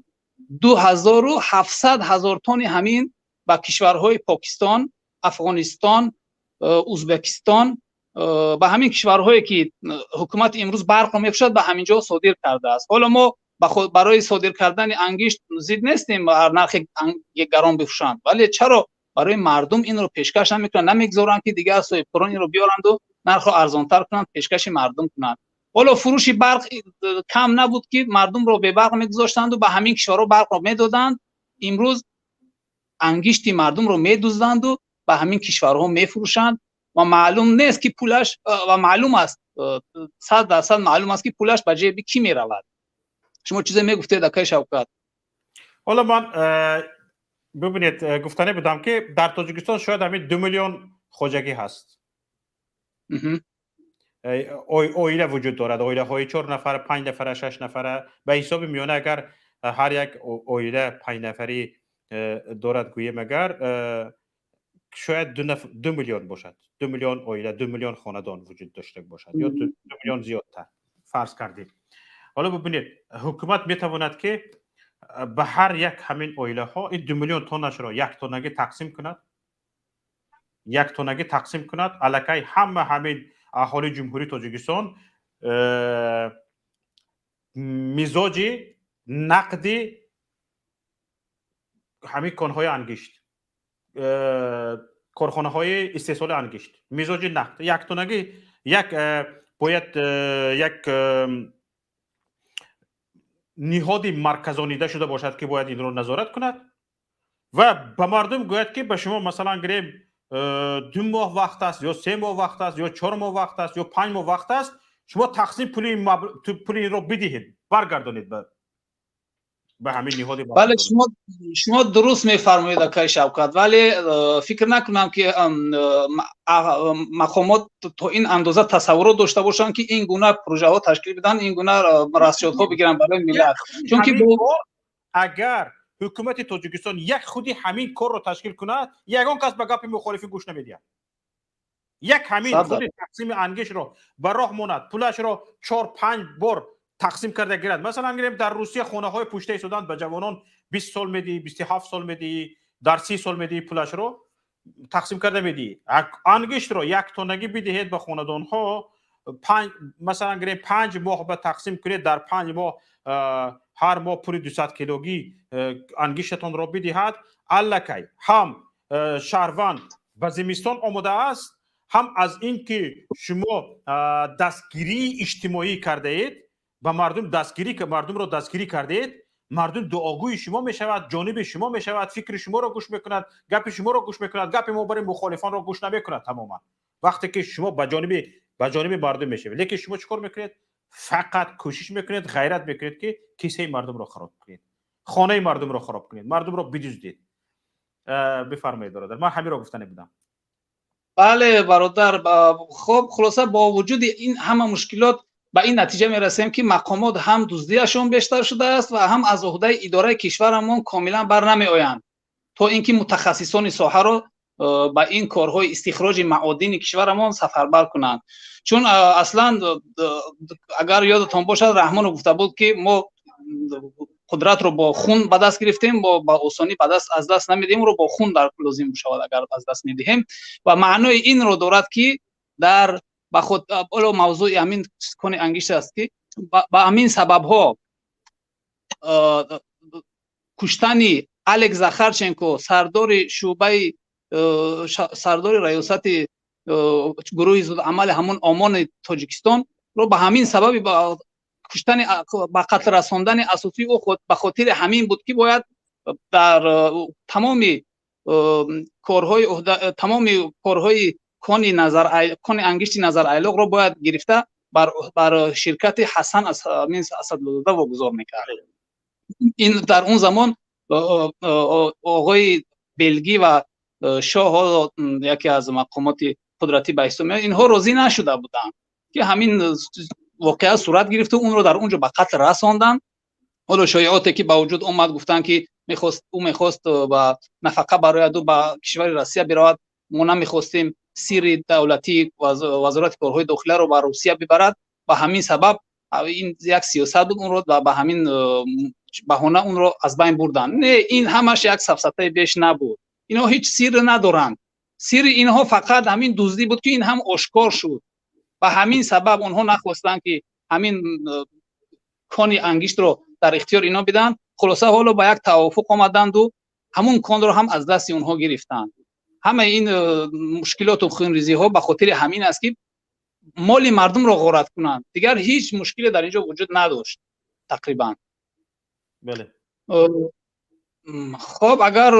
2700 ҳазор тонни ҳамин ба кишварҳои Покистон, Афғонистон, Узбекистон, ба ҳамин кишварҳое ки ҳукумати имрӯз барқро мефурӯшад, ба ҳамин ҷо содир кардааст. Ҳоло мо барои содир кардани ангишт зид нестем, ҳар нархи гарон бифурӯшанд, вале чаро барои мардум инро пешкаш намекунанд, намегузоранд ки дигар соҳибкорон инро биёранду нархро арзонтар кунанд, пешкаши мардум кунанд. Ҳоло фурӯши барқ кам набуд ки мардумро бебарқ мегузоштанду ба ҳамин кишварҳо барқро медоданд. Имрӯз ангишти мардумро медузданду ба ҳамин кишварҳо мефурӯшанд ва маълум нест ки пулаш, ва маълум аст, 100% маълум аст ки пулаш ба ҷеби кӣ меравад. Шумо чизе мегуфтед, акай Шавкат? Ҳоло ман бибинед, гуфтанӣ будам ки дар Тоҷикистон шояд ҳамин 2 миллион хоҷагӣ ҳаст, оила вуҷуд дорад, оилаҳои 4 нафара, 5 нафара, 6 нафара. Ба ҳисоби миёна агар ҳар як оила 5 нафарӣ дорад, гӯем, агар шояд 2 миллион бошад, 2 миллион оила, 2 миллион хонадон вуҷуд дошта бошад ё 2 миллион зиёдтар фарз кардем. Ҳоло бибинед, ҳукумат метавонад ки ба ҳар як ҳамин оилаҳо ин 2 миллион тоннашро як тоннагӣ тақсим кунад, як тоннагӣ тақсим кунад. Аллакай ҳама ҳамин аҳолии Ҷумҳурии Тоҷикистон мизоҷи нақди ҳамин конҳои ангишт, корхонаҳои истеҳсоли ангишт, мизоҷи нақд як тоннагӣ як бояд як ниҳоди марказонида шуда бошад ки бояд инро назорат кунад ва ба мардум гӯяд ки ба шумо, масалан гирем, 2 моҳ вақт аст ё 3 моҳ вақт аст ё 4 моҳ вақт аст ё 5 моҳ вақт аст, шумо тақсим пули инро бидиҳед, баргардонед ба ҳамин ниҳоди. Бале, шумо дуруст мефармоед, акай Шавкат, вале фикр накунам ки мақомот то ин андоза тасаввурот дошта бошанд ки ин гуна прожаҳо ташкил бидиҳанд, ин гуна расчётҳо бигиранд барои миллат. Чунки агар ҳукумати Тоҷикистон як худи ҳамин корро ташкил кунад, ягон кас ба гапи мухолифӣ гӯш намедиҳад. Як ҳамин худи тақсими ангишро ба роҳ монад, пулашро 4-5 бор тақсим карда гирад. Масалан гирем, дар Русия хонаҳои пушта истоданд, ба ҷавонон 20 сол медиҳӣ, 27 сол медиҳӣ, дар 30 сол медиҳӣ, пулашро тақсим карда медиҳӣ. Ангиштро як тоннагӣ бидиҳед ба хонадонҳо, масалан гирем, 5 моҳ ба тақсим кунед, дар 5 моҳ ҳар моҳ пули 200 килогӣ ангиштатонро бидиҳад. Аллакай ҳам шаҳрванд ба зимистон омода аст, ҳам аз ин ки шумо дастгирии иҷтимоӣ кардаед, ба мардум дастгирӣ, мардумро дастгирӣ кардаед, мардум дуогӯи шумо мешавад, ҷониби шумо мешавад, фикри шуморо гӯш мекунад, гапи шуморо гӯш мекунад, гапи мо барои мухолифонро гӯш намекунад тамоман. Вақте ки шумо ба ҷониби мардум мешавед, лекин шумо чӣ кор мекунед? Фақат кӯшиш мекунед, ғайрат мекунед ки кисаи мардумро хароб кунед, хонаи мардумро хароб кунед, мардумро бидуздед. Бифармоед, бародар, ман ҳаминро гуфта набудам. Бале, бародар, хуб, хулоса бо вуҷуди ин ҳама мушкилот ба ин натиҷа мерасем ки мақомот ҳам дуздиашон бештар шудааст ва ҳам аз уҳдаи идораи кишварамон комилан бар намеоянд, то инки мутахассисони соҳаро ба ин корҳои истихроҷи маодини кишварамон сафарбар кунанд. Чун аслан агар ёдатон бошад, Раҳмонов гуфта буд ки мо қудратро бо хун ба даст гирифтем, ба осонӣ аз даст намедиҳем, ро бо хун дар лозим мешавад агар аз даст медиҳем. Ва маънои инро дорад ки дар ба худ ҳоло мавзӯи ҳамин кони ангишт аст ки ба ҳамин сабабҳо куштани Алекс Захарченко, сардори шӯъбаи сардори раёсати гурӯҳи зудамали ҳамон ОМОНи Тоҷикистон, Ба ҳамин сабаби куштани, ба қатл расондани асосии ӯ ба хотири ҳамин буд, ки бояд дар тамоми корҳои, тамоми корҳои кони назар, кони ангишти Назар Айлоқро бояд гирифта бар ширкати Ҳасан Асадлозода вогузор мекард. Ин дар он замон оғои Белгӣ ва шоҳ, ҳоло яке аз мақомоти қудратӣ ба ҳисоб меояд, инҳо розӣ нашуда буданд, ки ҳамин воқеа сурат гирифту онро дар он ҷо ба қатл расонданд. Ҳоло шоеоте ки ба вуҷуд омад, гуфтанд, ки мехост, ӯ мехост ба нафақа барояду ба кишвари Россия биравад. Мо намехостем сирри давлатии Вазорати корҳои дохиларо ба Русия бибарад. Ба ҳамин сабаб ин як сиёсат буд, онро ба ҳамин баҳона онро аз байн бурданд. Не, ин ҳамаш як сафсатаи беш набуд. Инҳо ҳеҷ сирр надоранд. Сирри инҳо фақат ҳамин дуздӣ буд, ки ин ҳам ошкор шуд. Ба ҳамин сабаб онҳо нахостанд, ки ҳамин кони ангиштро дар ихтиёр инҳо бидиҳанд. Хулоса, ҳоло ба як тавофуқ омаданду ҳамун конро ҳам аз дасти онҳо гирифтанд. Ҳамаи ин мушкилоту хунрезиҳо ба хотири ҳамин аст, ки моли мардумро ғорат кунанд. Дигар ҳеҷ мушкиле дар ин ҷо вуҷуд надошт тақрибан. Бале. Хоб, агар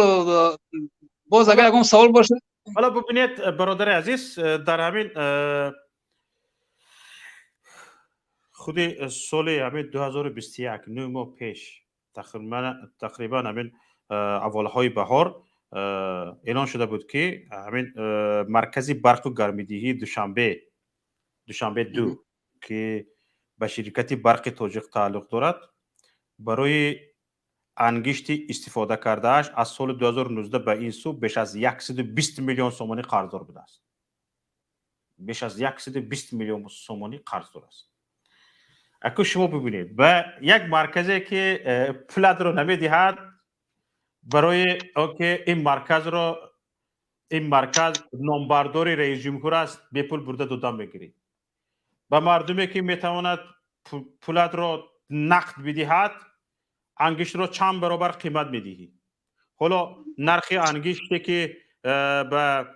боз агар ягон савол бошад. Ҳоло бубинед, бародари азиз, дар ҳамин худи соли ҳамин 2021, 9 моҳ пеш тақрибан, ҳамин аввалҳои баҳор эълон шуда буд, ки ҳамин маркази барқу гармидиҳии Душанбе, Душанбе ду, ки ба ширкати Барқи Тоҷик тааллуқ дорад, барои ангишти истифода кардааш аз соли 2019 ба ин сӯ беш аз 120 миллион сомонӣ қарздор будааст. Беш аз 120 миллион сомонӣ қарздор аст. Аку шумо бибинед, ба як марказе, ки пулатро намедиҳад, барои он ки ин марказро, ин марказ номбардори раисҷумҳур аст, бепул бурда додан мегирӣ. Ба мардуме, ки метавонад пулатро нақд бидиҳад, ангиштро чанд баробар қимат медиҳӣ. Ҳоло нархи ангиште, ки ба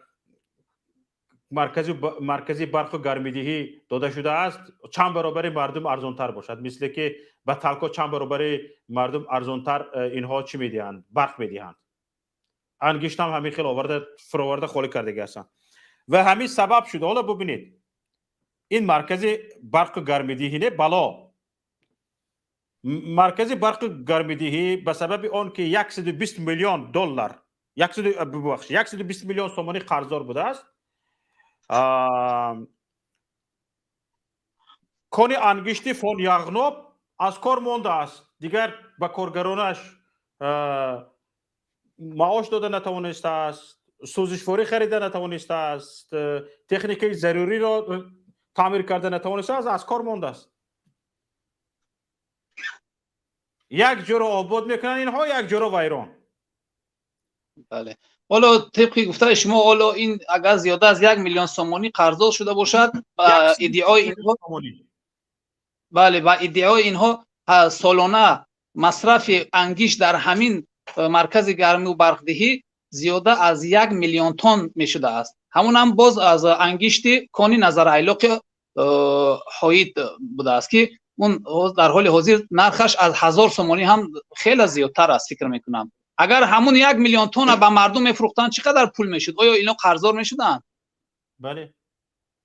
маркази барқу гармидиҳӣ дода шудааст, чанд баробари мардум арзонтар бошад, мисле ки ба Талко чанд баробари мардум арзонтар инҳо чӣ медиҳанд, барқ медиҳанд, ангиштам ҳамин хел оварда, фуроварда, холӣ кардаги ҳастанд ва ҳамин сабаб шуд. Ҳоло бубинед, ин маркази барқу гармидиҳӣ не, бало, маркази барқу гармидиҳӣ ба сабаби он ки 120 миллион доллар, бубахшед, 120 миллион сомонӣ қарздор будааст, кони ангишти Фон Яғноб аз кор мондааст, дигар ба коргаронаш маош дода натавонистааст, сӯзишворӣ харида натавонистааст, техникаи заруриро таъмир карда натавонистааст, аз кор мондааст. Як ҷоро обод мекунанд инҳо, як ҷоро вайрон. Бале, ҳоло тибқи гуфтаи шумо, ҳоло ин агар зиёда аз 1 миллион сомонӣ қарздор шуда бошад, ба иддаои инҳо, бале, ба иддаои инҳо солона масрафи ангишт дар ҳамин маркази гармию барқдиҳӣ зиёда аз 1 миллион тонн мешудааст. Ҳамун ҳам боз аз ангишти кони Назарайлоқи ҳоид будааст, ки он дар ҳоли ҳозир нархаш аз 1000 сомонӣ ҳам хеле зиёдтар аст. Фикр мекунам, агар ҳамун 1 миллион тонна ба мардум мефурӯхтанд, чӣ қадар пул мешуд? Оё ино қарздор мешуданд? Бале,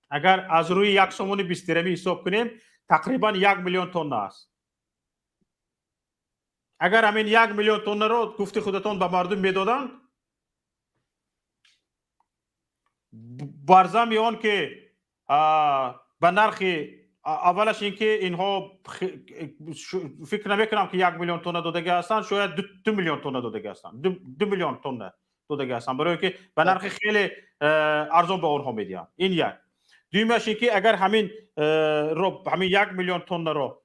агар аз рӯи 1 сомони 20 дирами ҳисоб кунем, тақрибан 1 миллион тонна аст. Агар ҳамин 1 миллион тоннаро, гуфти худатон, ба мардум медоданд, бар зами он ки ба нархи аввалаш, ин ки инҳо фикр намекунам, ки 1 миллион тонна додагӣ ҳастанд, шояд 2 миллион тонна додагӣ ҳастанд, 2 миллион тонна додагӣ ҳастанд, барои ки ба нархи хеле арзон ба онҳо медиҳанд. Ин як. Дуюмаш ин ки агар ҳамин ро, ҳамин 1 миллион тоннаро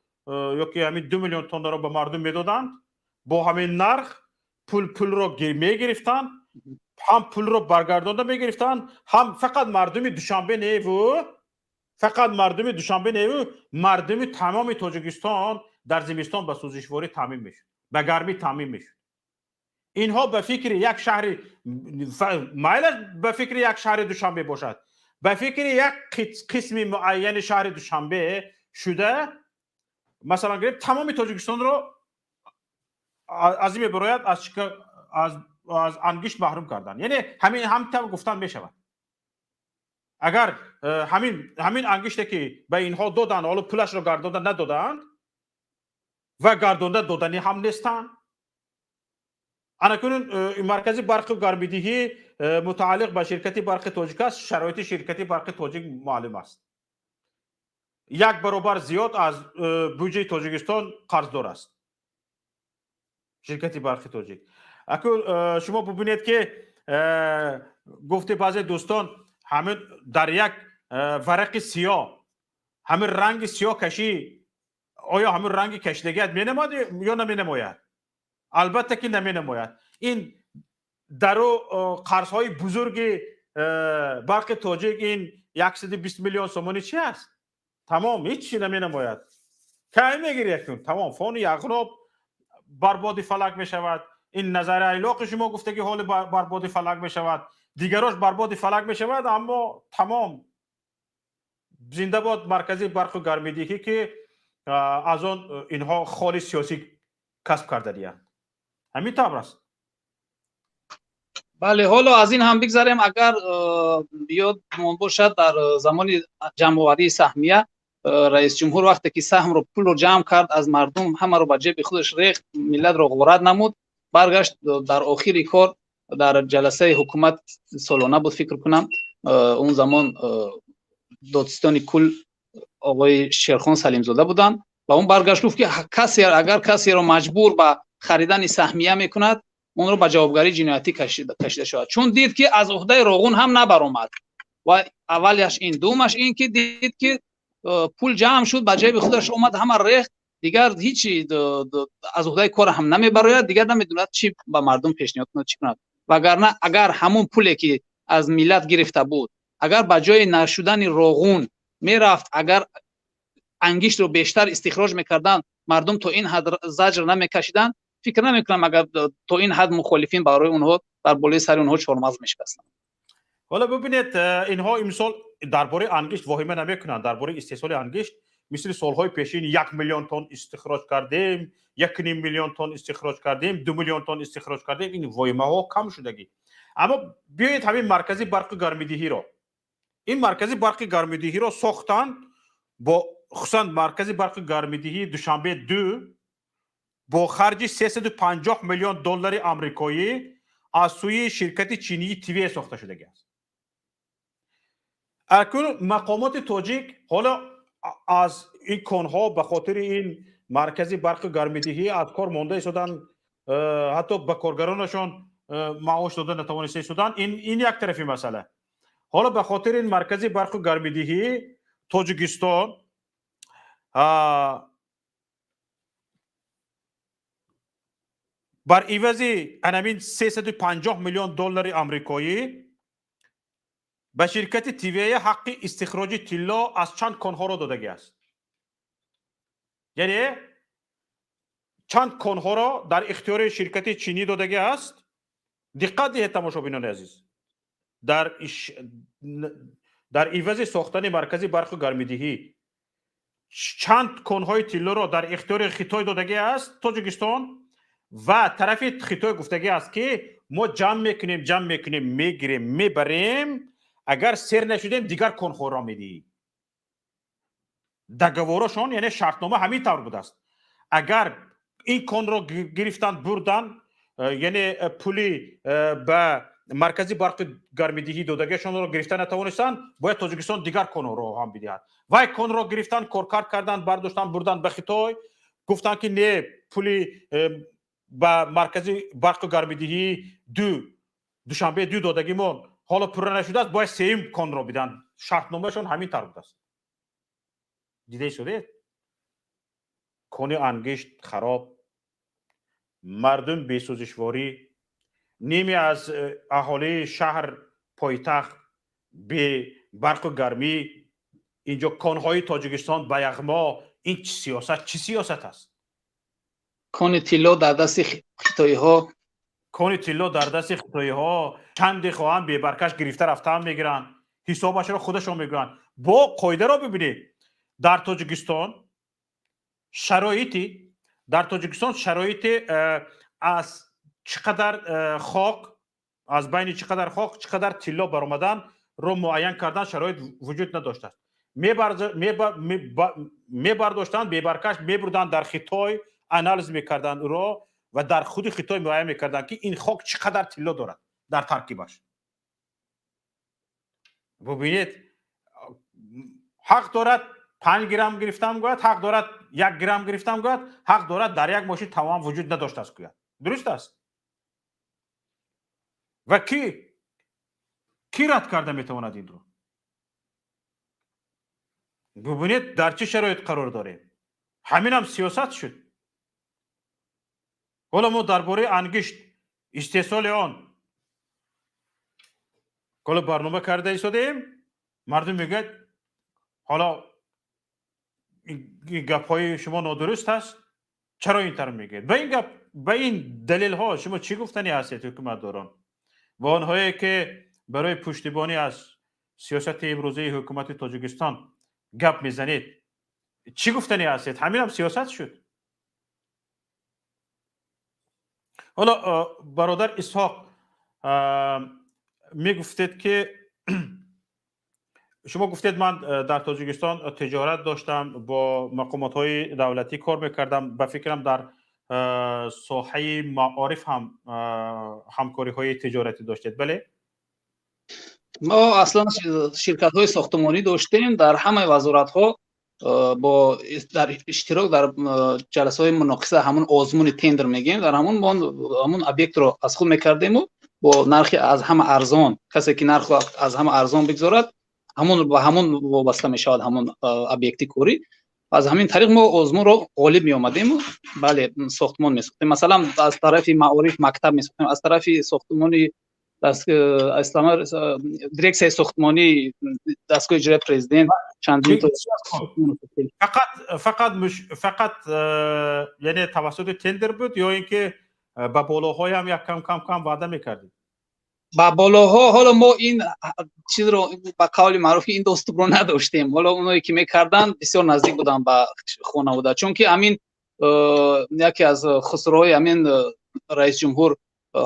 ё ки ҳамин 2 миллион тоннаро ба мардум медоданд бо ҳамин нарх, пулро мегирифтанд, ҳам пулро баргардонда мегирифтанд, ҳам фақат мардуми Душанбе неву, фақат мардуми Душанбе неву, мардуми тамоми Тоҷикистон дар зимистон ба сӯзишворӣ таъмин мешуд, ба гармӣ таъмин мешуд. Инҳо ба фикри як шаҳри, майлаш ба фикри як шаҳри Душанбе бошад, ба фикри як қисми муайяни шаҳри Душанбе. Шуда, масалан гирем, тамоми Тоҷикистонро аз ин мебарояд, аз ангишт маҳрум кардан. Яъне ҳамин ҳам тавр гуфтан мешавад. Агар ҳамин ангиште ки ба инҳо доданд, ҳоло пулашро гардонда надодаанд ва гардонда доданӣ ҳам нестанд. Анакунун маркази барқу гармидиҳӣ мутааллиқ ба ширкати барқи тоҷик аст. Шароити ширкати барқи тоҷик маълум аст. Як баробар зиёд аз буҷаи Тоҷикистон қарздор аст ширкати барқи тоҷик. Акун шумо бубинед, ки гуфти баъзе дӯстон, ҳамин дар як варақи сиёҳ ҳамин ранги сиёҳ кашӣ, оё ҳамин ранги кашидагият менамояд ё наменамояд? Албатта ки наменамояд. Ин дару қарзҳои бузурги барқи тоҷик, ин 120 миллион сомонӣ чи аст? Тамом, ҳеҷ чи наменамояд. Кай мегири акнун? Тамом, фони яғноб барбоди фалак мешавад. Ин назари айлоқи шумо гуфтаги ҳоли барбоди фалак мешавад, дигарош барбоди фалак мешавад, аммо тамом. Зинда бод маркази барқу гармидиҳӣ, ки аз он инҳо холи сиёсӣ касб кардадиянд. Ҳамин тавр аст. Бале, ҳоло аз ин ҳам бигзарем. Агар ёдмон бошад, дар замони ҷамъоварии саҳмия раисҷумҳур вақте ки саҳмро, пулро ҷамъ кард аз мардум, ҳамаро ба ҷеби худаш рехт, миллатро ғорат намуд, баргашт дар охири кор дар ҷаласаи ҳукумат, солона буд, фикр кунам, он замон додситони кул оғои Шерхон Салимзода буданд, ва он баргашт гуфт, ки касе агар касеро маҷбур ба харидани саҳмия мекунад, онро ба ҷавобгарии ҷиноятӣ кашида шавад. Чун дид, ки аз уҳдаи Роғун ҳам набаромад. Ва аввалаш ин, дуюмаш ин ки дид, ки пул ҷамъ шуд, ба ҷайби худаш омад, ҳама рехт, дигар ҳичи аз уҳдаи кор ҳам намебарояд, дигар намедонад чӣ ба мардум пешниҳод кунад, чӣ кунад. Вагарна агар ҳамон пуле ки аз миллат гирифта буд, агар ба ҷои нашудани Роғун мерафт, агар ангиштро бештар истихроҷ мекарданд, мардум то ин ҳад заҷр намекашиданд. Фикр намекунам, агар то ин ҳад мухолифин барои онҳо дар болои сари онҳо чормағз мешикастанд. Ҳоло бибинед, инҳо имсол дар бораи ангишт воҳима намекунанд, дар бораи истеҳсоли ангишт. Мисли солҳои пешин 1 миллион тонн истихроҷ кардем, 1,5 миллион тонн истихроҷ кардем, 2 миллион тонн истихроҷ кардем, ин воҳимаҳо кам шудагӣ. Аммо биёед ҳамин маркази барқи гармидиҳиро, ин маркази барқи гармидиҳиро сохтан бо, хусусан маркази барқи гармидиҳии Душанбе ду бо харҷи 350 миллион доллари амрикоӣ аз сӯи ширкати чинии ТВЕ сохта шудагӣ аст. Акнун мақомоти тоҷик ҳоло аз ин конҳо ба хотири ин маркази барқи гармидиҳӣ аз кор монда истоданд, ҳатто ба коргаронашон маош дода натавониста истоданд. Ин як тарафи масъала. Ҳоло ба хотири ин маркази барқу гармидиҳӣ Тоҷикистон бар ивази анамин 350 миллион доллари амрикоӣ ба ширкати ТВЕ ҳаққи истихроҷи тилло аз чанд конҳоро додагӣ аст. Яъне чанд конҳоро дар ихтиёри ширкати чинӣ додагӣ аст. Диққат диҳед, тамошобинони азиз, дар ивази сохтани маркази барқу гармидиҳӣ чанд конҳои тиллоро дар ихтиёри Хитой додагӣ аст Тоҷикистон. Ва тарафи Хитой гуфтагӣ аст, ки мо ҷамъ мекунем, ҷамъ мекунем, мегирем, мебарем, агар сер нашудем, дигар конҳоро медиҳӣ. Договорошон, яъне шартнома ҳамин тавр будааст. Агар ин конро гирифтанд, бурданд, яъне пули ба маркази барқи гармидиҳӣ додагиашонро гирифта натавонистанд, бояд Тоҷикистон дигар конҳоро ҳам бидиҳад. Вай конро гирифтанд, коркард карданд, бардоштанд, бурданд ба Хитой, гуфтанд, ки не, пули ба маркази барқу гармидиҳии ду Душанбе ду додагимон ҳоло пурра нашудааст, бояд сеюм конро бидиҳанд. Шартномаашон ҳамин тавр будааст. Дида истодед, кони ангишт хароб, мардум бесӯзишворӣ, ними аз аҳолии шаҳр, пойтахт бе барқу гармӣ, инҷо конҳои Тоҷикистон ба яғмо. Ин чӣ сиёсат, чӣ сиёсат аст? Кони тилло дар дасти хитоиҳо. Кони тилло дар дасти хитоиҳо, чанде хоҳанд бебаркаш гирифта рафтаам мегиранд, ҳисобашро худашон мегӯянд. Бо қоидаро бибинед. Дар Тоҷикистон шароити, дар Тоҷикистон шароити аз чӣ қадар хок, аз байни чӣ қадар хок чӣ қадар тилло баромаданро муайян кардан шароит вуҷуд надоштааст. Мебардоштанд, бебаркаш мебурданд дар Хитой, анализ мекарданд ӯро ва дар худи Хитой муайян мекарданд, ки ин хок чӣ қадар тилло дорад дар таркибаш. Бубинед, ҳақ дорад 5 грамм гирифтам гӯяд, ҳақ дорад 1 грамм гирифтам гӯяд, ҳақ дорад дар як мошин тамом вуҷуд надоштааст гӯяд. Дуруст аст? Ва ки рад карда метавонад инро? Бубинед, дар чӣ шароит қарор дорем. Ҳаминам сиёсат шуд. Ҳоло мо дар бораи ангишт, истеҳсоли он ҳоло барнома карда истодаем. Мардум мегӯяд, ҳоло ин гапҳои шумо нодуруст аст, чаро ин тавр мегӯед? Ба ин гап, ба ин далелҳо шумо чӣ гуфтанӣ ҳастед, ҳукуматдорон ва онҳое ки барои пуштибонӣ аз сиёсати имрӯзаи ҳукумати Тоҷикистон гап мезанед, чӣ гуфтанӣ ҳастед? Ҳаминам сиёсат шуд. Ҳоло бародар Исҳоқ, мегуфтед ки шумо гуфтед ман дар Тоҷикистон тиҷорат доштам, бо мақомотҳои давлатӣ кор мекардам, ба фикрам дар соҳаи маориф ҳам ҳамкориҳои тиҷоратӣ доштед, бале? Мо аслан ширкатҳои сохтмонӣ доштем дар ҳамаи вазоратҳо, бо дар иштирок дар ҷаласаҳои муноқиса, ҳамон озмуни тендер мегӯем, дар ҳамон мо ҳамон объектро аз худ мекардему бо нархи аз ҳама арзон, касе ки нархро аз ҳама арзон бигзорад, ҳамон ба ҳамон вобаста мешавад ҳамон объекти корӣ. Аз ҳамин тариқ мо озмунро ғолиб меомадему, бале, сохтмон месохтем. Масалан, аз тарафи маориф мактаб месохтем, аз тарафи сохтмони дирексияи сохтмонӣ дастгоҳи иҷроияи президент чандин фақат фақат яъне тавассути тендер буд ё ин ки ба болоҳоям як кам кам кам ваъда мекардед? Ба болоҳо ҳоло мо ин чизро ба қавли маъруф ин доступро надоштем. Ҳоло оное ки мекарданд бисёр наздик буданд ба хонавода, чунки ҳамин яке аз хусуроҳои ҳамин раис ҷумҳур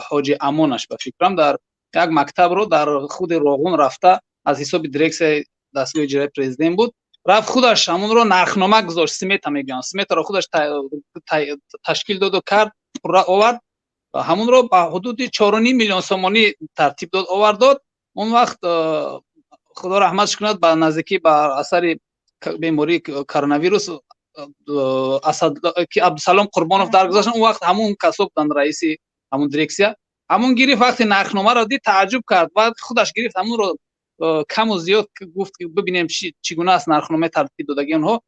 ҳоҷи Амонаш ба фикрам дар як мактабро дар худи Роғун рафта аз ҳисоби дирексияи дастгоҳи иҷроияи президент буд, рафт худаш ҳамонро нархнома гузошт, смета мегӯянд, сметаро худаш ташкил доду кард, пурра овард, ҳамонро ба ҳудуди 4.5 миллион сомонӣ тартиб дод, овард дод. Он вақт худо раҳматш кунад, ба наздикӣ ба асари бемории коронавирус ки Абдусалом Қурбонов даргузашт, он вақт ҳамон касо буданд раиси ҳамон дирексия. Ҳамон гирифт, вақте нархномаро дид тааҷҷуб кард, баъд худаш гирифт ҳамонро каму зиёд гуфт ки бибинем чӣ гуна аст нархномаи тартиб додагии онҳо.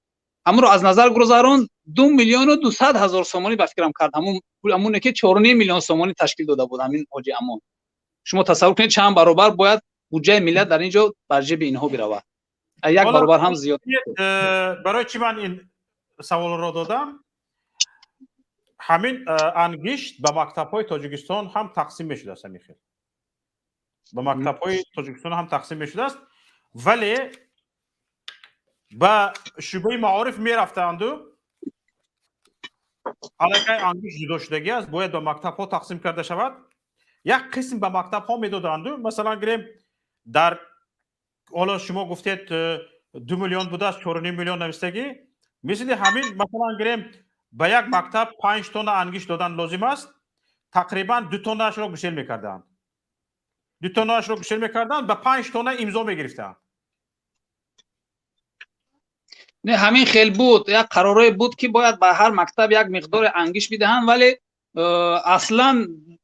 Ҳамонро аз назар гузаронд, 2,2 миллион сомонӣ ба фикрам кард, ҳамоне ки 4.5 миллион сомонӣ ташкил дода буд ҳамин ҳоҷи Амон. Шумо тасаввур кунед чанд баробар бояд буҷаи миллат дар ин ҷо бар ҷиби инҳо биравад, як баробар ҳам зиёд. Барои чӣ ман ин саволро додам? Ҳамин ангишт ба мактабҳои Тоҷикистон ҳам тақсим мешудааст, ҳамин хел ба мактабҳои Тоҷикистон ҳам тақсим мешудааст, вале ба шӯъбаи маориф мерафтаанду аллакай ангишт ҷудо шудагӣ аст, бояд ба мактабҳо тақсим карда шавад. Як қисм ба мактабҳо медоданду, масалан гирем, дар ҳоло шумо гуфтед 2 миллион будааст, 4.5 миллион навистагӣ, мисли ҳамин масалан гирем ба як мактаб 5 тонна ангишт додан лозим аст, тақрибан 2 тоннаашро гусел мекарданд, 2 тоннаашро гусел мекарданд, ба 5 тонна имзо мегирифтанд. Не, ҳамин хел буд, як қаророе буд ки бояд ба ҳар мактаб як миқдори ангишт бидиҳанд, вале аслан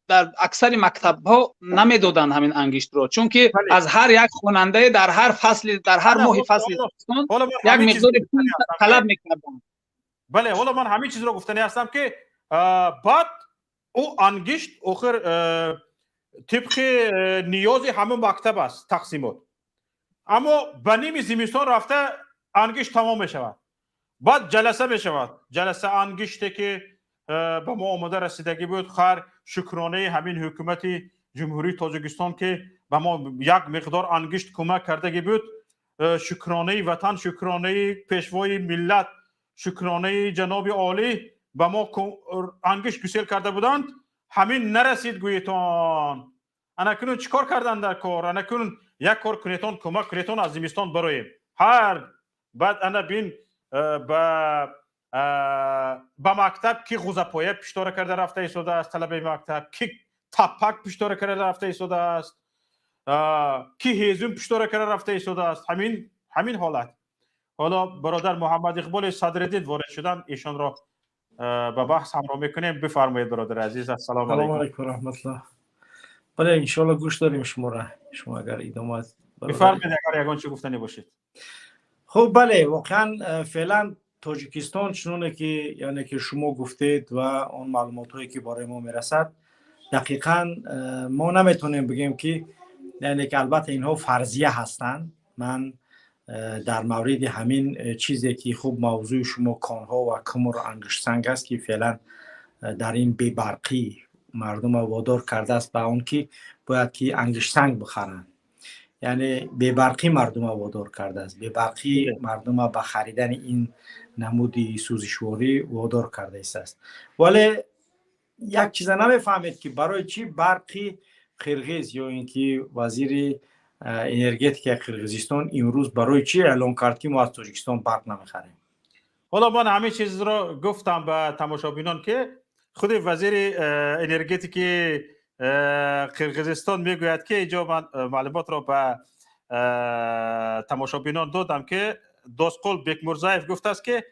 дар аксари мактабҳо намедоданд ҳамин ангиштро, чунки аз ҳар як хонандае дар ҳар фасли, дар ҳар моҳи фасли зимистон як миқдори пул талаб мекарданд. Бале, ҳоло ман ҳамин чизро гуфтанӣ ҳастам ки баъд ӯ ангишт охир тибқи ниёзи ҳамон мактаб аст тақсимот, аммо ба ними зимистон рафта ангишт тамом мешавад, баъд ҷаласа мешавад, ҷаласа ангиште ки ба мо омода расидагӣ буд, хайр шукронаи ҳамин ҳукумати ҷумҳурии Тоҷикистон ки ба мо як миқдор ангишт кӯмак кардагӣ буд, Шукронаи ватан, шукронаи пешвои миллат, шукронаи ҷаноби олӣ ба мо ангишт гусел карда буданд, ҳамин нарасид гӯетон. Анакунун чӣ кор кардан дар кор? Анакунун як кор кунетон, кӯмак кунетон, аз зимистон бароем. Ҳар баъд ана бин, ба мактаб ки ғӯзапоя пиштора карда рафта истодааст, талабаи мактаб ки таппак пиштора карда рафта истодааст, ки ҳезум пиштора карда рафта истодааст. Ҳамин ҳолат. Ҳоло бародар Муҳаммад Иқболи Садриддин ворид шудан, эшонро ба баҳс ҳамроҳ мекунем. Бифармоед, бародари азиз, ассалому алайкум. Алайкум раҳматуллоҳ. Бале, иншоалло, гӯш дорем шуморо, шумо агар идома Бифармоед, агар ягон чӣ гуфтанӣ бошед. Хуб, бале, воқеан феълан Тоҷикистон чуноне ки, яъне ки шумо гуфтед ва он маълумотҳое ки барои мо мерасад, дақиқан мо наметавонем бигӯем ки, яъне ки, албатта, инҳо фарзия ҳастанд. Ман дар мавриди ҳамин чизе ки, хуб, мавзӯи шумо конҳо ва кумру ангиштсанг аст, ки феълан дар ин бебарқӣ мардума водор кардааст ба он ки бояд ки ангиштсанг бихаранд, яъне бебарқӣ мардума водор кардааст, бебарқӣ мардума ба харидани ин намуди сӯзишворӣ водор карда истааст. Вале як чиза намефаҳмед, ки барои чӣ барқи қирғиз ё ин ки вазири энергетикаи Қирғизистон имрӯз барои чӣ эълон кард, ки мо аз Тоҷикистон барқ намехарем? Ҳоло ман ҳамин чизро гуфтам ба тамошобинон, ки худи вазири энергетики Қирғизистон мегӯяд, ки инҷо ман маълумотро ба тамошобинон додам, ки Досқул Бекмурзаев гуфтааст, ки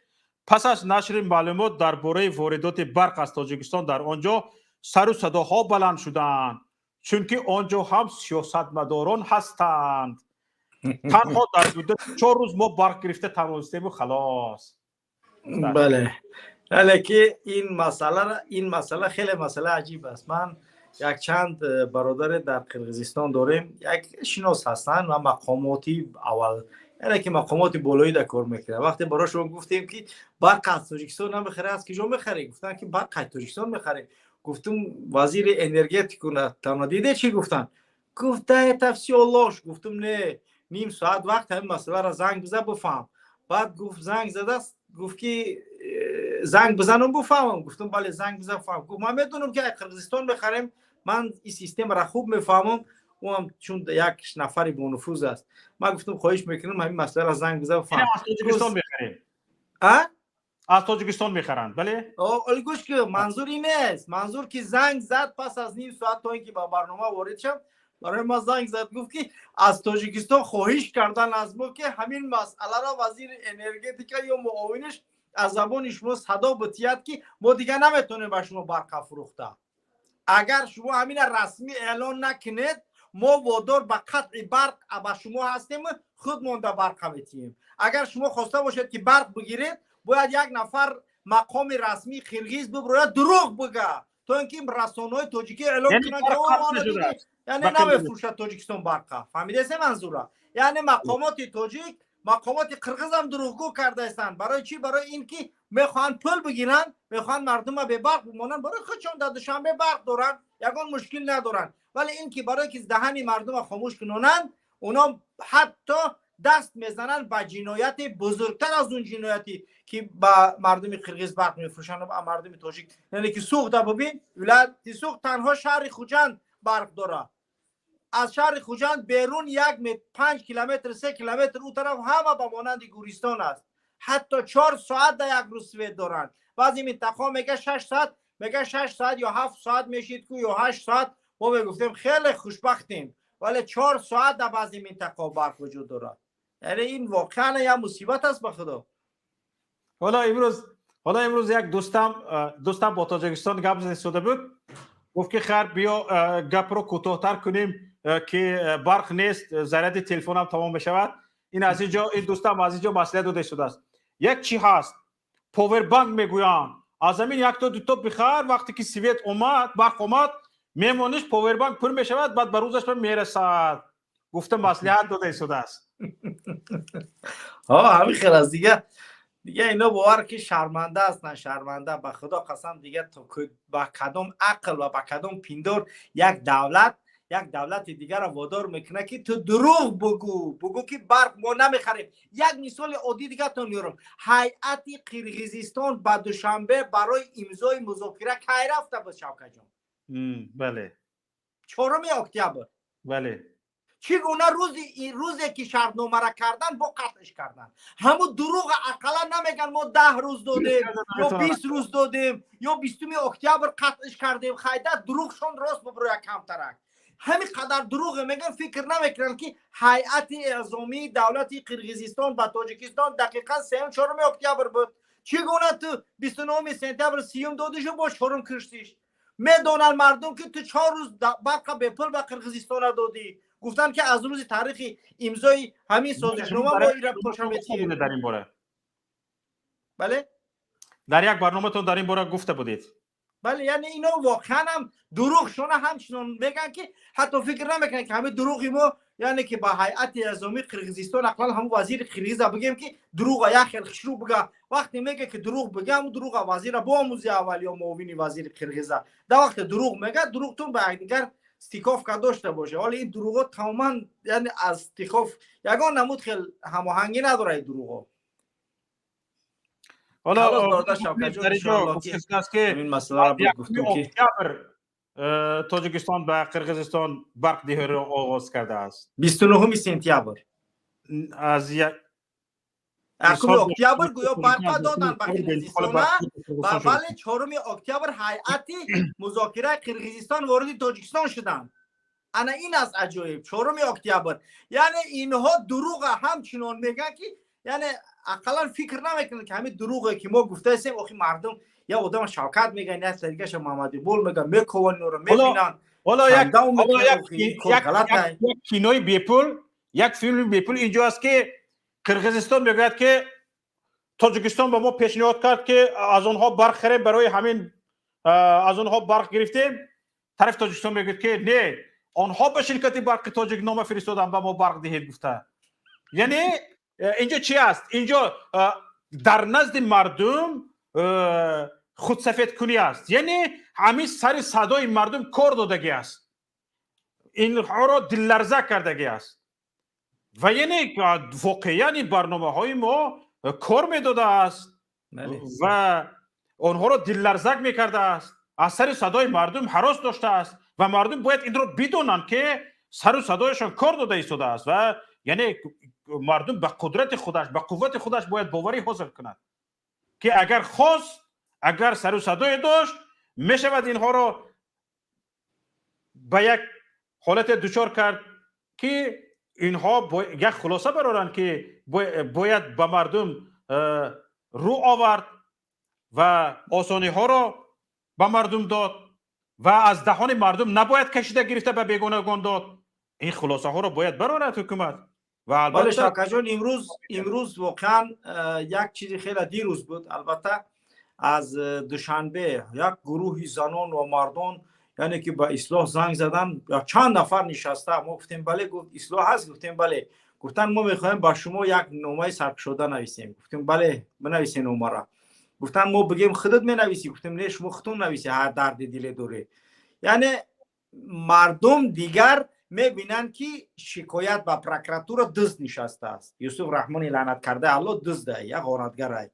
пас аз нашри маълумот дар бораи воридоти барқ аз Тоҷикистон дар он ҷо сару садоҳо баланд шуданд, чунки он ҷо ҳам сиёсатмадорон ҳастанд. Танҳо дар муддати 4 рӯз мо барқ гирифта тавонистему халос. Бале, бале, ки ин масъала хеле масъала аҷиб аст. Ман якчанд бародаре дар Қирғизистон дорем, як шинос ҳастанд ва мақомоти аввал, яъне ки мақомоти болоӣ дар кор мекунад. Вақте барои шумо гуфтем, ки барқ аз Тоҷикистон намехарӣ, аз киҷо мехарӣ? Гуфтанд, ки барқ аз Тоҷикистон мехарем. Гуфтум, вазири энергетику диде, чӣ гуфтанд? Гуфт: «Да, это всё ложь». Гуфтум: «Не, ним соат вақт, ҳамин масъаларо занг биза, бифаҳм». Баъд гуфт, занг задааст, гуфт ки занг бизанам, бифаҳмам? Гуфтум: «Бале, занг бизан, фаҳм». Гуфт: «Ман медонам, ки аз Қирғизистон мехарем, ман ин системаро хуб мефаҳмам». Ӯам чун як нафари бонуфуз аст. Ман гуфтум: «Хоҳиш мекунам, ҳамин масъаларо занг бизан, фаҳм». Аз Тоҷикистон мехарем. А. Аз Тоҷикистон мехаранд, бале. Оли, гӯш ки, манзур ин нест. Манзур ки занг зад пас аз ним соат, то ин ки ба барнома ворид шам, барои ма занг зад, гуфт, ки аз Тоҷикистон хоҳиш кардан аз мо, ки ҳамин масъаларо вазири энергетика ё муовинаш аз забони шумо садо битиҳад, ки мо дигар наметавонем ба шумо барқа фурӯхта. Агар шумо ҳамина расмӣ эълон накунед, мо водор ба қатъи барқ ба шумо ҳастем, худ монда барқа метиҳем. Агар шумо хоста бошед, ки барқ бигиред, бояд як нафар мақоми расмии қирғиз биброяд, дурӯғ бига, то ин ки расонаҳои тоҷикӣ эълон кунанд, яъне намефурӯшад Тоҷикистон барқа. Фаҳмидасе манзура? Яъне мақомоти тоҷик, мақомоти қирғизам дурӯғгӯ кардаистанд. Барои чӣ? Барои ин ки мехоҳанд пул бигиранд, мехоҳанд мардума бебарқ бимонанд. Барои худшон дар Душанбе барқ доранд, ягон мушкил надоранд, вале ин ки барое ки даҳани мардума хомӯш кунонанд, оно ҳатто даст мезананд ба ҷинояти бузургтар аз он ҷинояте ки ба мардуми қирғиз барқ мефурӯшанд, ба мардуми тоҷик. Яъне ки Суғда бубин, вилояти Суғд, танҳо шаҳри Хуҷанд барқ дорад. Аз шаҳри Хуҷанд берун як 5 километр, 3 километр ӯ тараф ҳама ба монанди гӯристон аст. Ҳатто 4 соат дар як рӯз свет доранд. Баъзе минтақаҳо мега 6 соат, мега 6 соат ё 7 соат мешид ку ё 8 соат. Мо мегуфтем, хеле хушбахтем, вале 4 соат дар баъзе минтақаҳо барқ вуҷуд дорад. Яъне ин воқеан як мусибат аст, ба худо. Ҳоло имрӯз як дӯстам бо Тоҷикистон гап зада буд, гуфт, ки хайр, биё, гапро кӯтоҳтар кунем, ки барқ нест, заряди телефонам тамом мешавад. Ин аз инҷо, ин дӯстам аз инҷо маслиҳат дода истодааст. Як чӣ ҳаст, повербанк мегӯянд, аз ҳамин якто дуто бихар, вақте ки свет омад, барқ омад, мемониш, повербанк пур мешавад, баъд ба рӯзаш мерасад, гуфта маслиҳат дода истодааст. Ҳамин хел аст. Дига ино бовар ки шарманда ҳастанд, шарманда, ба худо қасам. Дига ба кадом ақл ва ба кадом пиндор як давлат як давлати дигарро водор мекунад, ки ту дурӯғ бугӯ, бугӯ ки барқ мо намехарем. Як мисоли оддӣ дигартон меорам. Ҳайати Қирғизистон ба Душанбе барои имзои музокира кай рафта буд, Шавкатҷон? Бале. 4 октябр. Бале. Чӣ гуна рӯзе ки шартномара кардан, бо қатъш кардан? Ҳамун дурӯға ақаллан намеган мо 10 рӯз додем ё 20 рӯз додем ё 20 октябр қатъш кардем. Хайда дурӯғшон рост буброя камтарак. Ҳамин қадар дурӯғе меган, фикр намекунанд, ки ҳайати эъзомии давлати Қирғизистон ба Тоҷикистон дақиқан 3-4 октябр буд. Чӣ гуна ту 29 сентябр 30 додишу бо 4 киштиш? Медонанд мардум, ки ту 4 рӯз барқа бепул ба Қирғизистона додӣ. Гуфтанд, ки аз рӯзи таърихи имзои ҳамин созишнома мо ира пулша метиҳем. Дар ин бора. Бале? Дар як барноматон дар ин бора гуфта будед. Бале, яъне ино воқеан ҳам дурӯғшона ҳамчунон мегӯянд, ки ҳатто фикр намекунанд, ки ҳамин дурӯғи мо, яъне ки ба ҳайати эъзомии Қирғизистон ақаллан ҳамун вазири қирғиза бигем, ки дурӯға як хел хушрӯ бига. Вақте мега, ки дурӯғ бига, ҳамун дурӯға вазира боомӯзи аввал ё муовини вазири қирғиза. Дар вақте дурӯғ мега, дурӯғтон ба якдигар стыковка дошта боша. Ҳоло ин дурӯғо тамоман, яъне аз стыков ягон намуд хел ҳамоҳангӣ надорад ин дурӯғо. Ҳоло дар инҷо гуфта ки ин масъаларо гуфтем, ки октябр Тоҷикистон ба Қирғизистон барқдиҳиро оғоз кардааст. 29 сентябр. Аз як 1 октябр гӯё барқа доданд ба Қирғизистона, ва вале 4 октябр ҳайати музокираи Қирғизистон вориди Тоҷикистон шуданд. Ана ин аст аҷоиб. 4 октябр. Яъне инҳо дурӯға ҳамчунон мегӯянд, ки яъне ақаллан фикр намекунанд, ки ҳамин дурӯғе ки мо гуфтаистем, охи мардум як одама Шавкат мегӯянд, як дигаша Муҳаммадиқбол мегӯянд, мекованд инро, мебинанд. Ҳоло як кинои бепул, як филми бепул инҷо аст, ки Қирғизистон мегӯяд, ки Тоҷикистон ба мо пешниҳод кард, ки аз онҳо барқ харем, барои ҳамин аз онҳо барқ гирифтем. Тарафи Тоҷикистон мегӯяд, ки не, онҳо ба ширкати барқи тоҷик нома фиристоданд, ба мо барқ диҳед гуфта. Яъне инҷо чи аст? Инҷо дар назди мардум худсафедкунӣ аст. Яъне ҳамин сари садои мардум кор додагӣ аст, инҳоро дилларза кардагӣ аст. Ва яъне воқеан ин барномаҳои мо кор медодааст ва онҳоро дилларзак мекардааст, аз сари садои мардум ҳарос доштааст ва мардум бояд инро бидонанд, ки сару садояшон кор дода истодааст. Ва яъне мардум ба қудрати худаш, ба қуввати худаш бояд боварӣ ҳосил кунад, ки агар хост, агар сару садое дошт, мешавад инҳоро ба як ҳолате дучор кард, ки инҳо як хулоса бароранд, ки бояд ба мардум рӯ овард ва осониҳоро ба мардум дод ва аз даҳони мардум набояд кашида гирифта ба бегонагон дод. Ин хулосаҳоро бояд барорад ҳукумат. Ва албатта Шавкатҷон, имрӯз воқеан як чизи хеле дирӯз буд. Албатта аз Душанбе як гурӯҳи занон ва мардон, яъне ки ба Ислоҳ занг задан, чанд нафар нишаста. Мо гуфтем бале. Гуфт Ислоҳ ҳаст? Гуфтем бале. Гуфтанд мо мехоҳем ба шумо як номаи саркушода нависем. Гуфтем бале, бинависем номара. Гуфтанд мо бигем худат менависӣ? Гуфтем не, шумо худтон нависӣ, ҳар дарди диле доред. Яъне мардум дигар мебинанд, ки шикоят ба прокуратура дузд нишастааст. Юсуф Раҳмони лаънат кардаи Алло дуздай, як ғоратгарай.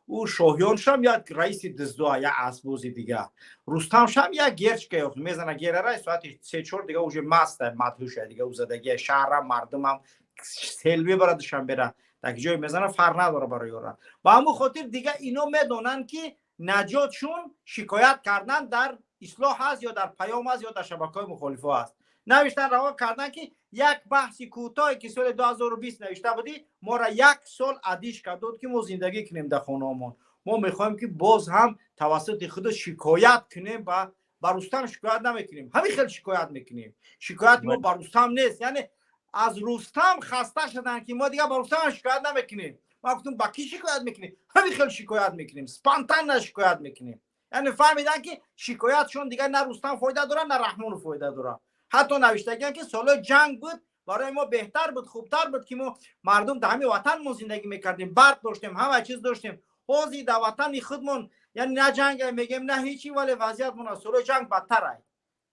Ӯ Шоҳиёншам як раиси дуздуа, як асбози дига. Рустамшам як герчка мезана герарай, соати 3-4 дига уже маста, мадҳуша дига, ӯ задагия шаҳрам, мардумам сел мебарад Душанбера, так ҷое мезана, фарқ надора барои ёра. Ба ҳамун хотир дига ино медонанд, ки наҷотшун шикоят кардан дар Ислоҳ аст ё дар Паём аст ё дар шабакаҳои мухолифо аст. Навиштан, равон кардан, ки як баҳси кӯтоҳе, ки соли 2020 навишта будӣ, моро як сол адишка дод, ки мо зиндагӣ кунем дар хонаҳомон. Мо мехоҳем, ки боз ҳам тавассути худ шикоят кунем, ба Рустам шикоят намекунем, ҳамин хел шикоят мекунем. Шикояти мо ба Рустам нест. Яъне аз Рустам хаста шуданд, ки мо дигар ба Рустам шикоят намекунем. Ма гуфтем ба кӣ шикоят мекунем? Ҳамин хел шикоят мекунем, спонтанно шикоят мекунем. Яъне фаҳмиданд, ки шикоятшон дигар на Рустам фоида дорад, на Раҳмонов фоида дорад. Ҳатто навиштагианд, ки солҳои ҷанг буд, барои мо беҳтар буд, хубтар буд, ки мо мардум дар ҳамин ватанмон зиндагӣ мекардем, барқ доштем, ҳама чиз доштем. Ҳозир дар ватани худмон, яъне на ҷанг мегем, на ҳечи, вале вазъиятмон аз солҳои ҷанг бадтар ай.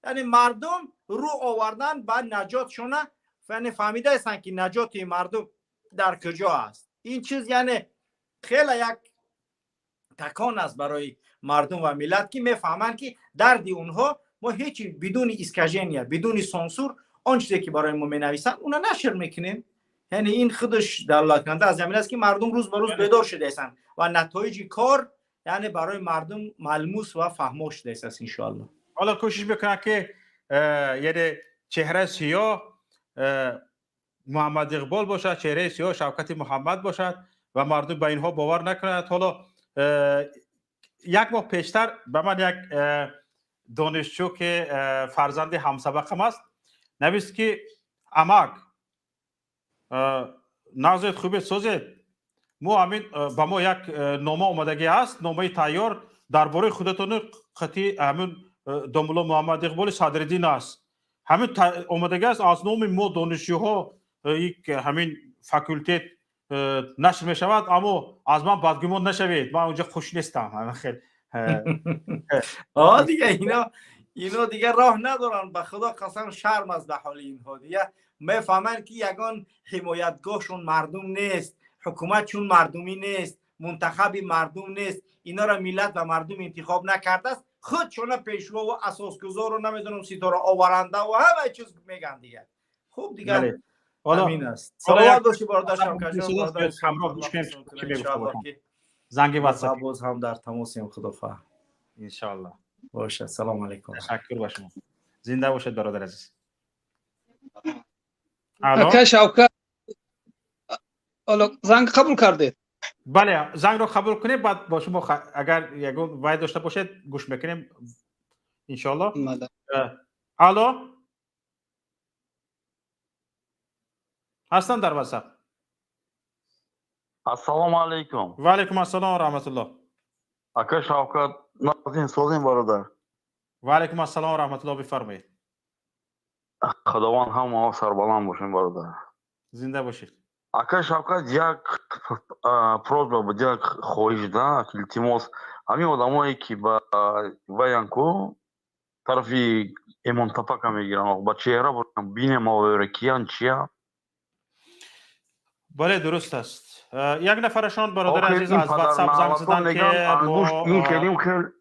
Яъне мардум рӯ овардан ба наҷотшона, яъне фаҳмидаестанд, ки наҷоти мардум дар куҷо аст. Ин чиз яъне хеле як такон аст барои мардум ва миллат, ки мефаҳманд, ки дарди онҳо мо ҳеҷ бидуни искажения, бидуни сансур он чизе ки барои мо менависанд, уна нашр мекунем. Яъне ин худаш далолаткунанда аз ҳамин аст, ки мардум рӯз ба рӯз бедор шудаестанд ва натоиҷи кор яъне барои мардум малмус ва фаҳмо шудаест, иншоалло. Ҳоло кӯшиш мекунам, ки яъне чеҳраи сиёҳ Муҳаммад Иқбол бошад, чеҳраи сиёҳ Шавкати Муҳаммад бошад ва мардум ба инҳо бовар накунад. Ҳоло як моҳ пештар ба ман як донишҷӯ, ки фарзанди ҳамсабақам аст, навист, ки амак, нағзед, хубед, созед, мо ҳамин ба мо як нома омадагӣ аст, номаи тайёр дар бораи худатону қати ҳамин домулло Муҳаммад Иқболи Садриддин аст. Ҳамин омадагӣ аст, аз номи мо донишҷӯҳо ҳамин факултет нашр мешавад, аммо аз ман бадгумон нашавед, ман онҷо хуш нестам. Хел. Дига ино дига роҳ надоранд. Ба Худо қасам, шарм аст ба ҳоли инҳо. Дига мефаҳманд, ки ягон ҳимоятгоҳшон мардум нест, ҳукуматшон мардумӣ нест, мунтахаби мардум нест, инора миллат ва мардум интихоб накардааст. Худшона пешво ва асосгузору, намедонам, ситора оваранда ва ҳамаи чиз меган. Дига хуб, дига ҳамин аст. Саломат бошӣ, бародар Шавкатҷон. Занги ватсап. Боз ҳам дар тамосем, худофа. Иншоалло. Бошад, салому алайкум. Ташаккур ба шумо, зинда бошед, бародар азиз. Ака Шавкат, занг қабул кардед? Бале, зангро қабул кунем, баъд бо шумо агар ягон вай дошта бошед, гӯш мекунем, иншоалло. Алло, ҳастанд дар ватсап. Ассалому алайкум. Ва алайкум ассалом ва раҳматуллоҳ. Ака Шавкат, назин, созин, бародар. Ва алайкум ассалом ва раҳматуллоҳ, бифармоед. Худованд ҳама сарбаланд бошем, бародар. Зинда бошед. Ака Шавкат, як просьба буд, як хоҳиш да, илтимос. Ҳамин одамое ки ба ваянку тарафи Эмонтапака мегиранд, ба чеҳра бинем, овера киян, чия? Бале, дуруст аст. Як нафарашон, бародари азиз, аз ватсап занг заданд, ки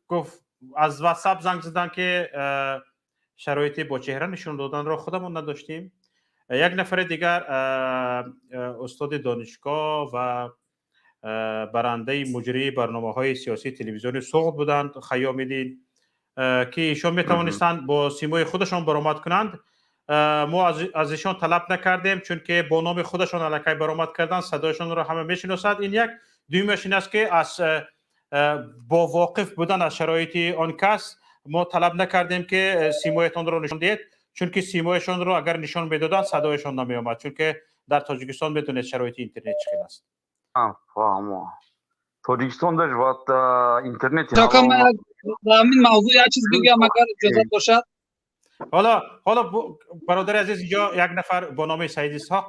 гуфт, аз ватсап занг заданд, ки шароити бо чеҳра нишон доданро худамон надоштем. Як нафари дигар, устоди донишгоҳ ва барандаи муҷрии барномаҳои сиёсии телевизиони Суғд буданд, Хайёмиддин, ки ишон метавонистанд бо симои худашон баромад кунанд. Мо аз ишон талаб накардем, чунки бо номи худашон аллакай баромад кардан, садояшонро ҳама мешиносад. Ин як. Дуюмаш ин аст, ки аз бо воқиф будан аз шароити он кас мо талаб накардем, ки симоятонро нишон диҳед, чунки симояшонро агар нишон медоданд, садояшон намеомад, чунки дар Тоҷикистон медонед, шароити интернет чӣ хел аст. Фаҳмо, Тоҷикистон даш ва интернет. Ҳамин мавзӯъ як чиз бигӯям, агар иҷозат бошад. Ҳоло, бародари азиз, инҷо як нафар бо номи Саид Исҳоқ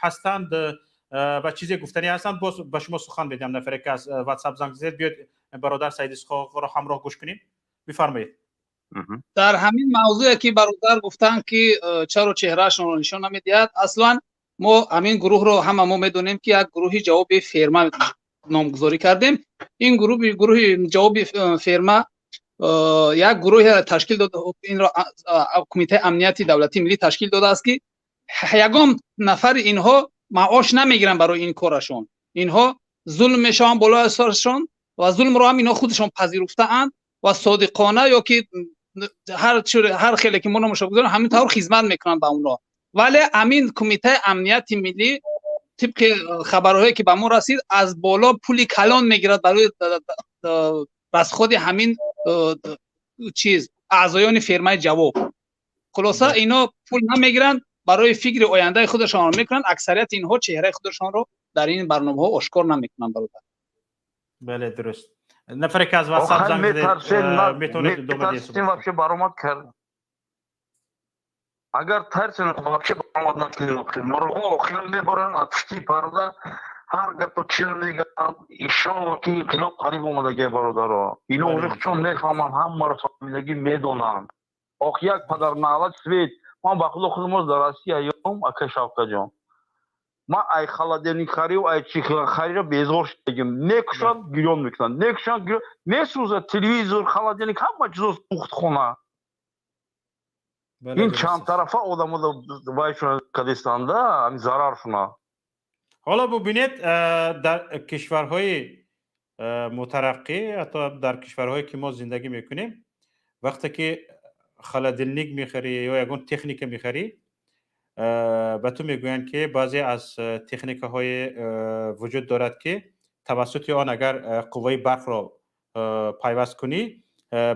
ҳастанд ва чизе гуфтанӣ ҳастанд. Боз ба шумо сухан медиҳам. Нафаре ки аз ватсап занг зад, биёед, бародар Саид Исҳоқро ҳамроҳ гӯш кунем. Бифармоед. Дар ҳамин мавзӯе ки бародар гуфтанд, ки чаро чеҳраашонро нишон намедиҳад, аслан мо ҳамин гурӯҳро ҳама мо медонем, ки як гурӯҳи ҷавоби ферма номгузорӣ кардем. Ин гурӯҳи ҷавоби ферма як гурӯҳе ташкил дод, инро Кумитаи амнияти давлатии миллӣ ташкил додааст, ки ягон нафари инҳо маош намегиранд барои ин корашон. Инҳо зулм мешаванд болои сарашон ва зулмро ҳам инҳо худашон пазируфтаанд ва содиқона ё ки ҳар хеле ки мо номашро гузорем, ҳамин тавр хизмат мекунанд ба онҳо. Вале ҳамин Кумитаи амнияти миллӣ, тибқи хабарҳое ки ба мо расид, аз боло пули калон мегирад барои расходи ҳамин чиз аъзоёни фермаи ҷавоб. Хулоса, ино пул намегиранд, барои фикри ояндаи худашонро мекунанд. Аксарияти инҳо чеҳраи худашонро дар ин барномаҳо ошкор намекунанд, бародар. Бале, дуруст. Нафаре ки аз ватсап занг задед, метавонед идома диҳед. Вообще баромад кард. Агар тарсен, вообще баромад накунед. Мурғо охир мебаранд аз пушти парда, ҳар гапо чиро мегӯянд. Иншоалло, ки инқилоб қариб омадагия, бародаро. Ино уже чун мефаҳманд, ҳамаро фаҳмидагӣ медонанд. Ох, як падарналат свет. Ман ба худо худам дар Россия ём, ака Шавкатҷон. Ман ай холодильник харию, ай чи харира безор шудагим. Мекушанд, гирён мекунанд. Мекушанд, гирён месӯзад телевизор, холодильник, ҳама чизо сӯхт хона. Ин чанд тарафа одамо вайшона кадистанда, ҳамин зараршуна. Ҳоло бубинед, дар кишварҳои мутараққӣ, ҳатто дар кишварҳое ки мо зиндагӣ мекунем, вақте ки холодильник мехарӣ ё ягон техника мехарӣ, ба ту мегӯянд, ки баъзе аз техникаҳое вуҷуд дорад, ки тавассути он агар қувваи барқро пайваст кунӣ,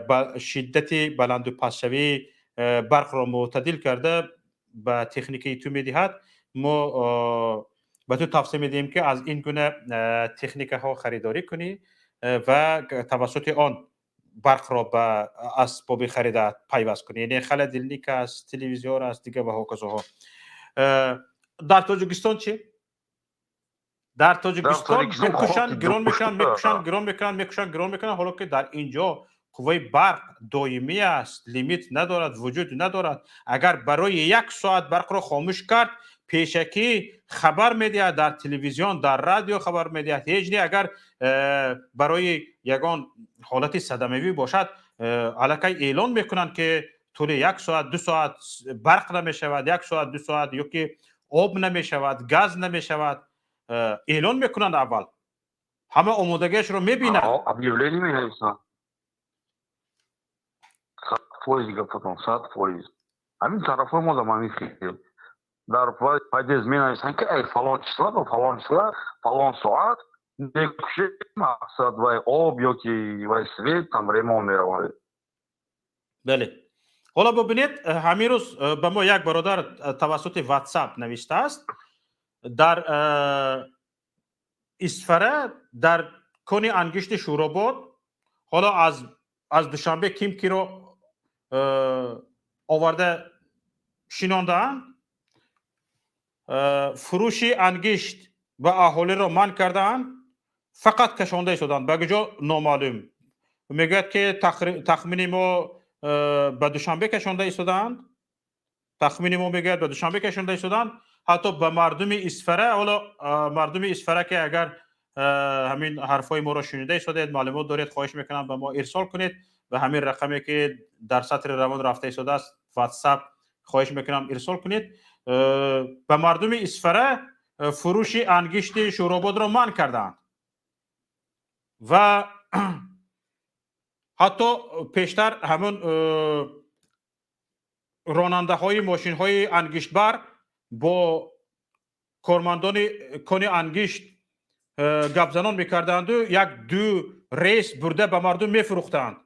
ба шиддати баланду пастшавии барқро мӯътадил карда ба техникаи ту медиҳад. Мо ба ту тавсия медиҳем, ки аз ин гуна техникаҳо харидорӣ кунӣ ва тавассути он барқро ба асбоби харидаат пайваст кунӣ, яъне холодильник аст, телевизор аст, дига ва ҳоказоҳо. Дар Тоҷикистон чӣ? Дар Тоҷикистон мекушанд, гирон мекунанд, мекушанд, гирон мекунанд, мекушанд, гирон мекунанд, ҳоло ки дар ин ҷо қувваи барқ доимӣ аст, лимит надорад, вуҷуд надорад. Агар барои як соат барқро хомӯш кард, пешакӣ хабар медиҳад, дар телевизион, дар радио хабар медиҳад. Ҳеҷ не, агар барои ягон ҳолати садамавӣ бошад, аллакай эълон мекунанд, ки тӯли як соат, 2 соат барқ намешавад, як соат, 2 соат, ё ки об намешавад, газ намешавад, эълон мекунанд, аввал ҳама омодагиашро мебинанд. Объявление менависанд. 100% гапатон, 100%. Ҳамин тарафҳои мо дам ҳамин хел дар подъезд менависанд, ки ай фалон числа ба фалон числа фалон соат мекушем, мақсад вай об ё ки вай свет там ремонт меравад. Бале, ҳоло бубинед, ҳамин рӯз ба мо як бародар тавассути WhatsApp навиштааст: дар Исфара, дар кони ангишти Шӯробод, ҳоло аз Душанбе ким киро оварда шинондаанд, фурӯши ангишт ба аҳолиро манъ кардаанд, фақат кашонда истоданд, ба куҷо номаълум. Мегӯяд, ки тахмини мо, ба Душанбе кашонда истодаанд, тахмини мо, мегӯяд, ба Душанбе кашонда истодаанд. Ҳатто ба мардуми Исфара, ҳоло мардуми Исфара, ки агар ҳамин ҳарфҳои моро шунида истодаед, маълумот доред, хоҳиш мекунам, ба мо ирсол кунед ба ҳамин рақаме, ки дар сатри равон рафта истодааст, WhatsApp, хоҳиш мекунам, ирсол кунед. Ба мардуми Исфара фурӯши ангишти Шӯрободро манъ кардаанд ва ҳатто пештар ҳамон ронандаҳои мошинҳои ангиштбар бо кормандони кони ангишт гапзанон мекарданду як ду рейс бурда ба мардум мефурӯхтанд.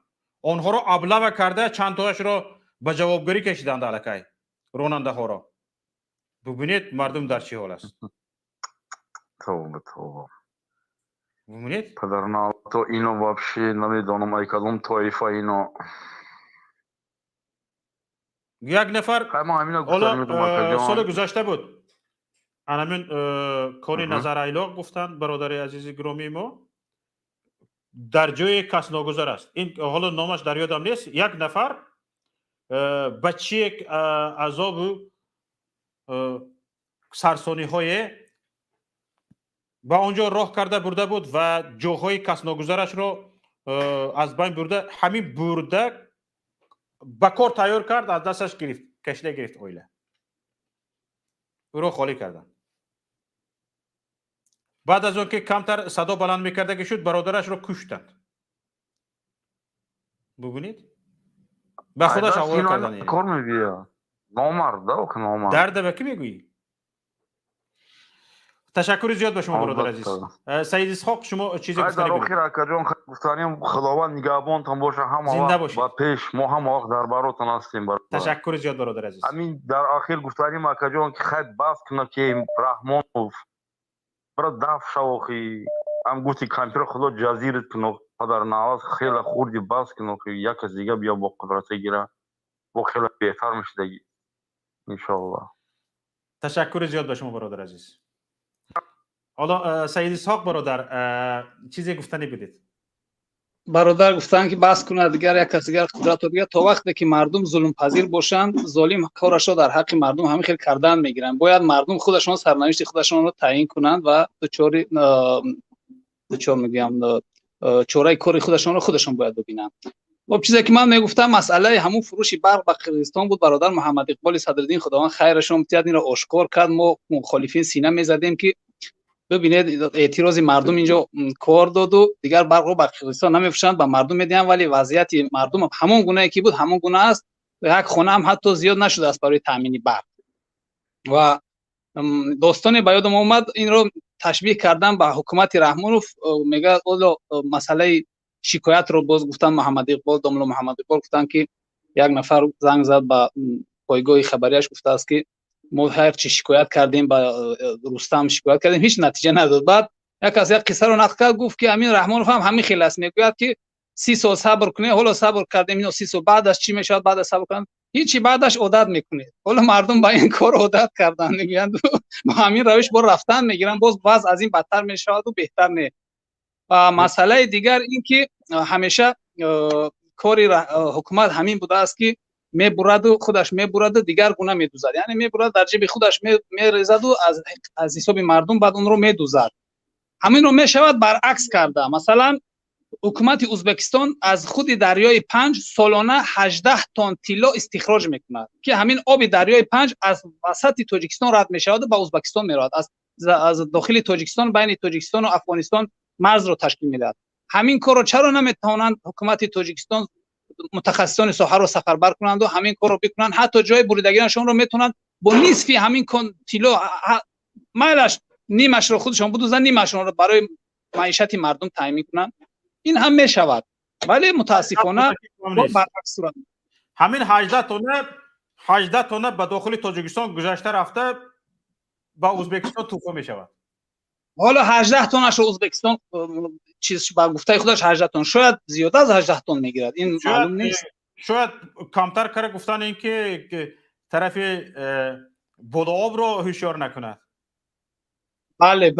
Онҳоро облава карда, чандтоашро ба ҷавобгарӣ кашиданд аллакай ронандаҳоро. Бубинед, мардум дар чӣ ҳол аст. Тавба, тавба. Бубинед. Падарналато, ино вообще намедонам, ай кадом тоифа ино. Як нафар ҳоло соли гузашта буд, анамин кони Назарайлоқ гуфтанд бародари азизи гиромии мо, дар ҷое касногузар аст, ин ҳоло номаш дар ёдам нест, як нафар ба чӣ азобу сарсониҳое ба он ҷо роҳ карда бурда буд ва ҷоҳои касногузарашро аз байн бурда, ҳамин бурда ба кор тайёр кард, аз дасташ гирифт, кашида гирифт, оила ӯро холӣ карданд. Баъд аз он ки камтар садо баланд мекардаги шуд, бародарашро куштанд. Бубинед, ба худаш ҳавола кардан. Кор мебия, номард да, номард. Дарда ба кӣ мегӯӣ? Ташаккури зиёд ба шумо, бародар азиз Саид Исҳоқ. Шумо чизе дар охир, акаҷон, гуфтанем, Худованд нигаҳбонтон боша ҳама вақт ба пеш, мо ҳама вақт дар баротон ҳастем. Ташаккури зиёд, бародар азиз. Ҳамин дар охир гуфтанем, акаҷон, ки хай бас куна, ки Раҳмонов бара даф шавохи, ҳам гуфти кампира, Худо ҷазират куно, падар наваз, хеле хурди, бас куно, ки як кас дига биё, бо қудрата гира, бо хеле беҳтар мешидаги, иншоаллоҳ. Ташаккури зиёд ба шумо, бародар азиз. Ҳоло Саид Исҳоқ бародар, чизе гуфтанӣ будед? Бародар гуфтанд, ки бас кунад дигар, як кас дигар қудратро дигар. То вақте ки мардум зулмпазир бошанд, золим корашро дар ҳаққи мардум ҳамин хел кардан мегиранд. Бояд мардум худашон сарнавишти худашонро таъин кунанд ва дучори дучор мегӯям, чораи кори худашонро худашон бояд бибинанд. Хоб, чизе ки ман мегуфтам, масъалаи ҳамун фурӯши барқ ба Қирғизистон буд. Бародар Муҳаммад Иқболи Садриддин, Худованд хайрашон бидиҳад, инро ошкор кард. Мо мухолифин сина мезадем, ки бибинед, эътирози мардум инҷо кор доду дигар барқро ба Қирғизистон намефурӯшанд, ба мардум медиҳанд, вале вазъияти мардум ҳамон гунае ки буд, ҳамон гуна аст. Як хона ҳам ҳатто зиёд нашудааст барои таъмини барқ. Ва достоне ба ёдам омад, инро ташбиҳ кардан ба ҳукумати Раҳмонов. Мегӯяд, оло масъалаи шикоятро боз гуфтан, Муҳаммад Иқбол, домло Муҳаммад Иқбол гуфтанд, ки як нафар занг зад ба пойгоҳи хабарияш, гуфтааст, ки мо ҳарчи шикоят кардем, ба Рустам шикоят кардем, ҳеҷ натиҷа надод. Баъд як кас як қиссаро нақл кард, гуфт, ки амин Раҳмонов ҳам ҳамин хел аст, мегӯяд, ки 30 сол сабр кунед. Ҳоло сабр кардем, ино 30 сол баъдаш чӣ мешавад? Баъд аз сабр кардан ҳичи, баъдаш одат мекунед. Ҳоло мардум ба ин кор одат карданд, мегӯянд, ба ҳамин равиш бо рафтан мегиранд, боз вазъ аз ин бадтар мешаваду беҳтар не. Ва масъалаи дигар ин ки ҳамеша кори ҳукумат ҳамин будааст, ки мебураду худаш мебураду дигар гуна медузад, яъне мебурад, дар ҷиби худаш мерезаду аз ҳисоби мардум баъд онро медузад. Ҳаминро мешавад баръакс карда. Масалан, ҳукумати Ӯзбекистон аз худи дарёи Панҷ солона 18 тонн тилло истихроҷ мекунад, ки ҳамин оби дарёи Панҷ аз васати Тоҷикистон рад мешаваду ба Ӯзбекистон меравад, аз дохили Тоҷикистон, байни Тоҷикистону Афғонистон марзро ташкил медиҳад. Ҳамин корро чаро наметавонанд ҳукумати Тоҷикистон мутахассисони соҳаро сафарбар кунанду ҳамин корро бикунанд? Ҳатто ҷои буридагиашонро метавонанд бо нисфи ҳамин тилло, майлаш нимашро худашон будузанд, нимашонро барои маишати мардум таъмин кунанд. Ин ҳам мешавад, вале мутаассифона баръакс сурат. Ҳамин 18 тонна, 18 тонна ба дохили Тоҷикистон гузашта рафта, ба Ӯзбекистон туҳфа мешавад. Ҳоло 18 тоннашро Ӯзбекистон чиз, ба гуфтаи худаш 18 тонн, шояд зиёда аз 18 тонн мегирад, ин маълум нест. Шояд камтар кара гуфтан, ин ки тарафи бодообро ҳушёр накунад. Бале.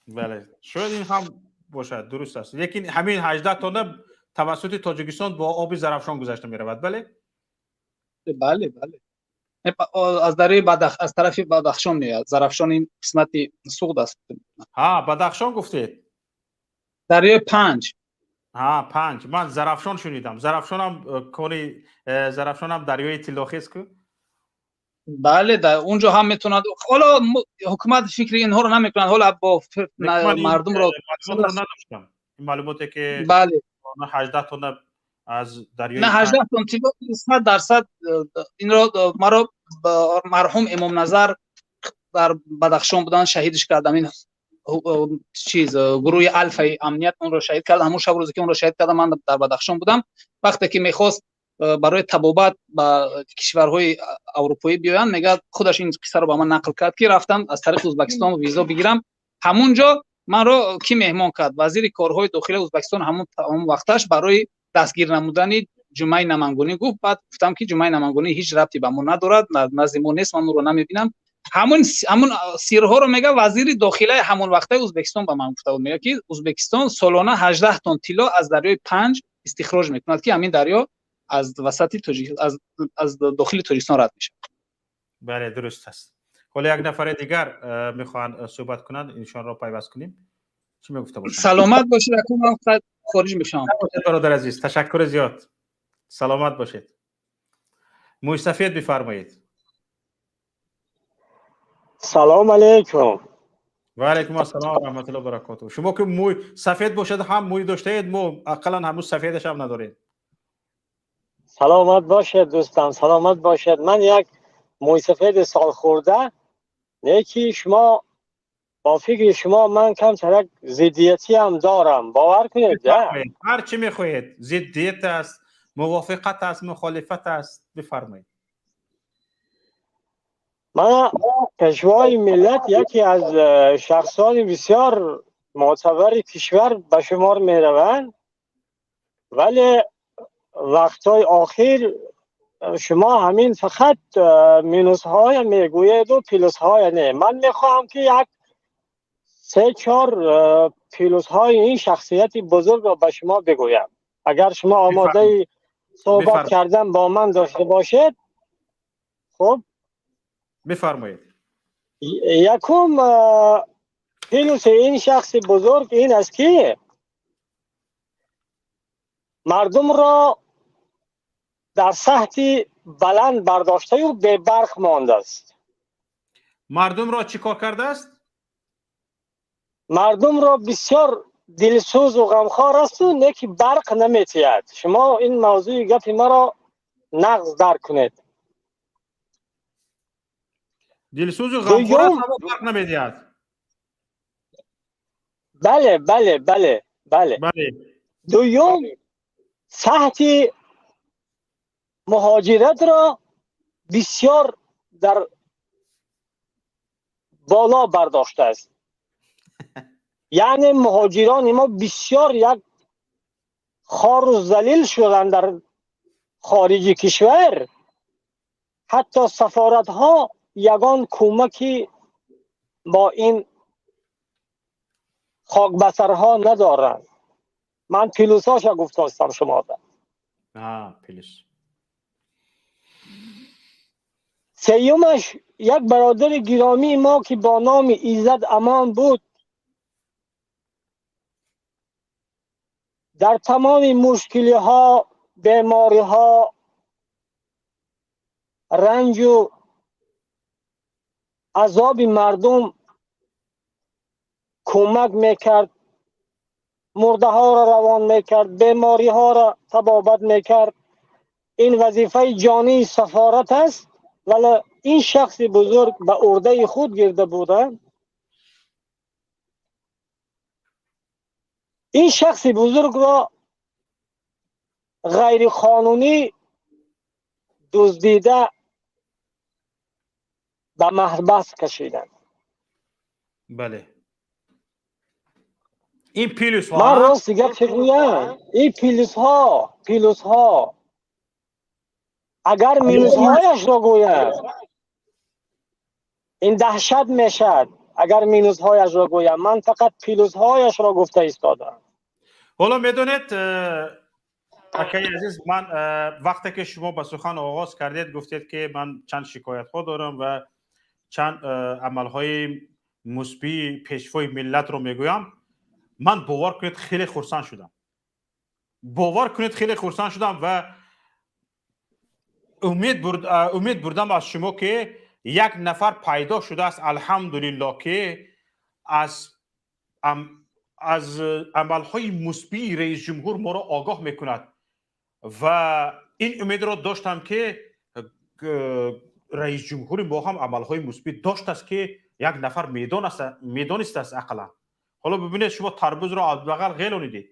Бале, шояд ин ҳам бошад, дуруст аст. Лекин ҳамин 18 тонна тавассути Тоҷикистон бо оби Зарафшон гузашта меравад, бале? Бале, аз дарёи Бадах, аз тарафи Бадахшон меояд. Зарафшон ин қисмати Суғд аст. Ҳа, Бадахшон гуфтед. Дарёи Панҷ. Ҳа, Панҷ. Ман Зарафшон шунидам. Зарафшонам кони Зарафшонам дарёи тиллохез ку. Бале, унҷо ҳам метавонад. Ҳоло ҳукумат фикри инҳоро намекунад, ҳоло бо мардумро надоштам ин маълумоте, ки бале, 18 тонна аз дарёи на 18 тонн тилло, 100% инро маро марҳум Имомназар дар Бадахшон буданд, шаҳидш кардам. Ин чиз, гурӯҳи Алфаи амният онро шаҳид кард. Ҳамун шаб рӯзе ки онро шаҳид кардам, ман дар Бадахшон будам. Вақте ки мехост барои табобат ба кишварҳои аврупоӣ биёянд, мегӯяд, худаш ин қиссаро ба ман нақл кард, ки рафтам аз тариқи Ӯзбекистон визо бигирам. Ҳамун ҷо манро кӣ меҳмон кард? Вазири корҳои дохилии Ӯзбекистон ҳамун вақташ барои дастгир намудани Ҷумъаи Намангонӣ гуфт. Баъд гуфтам, ки Ҷумъаи Намангонӣ ҳеҷ рабте ба мо надорад, назди мо нест, ман ӯро намебинам. Ҳамун сирҳоро, мега, вазири дохилаи ҳамон вақтаи Ӯзбекистон ба ман гуфта буд, мега, ки Ӯзбекистон солона 18 тонн тилло аз дарёи Панҷ истихроҷ мекунад, ки ҳамин дарё аз васати тоҷик, аз дохили Тоҷикистон рад мешавад. Бале, дуруст аст. Ҳоло як нафари дигар мехоҳанд суҳбат кунанд, иншонро пайваст кунем. Чӣ мегуфта бошанд? Саломат бошед, акун ман хориҷ мешавам. Бародар азиз, ташаккури зиёд, саломат бошед. Мӯйсафед, бифармоед. Салом алейкум. Ва алайкум ассалом ва раҳматуллоҳи ва баракотуҳ. Шумо ки мӯй сафед бошад ҳам мӯй доштаед, мо ақаллан ҳамун сафедаш ҳам надорем. Саломат бошед, дӯстам, саломат бошед. Ман як мӯйсафеди солхӯрда, не ки шумо бо фикри шумо ман камтарак зиддиятӣ ҳам дорам, бовар кунед. Ҳар чӣ мехоҳед, зиддият аст, мувофиқат аст, мухолифат аст, бифармоед. Ман пешвои миллат яке аз шахсони бисёр мӯътабари кишвар ба шумор мераванд, вале вақтҳои охир шумо ҳамин фақат минусҳоя мегӯеду плюсҳоя не. Ман мехоҳам, ки як се чор плюсҳои ин шахсияти бузургро ба шумо бигӯям. Агар шумо омодаи суҳбат кардан бо ман дошта бошед, хуб бифармоед. Якум плюси ин шахси бузург ин аст, ки мардумро дар сатҳи баланд бардоштаю бебарқ мондааст. Мардумро чӣ кор кардааст? Мардумро бисёр дилсӯзу ғамхор асту, не ки барқ наметиҳад. Шумо ин мавзӯи гапи маро нағз дарк кунед. Дилсӯзу ғамхор аст, аммо барқ намедиҳад. Бале, бале, бале, бале. Дуюм, сатҳи муҳоҷиратро бисёр дар боло бардоштааст. Яъне муҳоҷирони мо бисёр як хору залил шуданд дар хориҷи кишвар. Ҳатто сафоратҳо ягон кӯмаки бо ин хокбасарҳо надоранд. Ман плюсҳоша гуфтостам шумода. Плюс. Сеюмаш, як бародари гиромии мо, ки бо номи Иззат Амон буд, дар тамоми мушкилиҳо, бемориҳо, ранҷу азоби мардум кӯмак мекард, мурдаҳоро равон мекард, бемориҳоро табобат мекард. Ин вазифаи ҷонии сафорат аст, вале ин шахси бузург ба урдаи худ гирда буда. Ин шахси бузургро ғайриқонунӣ дуздида ба маҳбас кашиданд. Бале, ин плюсҳо. Ман рости гап чӣ гӯям, ин плюсҳо, плюсҳо. Агар минусҳояшро гӯям, ин даҳшат мешавад. Агар минусҳояшро гӯям, ман фақат плюсҳояшро гуфта истодам. Ҳоло медонед, акаи азиз, ман вақте ки шумо ба сухан оғоз кардед, гуфтед, ки ман чанд шикоятҳо дорам ва чанд амалҳои мусбии пешвои миллатро мегӯям. Ман, бовар кунед, хеле хурсанд шудам. Бовар кунед, хеле хурсанд шудам ва умед бурдам аз шумо, ки як нафар пайдо шудааст, алҳамдулилло, ки аз амалҳои мусбии раисҷумҳур моро огоҳ мекунад. Ва ин умедро доштам, ки раисҷумҳури мо ҳам амалҳои мусбӣ доштааст, ки як нафар медонистааст ақаллан. Ҳоло бибинед, шумо тарбузро аз бағал ғелонидед.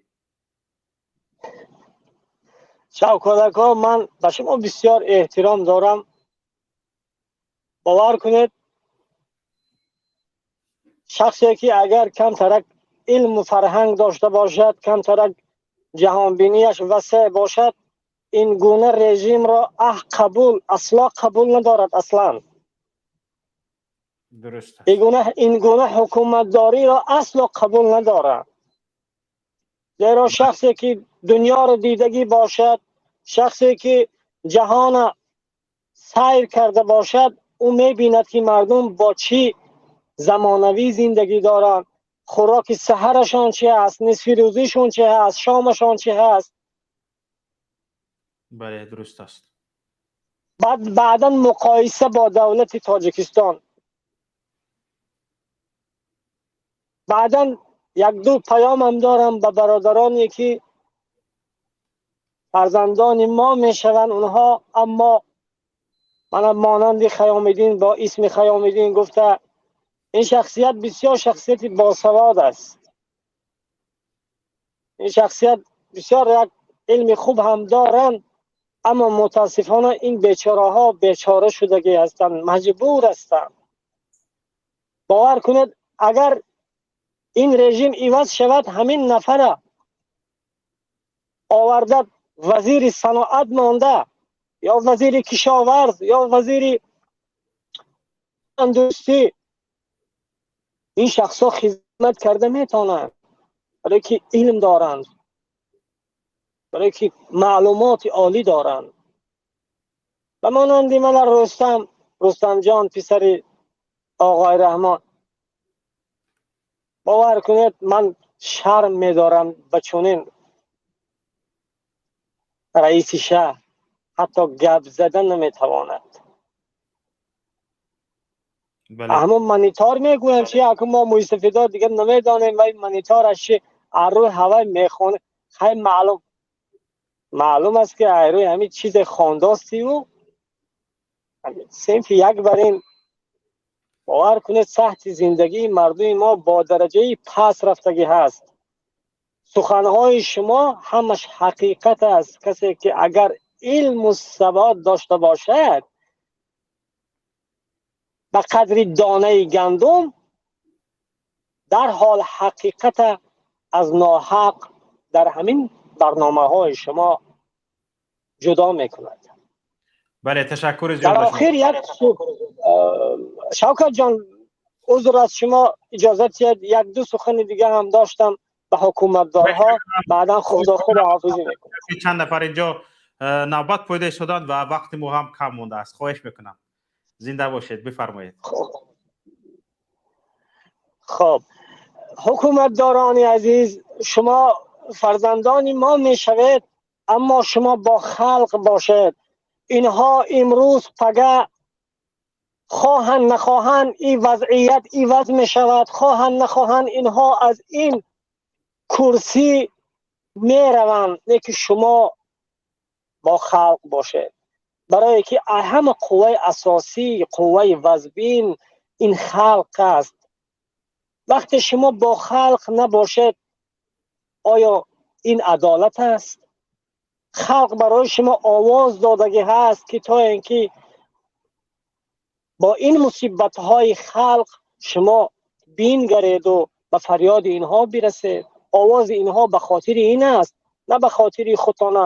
Шавкат ака, ман ба шумо бисёр эҳтиром дорам. Бовар кунед, шахсе ки агар камтарак илму фарҳанг дошта бошад, камтарак ҷаҳонбинияш васеъ бошад, ин гуна режимро қабул асло қабул надорад аслан. Дуруст. Ин гуна ҳукуматдориро асло қабул надорад. Зеро шахсе ки дунёро дидагӣ бошад, шахсе ки ҷаҳона сайр карда бошад, ӯ мебинад, ки мардум бо чӣ замонавӣ зиндагӣ доранд, хӯроки саҳарашон чи ҳаст, нисфи рӯзишон чи ҳаст, шомашон чи ҳаст. Бале, дуруст аст. Баъд баъдан муқоиса бо давлати Тоҷикистон. Баъдан як-ду паёмам дорам ба бародароне, ки фарзандони мо мешаванд онҳо, аммо мана монанди Хаёмиддин, бо исми Хаёмиддин гуфта, ин шахсият бисёр шахсияти босавод аст. Ин шахсият бисёр як илми хуб ҳам доранд, аммо мутаассифона ин бечораҳо бечора шудагӣ ҳастанд, маҷбур ҳастанд. Бовар кунед, агар ин режим иваз шавад, ҳамин нафара оварда вазири саноат монда, ё вазири кишоварз, ё вазири тандурустӣ, ин шахсҳо хизмат карда метавонанд. Барои ки илм доранд, барои ки маълумоти олӣ доранд. Ба монанди ман Рустам, Рустамҷон, писари оғои Раҳмон. Бовар кунед, ман шарм медорам ба чунин раиси шаҳр, ҳатто гап зада наметавонад. Ҳамон монитор мегӯям, чи яку мо мӯйсафедо дигар намедонем, вай монитораш чи аз рӯи ҳавай мехонад. Хай, маълум аст, ки аз рӯи ҳамин чизе хондостиву синфи як бар ин. Бовар кунед, сатҳи зиндагии мардуми мо бо дараҷаи паст рафтагӣ ҳаст. Суханҳои шумо ҳамаш ҳақиқат аст. Касе ки агар илму савод дошта бошад ба қадри донаи гандум, дарҳол ҳақиқата аз ноҳақ дар ҳамин барномаҳои шумо ҷудо мекунад. Бале, ташаккури зиёд. Дар охир як Шавкатҷон, узр аз шумо, иҷозат диҳед, як ду сухани дига ҳам доштам ба ҳукуматдорҳо, баъдан худо худоҳофизӣ мекунам. Чанд нафар инҷо навбат пайдо шуданд ва вақти мо ҳам кам мондааст. Хоҳиш мекунам, зинда бошед, бифармоед. Хоб, ҳукуматдорони азиз, шумо фарзандони мо мешавед, аммо шумо бо халқ бошед. Инҳо имрӯз пага хоҳанд нахоҳанд ин вазъият иваз мешавад, хоҳанд нахоҳанд инҳо аз ин курсӣ мераванд, не ки шумо бо халқ бошед, барое ки ҳама қувваи асосӣ, қувваи вазбин ин халқ аст. Вақте шумо бо халқ набошед, оё ин адолат аст? Халқ барои шумо овоз додагӣ ҳаст, ки то ин ки бо ин мусибатҳои халқ шумо бингареду ба фарёди инҳо бирасед. Овози инҳо ба хотири ин аст, на ба хотири худтона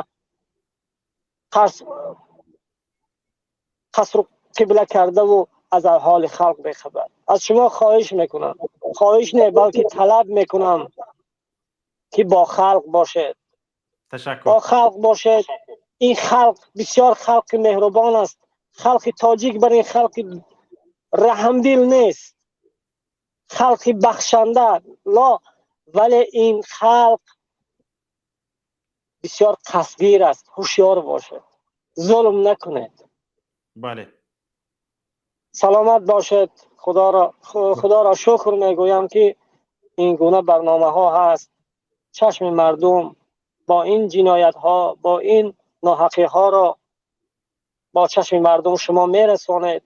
қасру қибла кардаву аз ҳоли халқ бехабар. Аз шумо хоҳиш мекунам, хоҳиш не, балки талаб мекунам, ки бо халқ бошед. Ташаккур. Бо халқ бошед. Ин халқ бисёр халқи меҳрубон аст. Халқи тоҷик бар ин халқи раҳмдил нест, халқи бахшанда ло, вале ин халқ бисёр қасдгир аст. Ҳушёр бошед, зулм накунед. Бале. Саломат бошед. Худоро шукр мегӯям, ки ин гуна барномаҳо ҳаст. Чашми мардум бо ин ҷиноятҳо, бо ин ноҳақиҳоро бо чашми мардум шумо мерасонед.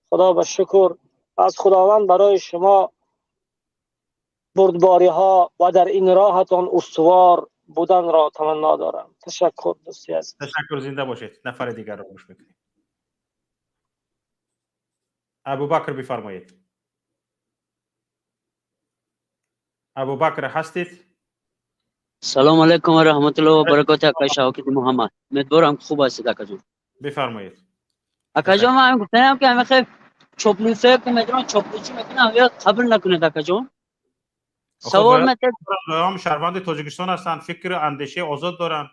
Худо ба шукр, аз Худованд барои шумо бурдбориҳо ва дар ин роҳатон устувор буданро таманно дорам. Ташаккур, дӯсти азиз. Ташаккур, зинда бошед. Нафари дигарро гӯш мекунем. Абубакр, бифармоед. Абубакр, ҳастед? Салом алайкум ва раҳматуллоҳи ва баракотуҳ, акаи Шавкати Муҳаммад. Умедворам, хуб ҳастед, акаҷон. Бифармоед. Акаҷон, ман гуфтаам, ки ҳамин хел чоплусое ки медонам чоплусӣ мекунам, ё қабул накунед, акаҷон. Савол метед. Ҳам шаҳрванди Тоҷикистон ҳастанд, фикру андешаи озод доранд.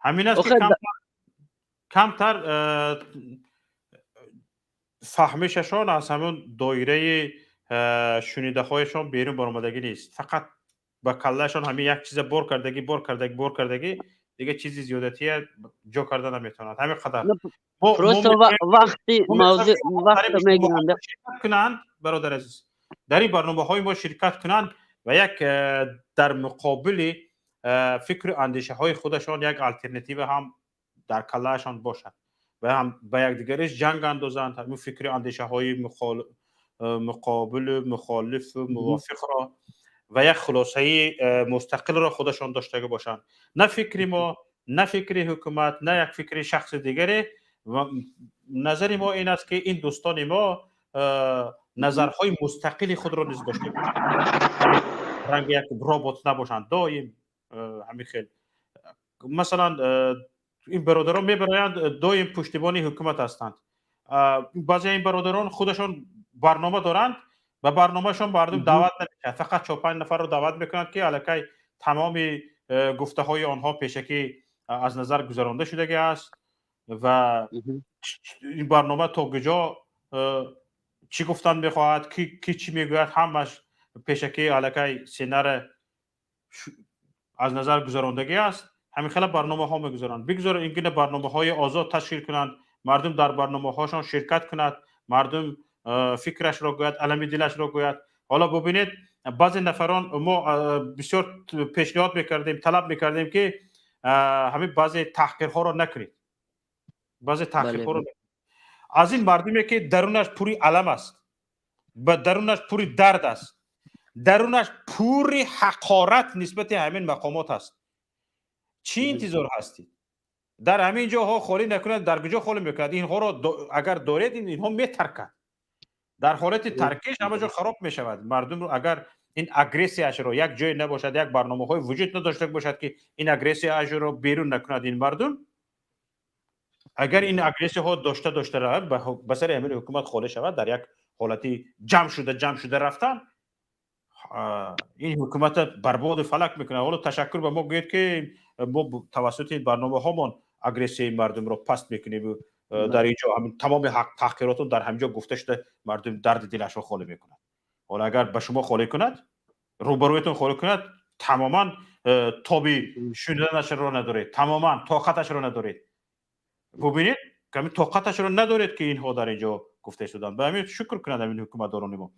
Ҳамин аст, ки камтар фаҳмишашон аз ҳамон доираи шунидаҳояшон берун баромадагӣ нест. Фақат ба каллаашон ҳамин як чиза бор кардагӣ, бор кардагӣ, бор кардагӣ, дигар чизи зиёдатия ҷо карда наметавонад. Ҳамин қадар. Просто вақти мавзӯъ вақт мегиранд. Кунанд, бародар азиз, дар ин барномаҳои мо ширкат кунанд ва як дар муқобили фикру андешаҳои худашон як алтернатива ҳам дар каллаашон бошад ва ҳам ба якдигариш ҷанг андозанд, ҳамин фикру андешаҳои муқобилу мухолифу мувофиқро ва як хулосаи мустақилро худашон доштага бошанд. На фикри мо, на фикри ҳукумат, на як фикри шахси дигаре. Назари мо ин аст, ки ин дӯстони мо назарҳои мустақили худро низ дошта бошанд, ранги як робот набошанд доим. Ҳамин хел, масалан, ин бародарон мебароянд, доим пуштибони ҳукумат ҳастанд. Баъзе ин бародарон худашон барнома доранд. Ба барномашон мардум даъват намешавад, фақат 4-5 нафарро даъват мекунанд, ки аллакай тамоми гуфтаҳои онҳо пешакӣ аз назар гузаронда шудагӣ аст ва ин барнома то куҷо чӣ гуфтан мехоҳад, ки чӣ мегӯяд, ҳамаш пешакӣ аллакай сценара аз назар гузарондагӣ аст. Ҳамин хела барномаҳо мегузаронанд. Бигзор ин гуна барномаҳои озод ташкил кунанд, мардум дар барномаҳошон ширкат кунад, мардум фикрашро гӯяд, алами дилашро гӯяд. Ҳоло бубинед, баъзе нафарон мо бисёр пешниҳод мекардем, талаб мекардем, ки ҳамин баъзе таҳқирҳоро накунед, баъзе таҳқирҳоро аз ин мардуме, ки дарунаш пури алам аст, ба дарунаш пури дард аст, дарунаш пури ҳақорат нисбати ҳамин мақомот аст. Чӣ интизор ҳастед? Дар ҳамин ҷоҳо холӣ накунад, дар куҷо холӣ мекунад? Инҳоро агар доред, инҳо метаркад. Дар ҳолати таркиш ҳама ҷо хароб мешавад. Мардумро агар ин агрессияшро як ҷое набошад, як барномаҳое вуҷуд надошта бошад, ки ин агрессияшро берун накунад ин мардум, агар ин агрессияҳо дошта дошта равад, ба сари ҳамин ҳукумат холӣ шавад, дар як ҳолати ҷамъ шуда рафтан, ин ҳукумата барбоду фалак мекунад. Ҳоло ташаккур ба мо гӯед, ки мо тавассути барномаҳомон агрессияи мардумро паст мекунем. Дар ин ҷо тамоми таҳқиротон дар ҳамин ҷо гуфта шуда, мардум дарди дилашро холӣ мекунад. Ҳоло агар ба шумо холӣ кунад, рӯбарӯятон холӣ кунад, тамоман тоби шуниданашро надоред, тамоман тоқаташро надоред. Бубинед, ками тоқаташро надоред, ки инҳо дар ин ҷо гуфта шуданд. Ба ҳамин шукр кунад ҳамин ҳукуматдорони мо.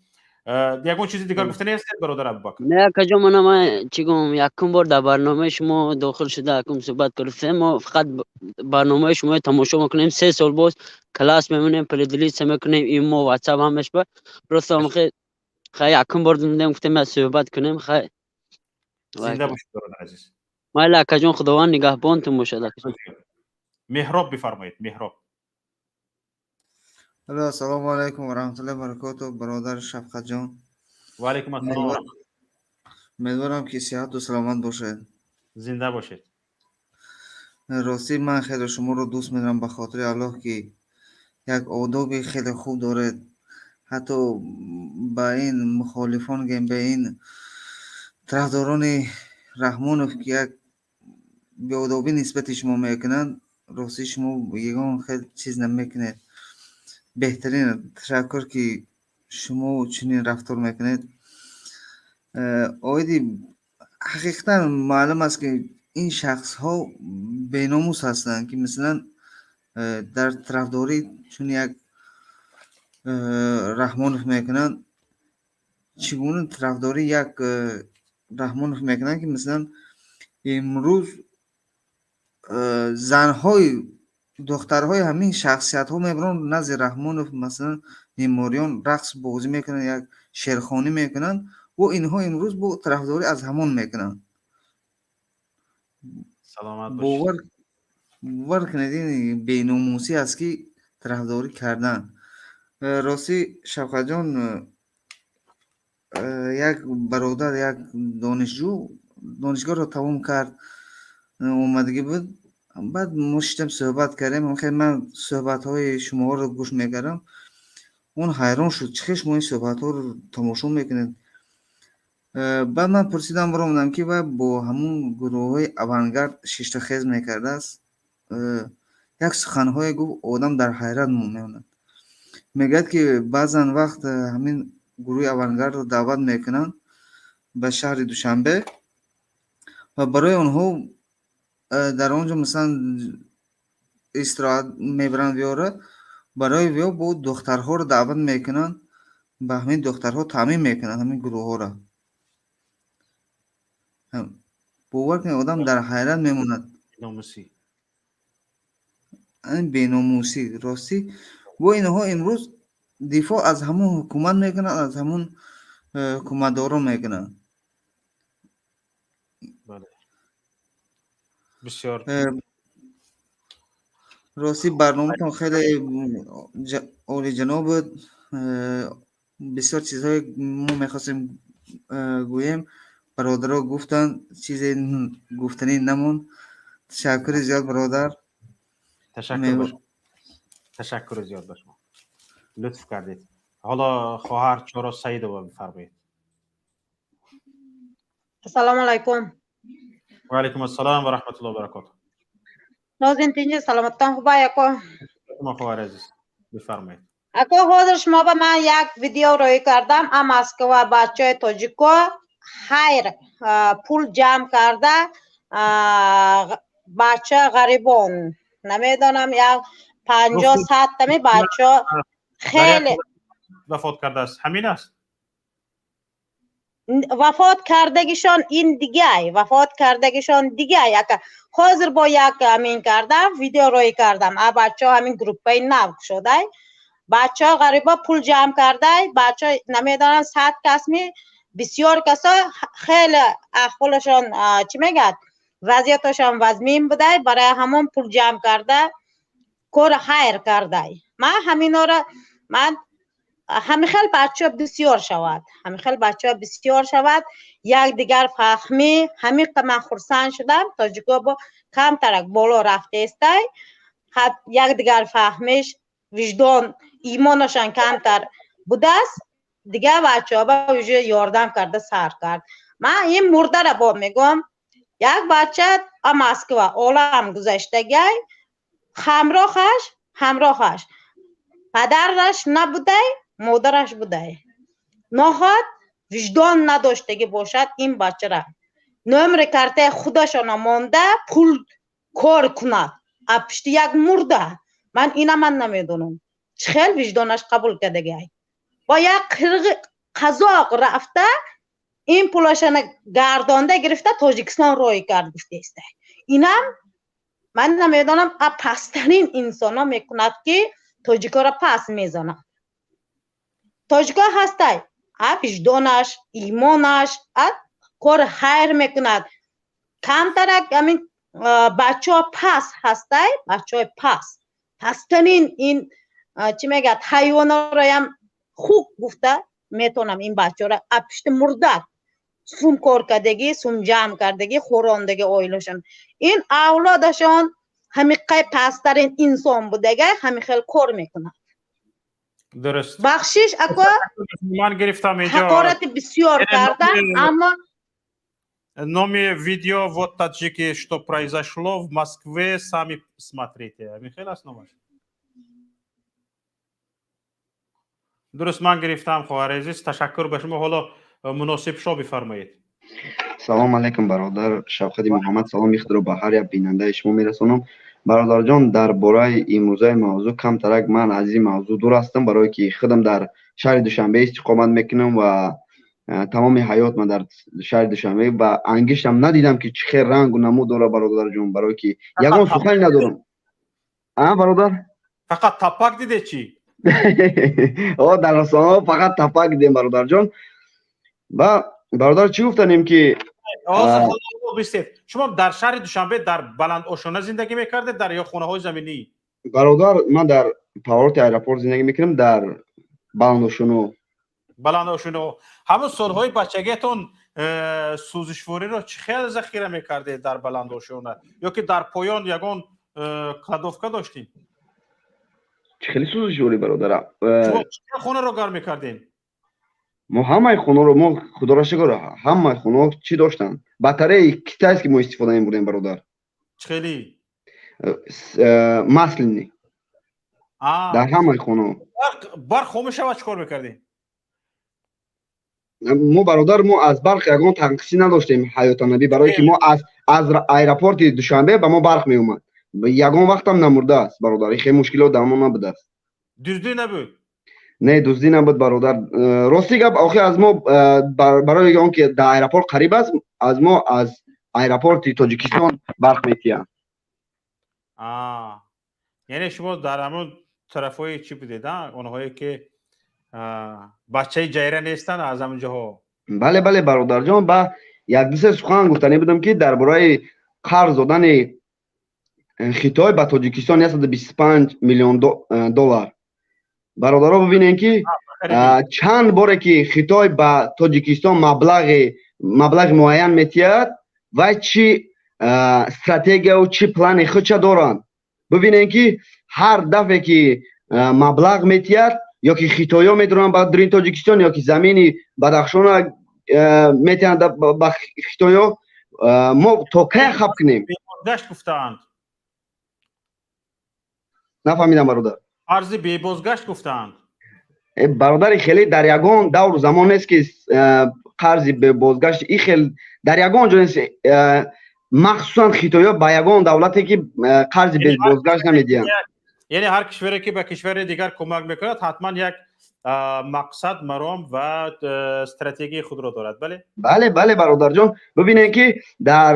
Ягон чизи дигар гуфта нестед, бародар Абубакр? Не, акаҷон, мана ман чӣ гум, якум бор дар барномаи шумо дохил шуда, якум суҳбат кардем. Мо фақат барномаи шумо тамошо мекунем, 3 сол боз класс мемонем, поделиться мекунем, имо, ватсап, ҳамаш. Ба просто хай якум бор дидем, гуфтем суҳбат кунем, хай. Зинда бошед, бародар азиз. Майли, акаҷон, Худованд нигаҳбонтон бошад, акаҷон. Меҳроб, бифармоед, Меҳроб. Алло, ассалому алайкум ва раҳматуллоҳи ва баракотуҳ, бародар Шавкатҷон. Ва алайкум ассалом. Умедворам, ки сиҳату саломат бошед. Зинда бошед. Ростӣ, ман хеле шуморо дӯст медорам, ба хотири Аллоҳ, ки як одоби хеле хуб доред. Ҳатто ба ин мухолифон гем, ба ин тарафдорони Раҳмонов, ки як беодобӣ нисбати шумо мекунанд, ростӣ шумо ягон хел чиз намекунед. Беҳтарин, ташаккур, ки шумо чунин рафтор мекунед. Оиди ҳақиқатан маълум аст, ки ин шахсҳо беномус ҳастанд, ки масалан дар тарафдорӣ чун як Раҳмонов мекунанд, чӣ гуна тарафдорӣ як Раҳмонов мекунанд, ки масалан имрӯз занҳои, духтарҳои ҳамин шахсиятҳо мебаранд назди Раҳмонов, масалан мемориён рақс бозӣ мекунанд, як шеърхонӣ мекунанд ва инҳо имрӯз бо тарафдорӣ аз ҳамон мекунанд. Саломат. Бовар кунед, ин беномусӣ аст, ки тарафдорӣ кардан. Ростӣ, Шавкатҷон, як бародар, як донишҷӯ, донишгоҳро тамом кард, омадагӣ буд. Баъд мо шиштем, суҳбат кардем. Хел ман суҳбатҳои шумоҳоро гӯш мекардам, он ҳайрон шуд, чӣ хел шумо ин суҳбатҳоро тамошо мекунед. Баъд ман пурсидам, баромадам, ки вай бо ҳамун гурӯҳҳои авангард шиштахез мекардааст. Як суханҳое гуфт, одам дар ҳайрат мемонад. Мегӯяд, ки баъзан вақт ҳамин гурӯҳи авангардро даъват мекунанд ба шаҳри Душанбе ва барои онҳо дар он ҷо масалан истироҳат мебаранд виёра, барои виё бо духтарҳоро даъват мекунанд, ба ҳамин духтарҳо таъмин мекунанд ҳамин гурӯҳҳоро. Бовар кунед, одам дар ҳайрат мемонад. Беномусӣ. Беномусӣ, ростӣ. Бо инҳо имрӯз дифоъ аз ҳамун ҳукумат мекунанд, аз ҳамун ҳукуматдорон мекунанд. Бале, бисёр. Ростӣ, барноматон хеле олиҷаноб буд. Бисёр чизҳое мо мехостем гӯем, бародаро гуфтанд, чизе гуфтанӣ намонд. Ташаккури зиёд, бародар. Ташаккур, ташаккури зиёд ба шумо, лутф кардед. Ҳоло хоҳар Чоро Саидова бифармоед. Ассалому алайкум. Ва алайкум ассалом ва раҳматуллоҳи ва баракотуҳ. Нозин тинҷи саломаттон хубай ако? Шумо хоҳари азиз бифармоед. Ако, ҳозир шумо ба ман як видео рӯй кардам а Москва, бачаҳои тоҷико хайр пул ҷамъ карда, бача ғарибон, намедонам, як 50-100 тами бача хеле вафот кардааст, ҳамин аст? Вафот кардагишон ин дигай, вафот кардагишон дигай. Ака, ҳозир бо як ҳамин кардам, видео рӯй кардам а бачаҳо, ҳамин группаи нав шудай, бачаҳо ғарибо пул ҷамъ кардай, бачаҳо намедонам 100 касми, бисёр касо хеле аҳволашон, чӣ мегӯяд, вазъияташон вазмин будай, барои ҳамон пул ҷамъ карда кори хайр кардай. Ман ҳаминора, ман ҳамин хел бачаҳо бисёр шавад, ҳамин хел бачаҳо бисёр шавад, якдигар фаҳмӣ, ҳамин ман хурсанд шудам, тоҷико бо камтарак боло рафтаестай, якдигар фаҳмиш, виҷдон, имонашон камтар будааст, дигар бачаҳо ба уже ёрдам карда сар кард. Ман ин мурдара бо мегӯям, як бача а Москва олам гузаштагай, ҳамроҳаш падараш набудай, модараш будай. Ноҳат виҷдон надоштагӣ бошад ин бачара. Номери картаи худашона монда пул кор кунад. А пишти як мурда. Ман ина ман намедонам. Чӣ хел виҷдонаш қабул кардагай. Бо як қазоқ рафта ин пулашана гардонда гирифта Тоҷикистон рӯй кард гуфтаеста. Инам ман намедонам, а пасттарин инсонҳо мекунад ки тоҷикоро пас мезанад. Тоҷико ҳастай, а виҷдонаш, имонаш, а кори хайр мекунад. Камтарак ҳамин бачаҳо пас ҳастай, бачаҳои пас. Пасттарин ин чӣ мегӯяд, ҳайвонороям хуб гуфта метавонам ин бачаҳоро, а пишти мурдак сум кор кардагӣ, сум ҷамъ кардагӣ, хӯрондагӣ оилашон. Ин авлодашон ҳамиқай пасттарин инсон будагай, ҳамин хел кор мекунад. Дуруст. Бахшиш, ако, ман гирифтам инҷо. Ҳақорати бисёр кардам, аммо Номи видео вот таджики, что произошло в Москве, сами смотрите. Михаил аст номаш. Дуруст, ман гирифтам, хоҳари азиз, ташаккур ба шумо. Ҳоло муносиб шо бифармоед. Салом алейкум, бародар Шавқати Муҳаммад, саломи худро ба ҳар як бинандаи шумо мерасонам. Бародарҷон, дар бораи имрӯзаи мавзӯъ камтарак ман аз ин мавзӯъ дур ҳастам, барое ки худам дар шаҳри Душанбе истиқомат мекунам ва тамоми ҳаёт ман дар шаҳри Душанбе ва ангиштам надидам ки чӣ хел рангу намуд дорад, бародарҷон, барое ки ягон сухане надорам. А бародар? Фақат тапак диде чӣ? О, дар расонаҳо фақат тапак дидем, бародарҷон. Ва бародар, чӣ гуфтанем ки шумо дар шаҳри Душанбе дар баландошона зиндагӣ мекардед дар ё хонаҳои заминӣ? Бародар, ман дар повороти аэропорт зиндагӣ мекунам, дар баландошоно. Баландошоно. Ҳамон солҳои бачагиатон сӯзишвориро чӣ хел захира мекардед дар баландошона ё ки дар поён ягон кладовка доштем? Чӣ хели сӯзишворӣ, бародара? Шумо чӣ хел хонаро гарм мекардем? Мо ҳамаи хонаро, мо худоро шукр, ҳамаи хонаҳо чӣ доштанд? Батареяи китайский мо истифода мебурдем, бародар. Чӣ хели? Масляный. Дар ҳамаи хонаҳо. Барқ хомӯш шавад, чӣ кор мекардем? Мо, бародар, мо аз барқ ягон танқисӣ надоштем ҳаётанабӣ, барое ки мо аз аэропорти Душанбе ба мо барқ меомад. Ягон вақтам намурдааст, бародар. Ин хеле мушкилот дар мо набудааст. Дуздӣ набуд? Не, дуздӣ набуд, бародар. Рости гап, охир аз мо барои он ки дар аэропорт қариб аст, аз мо аз аэропорти Тоҷикистон барқ метиҳанд. Яъне шумо дар ҳамон тарафҳои чӣ будед, онҳое ки бачаи ҷайра нестанд аз ҳамон ҷоҳо? Бале, бале, бародарҷон, ба як ду се сухан гуфтанӣ будам ки дар бораи қарз додани Хитой ба Тоҷикистон 125 миллион доллар. Бародаро, бибинем ки чанд боре ки Хитой ба Тоҷикистон маблағи муайян метиҳад, вай чӣ стратегияву чӣ плани худша доранд. Бибинем ки ҳар дафъе ки маблағ метиҳад, Ё ки хитоиҳо медуранд ба дурини Тоҷикистон, ё ки замини Бадахшона метиҳанд ба хитоиҳо. Мо то кай хаб кунем? Бебозгашт гуфтаанд. Нафаҳмидам, бародар. Қарзи бебозгашт гуфтаанд. Бародари, хеле дар ягон давру замон нест, ки қарзи бебозгашт и хел дар ягон ҷо нест. Махсусан хитоиҳо ба ягон давлате ки қарзи бебозгашт намедиҳанд. Яъне ҳар кишваре ки ба кишвари дигар кӯмак мекунад, ҳатман як мақсад, маром ва стратегияи худро дорад, бале? Бале, бале, бародарҷон. Бибинед, ки дар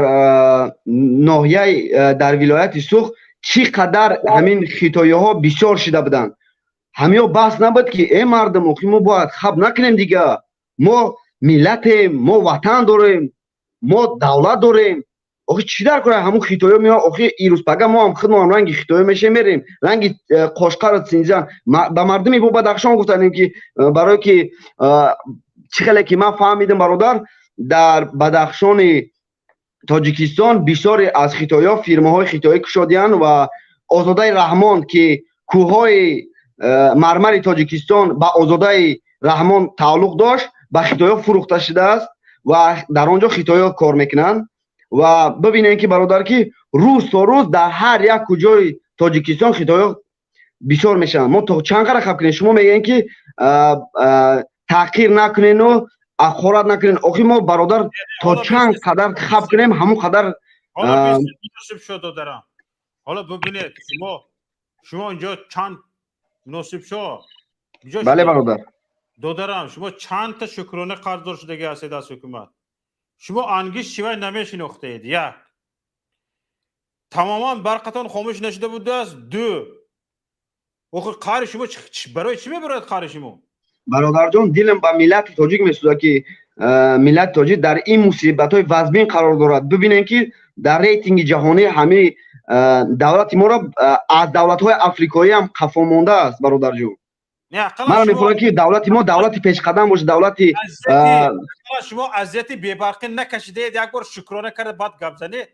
ноҳияи, дар вилояти Суғд чӣ қадар ҳамин хитоиҳо бисёр шида буданд. Ҳамиҳо баҳс набуд, ки э мардум, охи мо бояд хаб накунем дига, мо миллатем, мо ватан дорем, мо давлат дорем. Охи чӣ дар кора ҳамун хитоиҳо меояд? Охи ирӯз пага мо ҳам худмон ранги хитоиҳо мешем, мерем ранги Қошқару Синзян. Ба мардуми бо Бадахшон гуфтанем, ки барое ки чӣ хеле ки ман фаҳмидам, бародар, дар Бадахшони Тоҷикистон бисёре аз хитоиҳо фирмаҳои хитоӣ кушодиянд ва Озодаи Раҳмон, ки кӯҳҳои мармари Тоҷикистон ба Озодаи Раҳмон тааллуқ дошт, ба хитоиҳо фурӯхта шудааст ва дар он ҷо хитоиҳо кор мекунанд. Ва бибинем, ки бародар, ки рӯз то рӯз дар ҳар як куҷои Тоҷикистон хитоиҳо бисёр мешаванд. Мо то чанд қадр хаб кунем? Шумо мегӯем, ки таъқир накунену ҳақорат накунен. Охи мо, бародар, то чанд қадар хаб кунем, ҳамон қадар Шуд, додарам. Ҳоло бибинед, шумо инҷо чанд муносиб шо. Бале, бародар. Додарам, шумо чандта шукрона қарздор шудаги ҳастед аз ҳукумат. Шумо ангиш шивай намешинохтед, як тамоман барқатон хомӯш нашуда будааст, ду охир қари шумо барои чӣ мебарояд қари шумо? Бародарҷон, дилам ба миллати тоҷик месӯзад, ки миллати тоҷик дар ин мусибатҳои вазмин қарор дорад. Бибинем, ки дар рейтинги ҷаҳонӣ ҳамаи давлати моро аз давлатҳои африкоӣ ҳам қафо мондааст, бародарҷон. Ман мехоҳам, ки давлати мо давлати пешқадам бошад, давлати Шумо азияти бебарқӣ накашидаед, як бор шукрона карда, баъд гап занед.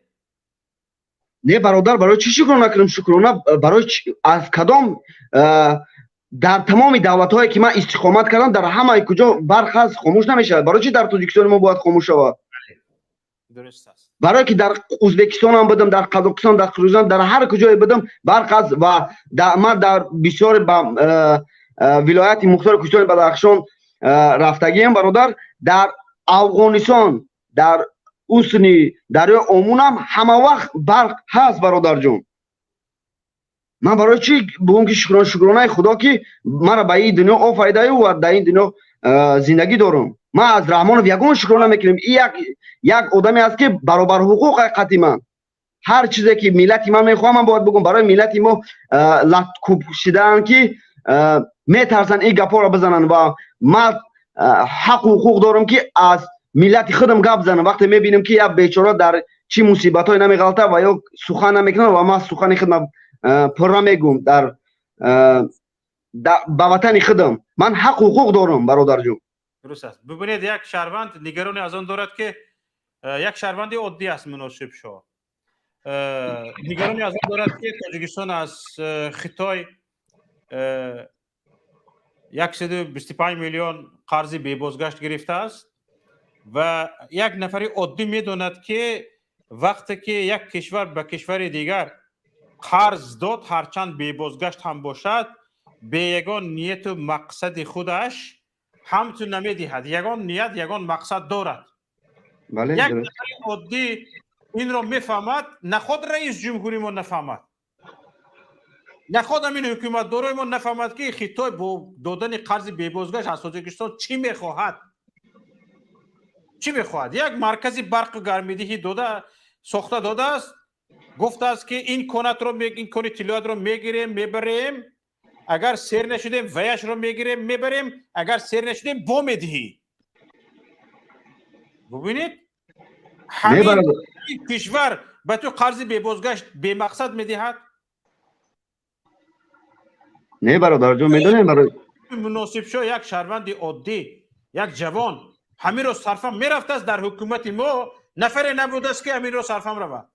Не, бародар, барои чӣ шукрона кунам? Шукрона барои аз кадом? Дар тамоми давлатҳое ки ман истиқомат кардам, дар ҳамаи куҷо барқ ҳаст, хомӯш намешавад. Барои чӣ дар Тоҷикистони мо бояд хомӯш шавад? Барое ки дар Ӯзбекистонам будам, дар Қазоқистон, дар Қирғизистон, дар ҳар куҷое будам, барқ ҳаст. Ва ман дар бисёре ба вилояти мухтори кӯҳистони Бадахшон рафтагиам, бародар. Дар Афғонистон, дар усни дарёи Омунам ҳама вақт барқ ҳаст, бародарҷон. Ман барои чӣ бугум, ки шукронаи Худо, ки маро ба ин дунё офаридаю ва дар ин дунё зиндагӣ дорам. Ман аз Раҳмонов ягон шукрона мекунем. И як одаме аст, ки баробарҳуқуқ қати ман. Ҳар чизе ки миллати ман мехоҳам, ман бояд бигӯм. Барои миллати мо латкӯб шидаанд, ки метарсанд ин гапҳоро бизананд. Ва ман ҳаққу ҳуқуқ дорам, ки аз миллати худам гап занам. Вақте мебинем, ки як бечора дар чӣ мусибатҳое намеғалта ва ё сухан намекунад, ва ман сухани худам пурра мегӯм дар ба ватани худам. Ман ҳаққу ҳуқуқ дорам, бародарҷон. Дуруст аст. Бибинед, як шаҳрванд нигаронӣ аз он дорад, ки як шаҳрванди оддӣ аст, муносиб шо, нигаронӣ аз он дорад, ки Тоҷикистон аз Хитой 125 миллион қарзи бебозгашт гирифтааст. Ва як нафари оддӣ медонад, ки вақте ки як кишвар ба кишвари дигар қарз дод, ҳарчанд бебозгашт ҳам бошад, бе ягон нияту мақсади худаш ҳамту намедиҳад. Ягон ният, ягон мақсад дорад. Як нафари оддӣ инро мефаҳмад. Наход раис ҷумҳури мо нафаҳмад, наход ҳамин ҳукуматдорои мо нафаҳмад, ки Хитой бо додани қарзи бебозгашт аз Тоҷикистон чӣ мехоҳад, чӣ мехоҳад. Як маркази барқу гармидиҳӣ дода, сохта додааст, гуфтааст, ки ин конатро, ин кони тиллоятро мегирем, мебарем, агар сер нашудем, ваяшро мегирем, мебарем, агар сер нашудем, бо медиҳӣ. Бубинед, ҳамин кишвар ба ту қарзи бебозгашт бемақсад медиҳад? Не, бародарҷон, медонем барои Муносибшо, як шаҳрванди оддӣ, як ҷавон ҳаминро сарфам мерафтааст. Дар ҳукумати мо нафаре набудааст, ки ҳаминро сарфам равад.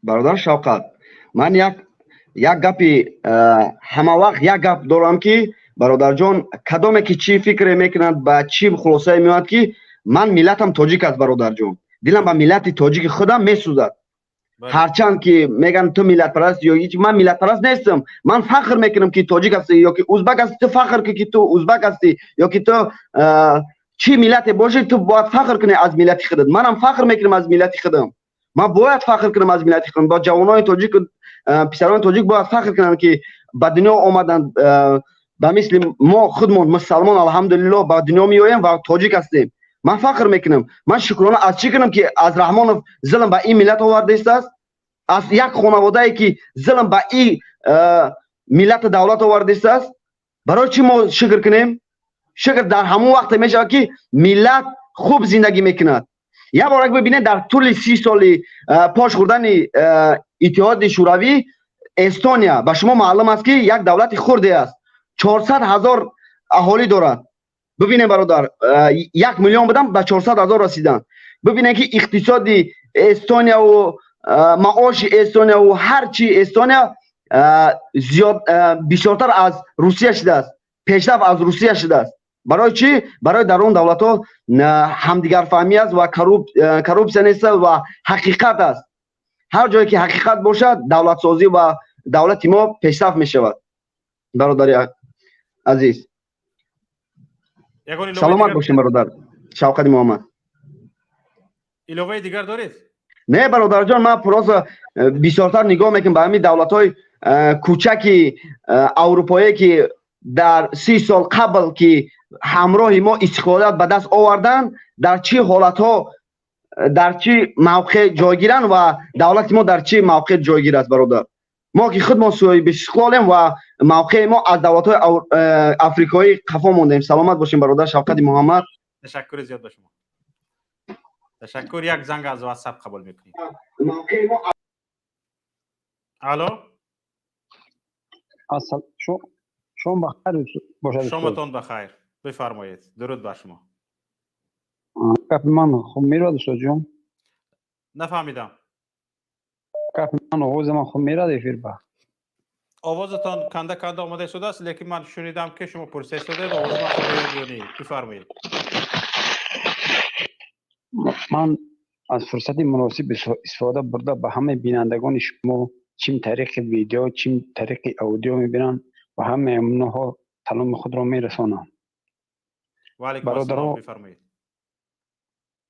Бародар Шавқат, ман як Як гапи ҳама вақт як гап дорам, ки бародарҷон, кадоме ки чӣ фикре мекунад, ба чӣ хулосае меояд, ки ман миллатам тоҷик аст, бародарҷон, дилам ба миллати тоҷики худам месӯзад. Ҳарчанд ки мегӯянд, ту миллатпараст ё ҳеҷ, ман миллатпараст нестам. Ман фахр мекунам, ки тоҷик ҳастӣ ё ки узбак ҳастӣ, ту фахр кун, ки ту узбак ҳастӣ, ё ки ту чӣ миллате бошӣ, ту бояд фахр кунӣ аз миллати худат. Манам фахр мекунам аз миллати худам, ман бояд фахр кунам аз миллати худам. Бо ҷавонони тоҷик, писарони тоҷик бояд фахр кунанд, ки ба дунё омаданд. Ба мисли мо худмон мусалмон, алҳамдулиллоҳ, ба дунё меоем ва тоҷик ҳастем. Ман фахр мекунам. Ман шукрона аз чӣ кунам, ки аз Раҳмонов зулм ба ин миллат овардаистааст, аз як хонаводае ки зулм ба ин миллату давлат овардаистааст? Барои чӣ мо шукр кунем? Шукр дар ҳамон вақте мешавад, ки миллат хуб зиндагӣ мекунад. Як бор бибинед, дар тӯли 30 соли пош хӯрдани Иттиҳоди Шӯравӣ, Эстония, ба шумо маълум аст, ки як давлати хурде аст, 400 000 аҳолӣ дорад. Бибинед, бародар, 1 миллион будам, ба 400 000 расиданд. Бибинед, ки иқтисоди Эстонияву маоши Эстонияву ҳар чи Эстония зиёд, бисёртар аз Русия шудааст, пешрафт аз Русия шудааст. Барои чӣ? Барои дар он давлатҳо ҳамдигарфаҳмӣ аст ва коррупсия нест ва ҳақиқат аст. Ҳар ҷое ки ҳақиқат бошад, давлатсозӣ ва давлати мо пешрафт мешавад. Бародари азиз, саломат бошем, бародар Шавқати Муҳаммад. Иловаи дигар доред? Не, бародарҷон, ман просто бисёртар нигоҳ мекунам ба ҳамин давлатҳои кӯчаки аврупоие, ки дар 30 сол қабл ки ҳамроҳи мо истиқлолият ба даст оварданд, дар чӣ ҳолатҳо, дар чӣ мавқеъ ҷойгиранд ва давлати мо дар чӣ мавқеъ ҷойгир аст. Бародар, мо ки худмон соҳиби истиқлолем ва мавқеи мо аз давлатҳои африкоӣ қафо мондем. Саломат бошем, бародар Шавқати Муҳаммад. Ташаккури зиёд ба шумо, ташаккур. Як занг аз Ватсап қабул мекунем. Алло. Шом бахайр бошад. Шоматон бахайр, бифармоед, дуруд бар шумо. Гапи ман хуб меравад, устодҷон? Нафаҳмидам. Гапи ман, овози ман хуб меравад эфир ба? Овозатон канда канда омода шудааст, лекин ман шунидам, ки шумо пурсида шудед, овози ман хуб меояд ё не. Бифармоед. Ман аз фурсати муносиб истифода бурда, ба ҳамаи бинандагони шумо, чим тариқи видео, чим тариқи аудио мебинанд, ба ҳамаи онҳо саломи худро мерасонам.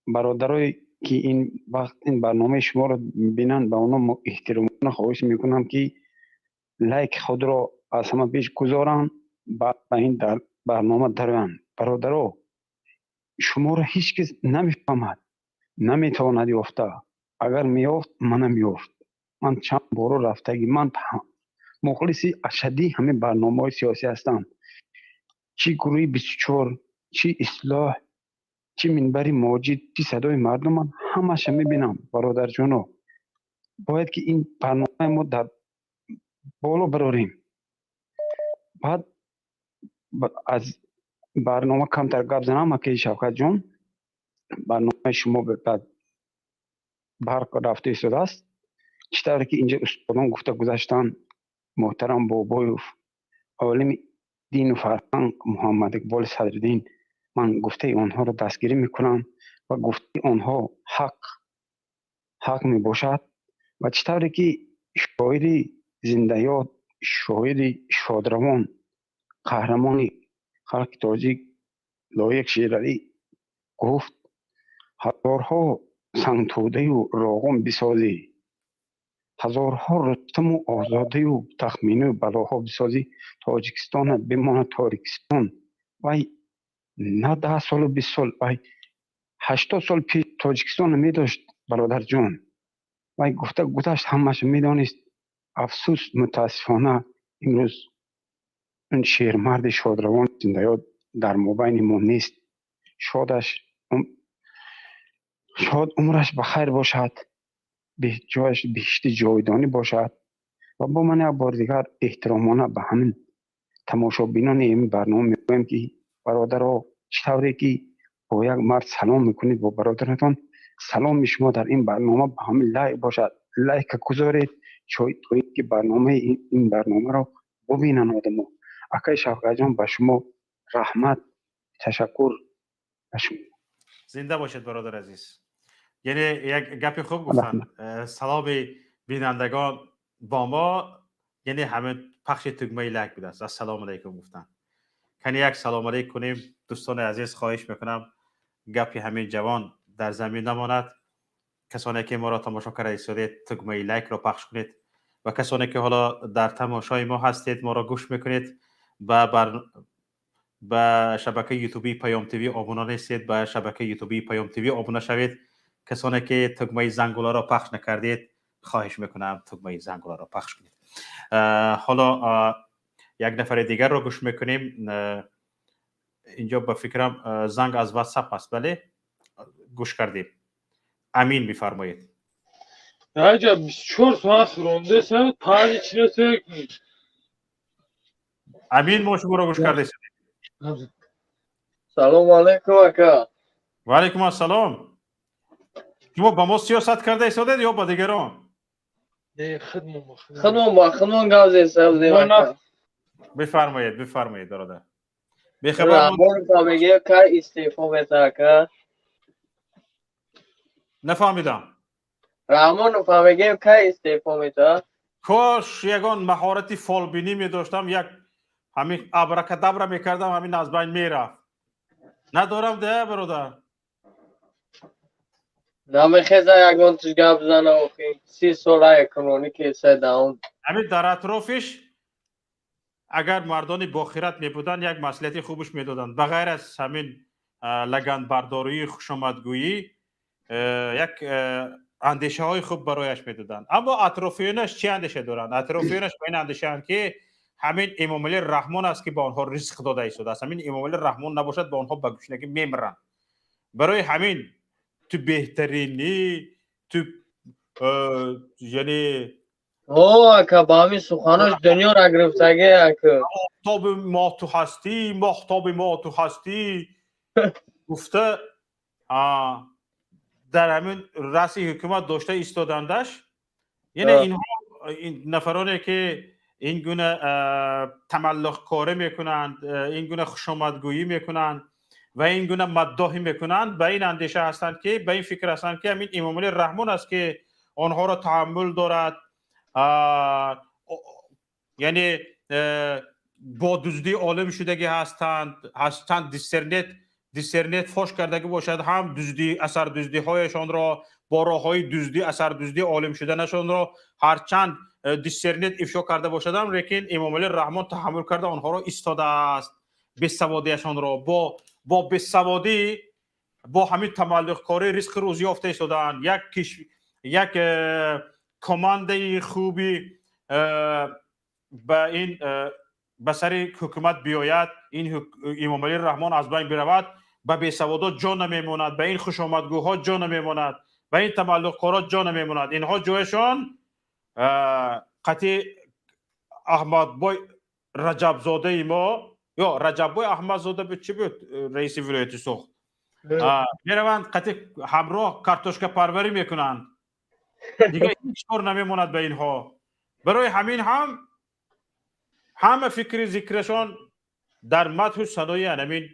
Бародарое ки ин вақт ин барномаи шуморо бинанд, ба онҳо эҳтиромона хоҳиш мекунам, ки лайк худро аз ҳама пеш гузоранд, баъд ба ин барнома дароянд. Бародаро, шуморо ҳеҷ кас намефаҳмад, наметавонад ёфта. Агар меёфт, манам ёфт. Ман чанд боро рафтагӣ. Ман мухлиси ашаддии ҳамин барномаҳои сиёсӣ ҳастам, чӣ гурӯҳи 24, чӣ Ислоҳ, чӣ Минбари Моҷид, чӣ Садои мардум, ман ҳамаша мебинам. Бародарҷоно, бояд ки ин барномаи мо дар боло барорем. Баъд аз барнома камтар гап занам. Акаи Шавкатҷон, барномаи шумо баъд барқ рафта истодааст. Чӣ тавре ки инҷа устодон гуфта гузаштанд, муҳтарам Бобоев, олими дину фарҳанг Муҳаммад Иқболи Садриддин, ман гуфтаи онҳоро дастгирӣ мекунам ва гуфтаи онҳо ҳақ ҳақ мебошад. Ва чӣ тавре ки шоири зиндаёд, шоири шодравон, қаҳрамони халқи тоҷик Лоиқ Шералӣ гуфт: «Ҳазорҳо сангтӯдаю Роғун бисозӣ, ҳазорҳо Рустаму Озодаю Тахминаю Балоҳо бисозӣ, Тоҷикистонат бимонад Торикистон». Вай на 10 солу 20 сол, вай 80 сол пеш Тоҷикистонро медошт. Бародарҷон, вай гуфта гузашт, ҳамаашо медонист. Афсӯс, мутаассифона, имрӯз он шермарди шодравон зиндаёд дар мобайни мо нест. Шодаш, шод, умраш ба хайр бошад, ҷояш биҳишти ҷовидонӣ бошад. Ва бо ман як бори дигар эҳтиромона ба ҳамин тамошобинони ин барнома мегӯем, ки бародаро, чӣ тавре ки бо як мард салом мекунед бо бародаратон, саломи шумо дар ин барнома ба ҳамин лайк бошад. Лайка гузоред. То ин ки барномаи ин барномаро бубинанд одамо. Акаи Шавкатҷон, ба шумо раҳмат, ташаккур ба шумо. Зинда бошед, бародар азиз. Яъне як гапи хуб гуфтанд: саломи бинандагон бо мо, яъне ҳамин пахши тугмаи лайк будааст. Ассалому алайкум гуфтанд. Кани як салом алейк кунем, дӯстони азиз, хоҳиш мекунам, гапи ҳамин ҷавон дар замин намонад. Касоне ки моро тамошо карда истодед, тугмаи лайкро пахш кунед ва касоне ки ҳоло дар тамошои мо ҳастед, моро гӯш мекунед, ба шабакаи ютубии Паём ТВ обуна нестед, ба шабакаи ютубии Паём ТВ обуна шавед. Касоне ки тугмаи зангуларо пахш накардед, хоҳиш мекунам, тугмаи зангуларо пахш кунед. Ҳоло як нафари дигарро гӯш мекунем. Инҷо, ба фикрам, занг аз Ватсап аст. Бале, гӯш кардем. Амин, бифармоед. Аҷа 24 соат хӯрондеса, панҷи чинесе. Амин, мо шуморо гӯш кардем. Салому алайкум, ака. Ва алайкум ассалом. Шумо ба мо сиёсат карда истодед ё ба дигарон? Худмон ба худмон гап зесавдем, ака. Бифармоед, бифармоед, бародар. Бехабар. Мегӯя, кай истеъфо мета, ака? Нафаҳмидам. Раҳмонов мегӯем, кай истеъфо мета? Кош ягон маҳорати фолбинӣ медоштам, як ҳамин абракадабра мекардам, ҳамин аз байн мерафт. Надорам да, бародар. Намехеза ягон тиш гап зана, охи 30 сола экономӣ кеса даун. Ҳамин дар атрофиш агар мардони бохират мебуданд, як маслиҳати хубаш медоданд. Ба ғайр аз ҳамин лаганбардории, хушомадгӯӣ, як андешаҳои хуб барояш медоданд. Аммо атрофиёнаш чӣ андеша доранд? Атрофиёнаш ба ин андешаанд, ки ҳамин Эмомалӣ Раҳмон аст, ки ба онҳо ризқ дода истодааст. Ҳамин Эмомалӣ Раҳмон набошад, ба онҳо ба гушнагӣ мемиранд. Барои ҳамин ту беҳтаринӣ, ту, яъне О, ака, ба ҳамин суханош дунёра гирифтагӣ, ака. Офтоби мо ту ҳастӣ, моҳтоби мо ту ҳастӣ гуфта, дар ҳамин раъси ҳукумат дошта истодандаш. Яъне инҳо, нафароне ки ин гуна тамаллуқкорӣ мекунанд, ин гуна хушомадгӯӣ мекунанд ва ин гуна маддоҳӣ мекунанд, ба ин андеша ҳастанд, ки ба ин фикр ҳастанд, ки ҳамин Эмомалӣ Раҳмон аст, ки онҳоро таҳаммул дорад, яъне бо дуздӣ олим шудагӣ ҳастанд. Диссернет фош кардагӣ бошад ҳам, дуздӣ, асардуздиҳояшонро, бо роҳҳои дуздӣ, асардуздӣ олим шуданашонро ҳарчанд диссернет ифшо карда бошадам, лекин Эмомалӣ Раҳмон таҳаммул карда онҳоро истодааст, бесаводиашонро. Бо бесаводӣ, бо ҳамин тамаллуқкорӣ ризқи рӯзӣ ёфта истодаанд. Як командаи хуби ба ин ба сари ҳукумат биёяд, ин Эмомалӣ Раҳмон аз байн биравад, ба бесаводо ҷо намемонад, ба ин хушомадгӯҳо ҷо намемонад, ба ин тамаллуқкоро ҷо намемонад. Инҳо ҷояшон қати Аҳмадбой Раҷабзодаи мо ё Раҷаббой Аҳмадзода буд, чӣ буд, раиси вилояти Суғд, мераванд, қати ҳамроҳ картошкапарварӣ мекунанд. Дигар ҳеҷ кор намемонад ба инҳо. Барои ҳамин ҳам ҳама фикри зикрашон дар мадҳу санои ҳамин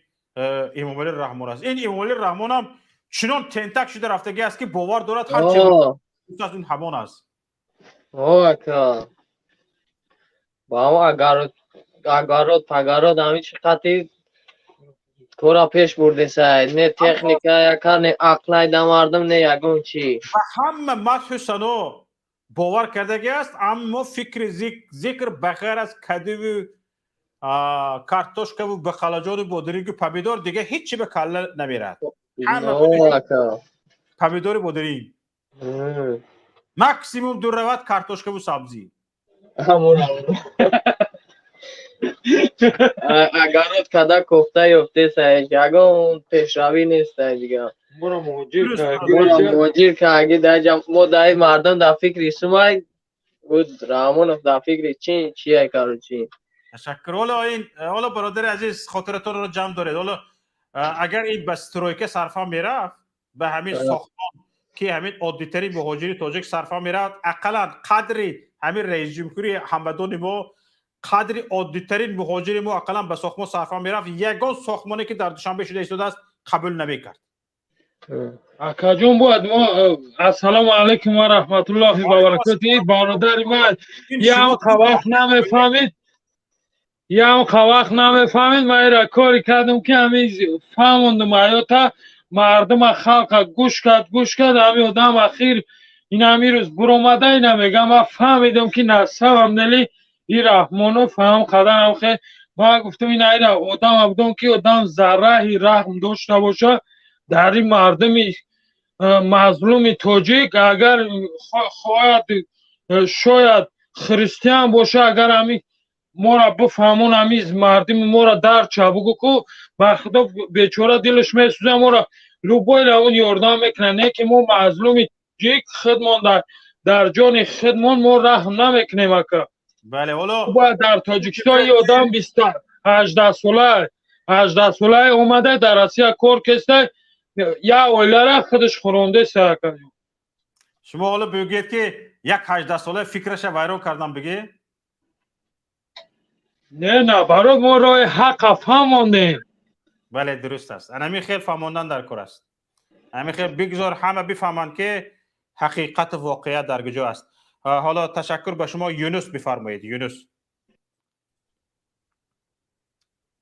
Эмомалӣ Раҳмон аст. Ин Эмомалӣ Раҳмон ҳам чунон тентак шуда рафтагӣ аст, ки бовар дорад, ҳар чи аст, ин ҳамон аст. Ака, ба агарот агарот пагарот ҳамин чи қати кора пеш бурдесай, не техника яка, не ақлай да мардум, не ягон чи. Ба ҳама мадҳу сано бовар кардагӣ аст, аммо фикри зикр ба ғайр аз кадуву картошкаву бақалаҷону бодирингу помидор дига ҳеҷ чи ба калла намерад. Помидори, бодиринг, максимум дур равад, картошкаву сабзӣ. Агарот када кофта ёфтесай, ягон пешравӣ нестай дига. Муҳоҷир карги даҷа мо даи мардум дар фикри сумай буд, Раҳмонов дар фикри чи чия, короче. Ташаккур. Ҳоло ин, ҳоло, бародари азиз, хотиратонро ҷамъ доред. Ҳоло агар ин ба стройка сарфа мерафт, ба ҳамин сохтмон, ки ҳамин оддитарин муҳоҷири тоҷик сарфа мерафт, ақаллан қадри Ҳамин раисҷумҳури ҳамадони мо қадри оддитарин муҳоҷири мо ақаллан ба сохтмон сарфа мерафт, ягон сохтмоне ки дар Душанбе шуда истодааст, қабул намекард. Акаҷон, бояд мо, ассалому алайкум ва раҳматуллоҳи ва баракотуҳ. Бародари ман ям вақт намефаҳмид, ям вақт намефаҳмид. Ман ира кори кардам, ки ҳамин фаҳмондум ҳаёта мардума, халқа гӯш кард, гӯш кард. Ҳамин одам ахир ин ҳамин рӯз буромада, ина мегам, ман фаҳмидам, ки насабам дели и Раҳмонов ҳам қадарам хе. Ман гуфтам, ина ира одама будам, ки одам зарраҳи раҳм дошта боша дар ин мардуми мазлуми тоҷик, агар хоҳад, шояд христиан боша, агар ҳамин мора бифаҳмон, ҳамин мардуми мора дарча бугу ку, ба худо, бечора дилаш месӯза, мора любой равон ёрдам мекунад. Не ки мо мазлуми тоҷик худмон дар ҷони худмон мо раҳм намекунем, ака. Бале, ҳоло бояд дар Тоҷикистон ин одам 18 сола, 18 солаи омада, дар Россия кор кеста, як оилара худаш хӯрондеса, ака. Шумо ҳоло бигӯед, ки як 18 сола фикраша вайрон кардам, бигӣ. Не, наоборот, мо роҳи ҳаққа фаҳмондем. Бале, дуруст аст. Анами хел фаҳмондан дар кор аст. Ҳамин хел бигзор ҳама бифаҳманд, ки ҳақиқату воқеият дар куҷо аст. Ҳоло ташаккур ба шумо. Юнус, бифармоед. Юнус,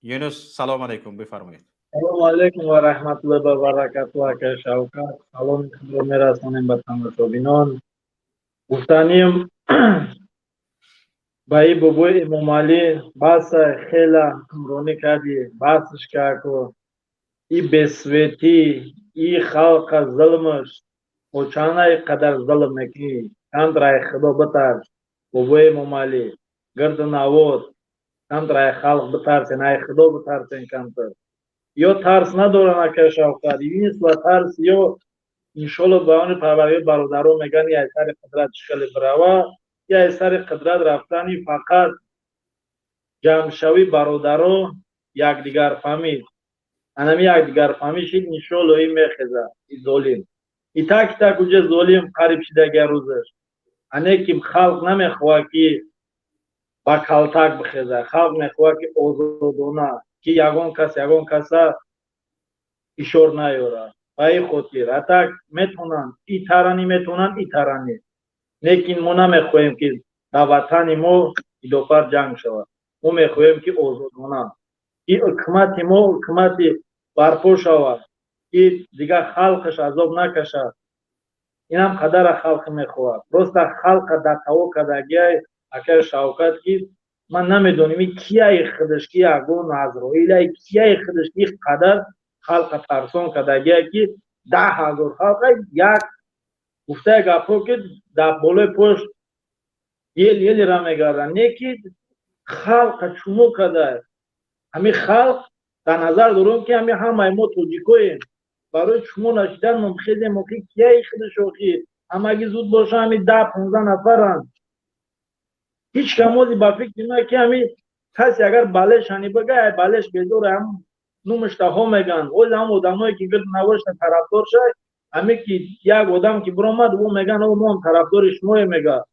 Юнус, салом алайкум, бифармоед. Салому алайкум ва раҳматуллоҳи ва баракатуҳ, ака Шавкат. Саломи худро мерасонем ба тамошобинон. Гуфтаним ба ин бобои Эмомалӣ: баса, хела ҳукмронӣ кардӣ, басш ку. И бесветӣ, и халқа зулмаш, мо чанд қадар зулм мекунӣ? Чанд рай худо битарс, бобои Эмомалӣ, гирду навод, чанд рай халқ битарсен, ай худо битарсен камтар. Ё тарс надоран, ака Шавкат, единство тарс ё иншолло ба они парварӣ. Бародарон меган, я сари қудрат чӣ хеле бирава, я сари қудрат рафтани фақат ҷамъшавӣ, бародаро, якдигарфаҳмӣ, анами якдигарфаҳмӣ шид, иншолло ин мехеза, и золим. И так так уже золим қариб шидага рӯзаш. Ане ки халқ намехоҳад, ки ба калтак бихеза, халқ мехоҳад, ки озодона, ки ягон кас ягон каса ишор наёрад. Ба ин хотир атак метавонанд, и тарани метавонанд, и тарани. Лекин мо намехоҳем, ки дар ватани мо идофар ҷанг шавад. Мо мехоҳем, ки озодона, ки ҳукумати мо ҳукумати барпо шавад, ки дигар халқаш азоб накашад. Инам қадара халқ мехоҳад. Просто халқа дар таво кардагиай, акаи Шавкат, ки ман намедонем, кияи худаш, ки ягон Азроилай, кияи худаш, ки қадар халқа тарсон кардагиай, ки 10 000 халқа як гуфтаи гапҳо, ки дар болои пошт ел елера мегарданд. Не ки халқа чумо карда. Ҳамин халқ дар назар дорем, ки ҳамин ҳамаи мо тоҷикоем. Барои чумо нашидан мо хезем. Охи, кияи худаш, охи ҳамагӣ зуд боша, ҳамин 10-15 нафаранд. Ҳеҷ камози ба фикри ман, ки ҳамин касе агар балеш ҳани бага, ай балеш безор, ҳам нумуштаҳо меган. Оз ҳам одамое ки гирд навошта тарафдор шай, ҳаме ки як одам ки биромад, ӯ меган, о, мо ҳам тарафдори шумое, мега.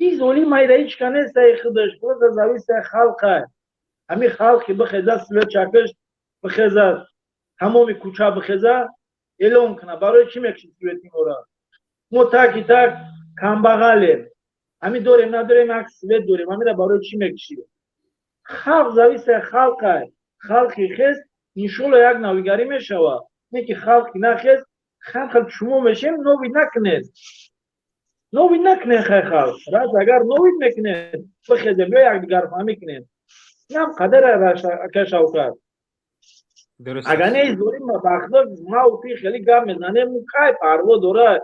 Ин золим айра ҳеҷ ка нест, ай худаш просто зависит халқа. Ҳамин халқи бихеза, свет чакаш бихеза, тамоми кӯча бихеза, эълон куна: барои чӣ мекушид свети мора? Мо таки так камбағалем, ҳамин дорем, надорем, як свет дорем, ҳамира барои чӣ мекушид? Халқ зависит халқа. Халқи хест, иншолло, як навигарӣ мешавад. Не ки халқи нахест, хел шумо мешем. Новид накунед, новид накунед, хай халқ раз агар новид мекунед, бихезем ё якдигарфаҳмӣ кунем. Инам қадара, ака Шавкат. Агар не, золим ба худо, мау ти хеле гап мезанем, кай парво дорад?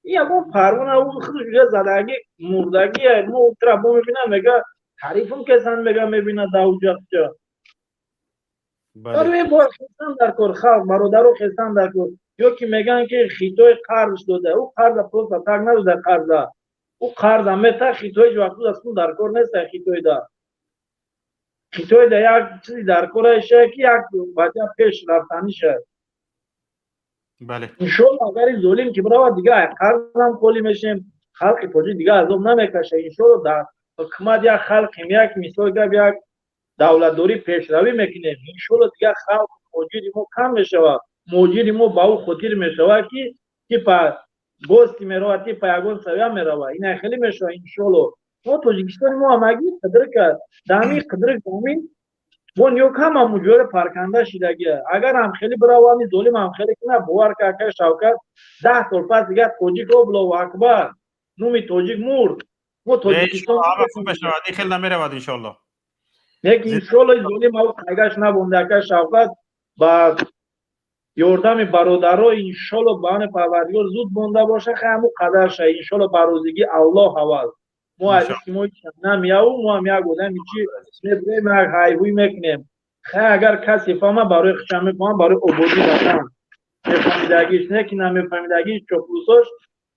Ин ягон парво на, худаш уже задаги мурдагӣ. Мо тра бо мебинам, мега тарифм кесан, мега мебинад дар уҷа. Барои бояд хестан дар кор, халқ, бародаро, хестан дар кор. Ё ки мегӯянд, ки Хитой қарз дода, ӯ қарза просто так надода, қарза ӯ қарза мета. Хитой ҳеҷ вақт аз дар кор нест. Хитойда як чизи дар кораша, ки як бача пеш рафтаниша. Бале. Иншолло, агар ин золим ки биравад, дига қарзам холӣ мешем. Халқи тоҷик дигар азоб намекаша, иншоалло. Дар ҳукумат як халқим, як мисол гап, як давлатдорӣ пешравӣ мекунем, иншоалло. Дигар халқ муҳоҷири мо кам мешавад. Муҳоҷири мо ба ӯ хотир мешавад, ки типа гости меравад, типа ягон савия меравад. Ина хеле мешавад, иншоалло. Мо Тоҷикистони мо ҳамагӣ қидрика дами қидрик замин мо ниёк ҳама муҷора парканда шидагия. Агар ҳам хеле биравами, золим ҳам хеле кина, бовар ка, акай Шавкат, 10 сол пас дигар тоҷик, Аллоҳу акбар, номи тоҷик мурд. Мо Тоҷикистон ҳама хуб мешавад, ин хел намеравад, иншоалло. Лекин, иншоалло, золим ав қайгаш набонда, акай Шавкат, ба ёрдами бародаро, иншоалло, ба ани Парвардигор зуд монда боша. Хай, ҳаму қадар ша, иншоалло, ба розигии Аллоҳ. Аввал мо аз мо намеяв, мо ҳам як одами чи мебурем, як ҳайҳуй мекунем. Хай, агар касе фаҳма, барои хича мефаҳма, барои ободии ватан мефаҳмидагиш, не ки намефаҳмидагиш, чоплусош.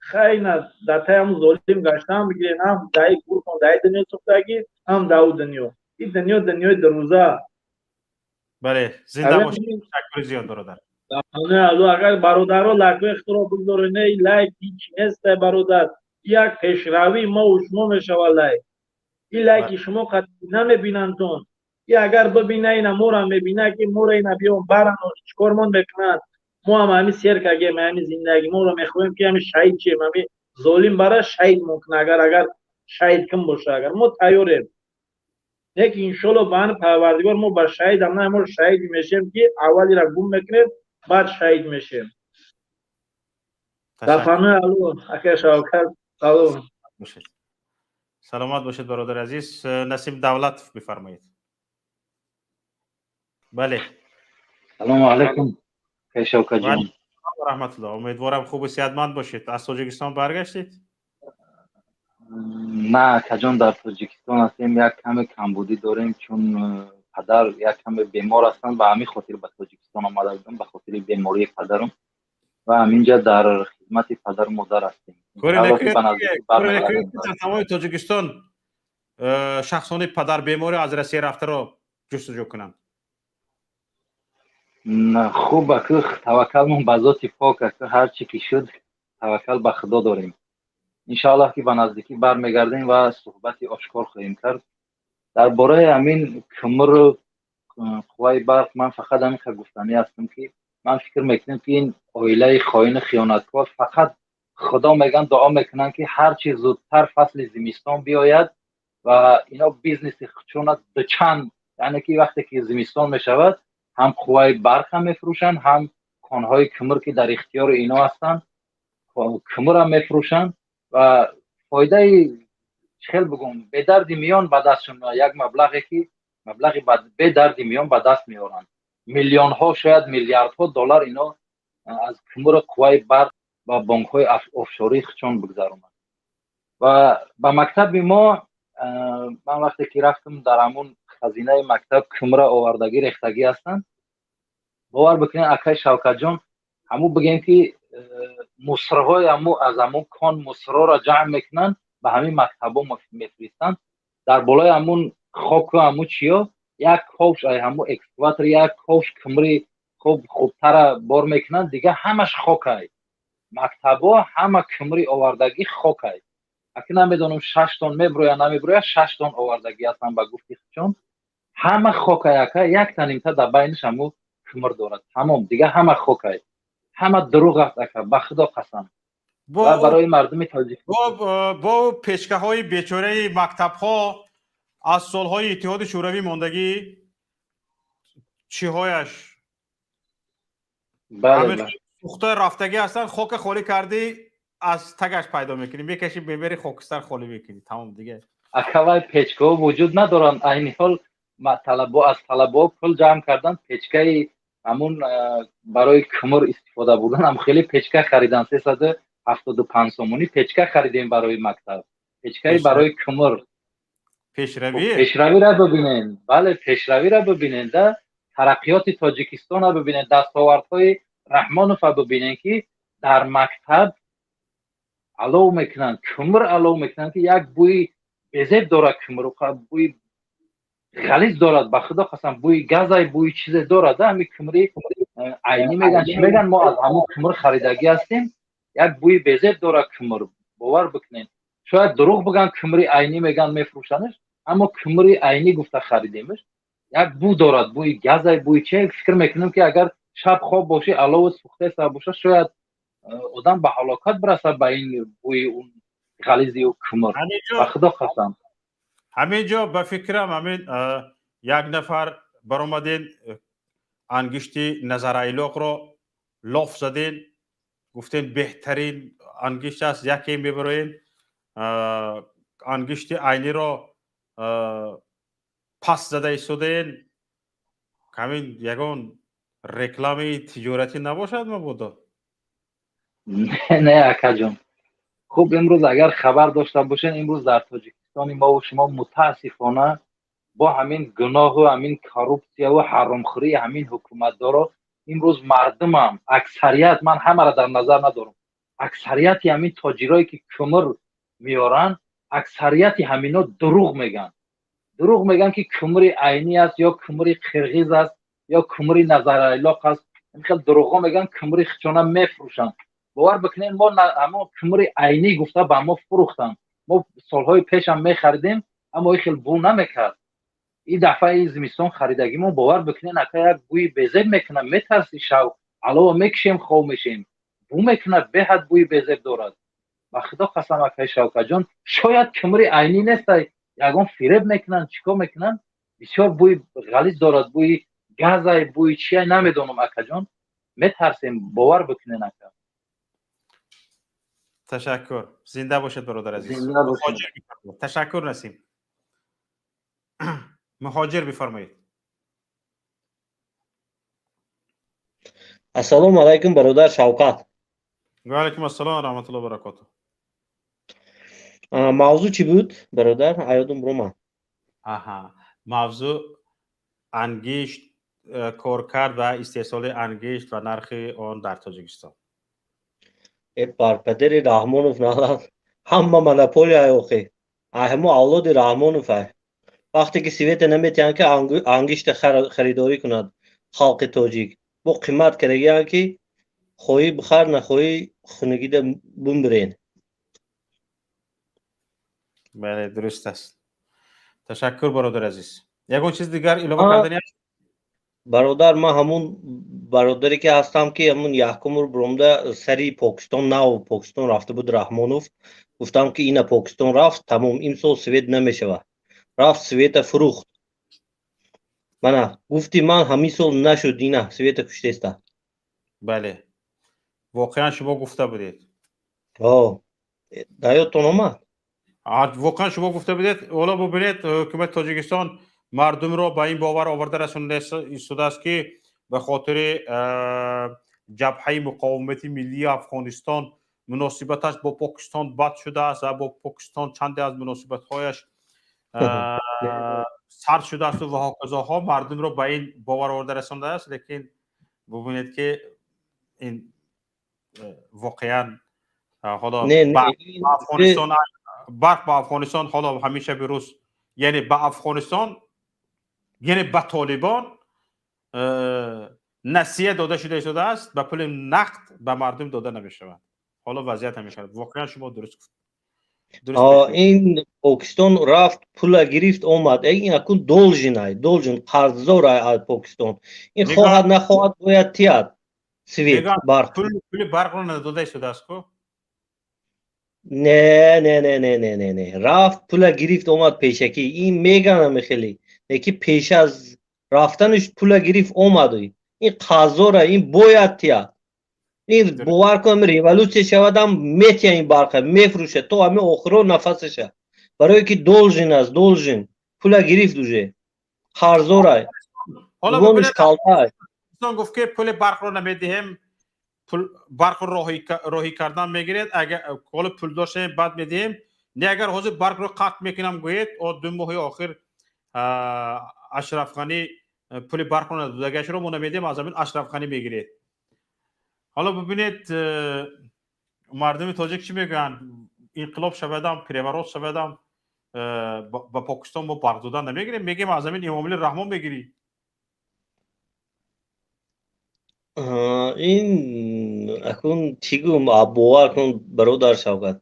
Хай, на дар таи ҳамун золим гаштан бигирен, ҳам даи гурхон, даи дунё сӯхтагӣ, ҳам дар ӯ дунё. Ин дунё дунёи дурӯза. Бале, зинда бошед, ташаккури зиёд, бародар. Агар бародаро лайкҳои худро бигзоред, не, лайк ҳеч нест, бародар, як пешравии мо шумо мешавад лайк. Ин лайки шумо қатъи намебинандтон. И агар бибина, ина мора мебина, ки мора ина биён баран, чикормон мекунанд. Мо ҳам ҳами сер кагем, ҳами зиндаги моро мехоҳем, ки ҳами шаҳид шем, ҳами золим бара шаҳид мумкин. Агар шаҳид ким боша, агар мо тайёрем, лекин, иншоалло, ба ани Парвардигор мо ба шаҳидам на, мо шаҳид мешем, ки аввалира гум мекунем, баъд шаҳид мешем. Дар панои Алло, ака Шавкат, салом. Саломат бошед, бародари азиз. Насиб Давлатов, бифармоед, бале. Салому алайкум, Шавкатҷон. Раҳматулло, умедворам хубу сеҳатманд бошед. Аз Тоҷикистон баргаштед? На, акаҷон, дар Тоҷикистон ҳастем. Як каме камбудӣ дорем, чун падар як каме бемор ҳастанд. Ба ҳамин хотир ба Тоҷикистон омада будам, ба хотири бемории падарам, ва ҳаминҷа дар хизмати падару модар ҳастем. Тамоми Тоҷикистон шахсони падарбемори аз Россия рафтаро ҷустуҷӯ кунанд. Хуб, аку таваккалмон ба зоти пок, аку ҳар чӣ ки шуд, таваккал ба Худо дорем. Иншоаллоҳ, ки ба наздикӣ бармегардем ва суҳбати ошкор хоҳем кард дар бораи ҳамин кӯмру қувваи барқ. Ман фақат ҳамин гуфтанӣ ҳастам, ки ман фикр мекунам, ки ин оилаи хоину хиёнаткор фақат Худо меган, дуо мекунанд, ки ҳарчи зудтар фасли зимистон биёяд ва ино бизнеси худшона дучанд, яъне ки вақте ки зимистон мешавад, ҳам қувваи барқ ҳам мефурӯшанд, ҳам конҳои кӯмр, ки дар ихтиёри ино ҳастанд, кӯмрам мефурӯшанд ва фоидаи, хел бигӯм, бедарди миён ба дастшон як маблағе, ки маблағи бедарди миён ба даст меоранд. Миллионҳо, шояд миллиардҳо доллар ино аз кӯмру қувваи барқ ба бонкҳои офшории худшон бигзаронанд. Ва ба мактаби мо ман вақте ки рафтам, дар ҳамун хазинаи мактаб кӯмра овардагӣ рехтагӣ ҳастанд. Бовар бикунед, акай Шавкатҷон, ҳамун бигем, ки мусрҳои ҳаму аз ҳамун кон мусрҳоро ҷамъ мекунанд, ба ҳамин мактабҳо мефиристанд. Дар болои ҳамун хоку ҳамун чиё як ковш, ай ҳамун экскаватор як ковш кӯмри хуб хубтара бор мекунанд, дигар ҳамаш хокай. Мактабҳо ҳама кӯмри овардагӣ хокай. Аки намедонам, 6 тон меброя, намеброя, 6 тон овардагӣ ҳастанд, ба гуфти худшон ҳама хокай, ака. Якта нимта дар байниш ҳамун кӯмр дорад, тамом, дигар ҳама хокай. Ҳама дурӯғ аст, ака, ба Худо қасам. Ва барои мардуми тоҷик бо печкаҳои бечораи мактабҳо аз солҳои Иттиҳоди Шӯравӣ мондагӣ, чиҳояш сӯхта рафтагӣ ҳастанд. Хока холӣ кардӣ, аз тагаш пайдо мекунӣ, мекашӣ, мебери, хокистар холӣ мекунӣ, тамом дига. Акавай печкаҳо вуҷуд надоранд. Айни ҳол аз талабаҳо пул ҷамъ кардан, печкаи ҳамун барои кӯмр истифода бурдан, ҳам хеле печка харидан. 375 сомонӣ печка харидем барои мактаб, печкаи барои кӯмр. Пешравӣ. Пешравиро бибинен, бале, пешравиро бибинен да, тараққиёти Тоҷикистонро бибинен, дастовардҳои Раҳмонова бибинен, ки дар мактаб алов мекунанд, кӯмр алов мекунанд, ки як бӯи безеб дорад кӯмр, бӯи ғализ дорад, ба Худо қасам, бӯи газай, бӯи чизе дорад. Ҳами кӯмри айнӣ меган, чӣ меган, мо аз ҳамун кӯмр харидагӣ ҳастем. Як бӯи безеб дорад кӯмр. Бовар бикунед, шояд дурӯғ бигӯянд, кумри айнӣ мегӯянд, мефурӯшанаш, аммо кумри айнӣ гуфта харидемаш. Як бӯ дорад, бӯи газай, бӯи че. Фикр мекунем, ки агар шаб хоб бошӣ, алову сӯхтеса бошад, шояд одам ба ҳалокат бирасад ба ин бӯи он ғализи кумр. Ба Худо қасам. Ҳамин ҷо ба фикрам, ҳамин як нафар баромаден, ангишти Назарайлоқро лоф заден, гуфтен беҳтарин ангишт аст, яке мебароен, ангишти Айниро пас зада истодаен. Ҳамин ягон рекламаи тиҷоратӣ набошад мабодо? Не, акаҷон. Хуб, имрӯз агар хабар дошта бошен, имрӯз дар Тоҷикистони мову шумо мутаассифона бо ҳамин гуноҳу ҳамин коррупсияву ҳаромхӯрии ҳамин ҳукуматдоро имрӯз мардумам аксарият, ман ҳамаро дар назар надорам, аксарияти ҳамин тоҷирое ки кумр меоранд, аксарияти ҳамино дурӯғ мегӯянд. Дурӯғ мегӯянд, ки кумри Айнӣ аст ё кумри қирғиз аст ё кумри Назарайлоқ аст. Ин хел дурӯғҳо мегӯянд, кумри хичона мефурӯшанд. Бовар бикунед, мо ҳамо кумри Айнӣ гуфта ба мо фурӯхтанд. Мо солҳои пешам мехаридем, аммо ин хел бӯ намекард. Ин дафъа ин зимистон харидагимо, бовар бикунед, ака, як бӯи безеб мекунад, метарси, шав алова мекушем, хов мешем, бӯ мекунад, беҳад бӯи безеб дорад. Ба Худо қасам, акаи Шавкатҷон, шояд кумри Айнӣ нестай, ягон фиреб мекунанд, чӣ кор мекунанд. Бисёр бӯи ғализ дорад, бӯи газай, бӯи чиай, намедонам, акаҷон, метарсем, бовар бикунед, ака. Ташаккур, зинда бошед, бародар азиз. Зинда бошед. Ташаккур, Насим. Муҳоҷир, бифармоед. Ассалому алайкум, бародар Шавкат. Ва алайкум ассалом ва раҳматуллоҳи ва баракотуҳ. Мавзӯъ чӣ буд, бародар? Аёдум рома. Аҳа, мавзӯъ ангишт, коркард ва истеҳсоли ангишт ва нархи он дар Тоҷикистон. Э, бар падари Раҳмонов налат, ҳама монополия охи. Ай ҳамо авлоди Раҳмонов ай. Вақте ки света наметиҳанд, ки ангишта харидорӣ кунад халқи тоҷик, бо қимат кардагианд, ки хоҳӣ бихар, нахоҳӣ хунагида бумбирен. Бале, дуруст аст. Ташаккур, бародари азиз. Ягон чиз дигар илова кардани аст? Бародар, ман ҳамун бародаре ки ҳастам, ки ҳамун якумр биромда сари Покистон, нав Покистон рафта буд Раҳмонов, гуфтам, ки ина Покистон рафт, тамом, имсол свет намешавад. Рафт, света фурӯхт. Мана гуфти ман ҳамин сол нашуд, ина света куштеста. Бале, воқеан шумо гуфта будед. Дар ёдтон омад? Воқеан шумо гуфта будед. Ҳоло бубинед, ҳукумати Тоҷикистон мардумро ба ин бовар оварда расонида истодааст, ки ба хотири Ҷабҳаи муқовимати миллии Афғонистон муносибаташ бо Покистон бад шудааст ва бо Покистон чанде аз муносибатҳояш сард шудааст ва ҳоказоҳо. Мардумро ба ин бовар оварда расондааст, лекин бубинед, ки ин воқеан ҳоло Афғонистон барқ ба Афғонистон ҳоло ҳамеша бирӯз, яъне ба Афғонистон, яъне ба Толибон насия дода шуда истодааст, ба пули нақд ба мардум дода намешавад. Ҳоло вазъият ҳамин шуд. Воқеан шумо дуруст гуфт. Ин Покистон рафт, пула гирифт, омад. Ин акун должен ай, должен, қарздор ай аз Покистон. Ин хоҳад нахоҳад бояд тиҳад свет, барқ. Пули барқро надода истодааст ку? Не, не, не, не, не, не, не, рафт, пула гирифт, омад пешакӣ. Ин меганам хеле, ки пеш аз рафтанаш пула гирифт, омад. Ин қарздора, ин бояд тиҳад. Ин бовар кун, революсия шавадам, метиҳа ин барқа, мефурӯшад то ҳамин охиро нафасаша, барое ки должен аст, должен, пула гирифт, уже қарздора. Гумонаш калта. Гуфт, ки пули барқро намедиҳем, барқро роҳӣ кардан мегиред, агар ҳоло пул доштем, баъд медиҳем. Не, агар ҳозир барқро қатъ мекунам гӯед, ду моҳи охир Ашраф Ғанӣ пули барқро надодагиашро мо намедиҳем, аз ҳамин Ашраф Ғанӣ мегиред. Ҳоло бибинед, мардуми тоҷик чӣ мегӯянд: инқилоб шавадам, переворот шавадам, ба Покистон мо барқ додан намегирем, мегӯем, аз ҳамин Эмомалӣ Раҳмон мегирӣ. Ин акун чӣ гӯм, бовар кун, бародар Шавкат.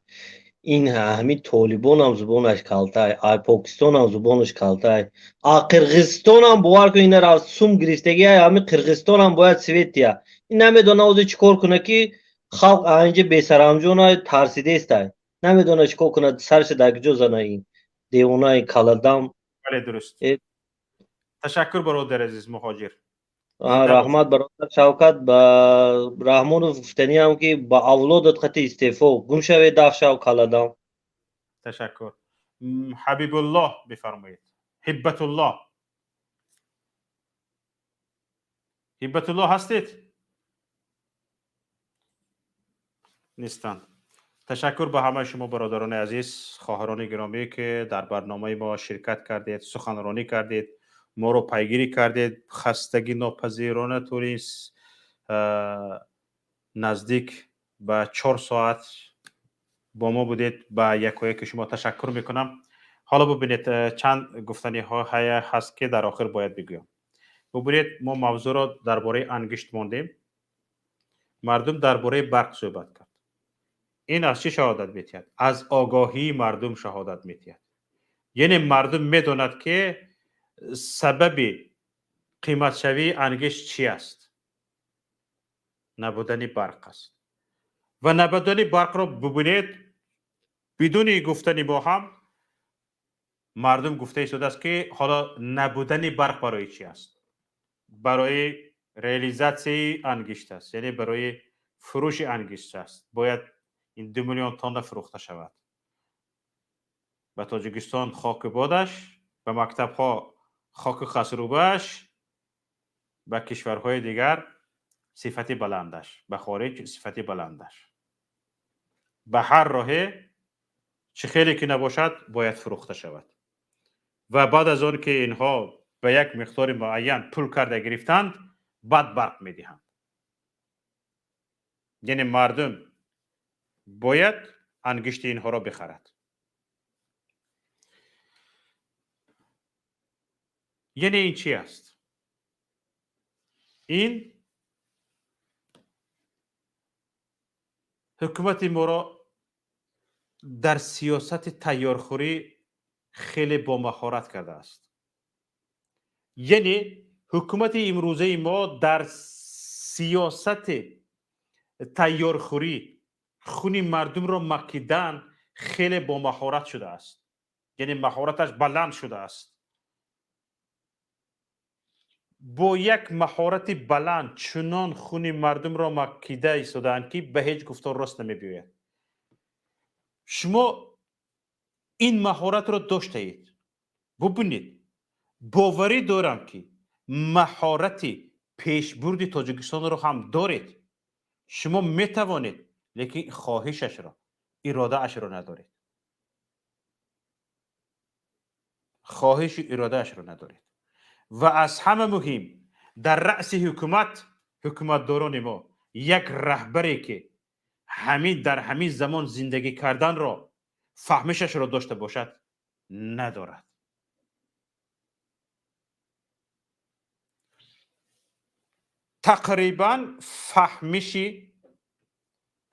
Ин ҳамин Толибонам зубонаш калтай, ай Покистонам зубонаш калтай, а Қирғизистонам, бовар кун, ина сум гирифтагӣ, ҳамин Қирғизистонам бояд свет тия. Ин намедона ози чӣ кор куна, ки халқ анҷа бесарамҷона тарсидестай, намедона чӣ кор кунад, сарша дар куҷо зана ин девонаи каладам. Бале, дуруст. Ташаккур, бародари азиз муҳоҷир. Раҳмат, бародар Шавкат. Ба Раҳмонов гуфтаниам, ки ба авлодат қати истеъфо, гум шавед, даф шав, каладам. Ташаккур. Ҳабибуллоҳ, бифармоед. Ҳиббатуллоҳ, Ҳиббатуллоҳ ҳастед? Нестанд. Ташаккур ба ҳамаи шумо, бародарони азиз, хоҳарони гиромӣ, ки дар барномаи мо ширкат кардед, суханронӣ кардед, моро пайгирӣ кардед, хастагӣ нопазирона тӯли наздик ба 4 соат бо мо будед. Ба якояки шумо ташаккур мекунам. Ҳоло бубинед, чанд гуфтаниҳо ҳаст, ки дар охир бояд бигӯям. Бубинед, мо мавзӯъро дар бораи ангишт мондем, мардум дар бораи барқ суҳбат кард. Ин аз чӣ шаҳодат метиҳад? Аз огоҳии мардум шаҳодат метиҳад. Яъне мардум медонад, ки сабаби қиматшавии ангишт чӣ аст: набудани барқ аст. Ва набудани барқро бубинед, бидуни гуфтани мо ҳам мардум гуфта истодааст, ки ҳоло набудани барқ барои чӣ аст? Барои реализатсияи ангишт аст, яъне барои фурӯши ангишт аст. Бояд ин 2 миллион тонна фурӯхта шавад. Ба Тоҷикистон хоку бодаш, ба мактабҳо хоку хасрубааш, ба кишварҳои дигар сифати баландаш, ба хориҷ сифати баландаш. Ба ҳар роҳе, чӣ хеле ки набошад, бояд фурӯхта шавад. Ва баъд аз он ки инҳо ба як миқдори муайян пул карда гирифтанд, баъд барқ медиҳанд. Яъне мардум бояд ангишти инҳоро бихарад. Яъне ин чӣ аст? Ин ҳукумати моро дар сиёсати тайёрхӯрӣ хеле бомаҳорат кардааст. Яъне ҳукумати имрӯзаи мо дар сиёсати тайёрхӯрӣ, хуни мардумро макидан хеле бомаҳорат шудааст, яъне маҳораташ баланд шудааст. Бо як маҳорати баланд чунон хуни мардумро макида истодаанд, ки ба ҳеҷ гуфтор рост намебиёяд. Шумо ин маҳоратро доштаед. Бубинед, боварӣ дорам, ки маҳорати пешбурди Тоҷикистонро ҳам доред. Шумо метавонед, лекин хоҳишашро, иродаашро надоред, хоҳишу иродаашро надоред. Ва аз ҳама муҳим, дар раъси ҳукумат, ҳукуматдорони мо як раҳбаре, ки ҳамин дар ҳамин замон зиндагӣ карданро фаҳмишашро дошта бошад, надорад. Тақрибан фаҳмиши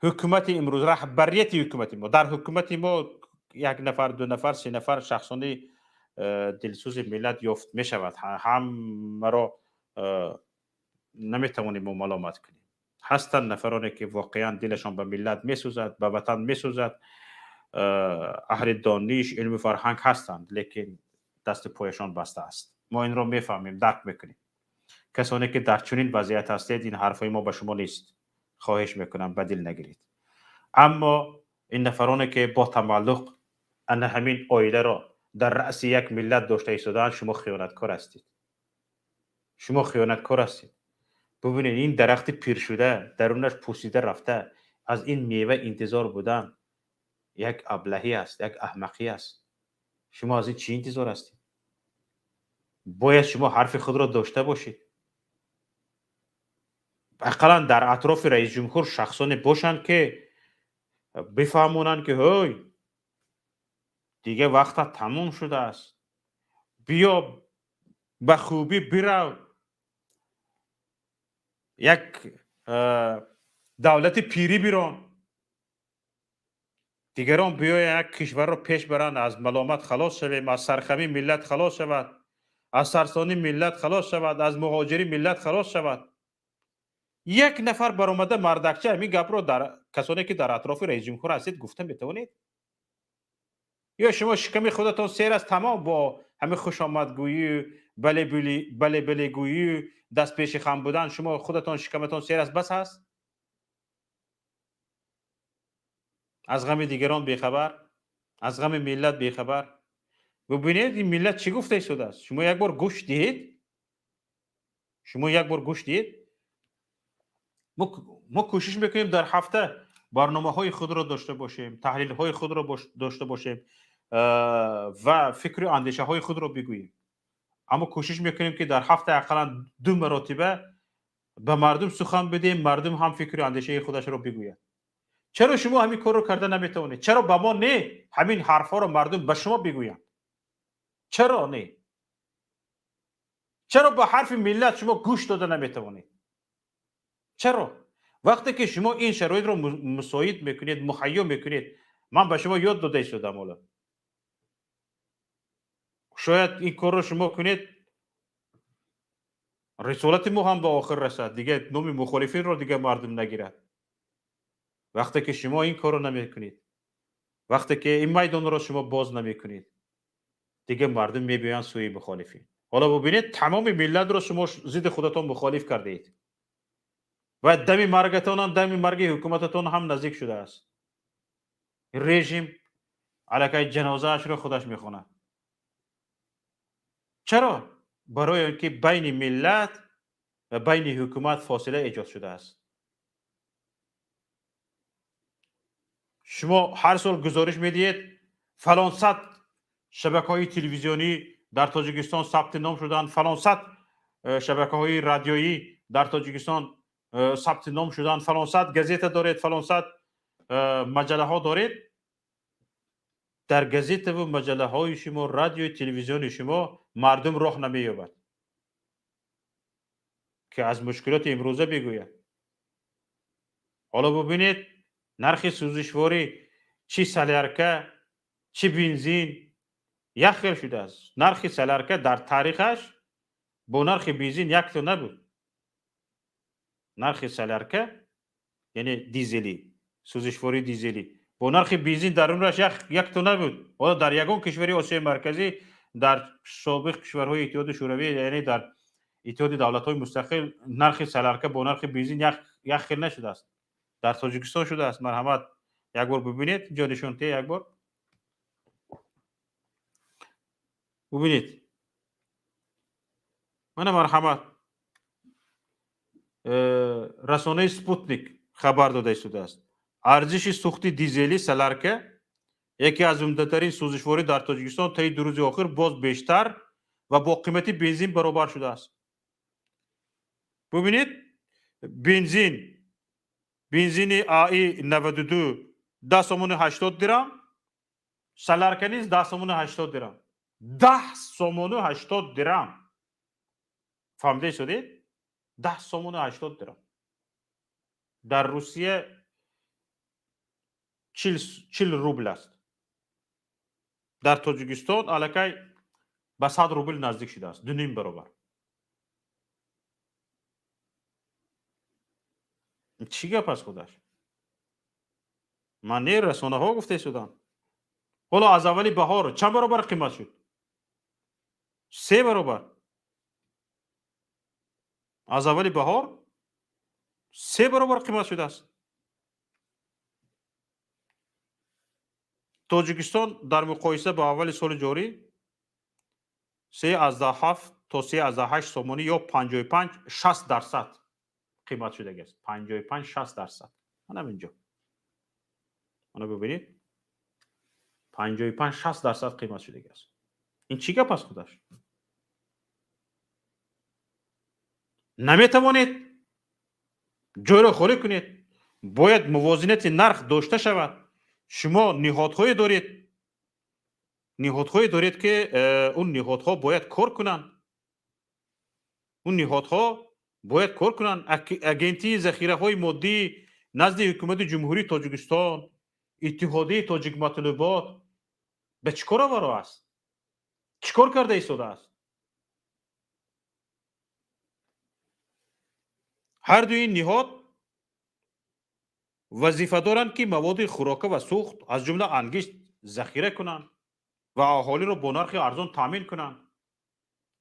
ҳукумати имрӯз, раҳбарияти ҳукумати мо, дар ҳукумати мо як нафар, ду нафар, се нафар шахсони дилсӯзи миллат ёфт мешавад. Ҳамаро наметавонем мо маломат кунем. Ҳастанд нафароне, ки воқеан дилашон ба миллат месӯзад, ба ватан месӯзад, аҳли дониш, илму фарҳанг ҳастанд, лекин дасту пояшон баста аст. Мо инро мефаҳмем, дарк мекунем. Касоне ки дар чунин вазъият ҳастед, ин ҳарфҳои мо ба шумо нест, хоҳиш мекунам, ба дил нагиред. Аммо ин нафароне, ки бо тамаллуқ ана ҳамин оиларо дар раъси як миллат дошта истодаанд, шумо хиёнаткор ҳастед, шумо хиёнаткор ҳастед. Бубинед, ин дарахти пиршуда, дарунаш пӯсида рафта, аз ин мева интизор будан як аблаҳӣ аст, як аҳмақӣ аст. Шумо аз ин чӣ интизор ҳастед? Бояд шумо ҳарфи худро дошта бошед. Ақаллан дар атрофи раисҷумҳур шахсоне бошанд, ки бифаҳмонанд, ки ҳой, дига вақта тамом шудааст, биё, ба хубӣ бирав, як давлати пирӣ бирон. Дигарон биёянд, як кишварро пеш баранд, аз маломат халос шавем, аз сархамӣ миллат халос шавад, аз сарсонӣ миллат халос шавад, аз муҳоҷирӣ миллат халос шавад. Як нафар баромада мардакча ҳамин гапро дар касоне ки дар атрофи раисҷумҳур ҳастед гуфта метавонед? Ё шумо шиками худатон сер аст, тамом бо ҳамин хушомадгӯию бале бале балегӯию даст пеши хам будан шумо худатон шикаматон сер аст, бас аст? Аз ғами дигарон бехабар, аз ғами миллат бехабар. Бубинед, ин миллат чӣ гуфта истодааст. Шумо як бор гӯш диҳед, шумо як бор гӯш диҳед. Мо кӯшиш мекунем дар ҳафта барномаҳои худро дошта бошем, таҳлилҳои худро дошта бошем ва фикру андешаҳои худро бигӯем. Аммо кӯшиш мекунем ки дар ҳафта ақаллан ду маротиба ба мардум сухан бидиҳем, мардум ҳам фикру андешаи худашро бигӯяд. Чаро шумо ҳамин корро карда наметавонед? Чаро ба мо не ҳамин ҳарфҳоро мардум ба шумо бигӯянд? Чаро не? Чаро ба ҳарфи миллат шумо гӯш дода наметавонед? Чаро? Вақте ки шумо ин шароитро мусоид мекунед, муҳайё мекунед, ман ба шумо ёд дода истодам ҳоло. Шояд ин корро шумо кунед, рисолати мо ҳам ба охир расад, дигар номи мухолифинро дигар мардум нагирад. Вақте ки шумо ин корро намекунед, вақте ки ин майдонро шумо боз намекунед, дигар мардум мебиёянд сӯи мухолифин. Ҳоло бубинед, тамоми миллатро шумо зидди худатон мухолиф кардаед ва дами маргатонам, дами марги ҳукумататон ҳам наздик шудааст. Режим аллакай ҷанозаашро худаш мехонад. Чаро? Барои он ки байни миллат ва байни ҳукумат фосила эҷод шудааст. Шумо ҳар сол гузориш медиҳед, фалон сад шабакаҳои телевизионӣ дар Тоҷикистон сабти ном шуданд, фалон сад шабакаҳои радиоӣ дар Тоҷикистон сабти ном шуданд, фалон сад газета доред, фалон сад маҷаллаҳо доред. Дар газетаву маҷаллаҳои шумо, радиои телевизиони шумо мардум роҳ намеёбад ки аз мушкилоти имрӯза бигӯяд. Ҳоло бубинед, нархи сӯзишворӣ чӣ солярка, чӣ бензин як хел шудааст. Нархи солярка дар таърихаш бо нархи бензин якто набуд. Нархи солярка, яъне дизелӣ, сӯзишвории дизелӣ бо нархи бензин дар умраш якто набуд. Ҳоло дар ягон кишвари Осиёи Марказӣ, дар собиқ кишварҳои Иттиҳоди Шӯравӣ, яъне дар Иттиҳоди давлатҳои мустақил нархи солярка бо нархи бензин як хел нашудааст. Дар Тоҷикистон шудааст. Марҳамат, як бор бубинед, ҷо нишон те, як бор бубинед. Мана марҳамат, расонаи Спутник хабар дода истодааст. Арзиши сӯхти дизелӣ солярка, яке аз умдатарин сӯзишворӣ дар Тоҷикистон, таи ду рӯзи охир боз бештар ва бо қимати бензин баробар шудааст. Бубинед, бензини АИ 92 10 сомони 80 дирам, солярка низ 10 сомони 80 дирам. 10 сомону 80 дирам. Фаҳмида истодед? 10 сомону 80 дирам. Дар Русия 40 рубл аст. Дар Тоҷикистон аллакай ба 100 рубл наздик шудааст, 2.5 баробар. Чӣ гап аст худаш? Ман не, расонаҳо гуфта истодам. Ҳоло аз аввали баҳор чанд баробар қимат шуд? 3 баробар. Аз аввали баҳор 3 баробар қимат шудааст. Тоҷикистон дар муқоиса ба аввали соли ҷорӣ 3,7 то 3,8 сомонӣ ё 55-60% қимат шудагиаст. 55-60%. Манам инҷо. Мана бубинед. 55-60% қимат шудагиаст. Ин чӣ гап аст худаш? Наметавонед ҷойро холӣ кунед. Бояд мувозинати нарх дошта шавад. Шумо ниҳодҳое доред, ниҳодҳое доред ки он ниҳодҳо бояд кор кунанд. Он ниҳодҳо бояд кор кунанд. Агентии захираҳои моддии назди ҳукумати Ҷумҳурии Тоҷикистон Иттиҳодияи тоҷикматлубот ба чӣ кор аваро аст? Чӣ кор карда истодааст? Ҳар дуи ин ниҳод вазифа доранд, ки маводи хӯрока ва сӯхт, аз ҷумла ангишт, захира кунанд ва аҳолиро бо нархи арзон таъмин кунанд.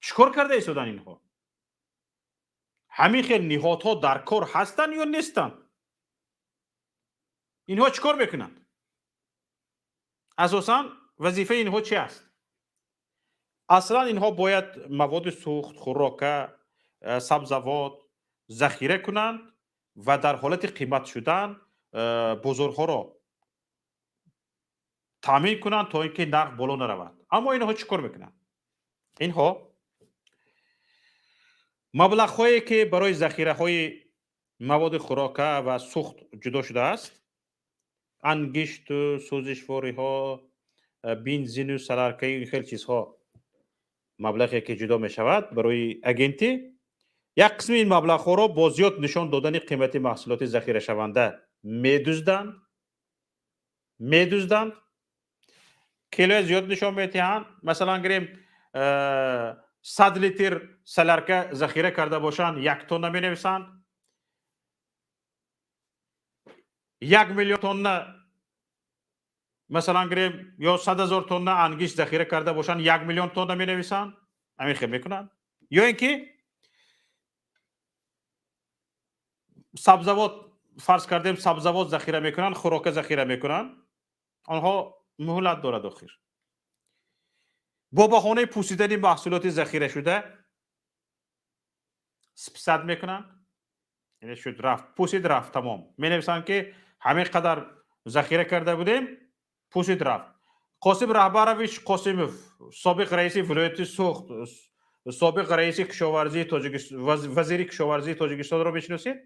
Чӣ кор карда истоданд инҳо? Ҳамин хел ниҳодҳо дар кор ҳастанд ё нестанд? Инҳо чӣ кор мекунанд? Асосан вазифаи инҳо чи аст? Аслан инҳо бояд маводи сӯхт, хӯрока, сабзавот захира кунанд ва дар ҳолати қимат шудан бозорҳоро таъмин кунанд, то ин ки нарх боло наравад. Аммо инҳо чӣ кор мекунанд? Инҳо маблағҳое, ки барои захираҳои маводи хӯрока ва сӯхт ҷудо шудааст, ангишту сӯзишвориҳо, бензину соляркаю ин хел чизҳо, маблағе ки ҷудо мешавад барои агентӣ, як қисми ин маблағҳоро бо зиёд нишон додани қимати маҳсулоти захирашаванда медузданд, килоя зиёд нишон медиҳанд. Масалан, гирем, 100 литр солярка захира карда бошанд, 1 тонна менависанд, 1 миллион тонна, масалан гирем, ё 100 ҳазор тонна ангишт захира карда бошанд, 1 миллион тонна менависанд. Ҳамин хел мекунанд. Ё ин ки сабзавот, фарз кардем, сабзавот захира мекунанд, хӯрока захира мекунанд, онҳо муҳлат дорад. Охир бо баҳонаи пӯсидани маҳсулоти захирашуда списать мекунанд, яъне шуд, рафт, пӯсид, рафт, тамом. Менависанд, ки ҳамин қадар захира карда будем, пӯсид, рафт. Қосим Раҳбарович Қосимов, собиқ раиси вилояти Суғд, собиқ раиси кишоварзии Тоҷикистон, вазири кишоварзии Тоҷикистонро мешиносед,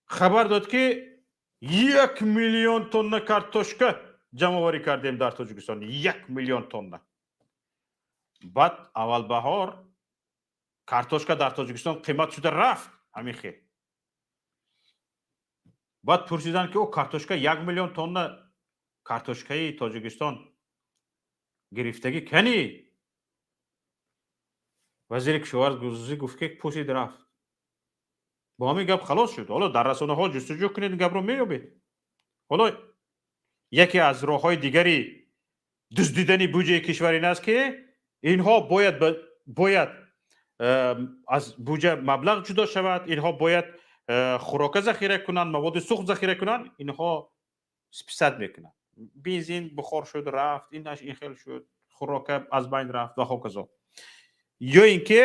хабар дод, ки 1 миллион тонна картошка ҷамъоварӣ кардем дар Тоҷикистон, 1 миллион тонна. Баъд аввал баҳор картошка дар Тоҷикистон қимат шуда рафт. Ҳамин хел. Баъд пурсиданд, ки о, картошка, 1 миллион тонна картошкаи Тоҷикистон гирифтагӣ кани? Вазири кишоварзӣ гуфт, ки пӯсид, рафт. Бо ҳамин гап халос шуд. Ҳоло дар расонаҳо ҷустуҷӯ кунед, гапро меёбед. Ҳоло яке аз роҳҳои дигари дуздидани буҷаи кишвар ин аст, ки инҳо бояд аз буҷа маблағ ҷудо шавад, инҳо бояд хӯрока захира кунанд, маводи сӯхт захира кунанд, инҳо списать мекунанд. Бензин бухор шуд, рафт, инаш ин хел шуд, хӯрока аз байн рафт ва ҳоказо. Ё ин ки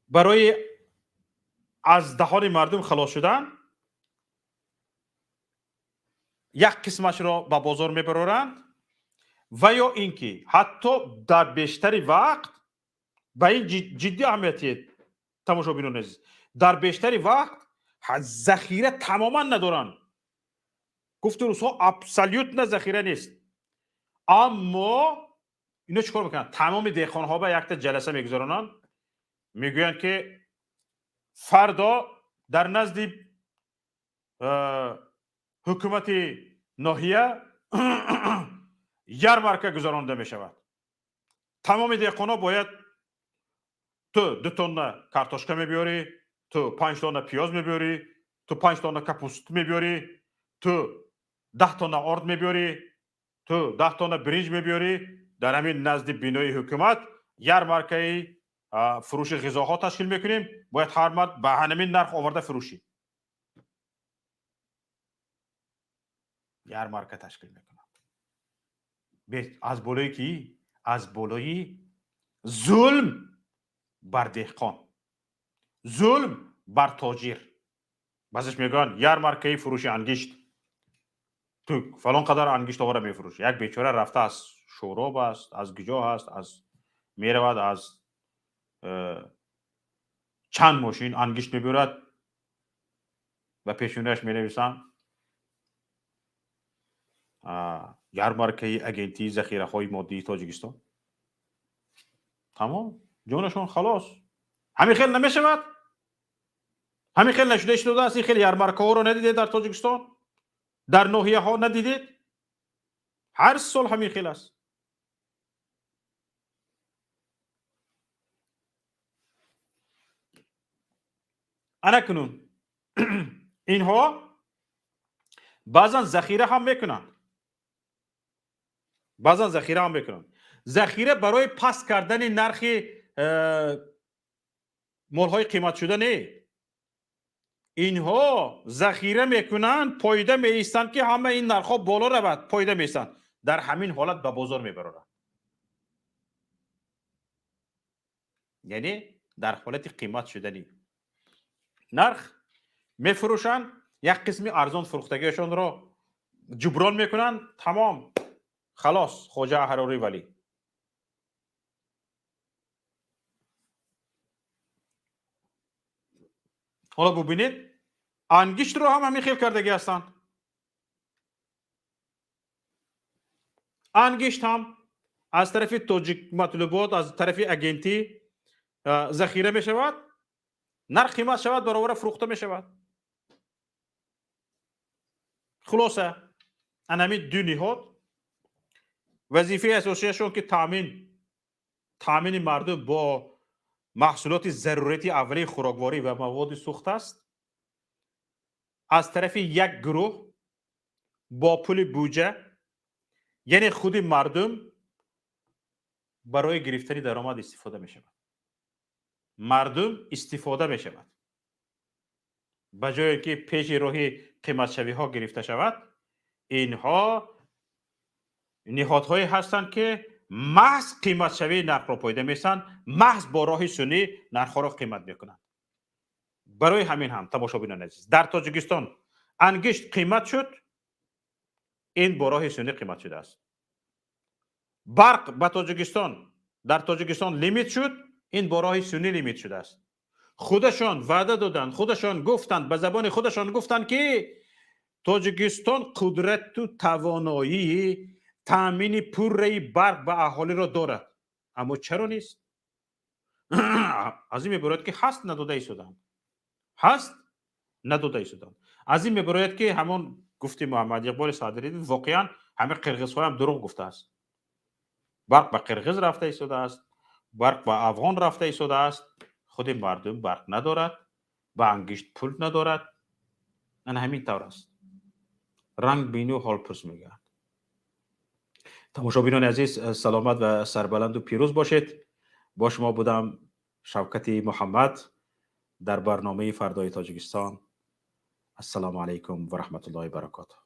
барои аз даҳони мардум халос шудан як қисмашро ба бозор мебароранд ва ё ин ки ҳатто дар бештари вақт, ба ин ҷиддӣ аҳамияти тамошобинони азиз, дар бештари вақт захира тамоман надоранд. Гуфти русҳо, абсолютно захира нест. Аммо ино чӣ кор мекунанд? Тамоми деҳқонҳо ба якта ҷаласа мегузаронанд, мегӯянд, ки фардо дар назди ҳукумати ноҳия ярмарка гузаронда мешавад. Тамоми деҳқонҳо бояд: ту 2 тонна картошка мебиёрӣ, ту 5 тонна пиёз мебиёрӣ, ту 5 тонна капуст мебиёрӣ, ту 10 тонна орд мебиёрӣ, ту 10 тонна биринҷ мебиёрӣ. Дар ҳамин назди бинои ҳукумат ярмаркаи фурӯши ғизоҳо ташкил мекунем, бояд ҳар мард ба ҳамин нарх оварда фурӯшӣ. Ярмарка ташкил мекунанд. Аз болои кӣ? Аз болои зулм бар деҳқон, зулм бар тоҷир. Баъзеш мегӯянд, ярмаркаи фурӯши ангишт, ту фалон қадар ангишт овара мефурӯшӣ. Як бечора рафта аз Шӯроб аст, аз куҷо ҳаст, аз меравад, аз чанд мошин ангишт мебиёрад, ба пешонааш менависанд ярмаркаи агентии захираҳои моддии Тоҷикистон. Тамом, ҷонашон халос. Ҳамин хел намешавад. Ҳамин хел нашуда истодааст. Ин хел ярмаркаҳоро надидед дар Тоҷикистон, дар ноҳияҳо надидед? Ҳар сол ҳамин хел аст. Ана кунун инҳо баъзан захира ҳам мекунанд, баъзан захира ҳам мекунанд. Захира барои паст кардани нархи молҳои қиматшуда не, инҳо захира мекунанд, пойда меистанд, ки ҳама ин нархҳо боло равад, пойда меистанд. Дар ҳамин ҳолат ба бозор мебароранд, яъне дар ҳолати қимат шудани нарх мефурӯшанд, як қисми арзон фурӯхтагиашонро ҷуброн мекунанд. Тамом, халос, хоҷа аҳрорӣ валӣ. Ҳоло бубинед, ангиштро ҳам ҳамин хел кардагӣ ҳастанд. Ангишт ҳам аз тарафи Тоҷик матлубот, аз тарафи агентӣ захира мешавад, нарх қимат шавад, баровара фурӯхта мешавад. Хулоса, анами ду ниҳод вазифаи асосияшон ки таъмини мардум бо маҳсулоти зарурияти аввалии хӯрокворӣ ва маводи сӯхт аст, аз тарафи як гурӯҳ бо пули буҷа, яъне худи мардум, барои гирифтани даромад истифода мешавад. Мардум истифода мешавад. Ба ҷое ки пеши роҳи қиматшавиҳо гирифта шавад, инҳо ниҳодҳое ҳастанд, ки маҳз қиматшавии нархро пойда месанд, маҳз бо роҳи сунъӣ нархҳоро қимат мекунанд. Барои ҳамин ҳам, тамошобинони азиз, дар Тоҷикистон ангишт қимат шуд, ин бо роҳи сунъӣ қимат шудааст. Барқ ба Тоҷикистон, дар Тоҷикистон лимит шуд, ин бо роҳи сунъӣ лимит шудааст. Худашон ваъда доданд, худашон гуфтанд, ба забони худашон гуфтанд, ки Тоҷикистон қудрату тавоноии таъмини пурраи барқ ба аҳолиро дорад. Аммо чаро нест? Аз ин мебарояд, ки ҳаст, надода истоданд, ҳаст, надода истоданд. Аз ин мебарояд, ки ҳамон гуфти Муҳаммад Иқболи Садриддин, воқеан ҳамин қирғизҳоям дурӯғ гуфтааст. Барқ ба қирғиз рафта истодааст, барқ ба афғон рафта истодааст, худи мардум барқ надорад, ба ангишт пул надорад. Ана ҳамин тавр аст. Ранг бину ҳол пурс мегӯянд. Тамошобинони азиз, саломат ва сарбаланду пирӯз бошед. Бо шумо будам Шавкати Муҳаммад дар барномаи Фардои Тоҷикистон. Ассалому алайкум ва раҳматуллоҳи баракотуҳ.